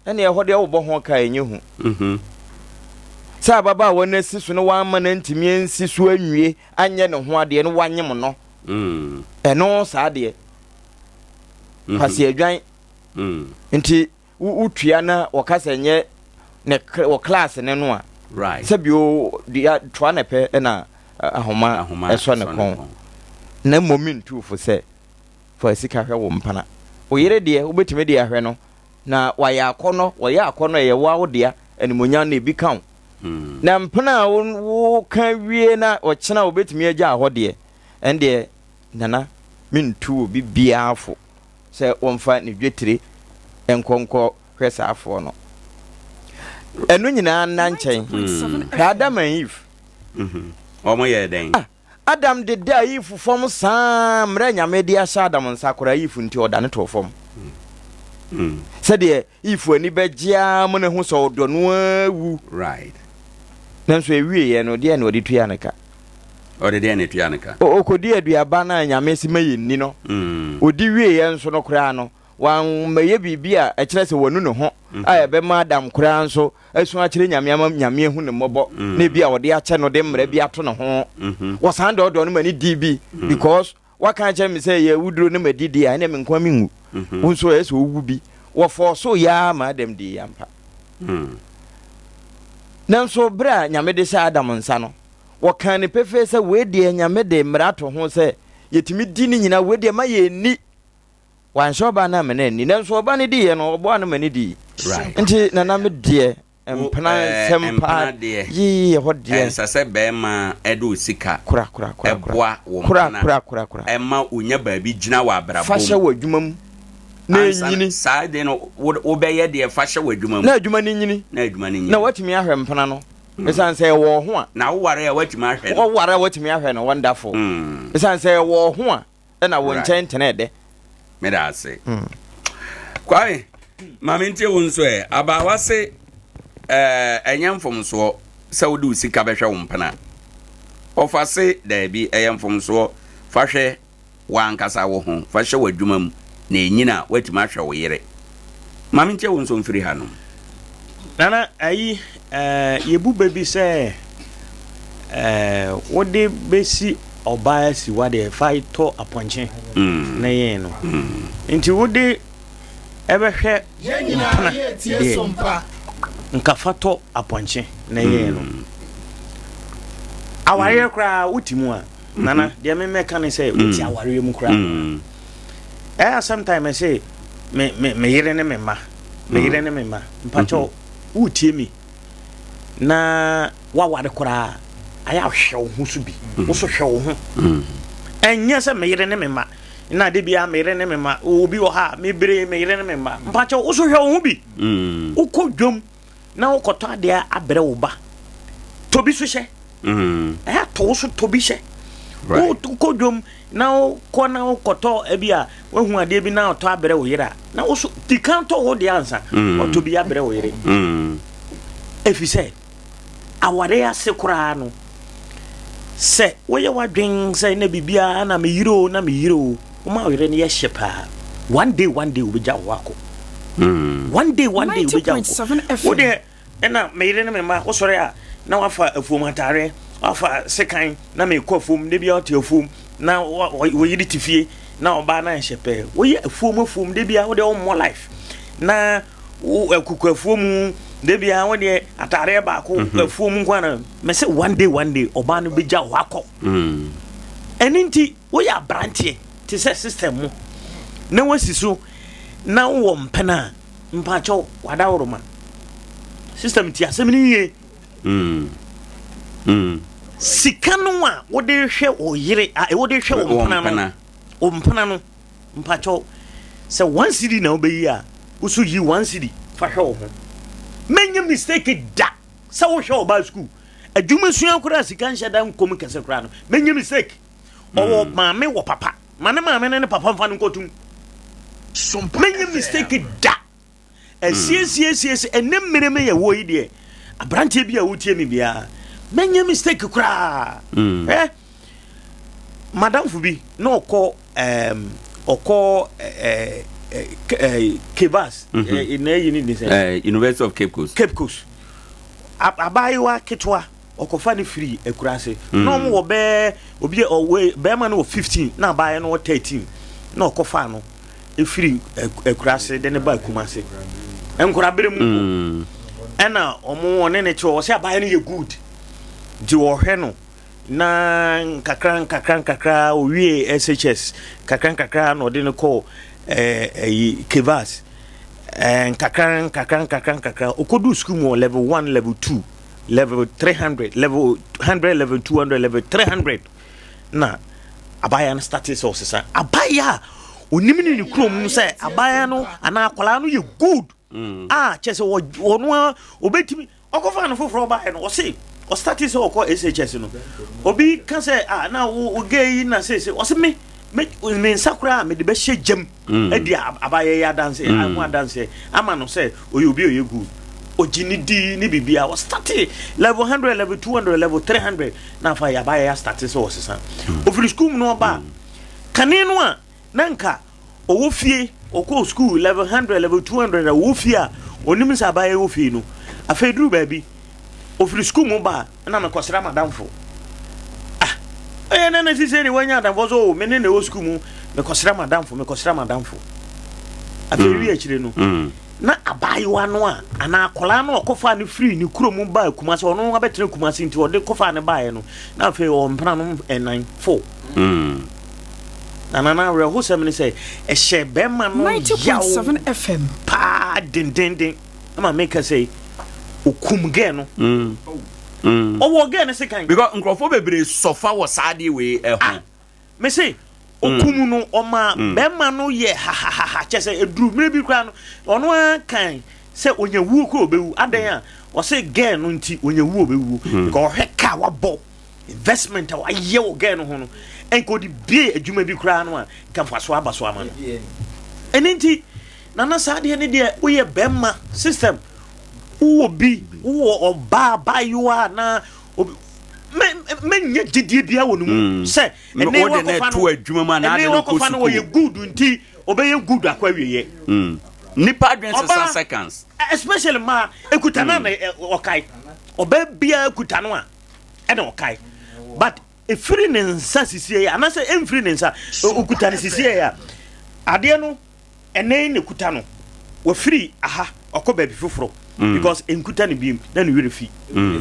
ɛnneɛ ɛhɔ deɛ wobɔ ho ka a ɛnyɛ hu. Sɛ ababaawa no asi so na wamma no antumi ansi so anwie anyɛ ne ho adeɛ na wanyem no, ɛno saa deɛ, Kwasi Adwan nti wotua na wɔka sɛ nyɛ ne wɔ class ne no a sɛbi o dua toa na pɛ na ahoma ɛsɔ ne kɔn na mmom mentu fo sɛ fa sika hwɛ wo mpana wo yere deɛ wobɛtumi de ahwɛ no na wayɛ akɔnɔ wɔyɛ akɔnɔ ɛyɛ wo wo dea animonyam na ebi ka wo hmm. na mpena a woka wie na ɔkyena wobɛtumi agya hɔ deɛ ɛndeɛ nana mentu obi biara fo. sɛ wɔmfa ne dwetire nkɔ nkɔ hwɛ saa afoɔ no. Ɛno nyinaa nna nkyɛn. Hwɛ Adam and Eve. Wɔn yɛɛ dɛn? Ah, Adam dedaa Eve fam saa mmerɛ Nyame de ahyɛ Adam nsa koraa Eve nti ɔdane too fam. Sɛdeɛ Eve ani bɛgye ara ma no ahu sɛ ɔdɔ no ara wu. Right. Nanso ɛwieɛ no deɛ na ɔde tua ne ka? Ɔde deɛ na ɛtua ne ka? Ɔkɔdi aduaba no a Nyame se ma yɛnni no. Ɔdi wieɛ nso no koraa no, wammɛyɛ biribi a ɛkyerɛ sɛ wanu ne ho a ɛbɛma Adam koraa nso asu akyerɛ Nyame ama Nyame ahu no mmɔbɔ na ebi a ɔde akyɛ no de mmara bi ato ne ho. Wɔsan dɔɔdɔɔ no ma ne dii bi because waka akyerɛ me sɛ yɛ wuduro no ma di deɛ a ɛnna me nkoa menwu. Wo nso ɛyɛ sɛ wowu bi. Wɔfɔɔ so yɛ ara ma Adam dii ampa. Nanso berɛ a Nyame de hyɛ Adam nsa no, wɔkaa no pefee sɛ wei deɛ Nyame de mmara ato ho sɛ yɛtumi di ne nyinaa, wei deɛ ma yɛnni. Wanhyɛ ɔbaa no amma no anni. Nanso ɔbaa no diiɛ no, ɔboaa no ma no dii. Nti Nana me deɛ, mpena nsɛm paa yii ɛhɔ deɛ. Ɛnsɛ sɛ bɛrima de wo sika boa wo mpena ma wonya baabi gyina wɔ abrabɔ mu. Fa hyɛ w'adwuma mu na ɛnyini. Saa de no, wobɛyɛ deɛ fa hyɛ w'adwuma mu. Na adwuma no nyini. Na adwuma no nyini. Na woatumi ahwɛ mpena no. Ɛsiane sɛ ɛwɔ wo ho a. Na woware a woatumi ahwɛ no. Woware a woatumi ahwɛ no, wonderful. Ɛsiane sɛ ɛwɔ wo ho a. ɛna wo nkyɛn tena ɛdɛ. Meda ase. Kwame, ma mentie wo nso ɛ. Abaawa se ɛnyɛ mfomsoɔ sɛ wode wo sika bɛhwɛ wo mpena. Ɔfa se daabi, ɛyɛ mfomsoɔ. Fa hwɛ w'ankasa wo ho, fa hyɛ w'adwuma mu na ɛnyini a woatumi ahwɛ wo yere. Ma mentie wo nso mfiri hanom. Nana, ayi, eh, yɛbu bɛ bi sɛ, eh, wode bɛsi ɔbaa si wadeɛ fa tɔ apɔnkye mm. na yɛn no. Mm. Nti wode ɛbɛhwɛ mpena deɛ nka fa tɔ apɔnkye na yɛn no. Mm. Awareɛ koraa wote mu a, Nana, deɛ memɛka ne sɛ wote awareɛ mu koraa. Ɛyɛ sometime ɛsɛ me me me yere ne me mma me yere ne me mma mpakyɛw wotie mi na waware koraa ayɛ ahwɛ wo ho so bi wo so hwɛ wo ho ɛnyɛ sɛ me yere ne me mma na de bia me yere ne me mma obi wɔ ha me bere me yere ne me mma mpakyɛw wo so hwɛ wo ho bi wokɔ dwam na wokɔtɔ adeɛ abrɛ wo ba tɔ bi so hyɛ ɛyɛ tɔ wo so tɔ bi hyɛ wokɔ dwam na wokɔ na wokɔtɔ ebi a wahu adeɛ bi na ɔtɔ abrɛ wo yere a na wo so di kan tɔ wo deɛ ansa ɔtɔ bi abrɛ wo yere ɛfiri sɛ aware ase koraa no sɛ woyɛ w'adwen sɛ na biribiara na meyere o na meyere o woma wo yere no yɛ hye paa one day one day wobɛgya wo akɔ mm. one day one day wobɛgya wo kɔ wo deɛ ɛna meyere ne me mma wosɔre a na wafa afuom ataareɛ wafa sekan na mekɔ afuom da bia ɔte afuom na wɔyere te fie na ɔbaa na nhyɛ pɛɛ woyɛ afuom afuom da bia wode wommɔ life na wo akuku afuo mu da bia wo deɛ ataareɛ baako mhm. afuo mu nko ana mɛ sɛ one day one day ɔbaa no bɛgya wo akɔ mm. ɛno nti woyɛ aberanteɛ te sɛ system mu na wasi so na wowɔ mpena a mpakyɛw wadaworoma system ti asɛm no yie mm. Mm. sika no a wode hwɛ wo yere wode hwɛ wo mpena no wo mpena no Mpakyɛw, sɛ one cedi na wobɛyi a, wo so yi one cedi fa hwɛ wo ho. Mɛnyɛ mistake da sɛ wohwɛ ɔbaa sukuu. Adwuma sua koraa sika nhyɛ da nkɔ mu kɛse koraa no, mɛnyɛ mistake. Ɔwɔ mm. maame wɔ papa. Ma ne maame ne ne papa mfa no nkɔtum. Mɛnyɛ mistake da. Asiesiesie ɛnɛ mmerɛ mu yɛ wɔ yi deɛ aberanteɛ bi a wotie me biara mɛnyɛ mistake koraa. Mm. Eh? Madamfo bi na ɔkɔ um, ɔkɔ eh, eh, eh, Kebas mm -hmm. eh, na ɛyi ne din sɛ eh, University of Cape Coast. Cape Coast. Abaayewa ketewa ɔkɔfa no firi akuraase mm. na ɔmo wɔ bɛɛ obi ɔwɔ bɛrima no wɔ 15 na abaayewa no wɔ 13 na ɔkɔfa no efiri akuraase de ne ba akumase nkorabere mu mm. ɛna ɔmo ɔne ne kyerɛ ɔsɛ abaayewa no yɛ good nti ɔhwɛ no Na nkakra nkakra nkakra owiee SHS kakra nkakra na ɔde no kɔɔ ɛɛ ɛyi Kevas ɛɛ nkakra nkakra nkakra nkakra okodu sukuu mu wɔ level one level two level 300 level 100 level 200 level 300 na abaayewa no starte sɛ ɔsesa abaayewa a onim ne ne kurom sɛ abaayewa no anaa akwadaa no yɛ good mm. a kyɛ sɛ ɔno a obɛtumi ɔkɔfa no foforɔ baeɛ no ɔse ɔstate sɛ ɔkɔ SHS no obi ka sɛ ah na wo gay yi na sese ɔse me me me nsa koraa mede bɛhyɛ gyam mm. adi abayɛ yi adanse mm. ho adanse ama no sɛ ɔyɛ obi ɔyɛ good ɔgye ne di ne biribiara ɔstate level 100 level 200 level 300 na afa yɛ abayɛ astate sɛ ɔsesa mm. ɔfiri sukuu mu no ɔba kane no a na nka ɔwɔ fie, ɔkɔɔ sukuu level hundred, level 200 a ɔwɔ fie a ɔnim sɛ abayewa wɔ fie no. Afei duru baabi, ɔfiri sukuu mu ba a, na mekɔsra m'adamfo. Ah, ɛyɛ na na sisei de wanya adamfo so, oh, me ne na ɛwɔ sukuu mu, mekɔsra m'adamfo, mekɔsra m'adamfo. Afei mm. wi akyire no, mm. na abaayewa no a anaa akwadaa no a ɔkɔfaa no firi ne kurom baa Kumasi, ɔno abɛtena Kumasi nti ɔde kɔfaa no baeɛ no, na afei ɔwɔ mpena no ɛnan, four. Mm. Na na n'awerɛhosɛm ne sɛ, ɛhyɛɛ bɛrima no yaw paa dendenden. Ɛma meka sɛ, okum gɛɛ no. Mm. Mm. Ɔwɔ gɛɛ no sekan. Because nkurɔfoɔ bebree sɔfa wɔ saa adeɛ wei ɛho. Ah, me se, mm. okum no ɔma mm. bɛrima no yɛ hahahaha kyɛ sɛ eduru mmerɛ bi koraa no ɔno ara kan sɛ onya wuo koraa ɔbɛwu adɛn a ɔsɛ gɛɛ no nti onya wuo ɔbɛwuo mm. because ɔhwɛ kaa wabɔ investment a wayɛ wɔ girl no ho no nka ɔde bie adwuma bi koraa no a nka mfasoɔ aba so ama no ɛno nti nana saa deɛ ne deɛ woyɛ bɛrima system wowɔ bi wowɔ ɔbaa abaayewa na obi mɛnyɛ gyidie bia wɔ no mu mm. sɛ ɛne wakɔfa no ɛne wakɔfa no wɔyɛ good nti ɔbɛyɛ good akɔ awieɛ mm. nipa adwene sesa seconds especially ma ekuta na mm. ɔkae ɔbaa biara kuta no a ɛna ɔkae but ɛfiri ne nsa sisie yɛ anaasɛ ɛmfiri ne nsa ɔkuta ne sisie yɛ a adeɛ no ɛnɛ ne kuta no wafiri aha ɔkɔ baabi foforɔ mm. because nkuta ne biem na ne werɛ fi mm.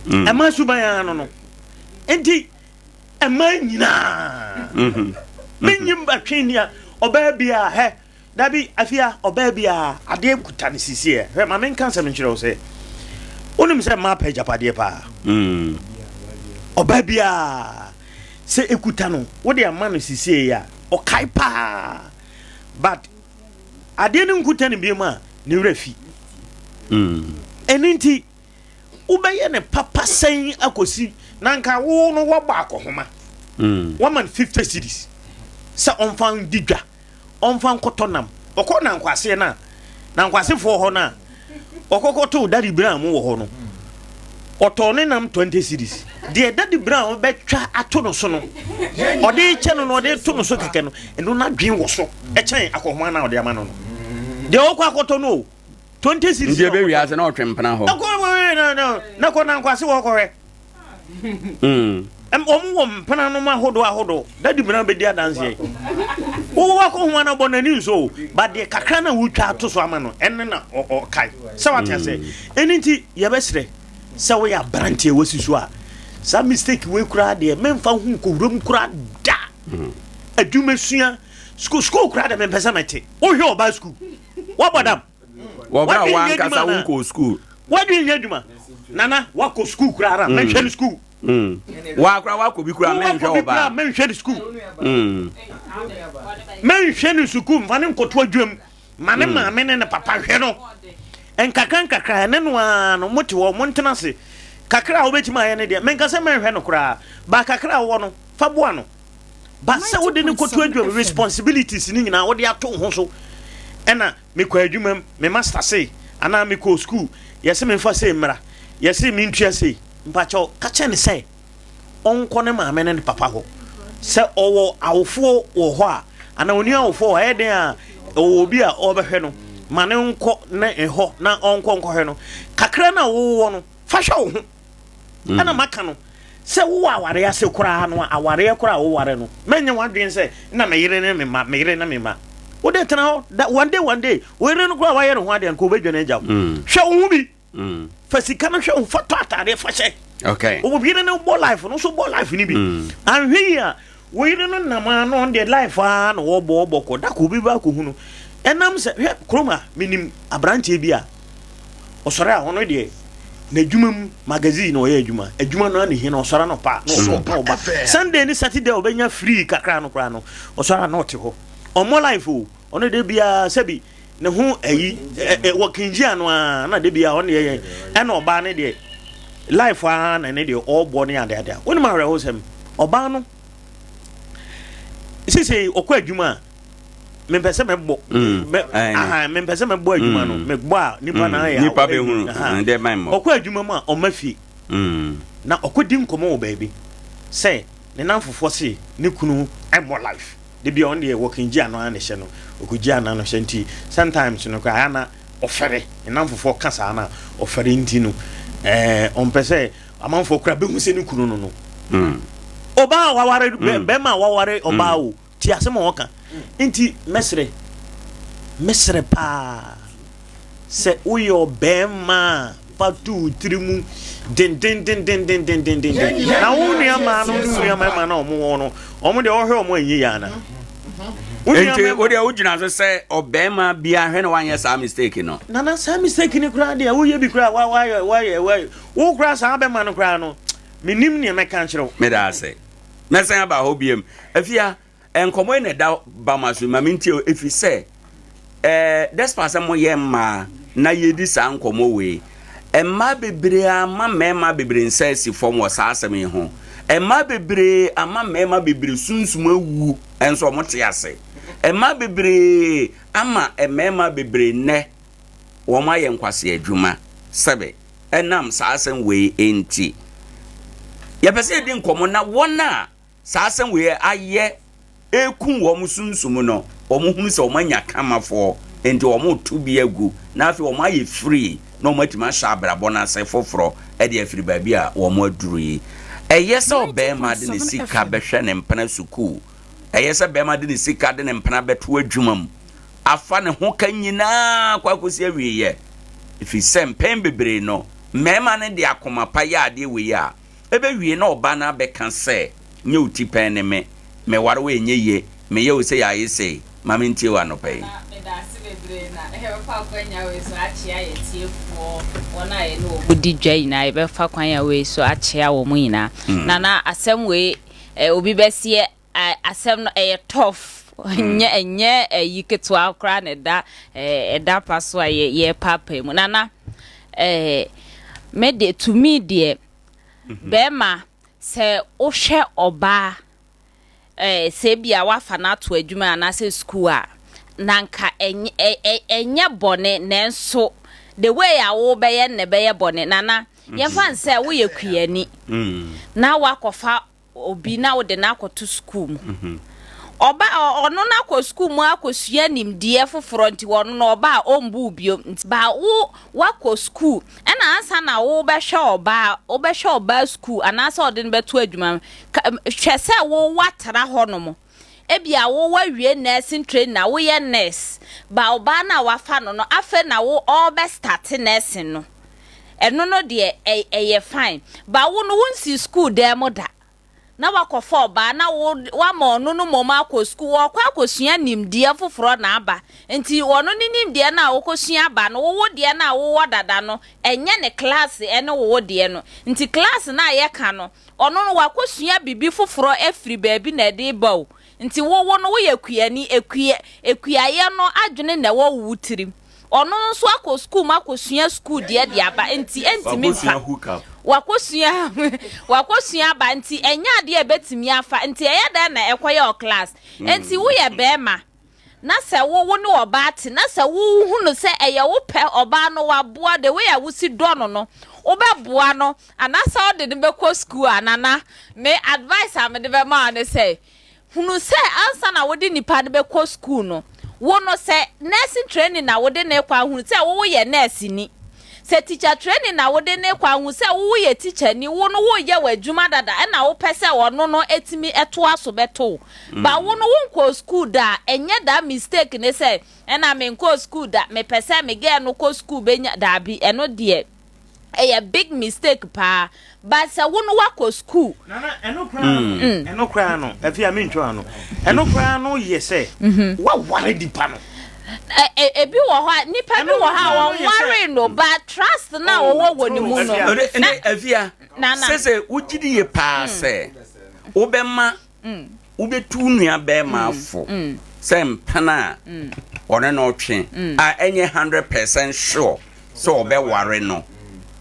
mm. ɛma suban ara no no nti ɛma nyinaa mm-hmm. menyim batwe nea ɔbaa biara hɛ Dabi, Afia, ɔbaa biara, adeɛ kuta no sisiɛ. Hwɛ, ma menka asɛm nkyerɛ wo sɛ, wonim sɛ mmaa pɛ agyapadeɛ paa. Mm. Ɔbaa biara, sɛ ɛkuta no, wode ama no sisiɛ yi a, ɔkae paa. But adeɛ no nkuta no biom a, ne werɛ fi. Mm. Ɛno nti, wobɛyɛ no papa sɛn akɔsi na nka wo no woabɔ akɔhoma. Mm. Woama no 50 cedis sɛ ɔmfa ndi dwa. ɔmfa nkɔtɔ nam. Ɔkɔ Nankwaseɛ no a, Nankwasefoɔ hɔ no a, ɔkɔkɔtoo Daddy Brown mu wɔ hɔ no, ɔtɔɔ ne nam 20 cedis. Deɛ Daddy Brown bɛtwa ato no so no, ɔde kyɛ no no, ɔde to no so kɛkɛ no, ɛno n'adwene wɔ so ɛkyɛn akɔhoma no a ɔde ama no no. Deɛ ɔkɔ akɔtɔ no o, 20 cedis. Nti ebe wiase na ɔtwe mpena hɔ. Ɛkɔ na kɔ Nankwase wɔ kɔhwɛ. Mm. Wɔn wɔ mpena nom ahodoɔ ahodoɔ. Dadi mena bɛdi adanseɛ. Wowɔ akɔ ho ana bɔ n'ani nso o. Ba deɛ kakra na wotwa ato so ama no ɛne na ɔkae. Sɛ wate aseɛ. Mm. Ɛno nti yɛbɛsrɛ sɛ woyɛ aberanteɛ wasi so a saa mistake wei koraa deɛ memfa ho nkɔwuram koraa da. Mm. Adwuma sua sukuu sukuu koraa deɛ mempɛ sɛ mɛte. Wohwɛ ɔbaa sukuu. Wabɔ dam. Wɔ berɛ a wankasa wonkɔɔ sukuu. Wadwene nyɛ adwuma. Nana wakɔ sukuu koraa na mɛnhwɛ ne sukuu. Mm. Wakora wakɔ bi koraa mɛnhwɛ ɔbaa. Mɛnhwɛ ne sukuu. Mm. Mɛnhwɛ ne sukuu mfa ne nkɔto adwam. Ma ne mm. maame ne ne papa hwɛ no. Nkakra nkakra ɛne no ara no mote hɔ montena ase. Kakra a wobɛtumi ayɛ ne deɛ menka sɛ mɛnhwɛ no koraa. Ba kakra a wowɔ no fa boa no. Ba sɛ wode no kɔto adwam responsibilities ne nyinaa wode ato ho so ɛna Mekɔ adwuma mu, me master se, anaa mekɔɔ sukuu, yɛse memfa sei mmra, yɛse mentua sei. Mpakyɛw, ka kyerɛ no sɛ ɔnkɔ ne maame ne ne papa hɔ. Sɛ ɔwɔ awofoɔ wɔ hɔ a, anaa ɔnni awofoɔ wɔ hɔ a, ɛyɛ den a ɔwɔ obi a ɔrebɛhwɛ no, ma no nkɔ ne hɔ na ɔnkɔ nkɔhwɛ no. Kakra no a wowɔ no, fa hwɛ wo ho. Mm. Ɛna maka no sɛ wowɔ awareɛ ase koraa no a, awareɛ koraa a woware no, mɛnyɛ w'adwene sɛ na me yere ne me mma, me yere ne me mma. Wode tena hɔ da one day one day, wo yere no koraa wayɛ ne ho adeɛ nka wobɛdwane agya wo. Mm. Hwɛ wo ho bi. Mm. Fa sika no hwɛ wo, fa tɔ ataadeɛ fa hyɛ. Okay. Wo yere no bɔ life no so bɔ life no bi. Mm. Anhwɛ yi a Wo yere no nam ara na ɔno deɛ life ara na ɔbɔ ɔbɔ kɔ da kɔ obi ba akɔhu no ɛnam sɛ hwɛ kurom a menim aberanteɛ bi a ɔsɔre a ɔno deɛ n'adwuma mu magazine na ɔyɛ adwuma adwuma no ana hia na ɔsɔre anɔpa na ɔkɔ na ɔba Sunday ne Saturday a ɔbɛnya free kakra no koraa no ɔsɔre a na ɔte hɔ. Ɔmmɔ life o. Ɔno de biara sɛbi ne ho ayi wɔ kingyi ano a na de biara ɔno deɛ yɛ ɛna ɔbaa ne deɛ life a na ne deɛ ɔrebɔ ne adeade a. Wonim awerɛhosɛm ɔbaa no sisi ɔkɔ adwuma a mempɛ sɛ mɛbɔ mm. aha mempɛ sɛ mɛbɔ adwuma no mm. mebɔ a nipa na ayɛ nipa bɛhunu dɛ man mɔ ɔkɔ adwuma mu a ɔma fie mm. na ɔkɔdi nkɔmmɔ wɔ baabi sɛ ne namfofoɔ se ne kunu mmɔ life de bia ɔno deɛ wɔkengye ano ara ne hyɛ no ɔkɔgye ano no hyɛ nti sometimes no koraa na ɔfɛre ne namfofoɔ ka saa na ɔfɛre nti no ɛɛ ɔmpɛ sɛ amanfoɔ koraa bɛhu sɛ ne kunu no no ɔbaa waware bɛrima a waware ɔbaa o Tie asɛm a ɔka. Nti mɛsrɛ, mɛsrɛ paa sɛ woyɛ ɔbɛrima a fa to wo tiri mu dendendendendendenden. Na wo nua maa no ne wo nua mmarima na wɔn wɔ no, wɔn deɛ wɔhwɛ wɔn anyi yɛ ana? Nti wo deɛ wogyina so sɛ ɔbɛrima biara hwɛ na wanyɛ saa mistake no. Nana saa mistake no koraa deɛ woyɛ bi koraa wayɛ wayɛ wayɛ wo koraa saa bɛma no koraa no menim nea mɛka nkyerɛ wo. Meda ase. Mɛsan aba hɔ biom. Afia, nkɔmmɔ yi na ɛda bama so ma mentie o, ɛfiri sɛ eh, despite sɛ moyɛ mmaa na yɛdi saa nkɔmmɔ wei, mmaa bebree ama mmarima bebree nsa asi fam wɔ saa asɛm yi ho. Mmaa bebree ama mmarima bebree sunsum awu nso wɔn te ase. Mmaa bebree ama mmarima bebree nnɛ wɔn ayɛ nkwasea adwuma sɛbe. ɛnam saa asɛm wei nti. Yɛpɛ sɛ yɛdi nkɔmmɔ na wɔn a saa asɛm wei ayɛ ɛku wɔn sunsum no, wɔn hunu sɛ wɔn anya kamafoɔ, nti wɔn reto bi agu, na afei wɔn ayɛ free na wɔn atumi ahyɛ abrabɔ no ase foforɔ de afiri baabi a wɔn aduru yi. Ɛyɛ sɛ ɔbarima de ne sika bɛhwɛ ne mpena sukuu, ɛyɛ sɛ barima de ne sika de ne mpena bɛto adwuma mu, afa ne ho ka nyinaa kɔ akɔsi awieeɛ, ɛfiri sɛ mpɛn bebree no, mmarima no de akoma pa yɛ adeɛ wei a, ɛbɛwie na ɔbaa no abɛka sɛ, Nyɛ wo ti pɛn ne me, meware wo ɛnyɛ yie, meyɛ wo sei ayɛ sei, ma mentie wo anɔpa yi. Nana, meda ase bebree na yɛbɛfa akwanya wei so akyea yɛn atiefoɔ, wɔn a yɛne wɔn di dwa nyinaa, yɛbɛfa kwan wei so akyea wɔn nyinaa. Nana, asɛm wei, obi bɛseɛ Asɛm no ɛyɛ tough ɛnyɛ ɛnyɛ ɛyi ketewa koraa na ɛda ɛda pa so a yɛ yɛpaapae mu nana ɛɛ me deɛ to me deɛ mhm. bɛrima sɛ wohwɛ ɔbaa ɛɛ sɛ ebi a wafa no ato adwuma anaasɛ sukuu a na nka ɛnyɛ ɛnyɛ bɔne nanso the way a wobɛyɛ na ɛbɛyɛ bɔne nana mhm. yɛmfa n sɛ woyɛ kuani mm. na wakɔfa obi na wode no akɔto sukuu mu. Ɔba ɔno no akɔ sukuu mu akɔsua nimdeɛ foforɔ nti ɔno no ɔba a ɔmbu bio. Nti ba wo wakɔ sukuu ɛna ansa na wobɛhwɛ ɔbaa wobɛhwɛ ɔbaa sukuu anaasɛ ɔde no bɛto adwuma mu hwɛ sɛ wo woatra hɔ nom. Ebia wo wawie nursing training na woyɛ nurse ba ɔbaa no a wafa no no afei na wo ɔrebɛ start nursing no. Ɛno no deɛ ɛyɛ fine but wo no wonsii school dan mu da na wakɔfa ɔbaa na wo wama ɔno no mmom akɔ school ɔkɔ akɔsua nimdeɛ foforɔ na aba nti ɔno ne nimdeɛ no a ɔkɔsua aba no wo wo deɛ no a wowɔ dada no ɛnyɛ ne class ɛne wo wo deɛ no nti class no a yɛka no ɔno no wakɔsua biribi foforɔ afiri baabi na ɛde ba o nti wo wo no woyɛ kuani ekua ekuayɛ no adwene na ɛwɔ wo tirim. Ɔno nso akɔ sukuu mu akɔsua sukuu deɛ de aba nti ɛntumi mfa. Wakɔsua wakɔsua aba nti ɛnyɛ adeɛ a ɛbɛtumi afa nti ɛyɛ dɛn na ɛkɔyɛ wɔ class. Nti woyɛ bɛrima na sɛ wo wo ne ɔbaa te na sɛ wohunu sɛ ɛyɛ wo pɛ ɔbaa no waboa the way a wosi dɔ no no wobɛboa no anaasɛ wode no bɛkɔ sukuu a nana me advice a mede bɛma wo ne sɛ Hunu sɛ ansa na wode nipa no bɛkɔ sukuu no, wo no sɛ nursing training na wode no rekɔ a, hunu sɛ wo woyɛ nɛɛseni. Sɛ teacher training na wode no rekɔ a, hu sɛ wo woyɛ tikyani, wo no woreyɛ w'adwuma dada ɛna wopɛ sɛ ɔno no tumi toa so bɛto wo. But wo no wonkɔɔ sukuu da a, ɛnyɛ that mistake ne sɛ ɛna menkɔɔ sukuu da, mepɛ sɛ me girl no kɔ sukuu bɛnya, daabi, ɛno deɛ. ɛyɛ big mistake paa but sɛ wo no wakɔ school. Nana ɛno koraa no ɛno koraa no ɛfi a mentwa ano ɛno koraa no yɛ sɛ mhm. waware nipa no. Ebi wɔ hɔ a nipa bi wɔ hɔ a wɔn ware no but trust na oh, wɔwɔ wɔ ne mu no. Ne afia sɛ sɛ wogye di yie paa mm. sɛ wobɛma mm. wobɛtu nua bɛrima mm. fo. Sɛ mpena a ɔne no twe a ɛnyɛ 100% sure sɛ ɔbɛware no,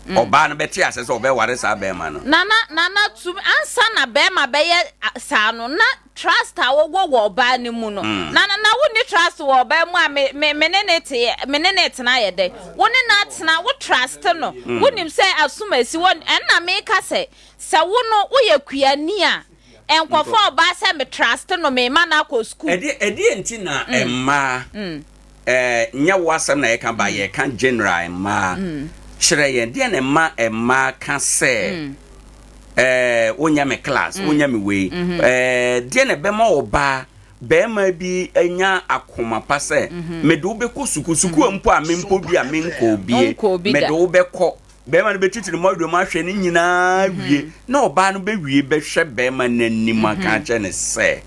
ɔbaa no bɛte ase sɛ ɔbɛware saa bɛrima no. Nana, Nana, tumi, ansa na bɛrima bɛyɛ saa no, na trust a wowɔ wɔ ɔbaa no mu no, na na na wonni trust wɔ ɔbaa mu a me, me, me ne ne te, me ne ne tena yɛ dɛ. Wo ne no atena, wo trust no, wonim sɛ asom asi wɔ, ɛnna meka sɛ, sɛ wo no, woyɛ kuani a, Nkɔfa ɔbaa sɛ me trust no me ma no akɔ school. Ɛdeɛ ɛdeɛ nti na mmaa ɛɛ nyɛ wo asɛm na yɛka ba yɛka general mmaa kyerɛ yɛn deɛ na ɛma mmaa ka sɛ ɛɛ wonyɛ me class wonyɛ me wei ɛɛ deɛ na ɛbɛma ɔbaa bɛrima bi anya akoma pa sɛ mede wo bɛkɔ sukuu sukuu mpo a mempɔ bi a menkɔ obie mede wo bɛkɔ Barima no bɛtiti ne mmɔwerɛ mu ahwɛ ne nyinaa wie mhm. na ɔbaa no bɛwie bɛhwɛ barima no anim aka mhm. akyerɛ ne sɛ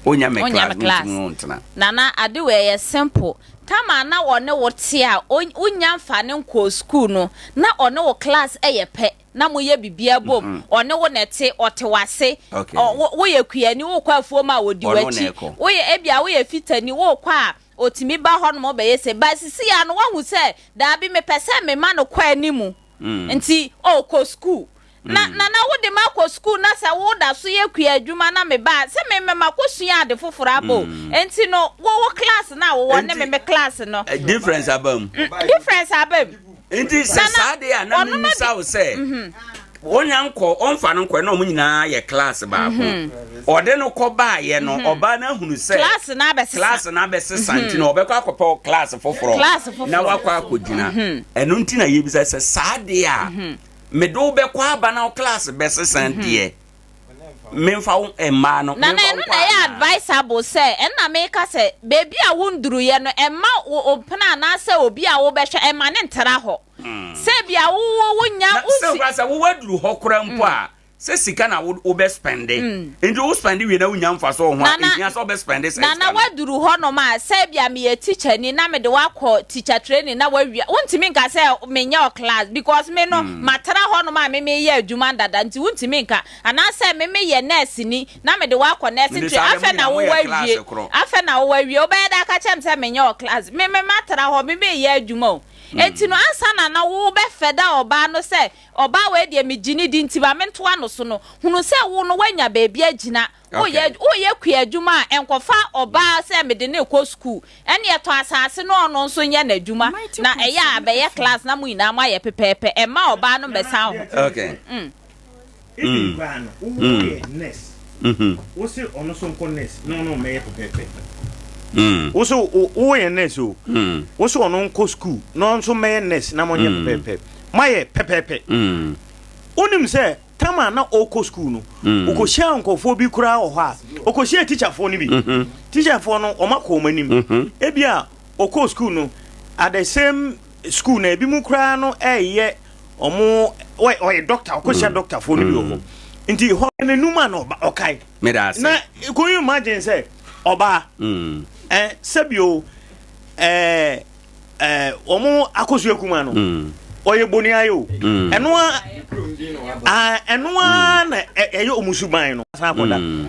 wonya me class wontumi wo ntena. Nana ade wei ɛyɛ simple tama na ɔne wo te a wonya mfa ne nkɔɔ school no na ɔne wo class ɛyɛ pɛ na moyɛ biribiara bom mhm. ɔne wo na ɛte ɔte wase woyɛ kuani wokɔ afuom a wɔdi w'akyi woyɛ ebia woyɛ fitani wokɔ a Otumi ba hɔnom bɛyɛ sei but sisi a no wahu sɛ daabi mepɛ sɛ mema no kɔ anim nti oh kɔ school na na na wode ma kɔ school na sɛ woda so yɛ kua adwuma na meba a sɛ me mema kɔ sua ade foforɔ aba o nti no wo wo class no a wowɔ ne me me class no difference aba mu difference aba mu. Nti sɛ saa deɛ a na memisa wo sɛ wonya nkɔ ɔmfa no nkɔ na ɔmo nyinaa yɛ class baako mhm. ɔde no kɔ baayɛ no mhm. ɔbaa no ahunu sɛ class no abɛsesa class no abɛsesa nti na ɔbɛkɔ akɔpɛ class foforɔ na wakɔ akɔgyina ɛno nti na yɛbisa sɛ saa deɛ a mede wo bɛkɔ aba na wo class bɛsesa deɛ memfa wo mmaa no. Nana ɛno na ɛyɛ advisable sɛ ɛna meka sɛ baabi a wonduruiɛ no ɛmma wo mpena anaasɛ obi a wobɛhwɛ ɛmma no ntra hɔ sɛ ebia wo wonya wo si. Na sɛ wowaduru hɔ koraa mpo a sɛ sika na wobɛ spɛnde nti wo spɛnde wie na wonya mfaso wɔ ho a ehia sɛ wobɛ spɛnde saa sika no. Nana waduru hɔ nom a sɛ ebia meyɛ teacher ni na mede wo akɔ teacher training na wawia wontumi nka sɛ menyɛ wo class because me no matra hɔ nom a me meyɛ adwuma dada nti wontumi nka Anaasɛ me meyɛ nɛɛseni na mede wo akɔ nursing training afɛ na wowɔ awie afɛ na wowɔ awie wobɛyɛ dɛ aka kyerɛ me sɛ menyɛ wɔ class me me matra hɔ me meyɛ adwuma o enti no ansa na na wobɛfɛ da ɔbaa no sɛ ɔbaa wei deɛ megye ne di nti ma mentoa no so no hunu sɛ wo no woanya baabi agyina woyɛ woyɛ kua adwuma a ɛnkɔfa ɔbaa sɛ mede no rekɔ school ɛne ɛtɔ asase no ɔno nso nyɛ n'adwuma na ɛyɛ a bɛyɛ class na mo nyinaa moayɛ pɛpɛɛpɛ ɛmma ɔbaa no mmɛsan ho. Okay. Mm. Even koraa no, wo woyɛ nurse. Wo se ɔno so nkɔ nurse na ɔno mmɛyɛ pɛpɛɛpɛ. Wo se woyɛ nurse o. Wo se ɔno nkɔ school na ɔno nso mmɛyɛ nurse na monyɛ pɛpɛɛpɛ. Moayɛ pɛpɛɛpɛ. Wonim sɛ tam a na ɔrekɔ school no, ɔkɔhyiaa nkurɔfoɔ bi koraa wɔ hɔ a, ɔkɔhyiaa teacherfoɔ no bi. Teacherfoɔ no, wɔakɔ wɔn anim. Ebia ɔkɔɔ school no, at the same school no, ebinom koraa no reyɛ ɔmo ɔyɛ ɔyɛ doctor ɔkɔhyia mm. doctor foɔ no bi wɔ hɔ mm. nti hɔ n'anum a na ɔba ɔkae na can you imagine sɛ ɔbaa mm. ɛ sɛbio ɛɛ ɛɛ ɔmo akosua kuma no ɔyɛ boni ayɛ o ɛno a ɛno a na ɛyɛ ɔmo suban no san akɔda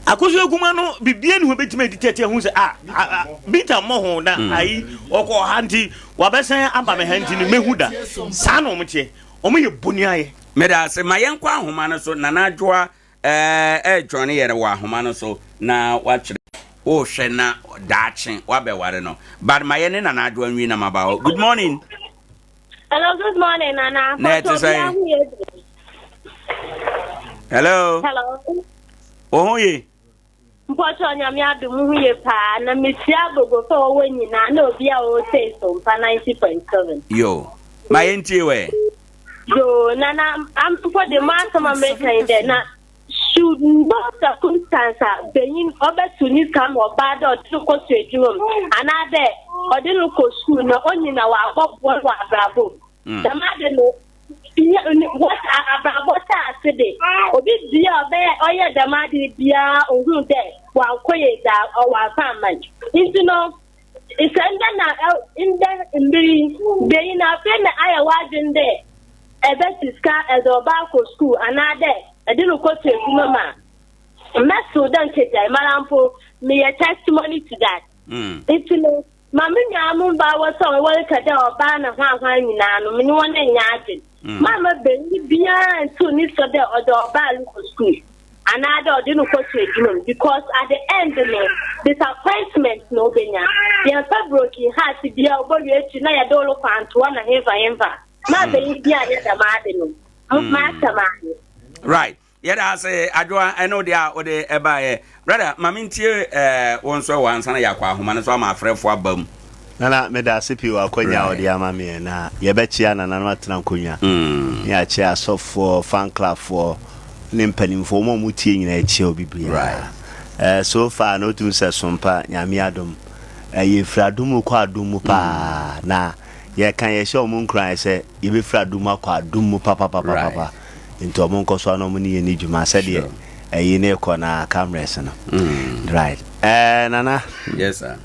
akosua kuma no bibie ne ho betumi adi tɛtɛ ho sɛ a binta mmɔ ho na ayi ɔkɔ ɔha nti Wabɛsan aba me ha nti no mɛhu da. Saa na wɔn teɛ. Wɔn yɛ boniayɛ. Meda ase. Ma yɛnkɔ ahoma no so. Nana Adwoa ɛɛjoine yɛn wɔ ahoma no so na wakyerɛ. Wohwɛ na daakye wabɛware no. But ma yɛne Nana Adwoa nwie na maba hɔ. Good morning. Hello, good morning, Nana. Na ɛte sɛn? Hello. Hello. Wo ho ye? Mpɔkyɛw Nyame adom mo ho ye paa na mekyia agogofo a wɔwɔ nyinaa na obi a ɔwɔ sei so mpa 90.7. Yo, ma yɛntie wɛ. Yo, na na mpo de mo asɛm a meka yi dɛ na should no circumstance a benyin ɔbɛto ne sika ma ɔbaa dɛ ɔde no kɔto adwuma mu anaadɛ ɔde no kɔ sukuu na onyi na wɔabɔboa no wɔ abrabɔ mu. Dɛm ade no What abrabɔ hyɛ ase de, obi bia ɔbɛyɛ ɔyɛ dɛm ade biara ohun dɛ wankɔ yie dza ɔwamfa amma no. Ntsi no, sɛ ndɛ na ndɛ mber yi, banyin afei na ayɛ w'adwen dɛ ebɛtse sika edze ɔba akɔ skuul anaadɛ edze no kɔto edwuma mu a, mɛsew dɛ nka gyae mara mpo. Meyɛ testimony to that. Ntsi no, ma me nuanom mbaa wɔ sɛ wɔreka dɛ ɔbaa na hwanhwan nyina no, menye hɔn nnyɛ adwen. Mamma banyin biara nntow ne sɔ dɛ ɔdze ɔbaa rokɔ skuul anaadɛ ɔdze no kɔto edwuma mu because at the end no, disappointment na obenya. Yɛmmfa broken heart biara obowie ekyir na yɛdze wo rokɔ Antoa na henfa henfa. Ma banyin biara nnyɛ dɛm ade no. M'asɛm ara nye. Right. Yɛda ase Adwoa ɛne wo deɛ a wode ɛbaeɛ. Brother ma mentie eh, wo nso ɛwɔ ansa na yɛakɔ ahoma no so ama afrɛfoɔ aba mu. Nana meda ase pii wɔ akwanya a wɔde ama meɛ na yɛbɛkyea nananom atena nkonnwa ne yɛakyea asɔfoɔ, fan club foɔ ne mpanimfoɔ wɔn a wɔtie nyinaa yɛkyea obi biara. Eh, so far na wotumi sɛ sompa Nyame adom eh, yɛfiri adom mu kɔ adom mu paa na yɛka yɛhyɛ wɔn nkuran sɛ yɛbɛfiri adom mu akɔ adom mu papapapapa. Nti ɔmo nkɔ so a na ɔmo ne yɛn ni dwuma sɛdeɛ ɛyi ne kɔ na cameras no. Mm. Right. Eh, Nana. Yes sir.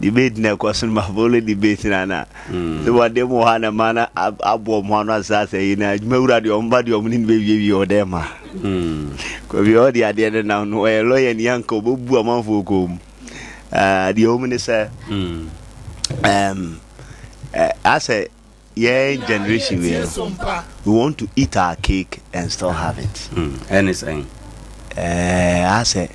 Debate na ɛkɔ so no ma follow debate na na. Mm. Sɛ wɔde mo ha na ma na aboɔ mo ano asase yi na adwuma wura deɛ ɔmo ba deɛ ɔmo ne no bɛwiewie ɔdɛ ma. Mm. Kɔbi ɔde adeɛ no nam no ɔyɛ lɔya ni anka ɔbɛbu amanfoɔ kɔn mu. Eh, deɛ ɔmu ne sɛ. Mm. Um, eh, asɛ Yɛn generation wei no, we want to eat our cake and still have it. Hmm, ɛne sɛn? Ɛɛ asɛ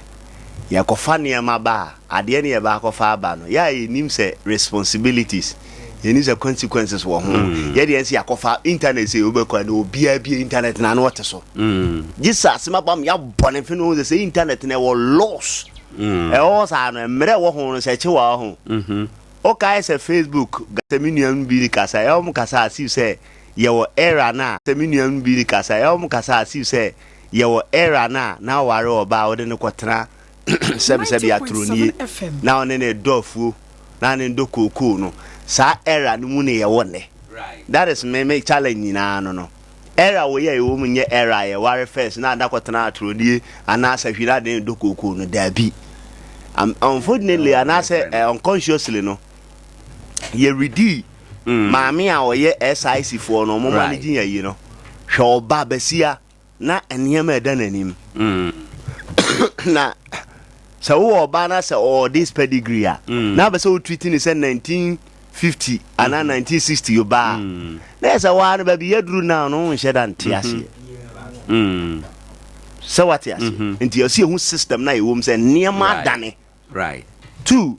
yɛkɔfa nneɛma ba a, adeɛ ne yɛba akɔfa aba no, yɛ a yɛnim sɛ responsibilities, yɛnim sɛ consequences wɔ ho. Mm. Yɛ deɛ sɛ yɛakɔfa internet sɛ wobɛkɔ na obiara bie internet na ano ɔte so. Mm. Gye sɛ asɛm aba m yɛabɔ ne mfe no sɛ sɛ internet na ɛwɔ laws. Mm. Ɛwɔ saa no, mmerɛ ɛwɔ ho no sɛ ɛkye wɔ ho. Mm-hmm. Wokae sɛ Facebook ga sɛ me nuanom bi rekasa ɛyɛ wɔn kasa as if sɛ yɛwɔ era no a sɛ me nuanom bi rekasa ɛyɛ wɔn kasa as if sɛ yɛwɔ era no a na woware ɔbaa a wode no kɔtena sɛbesɛbe atronie na wo ne no redɔ afuo na ne no dɔ kookoo no saa era no mu na yɛwɔ nnɛ that is me me challenge nyinaa no no Era wei a yɛwɔ mu nyɛ era a yɛware first na ada kɔtena atronie anaa sahwi na ade dɔ kookoo no, daabi. Um, unfortunately anaasɛ uh, unconsciously no, yɛredi mm. maame a ɔyɛ SIC foɔ no, ɔmo managing ayi no, hwɛ ɔba basia na nneɛma ɛda n'anim. Mm. na sɛ wowɔ ɔbaa na sɛ ɔwɔ this pedigree a, mm. na abɛ sɛ wotreat ne sɛ 19 50 anaa 1960 yo baa mm. na yɛ sɛ waa no baabi yɛduru now no wonhyɛ da nte mm-hmm. aseɛ mm. sɛ wate aseɛ mm-hmm. nti ɛsɛ yɛhu system na yɛwɔ mu sɛ nneɛma adane right. two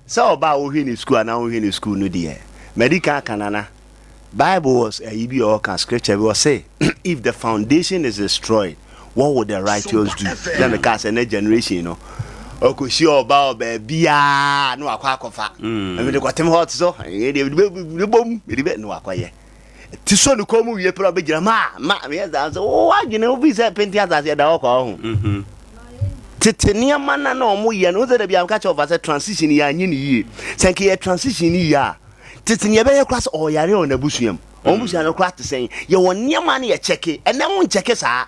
sɛ ɔbaa wohwɛ ne school anaa wohwɛ ne school no deɛ madi kan aka nana bible was ayi bi a ɔka scripture bi ɔse if the foundation is destroyed what would the righteous do na me kaa sɛ ne generation no ɔkɔhyia ɔba wɔ baabiaa na wakɔ akɔfa mm. mede kɔtem hɔ te so mede bom mede bɛ na wakɔyɛ ti so ne kɔn mu wie pɛrɛ ɔbɛgyina ma ma meyɛ saa sɛ woadwene wofi sɛ pente asase ɛda hɔ kwa ho mm-hmm. tete nneɛma na na ɔmo yɛ no wosɛ da bia meka kyɛ ɔfa sɛ transition yɛ anye ne yie sɛ nka yɛ transition ne yie a tete ne yɛbɛyɛ kora sɛ ɔyare wɔ n'abusua mu Wɔn busua no koraa te sɛn? Yɛwɔ nneɛma no yɛ kyɛke. Ɛnɛ wo nkyɛke saa.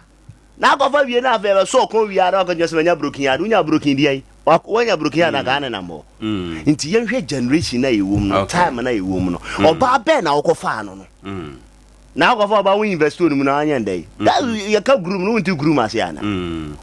Na akɔfa wie na afei ɛbɛsɔ ɔkɔn wie a na wakɔgyina sɛ manya broken yard. Wonya broken deɛn? Woanya broken yard na kaa ne nam hɔ. Mm. Nti yɛnhwɛ generation na yɛwɔ mu no, time na yɛwɔ mu no. Mm. Ɔbaa bɛn na wokɔfaa no no? Mm. Na akɔfa ɔbaa wo invest wɔ no mu na wanyɛ ndɛ yi. Yɛka groom no wonte groom ase ana?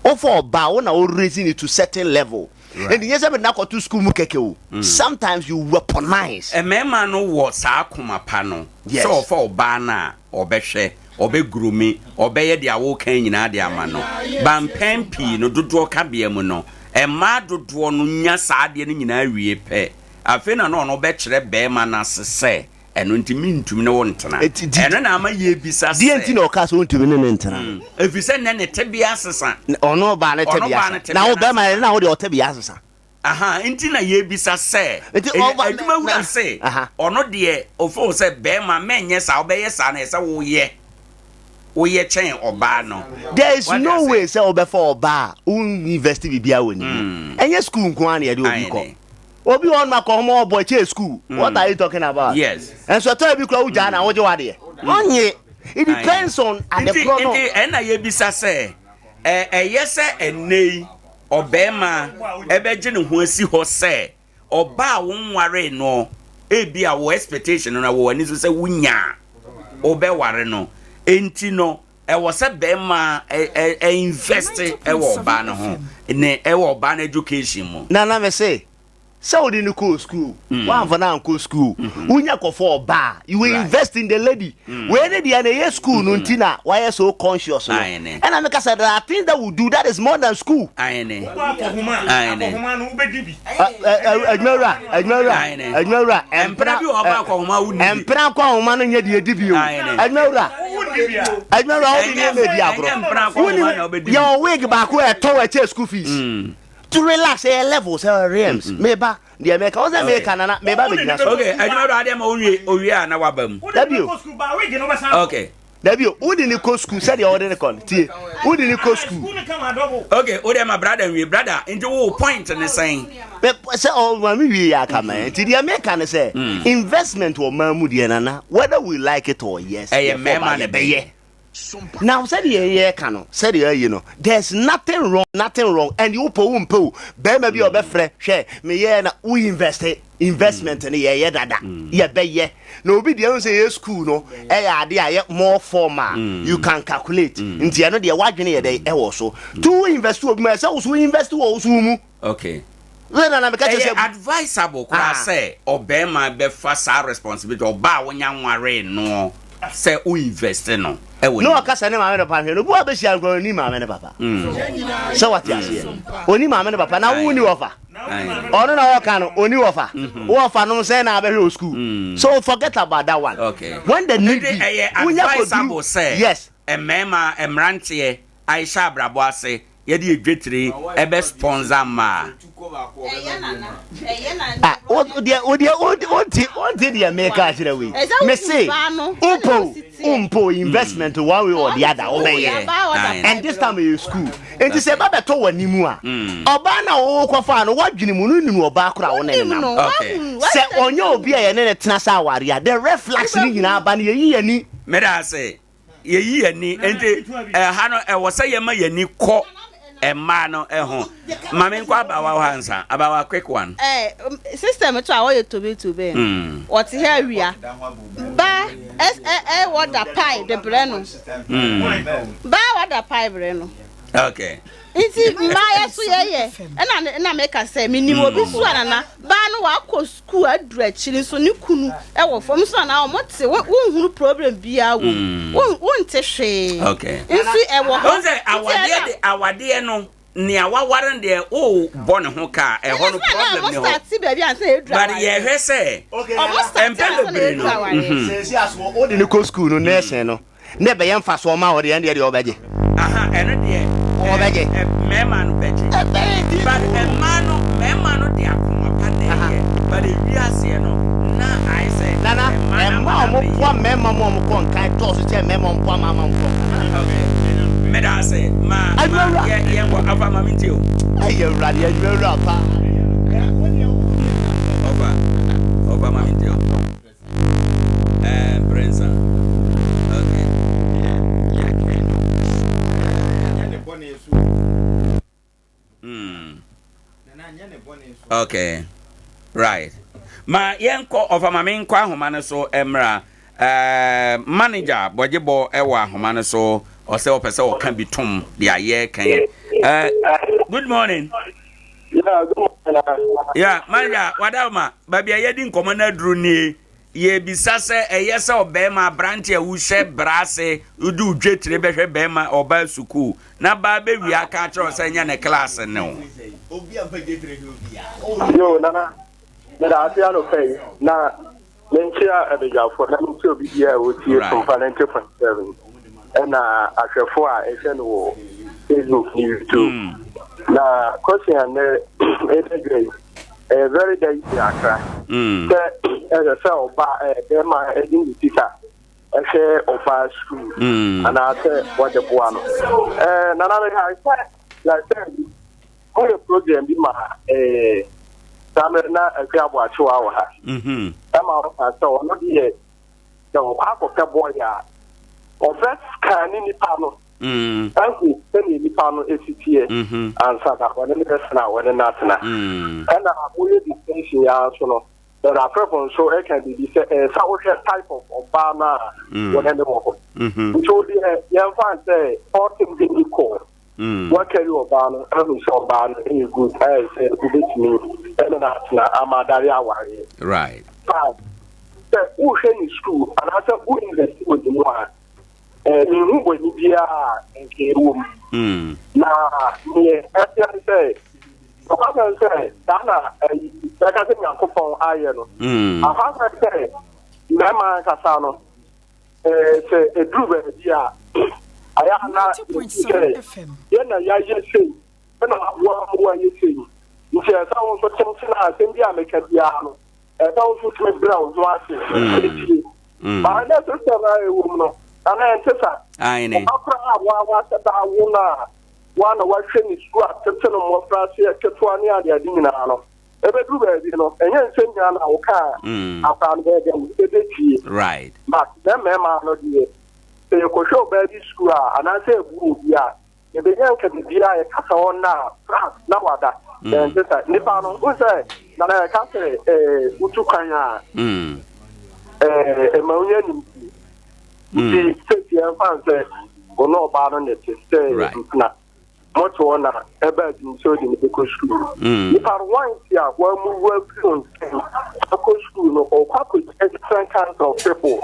Wofa ɔbaa wo na wo raise ne to certain level. Ɛnti nyɛ sɛ mede no akɔto school mu kɛkɛ o. Mm. Sometimes you weaponize. Mmarima no wɔ saa koma pa no. Yes. Sɛ ɔfa ɔbaa no a, ɔbɛhwɛ, ɔbɛgurumi, ɔbɛyɛ deɛ woka nyinaa de ama no. Ba mpɛn pii no, dodoɔ kabea mu no, mmaa dodoɔ no nya saa adeɛ no nyinaa wie pɛ. Afei na na ɔno bɛkyerɛ barima no ase sɛ Ɛno nti mentumi ne wo ntena. Ɛno na ama yɛbisa sɛ. Deɛ nti na ɔkaa sɛ ɔntumi ne no ntena no? Ɛfiri sɛ nnɛ ne tebea asesa. Ɔno ɔbaa ne tebea asesa. Na wo bɛrima yɛ na wo deɛ ɔtebea asesa. Aha, nti na yɛbisa sɛ. Adwuma wura se ɔno deɛ ɔfeel sɛ bɛrima mɛnyɛ saa, wobɛyɛ saa na ɛsɛ woyɛ woyɛ kyɛn ɔbaa no. There is no way sɛ wobɛfa ɔbaa a wo invest biribiara wɔ ne mu. Ɛnyɛ school nko ara na yɛde obi kɔ. Obi wɔ hɔ nom akɔ homa ɔbɔ ɛkyɛ school. Mm. What are you talking about? Yes. Ɛnso ɛtɔ ebi kura wogyaa na wogye wadeɛ. Mm. Ɔnye. It depends on adekorɔ no. Nti ɛna yɛbisa sɛ ɛyɛ sɛ ɛnɛ yi ɔbɛrima ɛbɛgye ne ho asi hɔ sɛ ɔbaa wo nwaree no ebi a wɔ expectation no na wɔ ani so sɛ wonya wobɛware no enti no. ɛwɔ sɛ bɛrima ɛ ɛ invest ɛwɔ ɔbaa no ho ne ɛwɔ ɔbaa no education mu. Nana mese sɛ wode no kɔɔ school mm. woamfa no ankɔ school mm-hmm. wonya kɔfɔ ɔbaa you will invest in the lady mm. wei ne deɛ na ɛyɛ school no mm-hmm. nti na wayɛ so conscious no ɛna meka sɛ there are things that we do that is more than school adwumawura adwumawura adwumawura ɛmpena ɛmpena kɔ ahoma no nyɛ deɛ di bi o adwumawura adwumawura wode nneɛma edi agorɔ wonim yɛwɔ wig baako ɛtɔ wɔ ɛkyɛ school fees mm. to relax ɛyɛ levels ɛyɛ realms mm-hmm. meba deɛ meka wo sɛ meka nana meba bɛgyina so okay adwuma do adeɛ ma wowie owie a na waba mu dabi o okay dabi o wode ne kɔ sukuu sɛdeɛ wode ne kɔ no tie wode ne kɔ sukuu okay wode ma brada nwie brada nti wo point ne sɛn sɛ ɔma me wie yɛ aka ma nti deɛ meka ne sɛ mm. investment wɔ man mu deɛ nana whether we like it or yes ɛyɛ mmarima ne bɛyɛ Now sɛdeɛ yɛreka no sɛdeɛ ayi no there's nothing wrong nothing wrong and wopɛ wo mpɛ o bɛrima bi a ɔbɛfrɛ hwɛ meyɛ na wo invest investment no yɛyɛ dada yɛbɛyɛ na obi deɛ ɛhu sɛ yɛ school no ɛyɛ ade a yɛ more formal you can calculate nti ɛno deɛ wadwene yɛ dɛ ɛwɔ so to wo invest wɔ bi mu ɛsɛ wo so invest wɔ wo so mu. Okay. Wei na na meka kyerɛ Ɛyɛ sɛ. advisable koraa Ah. sɛ ɔbarima bɛfa saa responsibility, ɔbaa a wonya nwaree noɔ sɛ wo invest no ɛwɔ Ne ne mu. ɔka sɛ ne maame ne papa hwɛ no, obi wɔ hɔ a bɛhyia no koraa ɔnni maame ne papa. Sɛ wate aseɛ? Ɔnni maame ne papa na wo wonni wɔfa. Aye. Ɔno na ɔka no, ɔnni wɔfa. Wo wɔfa nom sɛn na abɛhwɛ wɔ school. So forget about that one. Okay. When the need Ɛnde be, ɛyɛ wonya kɔduru. advisable sɛ Yes. mmarima, mmeranteɛ ahyɛ abrabɔ ase Yɛde yɛ dwetire ɛbɛ sponsor mmaa. Ah, wo deɛ wo deɛ wonte wonte deɛ meka akyerɛ wei. Mese wompo wompo investment one way or the other wobɛyɛ. And this time ɛyɛ school. Nti sɛ ɛba bɛtɔ w'anim a, ɔbaa no a wokɔfaa no woadwene mu no nim ɔbaa koro a wo ne no nam. Sɛ ɔnyɛ obi a yɛne no tena sɛ awareɛ a, the red flags no nyinaa ba no yɛyi yɛn ani. Meda ase. Yɛyi yɛn ani nti ɛha no ɛwɔ sɛ yɛma yɛn ani kɔ mmaa no ho. Maame nkɔ abawa hɔ ansa. Abawa quick one. Eh, system to a wɔyɛ tomato bɛn. Mm. Wɔte ha awia. Ba ɛ ɛ ɛ wɔda pie de brɛ no. Ba wɔda pie brɛ no. Okay. Nti mmaa yɛ so yɛyɛ ɛna ɛna meka sɛ menim obi so anana baa no wakɔ sukuu aduru akyiri nso ne kunu wɔ fam nso na wɔn te wonhunu problem biara wɔ mu mm. wonte hwee okay. nso ɛwɔ hɔ sɛ awadeɛ de awadeɛ no nea waware no deɛ wobɔ ne ho kaa ɛhɔ no problem ne hɔ but yɛhwɛ sɛ mpɛ bebree no mhm. sɛsi asoɔ wode ne kɔ sukuu no nɛɛsɛn no na ɛbɛyɛ mfasoɔ ma wo deɛ ɛndeɛ deɛ ɔbɛgye. Aha ɛno deɛ ɔbɛgye. Mmarima no bɛgye. But mmaa no mmarima no de akoma pa na ɛyɛ but ewi aseɛ no na ayɛ sɛ. Nana mmaa a wɔn boa mmarima mu a wɔn kɔ nkan dɔɔso kyɛn mmarima wɔn boa mmaa ma wɔn kɔ nkan. Okay meda ase ma ma yɛ yɛn kɔ afa ma mi nti o. Ɛyɛ awurade adwumawura pa. Ɔfa ɔfa ma mi nti o. Eh, Prince. Okay. Mm. Okay. Right. Ma yɛnkɔ ɔfa ma menkɔ ahoma no so mmra. Uh, manager bɔgyebɔ ɛwɔ ahoma no so ɔsɛ ɔpɛ sɛ ɔka bi tom de ayɛ kan. Uh, good morning. Yeah, good morning. Yeah, manager, wadawma, baabi a yɛdi nkɔmmɔ no aduru nie. Yɛbisa sɛ ɛyɛ sɛ ɔbarima aberante a wohyɛ bra ase wode wo dwetire bɛhwɛ barima ɔbaa sukuu na baa bɛwie aka akyerɛ wo sɛ nyɛ ne klaase ne wo. Yo, Nana, meda ase anɔpa yi na Menkyea abadwafoɔ na menkyea obi biara a ɔtie Sompa 90.7 ɛna ahwɛfoɔ a ɛhwɛ no wɔ Facebook ne YouTube. Mm. Na question a nnɛ ɛda dwa yi ɛyɛ very dicey akra. Mm. Sɛ ɛsɛ sɛ ɔba bɛrima ɛde ne sika ɛhwɛ ɔbaa sukuu mm. anaasɛ wɔde boa no. Ɛɛ nana meka sɛ sɛ Ɔyɛ program bi ma eh, saa mmerɛ na Akua Aboakyewa wɔ ha. Mhm. Ɛma ɔka sɛ ɔno deɛ sɛ ɔkɔ akɔpɛ bɔɔl a ɔbɛ scan ne nipa no mm. ahu sɛdeɛ nipa no esi teɛ mhm. ansa na ɔne ne bɛsena a ɔne no atena. Mm. Ɛna moyɛ distinction yi ara nso no. Then afrɛfo nso ɛka biribi sɛ ɛyɛ sɛ wohwɛ type of ɔbaa no a mm. wɔne ne wɔ hɔ. Mm-hmm. Nti wo deɛ yɛmfa sɛ all things being equal. Mm. Wakari ɔbaa no ahu sɛ ɔbaa no ɛyɛ good ayɛ sɛ wobɛtumi ɛne no atena ama adare awareɛ. Right. But sɛ wohwɛ ne school anaasɛ wo invest wɔ ne mu a menhu bɔne biara a nka ɛwɔ mu. Mm. Na neɛ ɛteɛ ne sɛ Nokwasɛm sɛ, saa na ayi bɛka sɛ Nyankopɔn ayɛ no. Mm. Akwasɛm sɛ, mmarima ankasa no, eh, sɛ ɛduru baabi a, ayɛ a na yɛsi sɛ yɛn na yɛayɛ sei, ɛna waboa ma woayɛ sei. Nti ɛsɛ wo nso kyenkyen a asɛm bi a meka biara no, ɛsɛ wo nso tumi brɛ wo ho ase ɛtie. Mm. Baa na system a ɛwɔ mu no, na na ɛnte sa. Aane. Ɔba koraa a wɔawa sɛ daa wo no a, Wo a na woahwɛ ne su a tete no mmɔfraase ketewa ne adeade nyinaa no, ɛbɛduru baabi no, ɛnyɛ nsɛm nyinaa na woka a akwadaa no bɛyɛ dɛn? Ɛbɛtie. Right. But na mmarima no deɛ, sɛ yɛkɔhwɛ ɔbaa bi sukuu a, anaasɛ ɛbu obi a, yɛbɛnya nka biribiara yɛkasa hɔ nna a, pra, na wada. Ɛnte sa. Nnipa no, wohu sɛ, Nana yɛka sɛ ɛɛ wotu kwan a, ɛɛ ɛma wonya nimdeɛ. Nti sɛsi ɛmfa no sɛ wo ne ɔbaa no na ɛte sɛ mpena mote hɔ na ɛba adwuma sɛ ɔde ne bɛkɔ sukuu. Nipa no once a wamuvu afiri wo nkyɛn akɔ sukuu no ɔkɔ akɔsua different kinds of people.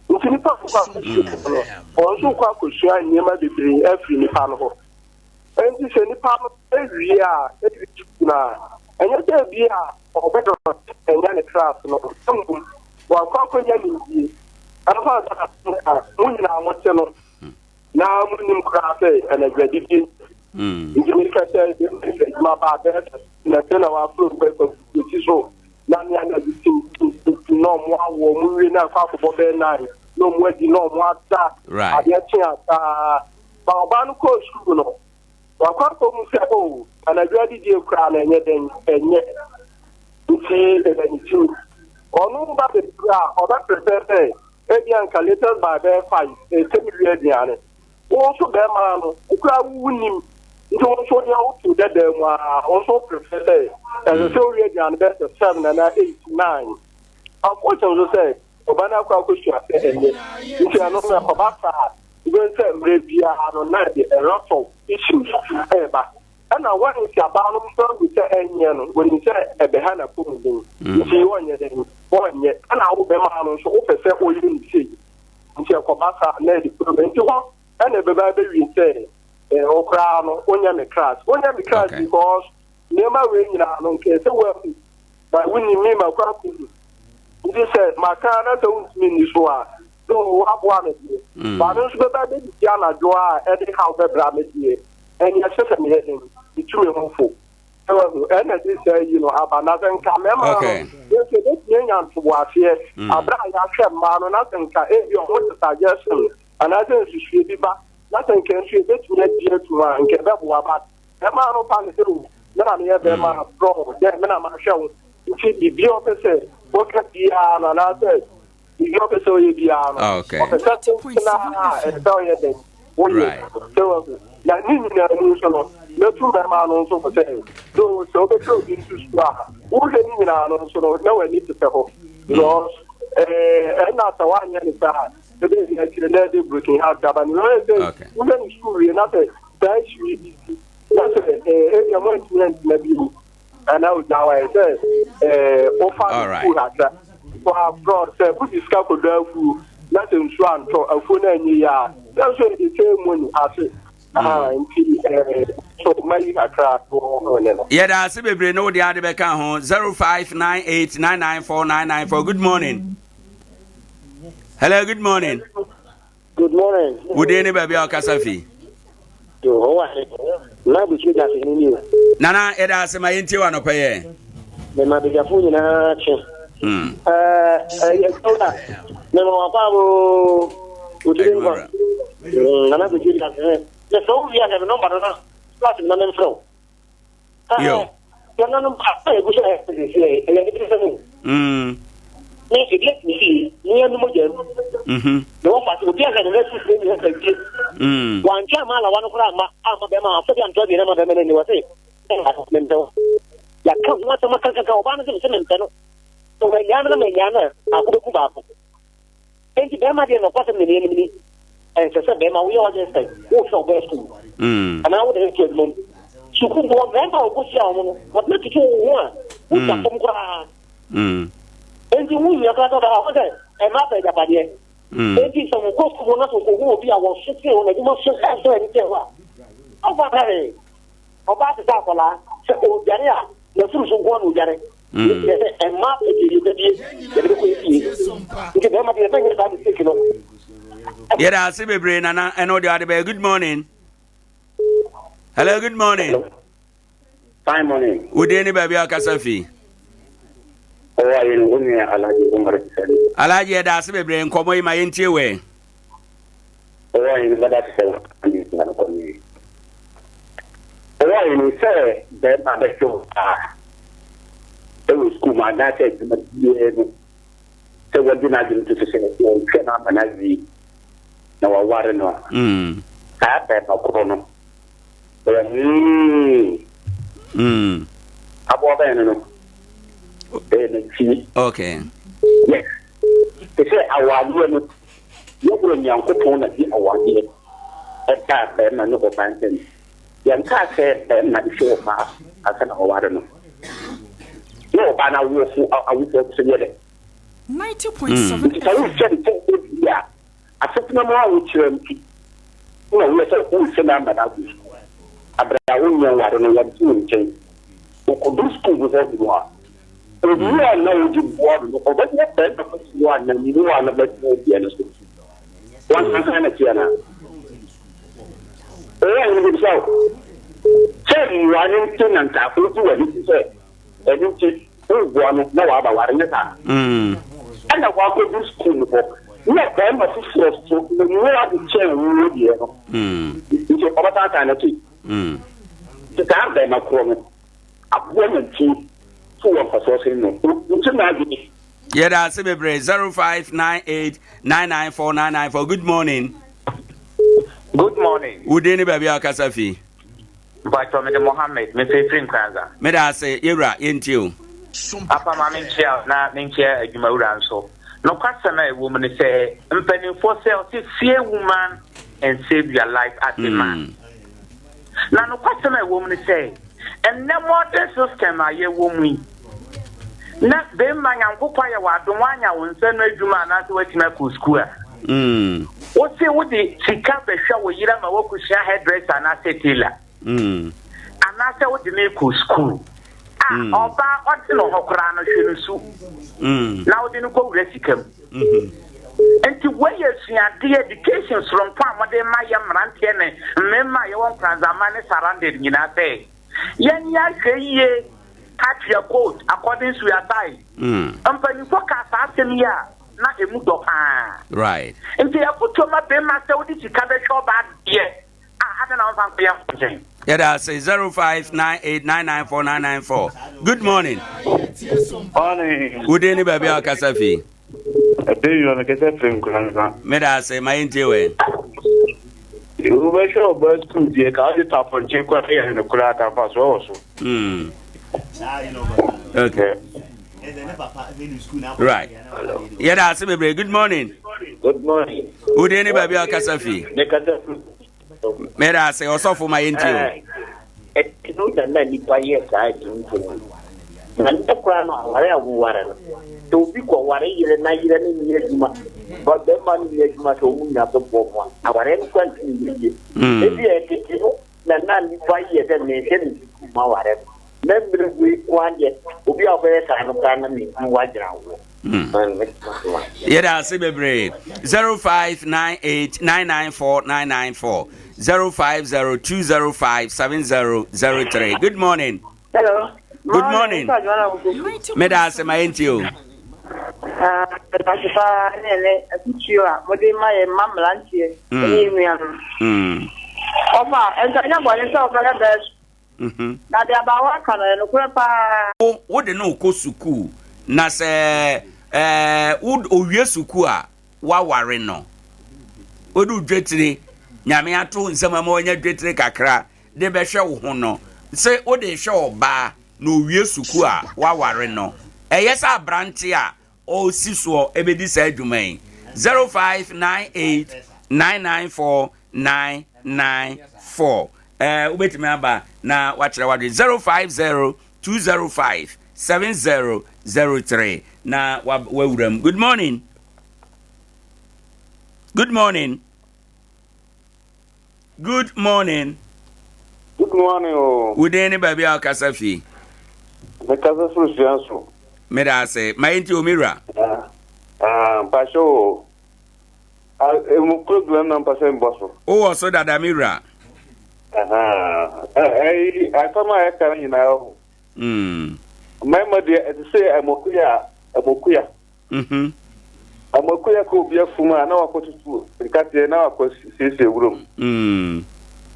Nti nipa no kɔ akɔsua no ɔno nso kɔ akɔsua nneɛma bebree afiri nipa no hɔ. Enti sɛ nipa no wie a, ewie sukuu no a, ɛnyɛ sɛ ebi a ɔbɛdɔ anya ne class no, na mmom wakɔ akɔnya nimdie. Ɛmfa nsa a mo nyinaa mote no, na monim koraa sɛ anadwo adidie. Nti meka sɛ adwuma ba bɛyɛ sɛ na sɛ na waforo nkɔ akɔsi so na ne anadwo tim tim tim na ɔmo awɔ ɔmo wie na akɔ akɔbɔ bɛyɛ nine na ɔmo adi na ɔmo ada adeɛ kye asaa. Ma ɔbaa no kɔɔ sukuu no, wakɔ akɔhu sɛ, oh, anadwo adidie koraa no ɛnyɛ dɛn, ɛnyɛ. Nti ɛda ne tirim. Ɔno ba bɛduru a, ɔbɛprepare sɛ ebia nka latest by bɛyɛ five, ɛsɛ mewie aduane. Wo nso bɛrima no, wo koraa wonnim. Nti wo nso deɛ woto dada mu a, wo nso wo prepare sɛ ɛsɛ sɛ wowie aduane bɛyɛ sɛ seven anaa eight, nine. Unfortunately nso sɛ, ɔba no akɔ akɔsua sɛ ɛnyɛ. Nti ɛno no ɛkɔba saa a, Wobɛhu sɛ mmerɛ biara no na ɛde a lot of issues ɛreba. Ɛna once abaa no nso ahu sɛ ɛnyɛ no, wɔnim sɛ ɛbɛha n'apɔmuden. Nti wɔnyɛ dɛn? Wɔnyɛ. Ɛna wo bɛma no nso wopɛ sɛ ɔyɛ no sei. Nti ɛkɔba saa na ɛde problem. Nti hɔ ɛna ɛbɛba abɛwie sɛ eh, wo koraa no wonyɛ me crash. Wonyɛ me crash because nneɛma wei nyinaa no nkɛɛ sɛ woahu. But wonim me makɔ akɔhu. Nti sɛ maka na sɛ wontumi nni so a, So woaboa me deɛ? Mm. Ba no nso bɛba bɛdidi anadwo a ɛde haw bɛbra me deɛ. Ɛne ɛsɛ sɛ meyɛ den, metu me ho fo. Sɛ wahu, ɛna de saa yi no aba. Na sɛ nka mmarima no, yɛn nso yɛbɛtumi anya ntoboaseɛ mm. aberɛ a yɛahwɛ mmaa no, na sɛ nka ebi ɔmo de suggestion anaasɛ nsusuo bi ba, na sɛ nka nso yɛbɛtumi adi atum a, nka ɛbɛboa ba. Bɛrima no fa ne sɛ o, me na meyɛ bɛrima mm. strong, dɛ me na mahwɛ wo. Nti biribi a ɔpɛ sɛ wɔka biara no anaasɛ Biribi a ɔpɛ sɛ ɔyɛ biara no, ɔpɛ sɛ tenten ara a ɛsɛ sɛ ɔyɛ dɛn, woyɛ. Sɛ wahu. Na ne nyinaa mu nso no, mɛtu mmarima no nso fo sɛ, so sɛ wobɛhwɛ obi nso su a, wohwɛ ne nyinaa no nso no, na w'ani tetɛ hɔ. Because ɛɛ ɛna sɛ woanyɛ ne saa a, ɛbɛyɛ akyire na ɛde broken heart aba no. Ɛyɛ sɛ wohwɛ ne sukuu wie na sɛ saa issue yi bi si, na sɛ ɛɛ ebia moantumi antena bio. Ana ogya wa sɛ ɛɛ wofa no sukuu kakra for abroad sɛ wode sika kɔdɔ afuo na sɛ nsuo antɔ afuo no anyɛ yie a na nso yɛde same money ase nti ɛɛ so mayi kakra wɔ hɔ ne no. Yɛda ase bebree ne wode ade bɛka ho 0598994994 good morning. Hello, good morning. Good morning. Wo din ne baabi a ɔkasa fi? Yehowa he, na abusua gya ase hene ni o. Nana, yɛda ase ma yɛntie wɔ anɔpa yɛ. Mema badwafo nyinaa kye. Hmm. Ɛɛ, ɛɛ, mema wakɔ abo otiri nkwa. Hmm, nana abusua gya ase he. Yɛ sɛ wo wie a hwɛ me nɔmba no na class mi na memfrɛ wo. Yo. Nananom a egu so ayɛ sisi yɛ ɛyɛ ne sɛ no. Mm. Ne ebi atumi fi ne yɛn mogya mu. Mhm. Na wɔn fa obi ahwɛ ne n'asi firi ne hɛn fie. Mm. Wantwa ama alawa no koraa ama ama bɛrima afɔ bi antɔ bi na ama bɛrima no ani wɔ se mempɛ wo. Yɛaka ho asɛm akankaka ɔbaa no sɛ mesɛ mempɛ no. Sɛ wɔannyaa me na mannyaa no a, baako bɛku baako. Enti barima deɛ nokwasɛm na nea anim ni, ɛnsɛ sɛ barima woyɛ w'adwene sɛ worehwɛ ɔbaa sukuu anaa wode no to adwuma mu. Sukuu mu hɔ, mmarima a wɔkɔhyia wɔn no, wɔtumi toto wo ho a wotwa fam koraa. Enti ho hia koraa sɛ wobɛha wo sɛ mmaa pɛ agyapadeɛ. Enti sɛ wokɔ sukuu mu na sɛ wokɔhu obi a wɔso sen wo na adwuma so ɛnsɔ ani kyɛn wo a, ɔmfa nka hwee. Ɔbaa te sɛ akwadaa, sɛ ɔredware a, n'afuru so nko ara na ɔdware. Ne kyerɛ sɛ ɛmma ɛdeɛ yɛbɛdie yɛde bɛkɔ yɛ fie. Nti bɛrima deɛ mɛnyɛ saa mistake no. Yɛda ase bebree nana ɛna ɔde ade bɛyɛ good morning. Hello, good morning. Hello. Fine morning. Wo din ne baabi a ɔkasa fi? Ɔwɔ ayɛ no wo nua Alhaji Umar Sani. Alhaji yɛda ase bebree nkɔmmɔ yi ma yɛntie wɛ. Ɔwɔ ayɛ no bɛda te sɛ wɔn na no kɔnye. Ɔwɔ ayɛ no sɛ bɛrima bɛhwɛ wo paa ɛwɔ sukuu mu anaasɛ adwuma biara mu sɛ wɔde n'adwene to so sɛ wɔhwɛ no ama no awie na waware no a saa bɛrima korɔ no Ɔyɛ hmm. Mm. Aboa bɛn no no. Ɛyɛ nantwie. Okay. Yes. Te sɛ awadeɛ no, yɛwura Nyankopɔn na de awadeɛ ɛbaa bɛrima ne ɔbaa ntam. Yɛnkaa sɛ bɛrima hwɛ ɔbaa ansa na ɔware no. Na ɔbaa no awofo awofoɔ nso yɛ dɛ. 90.7 Nti sɛ wohwɛ no sɛ ebi a Asetena mu ahokyerɛ nti na woyɛ sɛ worehyɛ no ama no agu sukuu. Bere a wonnya nware no, wɔnte wo nkyɛn. Okodu sukuu mu hɔ nom a, mmoa a na wode boa no no, ɔbɛnya barima foforo a ne mmoa no bɛsen wo deɛ no so. W'ankasa na ɛte anaa? Ɛyɛ a mebisa wo, sɛ mmoa no nti na nka wogye w'ani te sɛ Ɛno nti, woboa no na waba ware, nyɛ saa? Ɛna wakɔdu sukuu mu hɔ na barima foforɔ so ne mmoa de kyɛn wo deɛ no. Nti ɔbɛtaataa n'akyi. Nti saa barima korɔ no, aboa nantwie so wɔ mfasoɔ sen no. Nti n'adwene. Yɛda ase bebree 0598 994994 good morning. Good morning. Wo din ne baabi a ɔkasa fi? Mpatsɔ mede Mohammed, mefiri firi Nkoranza. Meda ase yɛwura, yɛntie o. Papa ma menkyea wo na menkyea adwumawura nso. Nokwasɛm a ɛwɔ mu ne sɛ mpanimfoɔ sɛ ɔse fear woman and save your life as a man. Na nokwasɛm a ɛwɔ mu ne sɛ ɛnnɛ modern system a yɛwɔ mu yi na bɛmma Nyankopɔn ayɛ w'adom woanya wo nsa no adwuma anaasɛ woatumi akɔ sukuu a Wose wode sika bɛhwɛ wo yere ama wakosua hairdresser anaasɛ tailor? Anaasɛ wode no rekɔ sukuu a ɔbaa ɔte ne ho koraa no hwɛ no su na wode no kɔwura sika mu? Nti wei yɛ asuadeɛ, education soronko a mode ma yɛ mmeranteɛ ne mmarima a yɛwɔ Nkoranzaman ne surrounded nyinaa sɛ yɛnyɛ ahwɛ yie, cut your coat according to your size. Mpanyinfoɔ kaa saa asɛm yi a na emu dɔ paa. Right. Nti afotuo ma bɛrima sɛ wode sika bɛhwɛ ɔbaa deɛ a adɛn na womfa nkɔyɛ nkɔnkyɛn. Yɛda ase 0598994994. Good morning. Morning. Wo din ne baabi a wokasa fi? Ɛbɛ yɔ no kɛsɛ firi Nkoranza. Meda ase ma yɛntie wɛ. Wobɛhwɛ ɔbaa sukuu deɛ ka wode to apɔnkye kɔ yɛ no koraa ka mfasoɔ wɔ so. Okay. Right. Yɛda ase bebree. Good morning. Good morning. Wo din ne baabi a ɔkasa fi? Meda ase ɔsɔfo ma yɛntie o. Ɛno na na nipa yɛ saa agyimfo no. Na nnɛ koraa no aware a woware no, sɛ obi kɔware yere na yere no nyɛ adwuma, bɛrima no nyɛ adwuma sɛ wɔn nyinaa bɛboa mu a, awareɛ no koraa ntumi nyɛ yie. Hmm. Ebi a ɛtete no na na nipa yɛ dɛ mehwɛ ne sukuu ma aware no. Na mmerɛ wei koraa deɛ obi a ɔbɛyɛ saa no koraa na mehu wagyina woɔ. Hmm. Yɛda ase bebree 0598994994 0502057003 Good morning. Hello. Good morning. Meda ase ma yɛntie o. Ase paa ne ɛnɛ akutuo a mode ma yɛ mma mmeranteɛ ne yɛ nuanom. Ɔfa nka nyɛ bɔne sɛ wobɛyɛ bɛɛ Na deɛ abaawa ka no, ɛyɛ nokorɛ paa. Wo wode no rekɔ sukuu, na sɛ ɛɛ wo owie sukuu a, woaware no. Wode wo dwetire, Nyame ato nsam ama wanya dwetire kakra de bɛhwɛ wo ho no, sɛ wode rehwɛ ɔbaa na owie sukuu a, woaware no. Ɛyɛ sɛ aberante a ɔresi soɔ bɛdi saa adwuma yi. 0598 994 994. Ɛɛ wobɛtumi aba na wakyerɛ w'adwene. 050 205 7003 na wawura mu. Good morning. Good morning. Good morning. Good morning o. Wo din ne baabi a wokasa fi? Mekasa firi Suanso. Meda ase. Ma yɛnti o me wura. Ah, mpahyɛ o. Emu program na mpɛ sɛ mbɔ so. Wowɔ so dada me wura. Ɛyi asɛm a ɛka no nyinaa o. Mmarima deɛ ɛte sɛ ɛmokuya ɛmokuya. Mhm. Amoako kɔ obi afum a na wakɔtutu nkateɛ na wakɔsiesie wuram. Mm.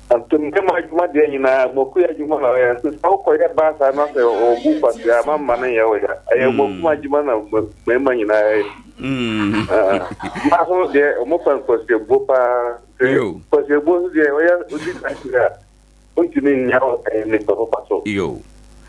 Nti mmarima adwuma deɛ nyinaa amoako adwuma na ɔyɛ nso sɛ wokɔyɛ baa saa na sɛ ɔbu kwasea a mamma no nyɛ wo ya. Ɛyɛ amoako adwuma na mmarima nyinaa yɛ. Mm. Ah, mmaa ho deɛ wɔpɛ nkwasiabuo paa. Nti nkwasiabuo nso deɛ ɔyɛ odi kwasea a wontumi nnya nipa papa so. Yo.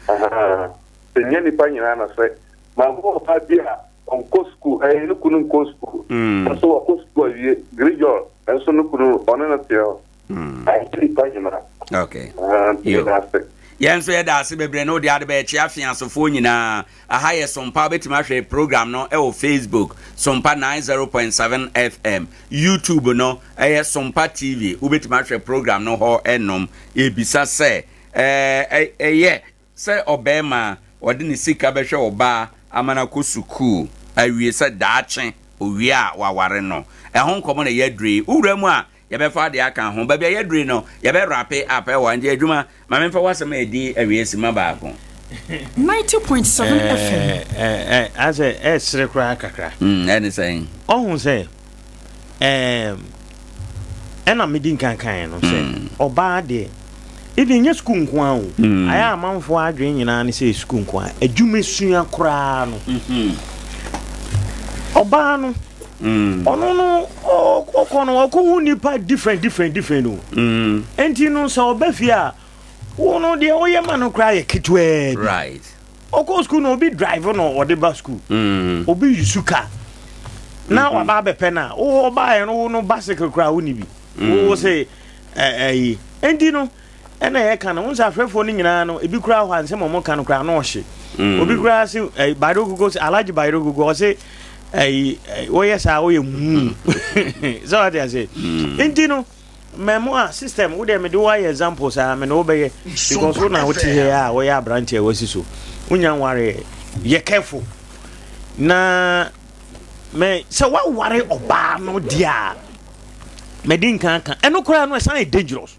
Sɛ nyɛ nipa nyinaa na sɛ Mahu ɔbaa bi a ɔnkɔ sukuu, ɛɛ ne kunu nkɔ sukuu. Nso wakɔ sukuu awie, Grijɔl nso ne kunu ɔne no te hɔ. Ɛnyɛ nipa nyinaa. Okay. Ah, nti Yo. meda ase. Yɛn nso yɛda ase bebree na wode ade bɛkyɛ afeasofoɔ nyinaa. Aha yɛ Sompa, wobɛtumi ahwɛ program no ɛwɔ Facebook, Sompa 90.7 FM. YouTube no ɛyɛ Sompa TV, wobɛtumi ahwɛ program no hɔ ɛnom. Yɛbisa sɛ, ɛɛ ɛyɛ Sɛ ɔbarima a, ɔde ne sika bɛhwɛ ɔbaa ama no akɔ sukuu awie sɛ daakye owie a waware no. Ɛho nkɔmmɔ na yɛaduru yi. Wo wura mu a, yɛbɛfa adeɛ aka ho. Baabi a yɛaduru yi no, yɛbɛ wrape up ɛwɔ ha. Nti adwuma, ma memfa w'asɛm a ɛdi awiei simma baako. 90.7 FM. Ɛɛ, asɛ ɛresere koraa kakra. Mm, ɛne sɛn? Ɔhu sɛ, ɛɛm, ɛna medi nkan kaeɛ no sɛ mm. ɔbaa deɛ even nyɛ sukuu nko ara o mm. ayɛ amanfoɔ adwene nyinaa ne sɛ sukuu nko ara adwuma sua koraa no mm-hmm. ɔbaa no mm. ɔno no ɔkɔ no ɔkɔhu nipa different different different o nti no sɛ ɔba fie a wo no deɛ woyɛ ma no koraa yɛ ketewaa bi right ɔkɔ sukuu na obi drive no ɔde ba sukuu mm. obi yusu car na mm-hmm. waba abɛpɛ no a wowɔ ɔbaeɛ no wo no bicycle koraa wonni bi mm. wo sɛ ɛyi enti no ɛna yɛka no wo sɛ ahwɛfoɔ no nyinaa no ebi koraa hɔ a nsɛm ɔmo ka no koraa na ɔhye mm. obi koraa se bayerɛ gogo sɛ alagye bayerɛ gogo ɔse ɛyi woyɛ saa woyɛ muu sɛ wate ase enti no Mɛmo a system wo deɛ mede wo ayɛ example saa me ne wo bɛyɛ because wo na wote hɛ a wɔyɛ aberante a wasi so wonya nwareɛ yɛ careful na mɛ sɛ woaware ɔbaa no deɛ a mɛdi nkan ka ɛno koraa no ɛsan yɛ dangerous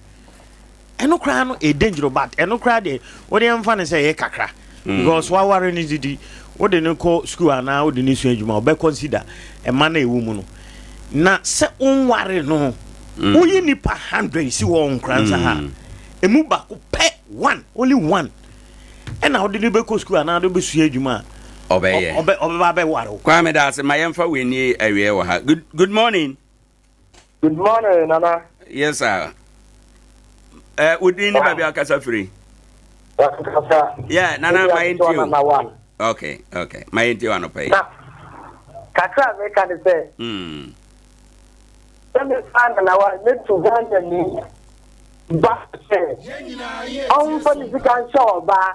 Ɛno koraa no ɛyɛ dangerous but ɛno koraa deɛ wode ɛmfa no sɛ ɛyɛ kakra mm. because waware no didi wode no kɔ school anaa wode no sua adwuma ɔbɛ consider ɛma no ɛwɔ mu no na sɛ wonware no mm. woyi nipa 100 si hɔ nkora nsa ha mm. ɛmu baako pɛ one only one ɛna wode no bɛkɔ school anaa wode bɛsua adwuma a ɔbɛyɛ ɔbɛba bɛware wo. Kwame daase ma yɛmfa w'ani awie wɔ ha good, good morning. Good morning, Nana. Yes, sir. Eh, uh, within the baby akasa free. Akasa. Yeah, Nana, my interview. Okay, okay. My interview ano pay. Na, kakra me ka ne sɛ. Mm. Sɛ me fa Nana wa me to Ghana ni ba sɛ ɔmfa ne sika nhyɛ ɔbaa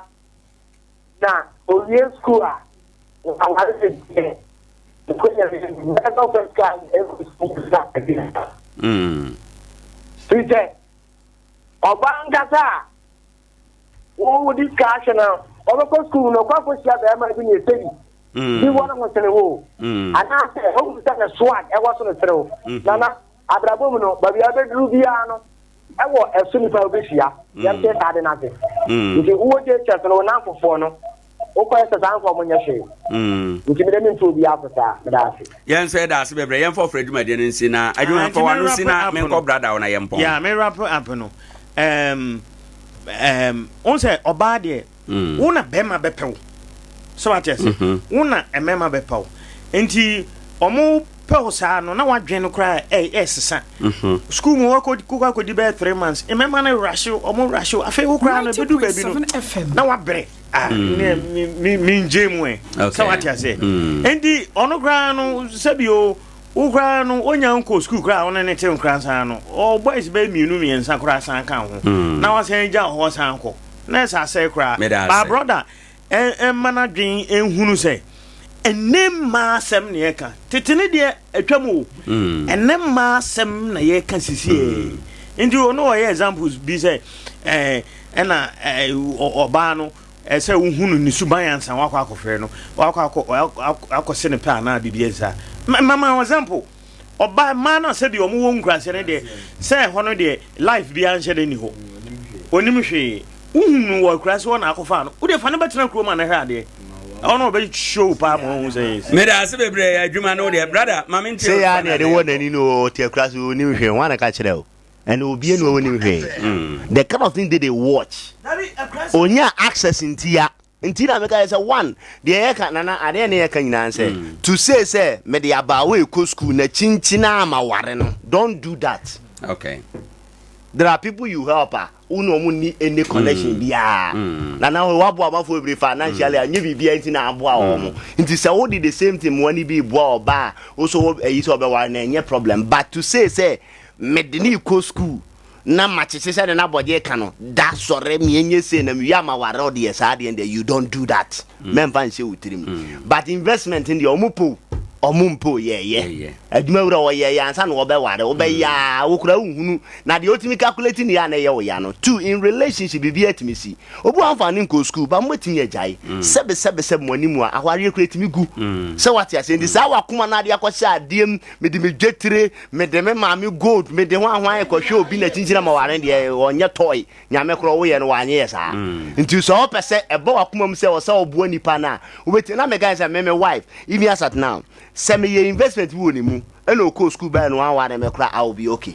Na owie sukuu a, aware no deɛ, nkonya bi bɛyɛ sɛ ɔfɛ sika ɛkɔ sukuu na ɛbi na. Firi sɛ, ɔbaa nkasa a wode sika ahyɛ no, ɔbɛkɔ sukuu no, ɔkɔ akɔhyia bɛrima bi na ɛsɛ bi. Bi wɔ ne ho sene wo. Anaasɛ, ɔhu sɛ ne swag ɛwɔ so no sene wo. Nana, abrabɔ mu no, baabi a wobɛduru biara no, ɛwɔ ɛso nipa wobɛhyia mm. yɛnte saa de no ase mm. nti wowɔ JHS no wo namfofoɔ no wokɔyɛ sɛ saa mfoɔ mo nyɛ hwee mm. nti mede mentu obi afo saa meda ase yɛn nso yɛda ase bebree yɛmfa ɔfrɛ adwumadeɛ no nsi na adwuma fa wano si na menkɔ brada wo na yɛmpɔn yeah, me wrap up no um, um, wo sɛ ɔbaa deɛ wo na bɛrima bɛpɛ wo sɛ wate ase mm-hmm. wo na mmarima bɛpɛ wo nti ɔmo pɛ wo saa no na wadwen no koraa ɛresesa. Sukuu mu wakɔ kɔ akɔdi bɛyɛ 3 months, mmarima no rush ɔmo rush. Afei wo koraa no ebedu baabi no na wabrɛ. Ah, ne me me me ngye mu ɛ. Sɛ wate aseɛ. Nti ɔno koraa no, sɛbi o, wo koraa no onya nkɔ sukuu koraa, ɔne ne te nkora san no ɔ boys bɛyɛ mmienu mmiɛnsa koraa san ka ho na wasan gya hɔ san kɔ na ɛsɛ asɛe koraa. Ba brother, ɛmma n'adwen nhunu sɛ ɛnɛ mmaa asɛm na yɛka. Tete ne deɛ atwam o, ɛnɛ mmaa asɛm na yɛka sisi. Nti ɔno ɔyɛ examples bi sɛ ɛna ɔbaa no ɛsɛ wohunu ne suban ansa wakɔ akɔfrɛ no, wakɔ akɔ akɔse ne pɛ anaa biribi nsa. Mama example, ɔbaa mmaa no a sɛbi ɔmo wɔ nkuraseɛ no deɛ, sɛ ɛhɔ no deɛ life biara nhyɛ de ni hɔ, onim hwee. Wohunu wɔ akuraase hɔ na akɔfa no, wode fa no bɛtena kurom a na hwɛ adeɛ ɛhɔ no ɔbɛ show paa ma ɔhu sɛ yes. Meda ase bebree adwuma no deɛ, brother, ma mente. Sɛ yɛ a na yɛde wɔ n'ani no, ɔte akuraase onim hwee. Wɔn na ka kyerɛ o, ɛna obi enu onim hwee. The kind of thing they dey watch, onya access nti ya nti na meka yɛ sɛ one deɛ yɛka nana adeɛ ne yɛka nyinaa sɛ to say sɛ mede abaawa ekɔ school na kyinkyin ama ware no, don't do that. There are people you help a wo ne ɔmo ni any connection biara. Nana waboa amanfoɔ bebree financially a nye biribiara nti na aboa wɔn. Nti sɛ wode the same thing mmoa no bi boa ɔbaa a wo so wɔ ayi sɛ ɔbɛware no, ɛnyɛ problem. But to say sɛ mede ne kɔ school na makyekye sɛ de n'abɔgye ka no da sɔre meɛnyɛ sei na mewie ama ware wo deɛ, saa deɛ deɛ you don't do that. Mɛmfa nhyɛ wo tirim. But investment deɛ, ɔmo po ɔmo mpo yɛyɛ adwuma wura ɔyɛyɛ ansa na wɔbɛware wobɛyɛ a wokura wohunu na deɛ wotumi calculate ne yɛ a na ɛyɛ wo ya no. Two, in relationship biribi atumi si obi wamfa ne nkɔ school ba mobɛtumi agyae. Sɛbe sɛbe sɛbe mo anim a awareɛ kura tumi gu sɛ wate aseɛ. Nti saa wakoma no adeɛ akɔhyɛ adeɛ mu, mede me dwetire, mede me maame gold, mede ho ahoan kɔhwɛ obi na kyinkyini ama ware deɛ, ɔnyɛ toy. Nyame korɔ woyɛ no wanyɛ yɛ saa. Nti sɛ wopɛ sɛ ɛbɔ wakoma mu sɛ ɔsɛ ɔboa nipa no a wobɛtumi. Na meka sɛ me me wife, even as at now, sɛ meyɛ investment bi wɔ ne mu ɛna ɔkɔɔ school bɛɛ no wanware me koraa, I will be okay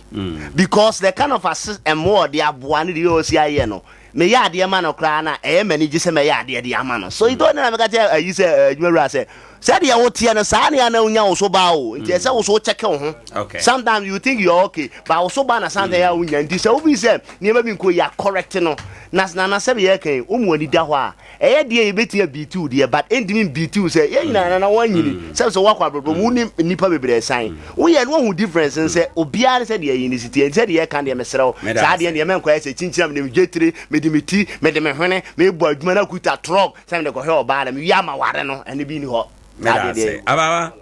because the kind of assist ɛmmoa ɔde aboa ne deɛ ɔsi ayɛ no, meyɛ adeɛ ma no koraa na ɛyɛ m'ani gye sɛ mɛyɛ adeɛ de ama no. So ito ne na meka kyerɛ ayi sɛ adwuma wura sɛ sɛdeɛ woteɛ no saa ne ana wonya wo so baa o. Nti ɛsɛ wo so wokyɛke wo ho. Sometimes you think you are okay, but wo so ba na sometimes yɛ a wonya. Nti sɛ wobi sɛ nneɛma bi nkɔ yɛ correct no na na na sɛbe yɛka yi, wo mu ani da hɔ a ɛyɛ deɛ yɛbɛtumi abiiti wo deɛ, but ɛntumi mbiiti wo sɛ yɛn nyinaa nana wɔanyini sɛ sɛ woakɔ abrabɔ mu, wo ne nnipa bebree san woyɛ no woahu difference n sɛ obiara ne sɛ deɛ ɛyi ne si teɛ. Nti sɛ deɛ yɛka deɛ, mesrɛ wo, saa deɛ deɛ mɛnkɔyɛ sɛ kyinkyina mede me dwetire, mede me ti, mede me hwene mebɔ adwuma no akuta trɔk sɛ mede kɔhwɛ ɔbaa na mewie ama ware no, ɛno bi nni hɔ. Saa deɛ deɛ Abawa,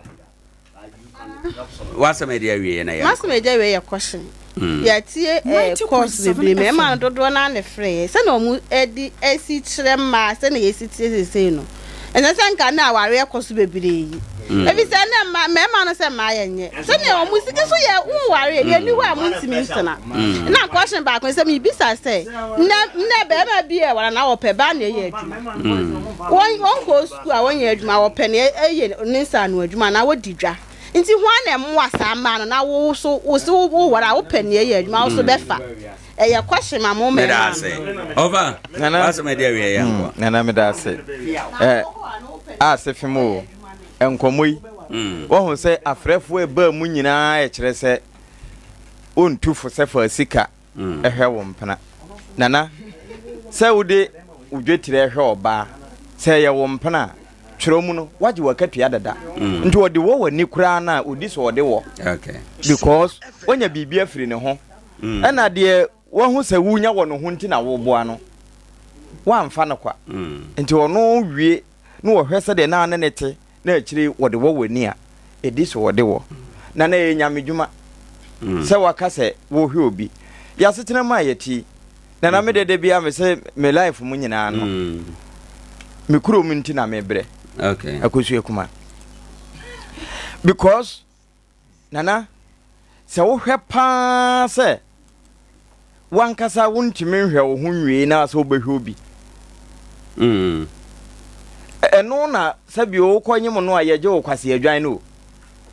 wasɛm ɛde awie na yɛ. Masɛm ɛde awie yɛ kɔhye. Yɛtie course bebree, mmarima no dodoɔ no ara na ɛfrɛ yɛ sɛnea wɔn ɛde ɛsi kyerɛ mmaa sɛnea yɛsi tie sesei no, ɛsɛ sɛ nka na awareɛ kɔ so bebree yi, ebi sɛ ɛnɛ mma mmarima no sɛ mmaa yɛ nyɛ sɛnea wɔn si nso yɛ nware yɛ ni hɔ a mo ntumi ntena. Na kɔhye baako sɛ mebisa sɛ nnɛ nnɛ barima bi a ɛwara na wɔpɛ baa na ɛyɛ adwuma, wɔn wɔn kɔ sukuu a wɔnyɛ adwuma, wɔpɛ na ɛyɛ ne nsa ano adwuma na wɔdi dwa. Nti hwan na ɛmmoa saa mmaa no? Na wo so wo so wo ware a wopɛ nea ɛyɛ adwuma, wo so bɛfa. Ɛyɛ question ma mo mmarima no. Meda ase. Ɔfa, w'asɛm ɛde awie yɛ nkoa. Nana meda ase. Ɛ ase fem o. Nkɔmmɔ yi. Wɔhu sɛ afrɛfoɔ ɛbaa mu nyinaa ɛkyerɛ sɛ wontu fo sɛ fa sika hwɛ wo mpena. Nana, sɛ wode wo dwetire hwɛ ɔbaa, sɛ ɛyɛ wo mpena a, twerɛ mu no, woagye w'akatua dada. Nti ɔde wɔ w'ani koraa no a, ɔdi sɛ ɔde wɔ. Because woanya biribi afiri ne ho. Ɛna deɛ wahu sɛ wonya wɔ ne ho nti na woboa no. Woamfa no kwa. Nti ɔno wie na wɔhwɛ sɛdeɛ na ne ne te na akyire wɔde wɔ w'ani a, ɛdi so wɔde wɔ. Na na ɛyɛ nyamedwuma sɛ waka sɛ wohwɛ obi. Yɛasetena mu a yɛte yi, na na me deɛ da biara me sɛ me life mu nyinaa no, me kurom nti na mebrɛ. Akosua Kuma. Because Nana, sɛ wohwɛ paa sɛ w'ankasa wontumi nhwɛ wo ho nwie na sɛ wobɛhwɛ obi. Ɛno na sɛbi wokɔ nyem no a yɛgye wo kwase adwan no o.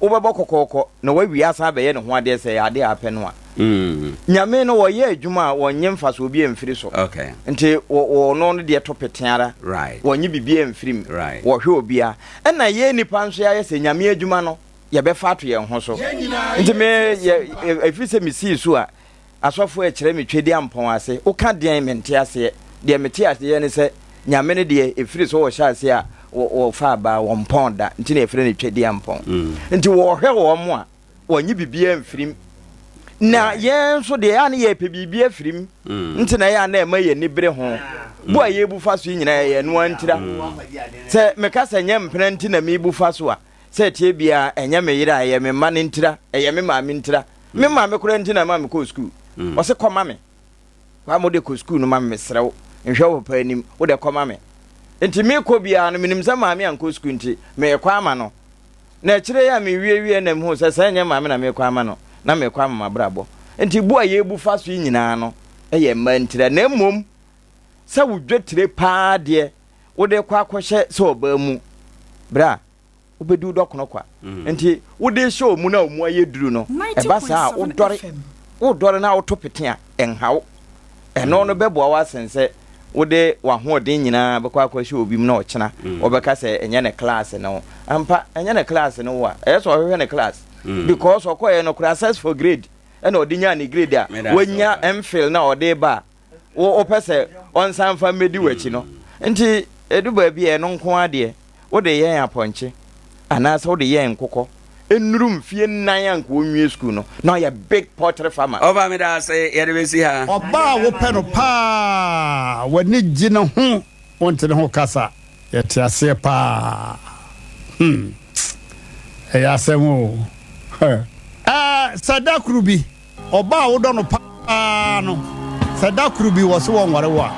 Wobɛbɔ kɔkɔɔkɔ na wawie asan abɛyɛ ne ho adeɛ sɛ ɛyɛ adeɛ a apɛ no a. Nyame no wɔyɛ adwuma a wɔnnye mfasoɔ bi amfiri so. Nti wɔno no deɛ to pete ara. Wɔnnye biribi amfiri mu. Wɔhwɛ obia. Ɛna yɛn nnipa nso yɛayɛ sɛ Nyame adwuma no. yɛbɛfa ato yɛn ho so. Nti me yɛ ɛfiri sɛ mesii so a asɔfoɔ ɛkyerɛ me twɛdi ampɔn ase. Woka deɛn mente aseɛ. Deɛ mete aseɛ ne sɛ Nyame no deɛ ɛfiri sɛ wɔhyɛ aseɛ a wɔfa abaa wɔmpɔn da nti na yɛfrɛ no twɛdi ampɔn. Nti wɔhwɛ wɔn a wɔnye biribiara mfirim. Na yɛn nso deɛ ɛyɛ a na yɛpɛ biribi afirim nti na ɛyɛ a na ɛma yɛn ani bere ho. Bo a yɛbu fa so yi nyinaa ɛyɛ ɛno ara ntira. Sɛ meka sɛ nyɛ mpena nti na mebu fa so a, sɛ ɛteɛ biara ɛnyɛ me yere a ɛyɛ me mma no ntira, ɛyɛ me maame ntira. Me maame koraa nti na ɛma mekɔɔ sukuu. Ɔse kɔma me. Kwame wode kɔ sukuu no ma me mesrɛ wo. Nhwɛ wo papa anim, wode kɔma me. Nti mekɔ biara no menim sɛ maame ankɔ sukuu nti merekɔ ama no. Na akyire yi a mewiewie na mehuu sɛ sɛ ɛnyɛ maame na merekɔ ama no, na merekɔ ama m'abrabɔ. Nti bu a yɛrebu fa so yi nyinaa no yɛ mmaa ntira. Na mmom sɛ wo dwetire paa deɛ wode rekɔ akɔhyɛ sɛ ɔbaa mu, bra, wobɛdi wo dɔkono kwa. Nti wode rehyɛ wɔn mu na wɔn mu ayɛ duru no, ɛba saa a wodɔre, wodɔre na woto pete a, ɛnha wo. Ɛno no bɛboa wo asen sɛ wode w'ahoɔden nyinaa bɛkɔ akɔhyɛ obi mu na ɔkyena wɔbɛka sɛ ɛnyɛ ne class ne wo. Ampa, ɛnyɛ ne class ne wo a, ɛyɛ sɛ ɔhwehwɛ ne class. Because ɔkɔeɛ no koraa search for grade ɛna ɔde nyaa ne grade a wanya MPhil na ɔde ba a, wo wopɛ sɛ ɔnsan mfa mmɛdi w'akyi no. Nti ɛdu baabi a ɛno nko ara deɛ wode yɛn apɔnkye anaasɛ wode yɛn nkokɔ nnuru mfie nnan a nka ɔnwie sukuu no na ɔyɛ big poultry farmer. Ɔfa meda ase yɛde bɛsi ha. Ɔbaa a wopɛ no paa, w'ani gye ne ho, wonte ne ho kasa, yɛte aseɛ paa. Hmm, ɛyɛ asɛm o. Ɛɛ, sɛ da koro bi, ɔbaa a wodɔ no paa no, sɛ da koro bi wɔse wɔnware wo a.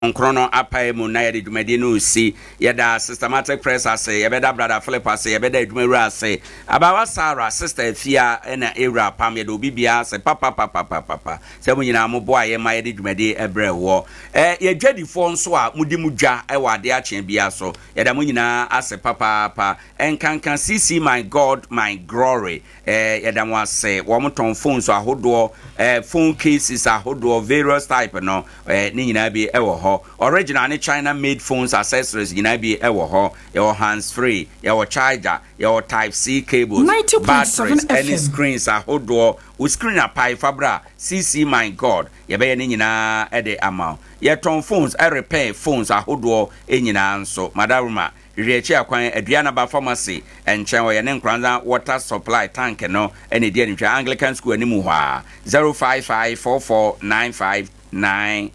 Kronkron no apae mu na yɛde dwumadi no resi. Yɛda Systematic Press ase, yɛbɛda Brada Philip ase, yɛbɛda adwumawura ase, Abaawa Sarah, Sister Afia ɛna Ewura Pam, yɛda obi biara ase papapapapapa sɛ mo nyinaa mo boa yɛn ma yɛde dwumadi brɛ wɔ. Ɛ yɛ dwadifoɔ nso a modi mo dwa wɔ adeɛ akyea biara so, yɛda mo nyinaa ase papaapa. Ɛnkanka CC My God My Glory. Eh, yɛda mo ase. Wɔn tɔn phones ahodoɔ, eh, phone cases ahodoɔ, various type no, eh, ne nyinaa bi wɔ hɔ. Original ne China made phones accessories nyinaa bi wɔ hɔ. Yɛwɔ hands free, yɛwɔ charger, yɛwɔ type C cables, 90.7 batteries, ɛne FM. screens ahodoɔ. Wo screen apae fa bra CC My God, yɛbɛyɛ ne nyinaa de ama wo. Yɛtɔn phones, repair phones ahodoɔ nyinaa nso. Madaroma, Hwehwɛ akyi akwan, Aduanaba Pharmacy nkyɛn, ɔyɛ ne Nkoranza Water Supply Tank no na ɛdi animhwɛ, Anglican School anim hɔ ara, 0554495912.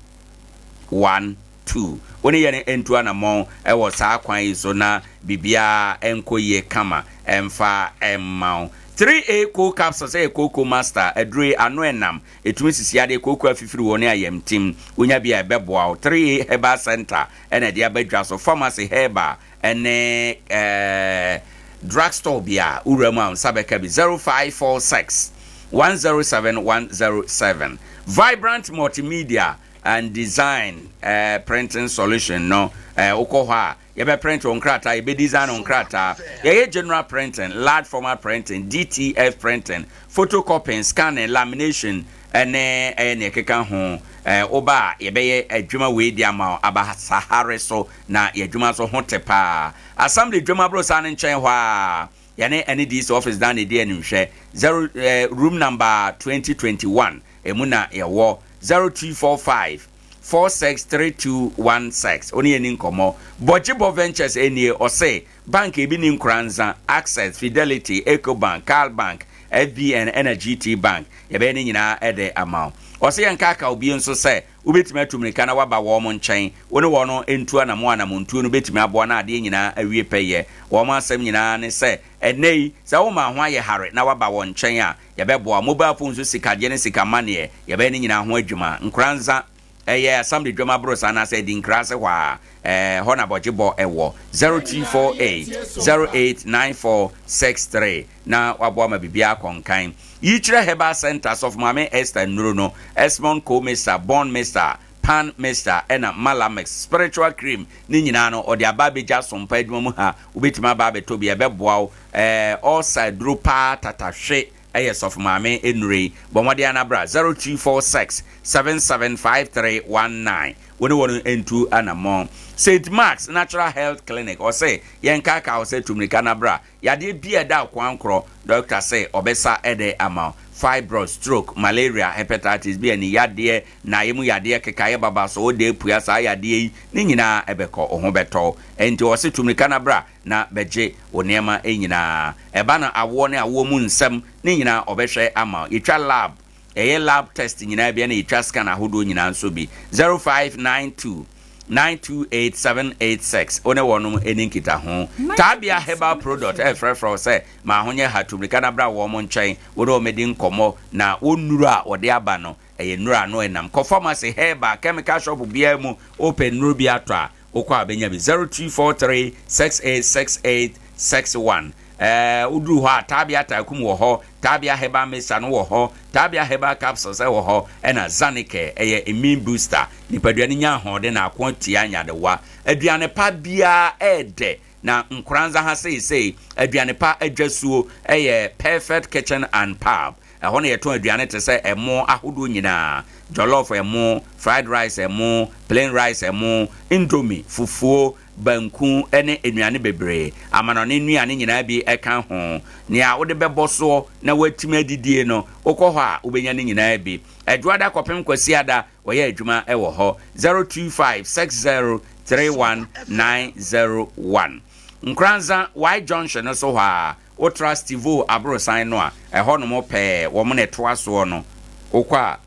Wo ne yɛn ntu anammɔn wɔ saa kwan yi so na biribiara nkɔ yie kama mfa mma wo. 3A Cold Capsules yɛ kooko master aduro yi, ano ɛnam, ɛtumi sisi adeɛ, kooko afifiri wɔ ne ayamtim, wonya bi a ɛbɛboa wo. 3A Herbal Center na ɛde aba dwa so. Pharmacy, herbal ne eh, drug store bi a wowura mu a wo nsa bɛka bi. 0546 107 107. Vibrant Multimedia and Design eh, Printing Solution no, eh, wokɔ hɔ a, yɛbɛ print wo nkrataa, yɛbɛ design wo nkrataa. Yɛyɛ general printing, large format printing, DTF printing, photocopying, scanning, lamination, ɛne ɛyɛ nea ɛkeka ho. Eh, woba a, yɛbɛyɛ adwuma wei de ama wo aba Sahare so, na yɛn adwuma nso ho te paa. Assembly dwam aborosan no nkyɛn hɔ a, yɛne NDC office dan na ɛdi animhwɛ. Zero, eh, room number 2021, emu na yɛwɔ. 0245 463216. Wo ne yɛn ni nkɔmmɔ. Bɔgyebɔ Ventures nie, ɔse, bank ebi ni Nkoranza, Access, Fidelity, Ecobank, Cal Bank, FBN ɛna GT Bank. Yɛbɛyɛ ne nyinaa de ama wo. Ɔse yɛnkaakaw bio nso sɛ, Wobɛtumi atu mmirika na woaba wɔn nkyɛn. Wo ne wɔn ntu anammɔn anammɔntuo no bɛtumi aboa na adeɛ nyinaa awie pɛyɛ. Wɔn asɛm nyinaa ne sɛ, ɛnnɛ yi, sɛ woma ho ayɛ hare na woaba wɔn nkyɛn a, yɛbɛboa wo. Mobile phone so sikagye ne sika maneɛ, yɛbɛyɛ ne nyinaa ho adwuma. Nkoranza, ɛyɛ Assembly dwam aborosan anaasɛ Adinkra ase hɔ ara, ɛhɔ na Bɔgyebɔ wɔ. 0248 089463. na waboa ma biribiara akɔ nkan. Yikyerɛ Herbal Centre, Sɔfo Maame Esther nnuro no, Esmond Co Mixture, Born Mixture, Pan Mixture ɛna Malamix Spiritual Cream ne nyinaa no ɔde aba abɛgya sompa adwuma mu ha. Wobɛtumi aba abɛtɔ bi, ɛbɛboa wo. Ɛɛ ulcer aduro paa tatahwe ɛyɛ Sɔfo Maame nnuro yi. Bɔ mmɔden ara na bra 0246 775319. Wo ne wɔn ntu anammɔn. St. Mark's Natural Health Clinic, ɔse yɛnkaakaa wo sɛ tu mmirika na bra. Yadeɛ biaa ɛda wo kwan korɔ, dɔkta se ɔbɛsa de ama wo. Fibroid, stroke, malaria, hepatitis B, ani yadeɛ, naeɛ mu yadeɛ, kekaeɛ babaso, wo deɛ pua, saa yadeɛ yi ne nyinaa ɛbɛkɔ, wo ho bɛtɔ wo. Ɛnti ɔse tu mirika na bra na bɛgye wo nneɛma nyinaa. Ɛba no awoɔ ne awoɔ mu nsɛm ne nyinaa ɔbɛhwɛ ama wo. Yɛtwa lab, Yɛyɛ lab test nyinaa bi ɛna yɛtwa scan ahodoɔ nyinaa nso bi. 0592 928 786 Wo ne wɔnom ɛni nkitaho. Taabea Herbal Product ɛrefrɛfrɛ wo sɛ ma ho nyɛ ha tu mmirika na bra wɔn nkyɛn wo ne wɔn mmɛdi nkɔmmɔ na wo nnuro a wɔde aba no ɛyɛ nnuro a ano ɛnam. Kɔ pharmacy, herbal, chemical shop biara mu wopɛ nnuro bi atɔ a Wokɔ a bɛnya bi. 0243 6868 61. Ɛɛ woduru hɔ a, Taabea Taakum wɔ hɔ, Taabea Herbal Mixture no wɔ hɔ, Taabea Herbal Capsules wɔ hɔ, ɛna Zanicare, ɛyɛ immune booster. Nipadua no nya ahoɔden na ako atia nyadewa. Aduane pa biara ɛɛdɛ, na Nkoranza ha seesei, aduane pa adwasuo yɛ Perfect Kitchen and Pub. Ɛhɔ na yɛtɔn aduane te sɛ ɛmo ahodoɔ nyinaa, jollof ɛmo, fried rice ɛmo, plain rice ɛmo, indomie, fufuo, banku ne nnuane bebree. Amanɔne nnuane nyinaa bi ka ho. Nea wode bɛbɔ soɔ na woatumi adidie no, wokɔ hɔ a wobɛnya ne nyinaa bi. Ɛdwoada kɔpem Kwasiada wɔyɛ adwuma wɔ hɔ. 0256031901. Nkoranza Y Junction no so hɔ ara. Wotra Stevo aborosan no a, ɛhɔnom pɛɛ, wɔn na ɛtoa soɔ no, wokɔ a,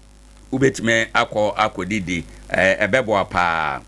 wobɛtumi akɔ akɔdidi. Ɛbɛboa paa.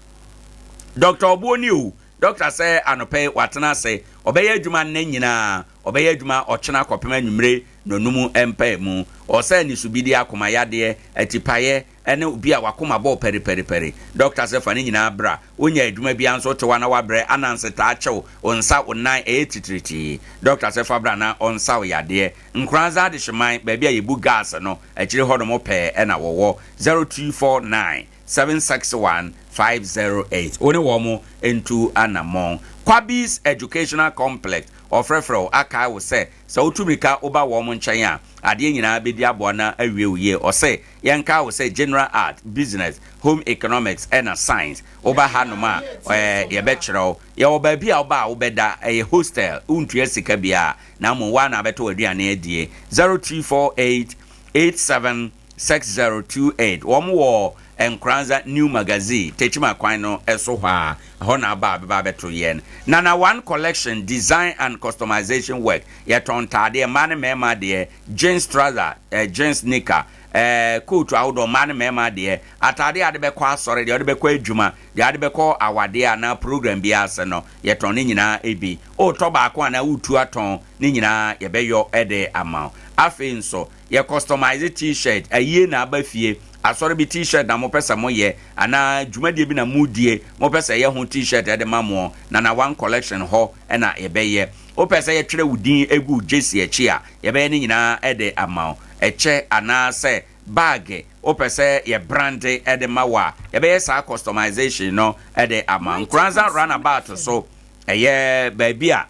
Dɔkta Ɔboɔ ni o. Dɔkta sɛ anɔpa yi watena ase, ɔbɛyɛ adwuma nnɛ nyinaa, ɔbɛyɛ adwuma ɔkyena kɔpem anwummere nnɔnum mpaemu. Ɔsɛ anisobidie, akoma yadeɛ, atipaeɛ, ne obi a w'akoma bɔ pɛripɛripɛri. Dɔkta sɛ fa ne nyinaa bra. Wonyɛ adwuma biara nso wote hɔ a na w'abrɛ ananse taa kyew wo nsa wo nan ɛyɛ titiritii. Dɔkta sɛ fa bra na ɔnsa wo yadeɛ. Nkoranza Adehyeman baabi a yɛbu gas no akyire hɔ nom pɛɛ na wɔwɔ. 0249 761 508. Wo ne wɔn ntu anamɔn. Kwabis Educational Complex wɔfrɛfrɛ wo akae wo sɛ sɛ wotu mirika woba wɔn nkyɛn a adeɛ nyinaa bɛdi aboa na awie wo yie. Ɔse Yɛnkaa wo sɛ General Art, Business, Home Economics ɛna Science. Woba hanom a, ɛɛ, yɛbɛkyerɛ wo. Yɛwɔ baabi a woba a wobɛda, ɛyɛ hostel, wontua sika biara, na mmom wo ara na wobɛtɔ w'aduane adie. 0248 87 6028. Wɔn wɔ Nkoranza New Magazine, Techiman kwan no so hɔ ara. Ɛhɔ na aba a bɛba abɛto yɛn. Nana One Collection, Design and Customization Work. Yɛtɔn ntaadeɛ, mmaa ne mmarima deɛ, jeans trouser, eh, jeans knicker, eh, kootu ahodoɔ, mmaa ne mmarima deɛ, ataadeɛ a wɔde bɛkɔ asɔre, deɛ wɔde bɛkɔ adwuma, deɛ wɔde bɛkɔ awadeɛ anaa program biara ase no, yɛtɔn ne nyinaa bi. Woretɔ baako anaa woretu atɔn, ne nyinaa yɛbɛyɔ de ama wo. Afei nso, yɛ customize t-shirt, ayie na aba fie, asɔre bi t-shirt na mopɛ sɛ moyɛ, anaa dwumadie bi na modie, mopɛ sɛ yɛyɛ ho t-shirt de ma moɔ, Nana One Collection hɔ na yɛbɛyɛ. Wopɛ sɛ yɛtwerɛ wo din gu wo jersey akyi a, yɛbɛyɛ ne nyinaa de ama wo. Ɛkyɛ anaasɛ. Bag, wopɛ sɛ yɛ brande de ma wo a, yɛbɛyɛ saa customization no de ama. Nkoranza runabout so, ɛyɛ baabi a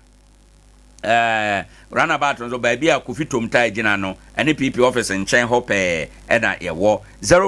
eh, runabout nso baabi a Kofi Tom taa gyina no, ɛne PP office nkyɛn hɔ pɛɛ ɛna yɛwɔ.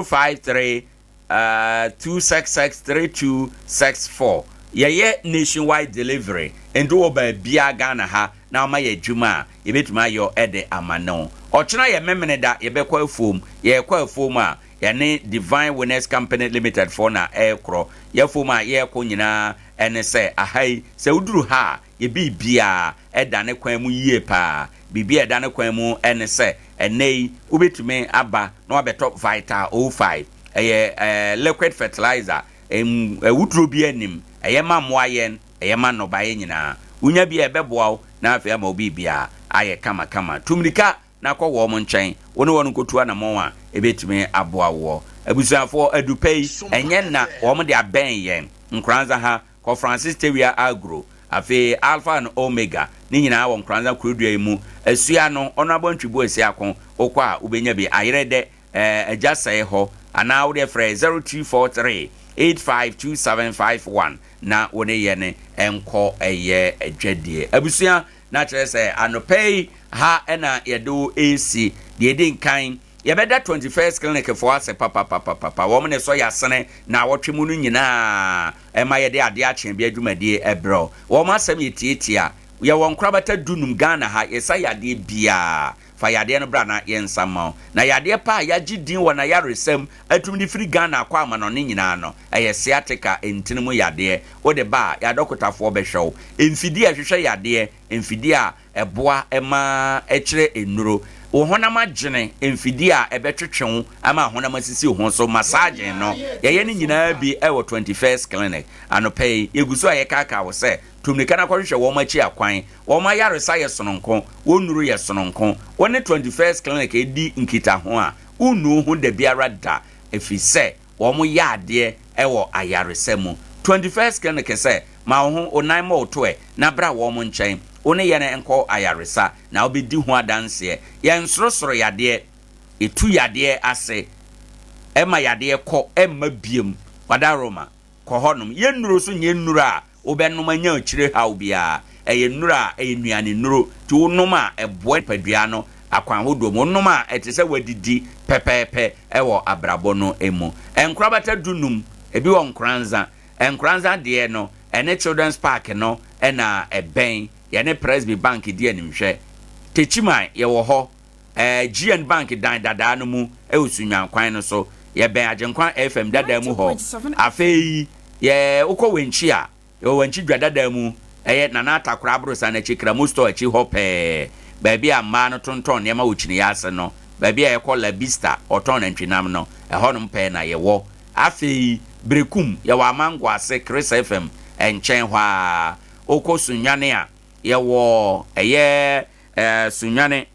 053 uh, 266 3264. Yɛyɛ nationwide delivery, nti wɔ baabiara Ghana ha na wama yɛ adwuma a, yɛbɛtumi ayɔ de ama no. Ɔkyena yɛ Memeneda, yɛbɛkɔ afuom. Yɛrekɔ afuom a, yɛne Divine Winners Company Limited foɔ na ɛrekorɔ. Yɛafuom a yɛrekɔ nyinaa ne sɛ, aha yi, sɛ woduru ha a, yɛ biribiara da ne kwan mu yie pa ara. Biribi a ɛda ne kwan mu ne sɛ, ɛnnɛ yi, wobɛtumi aba na woabɛtɔ Vital 05. Ɛyɛ liquid fertilizer, awuduro biara nnim, ɛyɛ ma mmoa yɛn. Ɛyɛ ma nnɔbaeɛ nyinaa. Wonya bi a ɛbɛboa wo na afei ama wo biribiara ayɛ kamakama. Tu mmirika na kɔ wɔn nkyɛn. Wo ne wɔn nkɔtu anammɔn a ɛbɛtumi aboa woɔ. Abusuafoɔ, adu pa yi, ɛnyɛ nna wɔn de abɛn yɛn. Nkoranza ha, kɔ Francis Tewia Agro, afei Alpha and Omega, ne nyinaa wɔ Nkoranza kurodua yi mu. Asua no, Honourable Ntwibu Asiako, wokɔ a wobɛnya bi. Ayerɛdɛ, eh, Agya sɛe hɔ, anaa wodeɛ frɛ 0243 852751 na wo ne yɛn nkɔ ɛyɛ adwadie. Abusua, na kyerɛ sɛ anɔpa yi ha na yɛde wo resi. Deɛ ɛdi nkan, yɛbɛda 21st Clinic foɔ ase papapapapa. Wɔn na ɛsɔ yɛn asene naawɔtwe mu no nyinaa ɛma yɛde adeɛ akye bi adwumadie ɛbrɛ wo. Wɔn asɛm yɛ tiatia. Yɛwɔ nkorabata dunum Ghana ha, yɛsa yadeɛ biara. Fa yadeɛ no bra na yɛnsa mma wo. Na yadeɛ pa a yɛagye din wɔ n'ayaresa mu atumi de firi Ghana akɔ amanɔne nyinaa no, ɛyɛ sciatica, ntini mu yadeɛ. Wode ba a, yɛn adɔkotafoɔ bɛhwɛ wo. Mfidie a ɛhwehwɛ yadeɛ, mfidie a ɛboa ma ɛkyerɛ nnuro, wo honam adwene, mfidie a ɛbɛtwetwe wo ama honam asisi wo ho so, massaging no, yɛyɛ ne nyinaa bi wɔ 21st Clinic. Anɔpa yi, yɛgu so a yɛkaakaa wo sɛ, tu mmirika na kɔhwehwɛ wɔn akyi akwan. Wɔn ayaresa yɛ sononko, wɔn nnuru yɛ sononko. Wo ne 21st Clinic di nkitaho a, wonnu wo ho dabiara da, ɛfiri sɛ wɔyɛ adeɛ wɔ ayaresa mu. 21st Clinic sɛ, ma wo ho, wo nan mmɔ wo toɛ na bra wɔn nkyɛn. Wo ne yɛn nkɔ ayaresa na wobɛdi ho adanseɛ. Yɛnsorosoro yadeɛ, yɛtu yadeɛ ase, ɛma yadeɛ kɔ, ɛmma biom. Wadaroma. Kɔ hɔnom. Yɛn nnuro nso nyɛ nnuro a wobɛnom anya akyire haw biara. Ɛyɛ nnuro a ɛyɛ nnuane nnuro. Nti wonom a, ɛboa nipadua no akwan hodoɔ mu. Wonom a, ɛte sɛ woadidi pɛpɛɛpɛ wɔ abrabɔ no mu. Nkorabata dunum, ebi wɔ Nkoranza. Nkoranza deɛ no, ɛne Children's Park no na ɛbɛn. Yɛne Presby Bank di animhwɛ. Techiman, yɛwɔ hɔ. Ɛɛ GN Bank dan dadaa no mu wɔ Sunnwan kwan no so. Yɛbɛn Agyenkwa FM dadaa mu hɔ. Afei yɛ wokɔ Wenchi a, yɛwɔ Wenchi dwa dadaa mu, ɛyɛ Nana Atakora aborosan no akyi, Kramo store akyi hɔ pɛɛ, baabi a mmaa no tontɔn nneɛma wɔ kyiniiɛ ase no, baabi a yɛkɔ La Bista wɔtɔn nantwinam no, ɛhɔnom pɛɛ na yɛwɔ. Afei Berekum, yɛwɔ Amango ase, Chris FM nkyɛn hɔ ara. Wokɔ Sunnwane a, yɛwɔ ɛyɛ Ɛɛ Sunyani,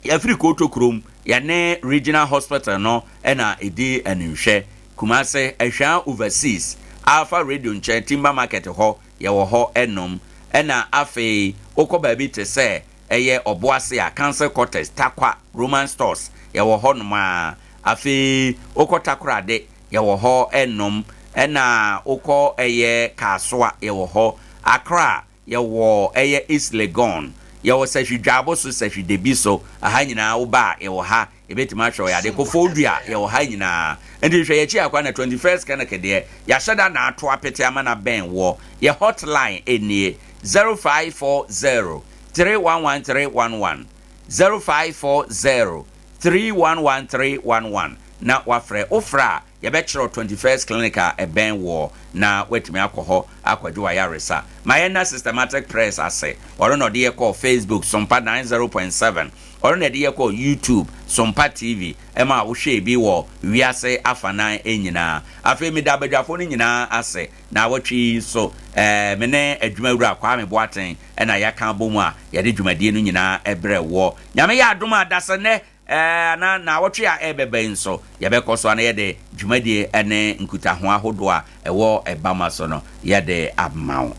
yɛfiri Koto kurom, yɛne Regional Hospital no na ɛdi animhwɛ. Kumase, Ahwaa Overseas, Alpha Radio nkyɛn, Timber Market hɔ, yɛwɔ hɔ nom. Ɛna afei wokɔ baabi te sɛ ɛyɛ Ɔboase a, Council Quarters, Tarkwa, Roman Stores, yɛwɔ hɔ nom ara. Afei wokɔ Takorade, yɛwɔ hɔ nom. Ɛna wokɔ ɛyɛ Kasoa, yɛwɔ hɔ. Accra, Yɛwɔ ɛyɛ East Legon, yɛwɔ Sahwi Dwaabo so, Sahwi Debi so, aha nyinaa wo ba a yɛwɔ ha, yɛbɛtumi ahwɛ wo yadeɛ. Kofoɔ-Dua yɛwɔ ha nyinaa. Nti hwɛ yɛakyi akwan na 21st Clinic deɛ yɛahyɛ da na ato apete ama no abɛn woɔ. Yɛ hotline nie, 0540 311 311, 0540 311 311 na woafrɛ. Wofrɛ a Yɛbɛkyerɛw 21st Clinic a ɛbɛn woɔ na woatumi akɔ hɔ akɔgye w'ayaresa. Ma yɛnna Systematic Press ase, ɔno na ɔde yɛ kɔɔ Facebook, Sompa 90.7, ɔno na ɛde yɛ kɔɔ YouTube, Sompa TV, ɛma wohwɛɛ bi wɔ wiase afanan nyinaa. Afei meda abadwafoɔ no nyinaa ase. Naawɔtwe yi nso, eh, me ne adwumawura Kwame Boateng na yɛaka abom a yɛde dwumadie no nyinaa brɛ woɔ. Nyame yɛ adom a, dasɛnnɛ Anaa nnawɔtwe a ɛrebɛba yi nso, yɛbɛkɔ so ara na yɛde dwumadie ne nkutaho ahodoɔ a ɛwɔ Bama so no yɛde ama wo.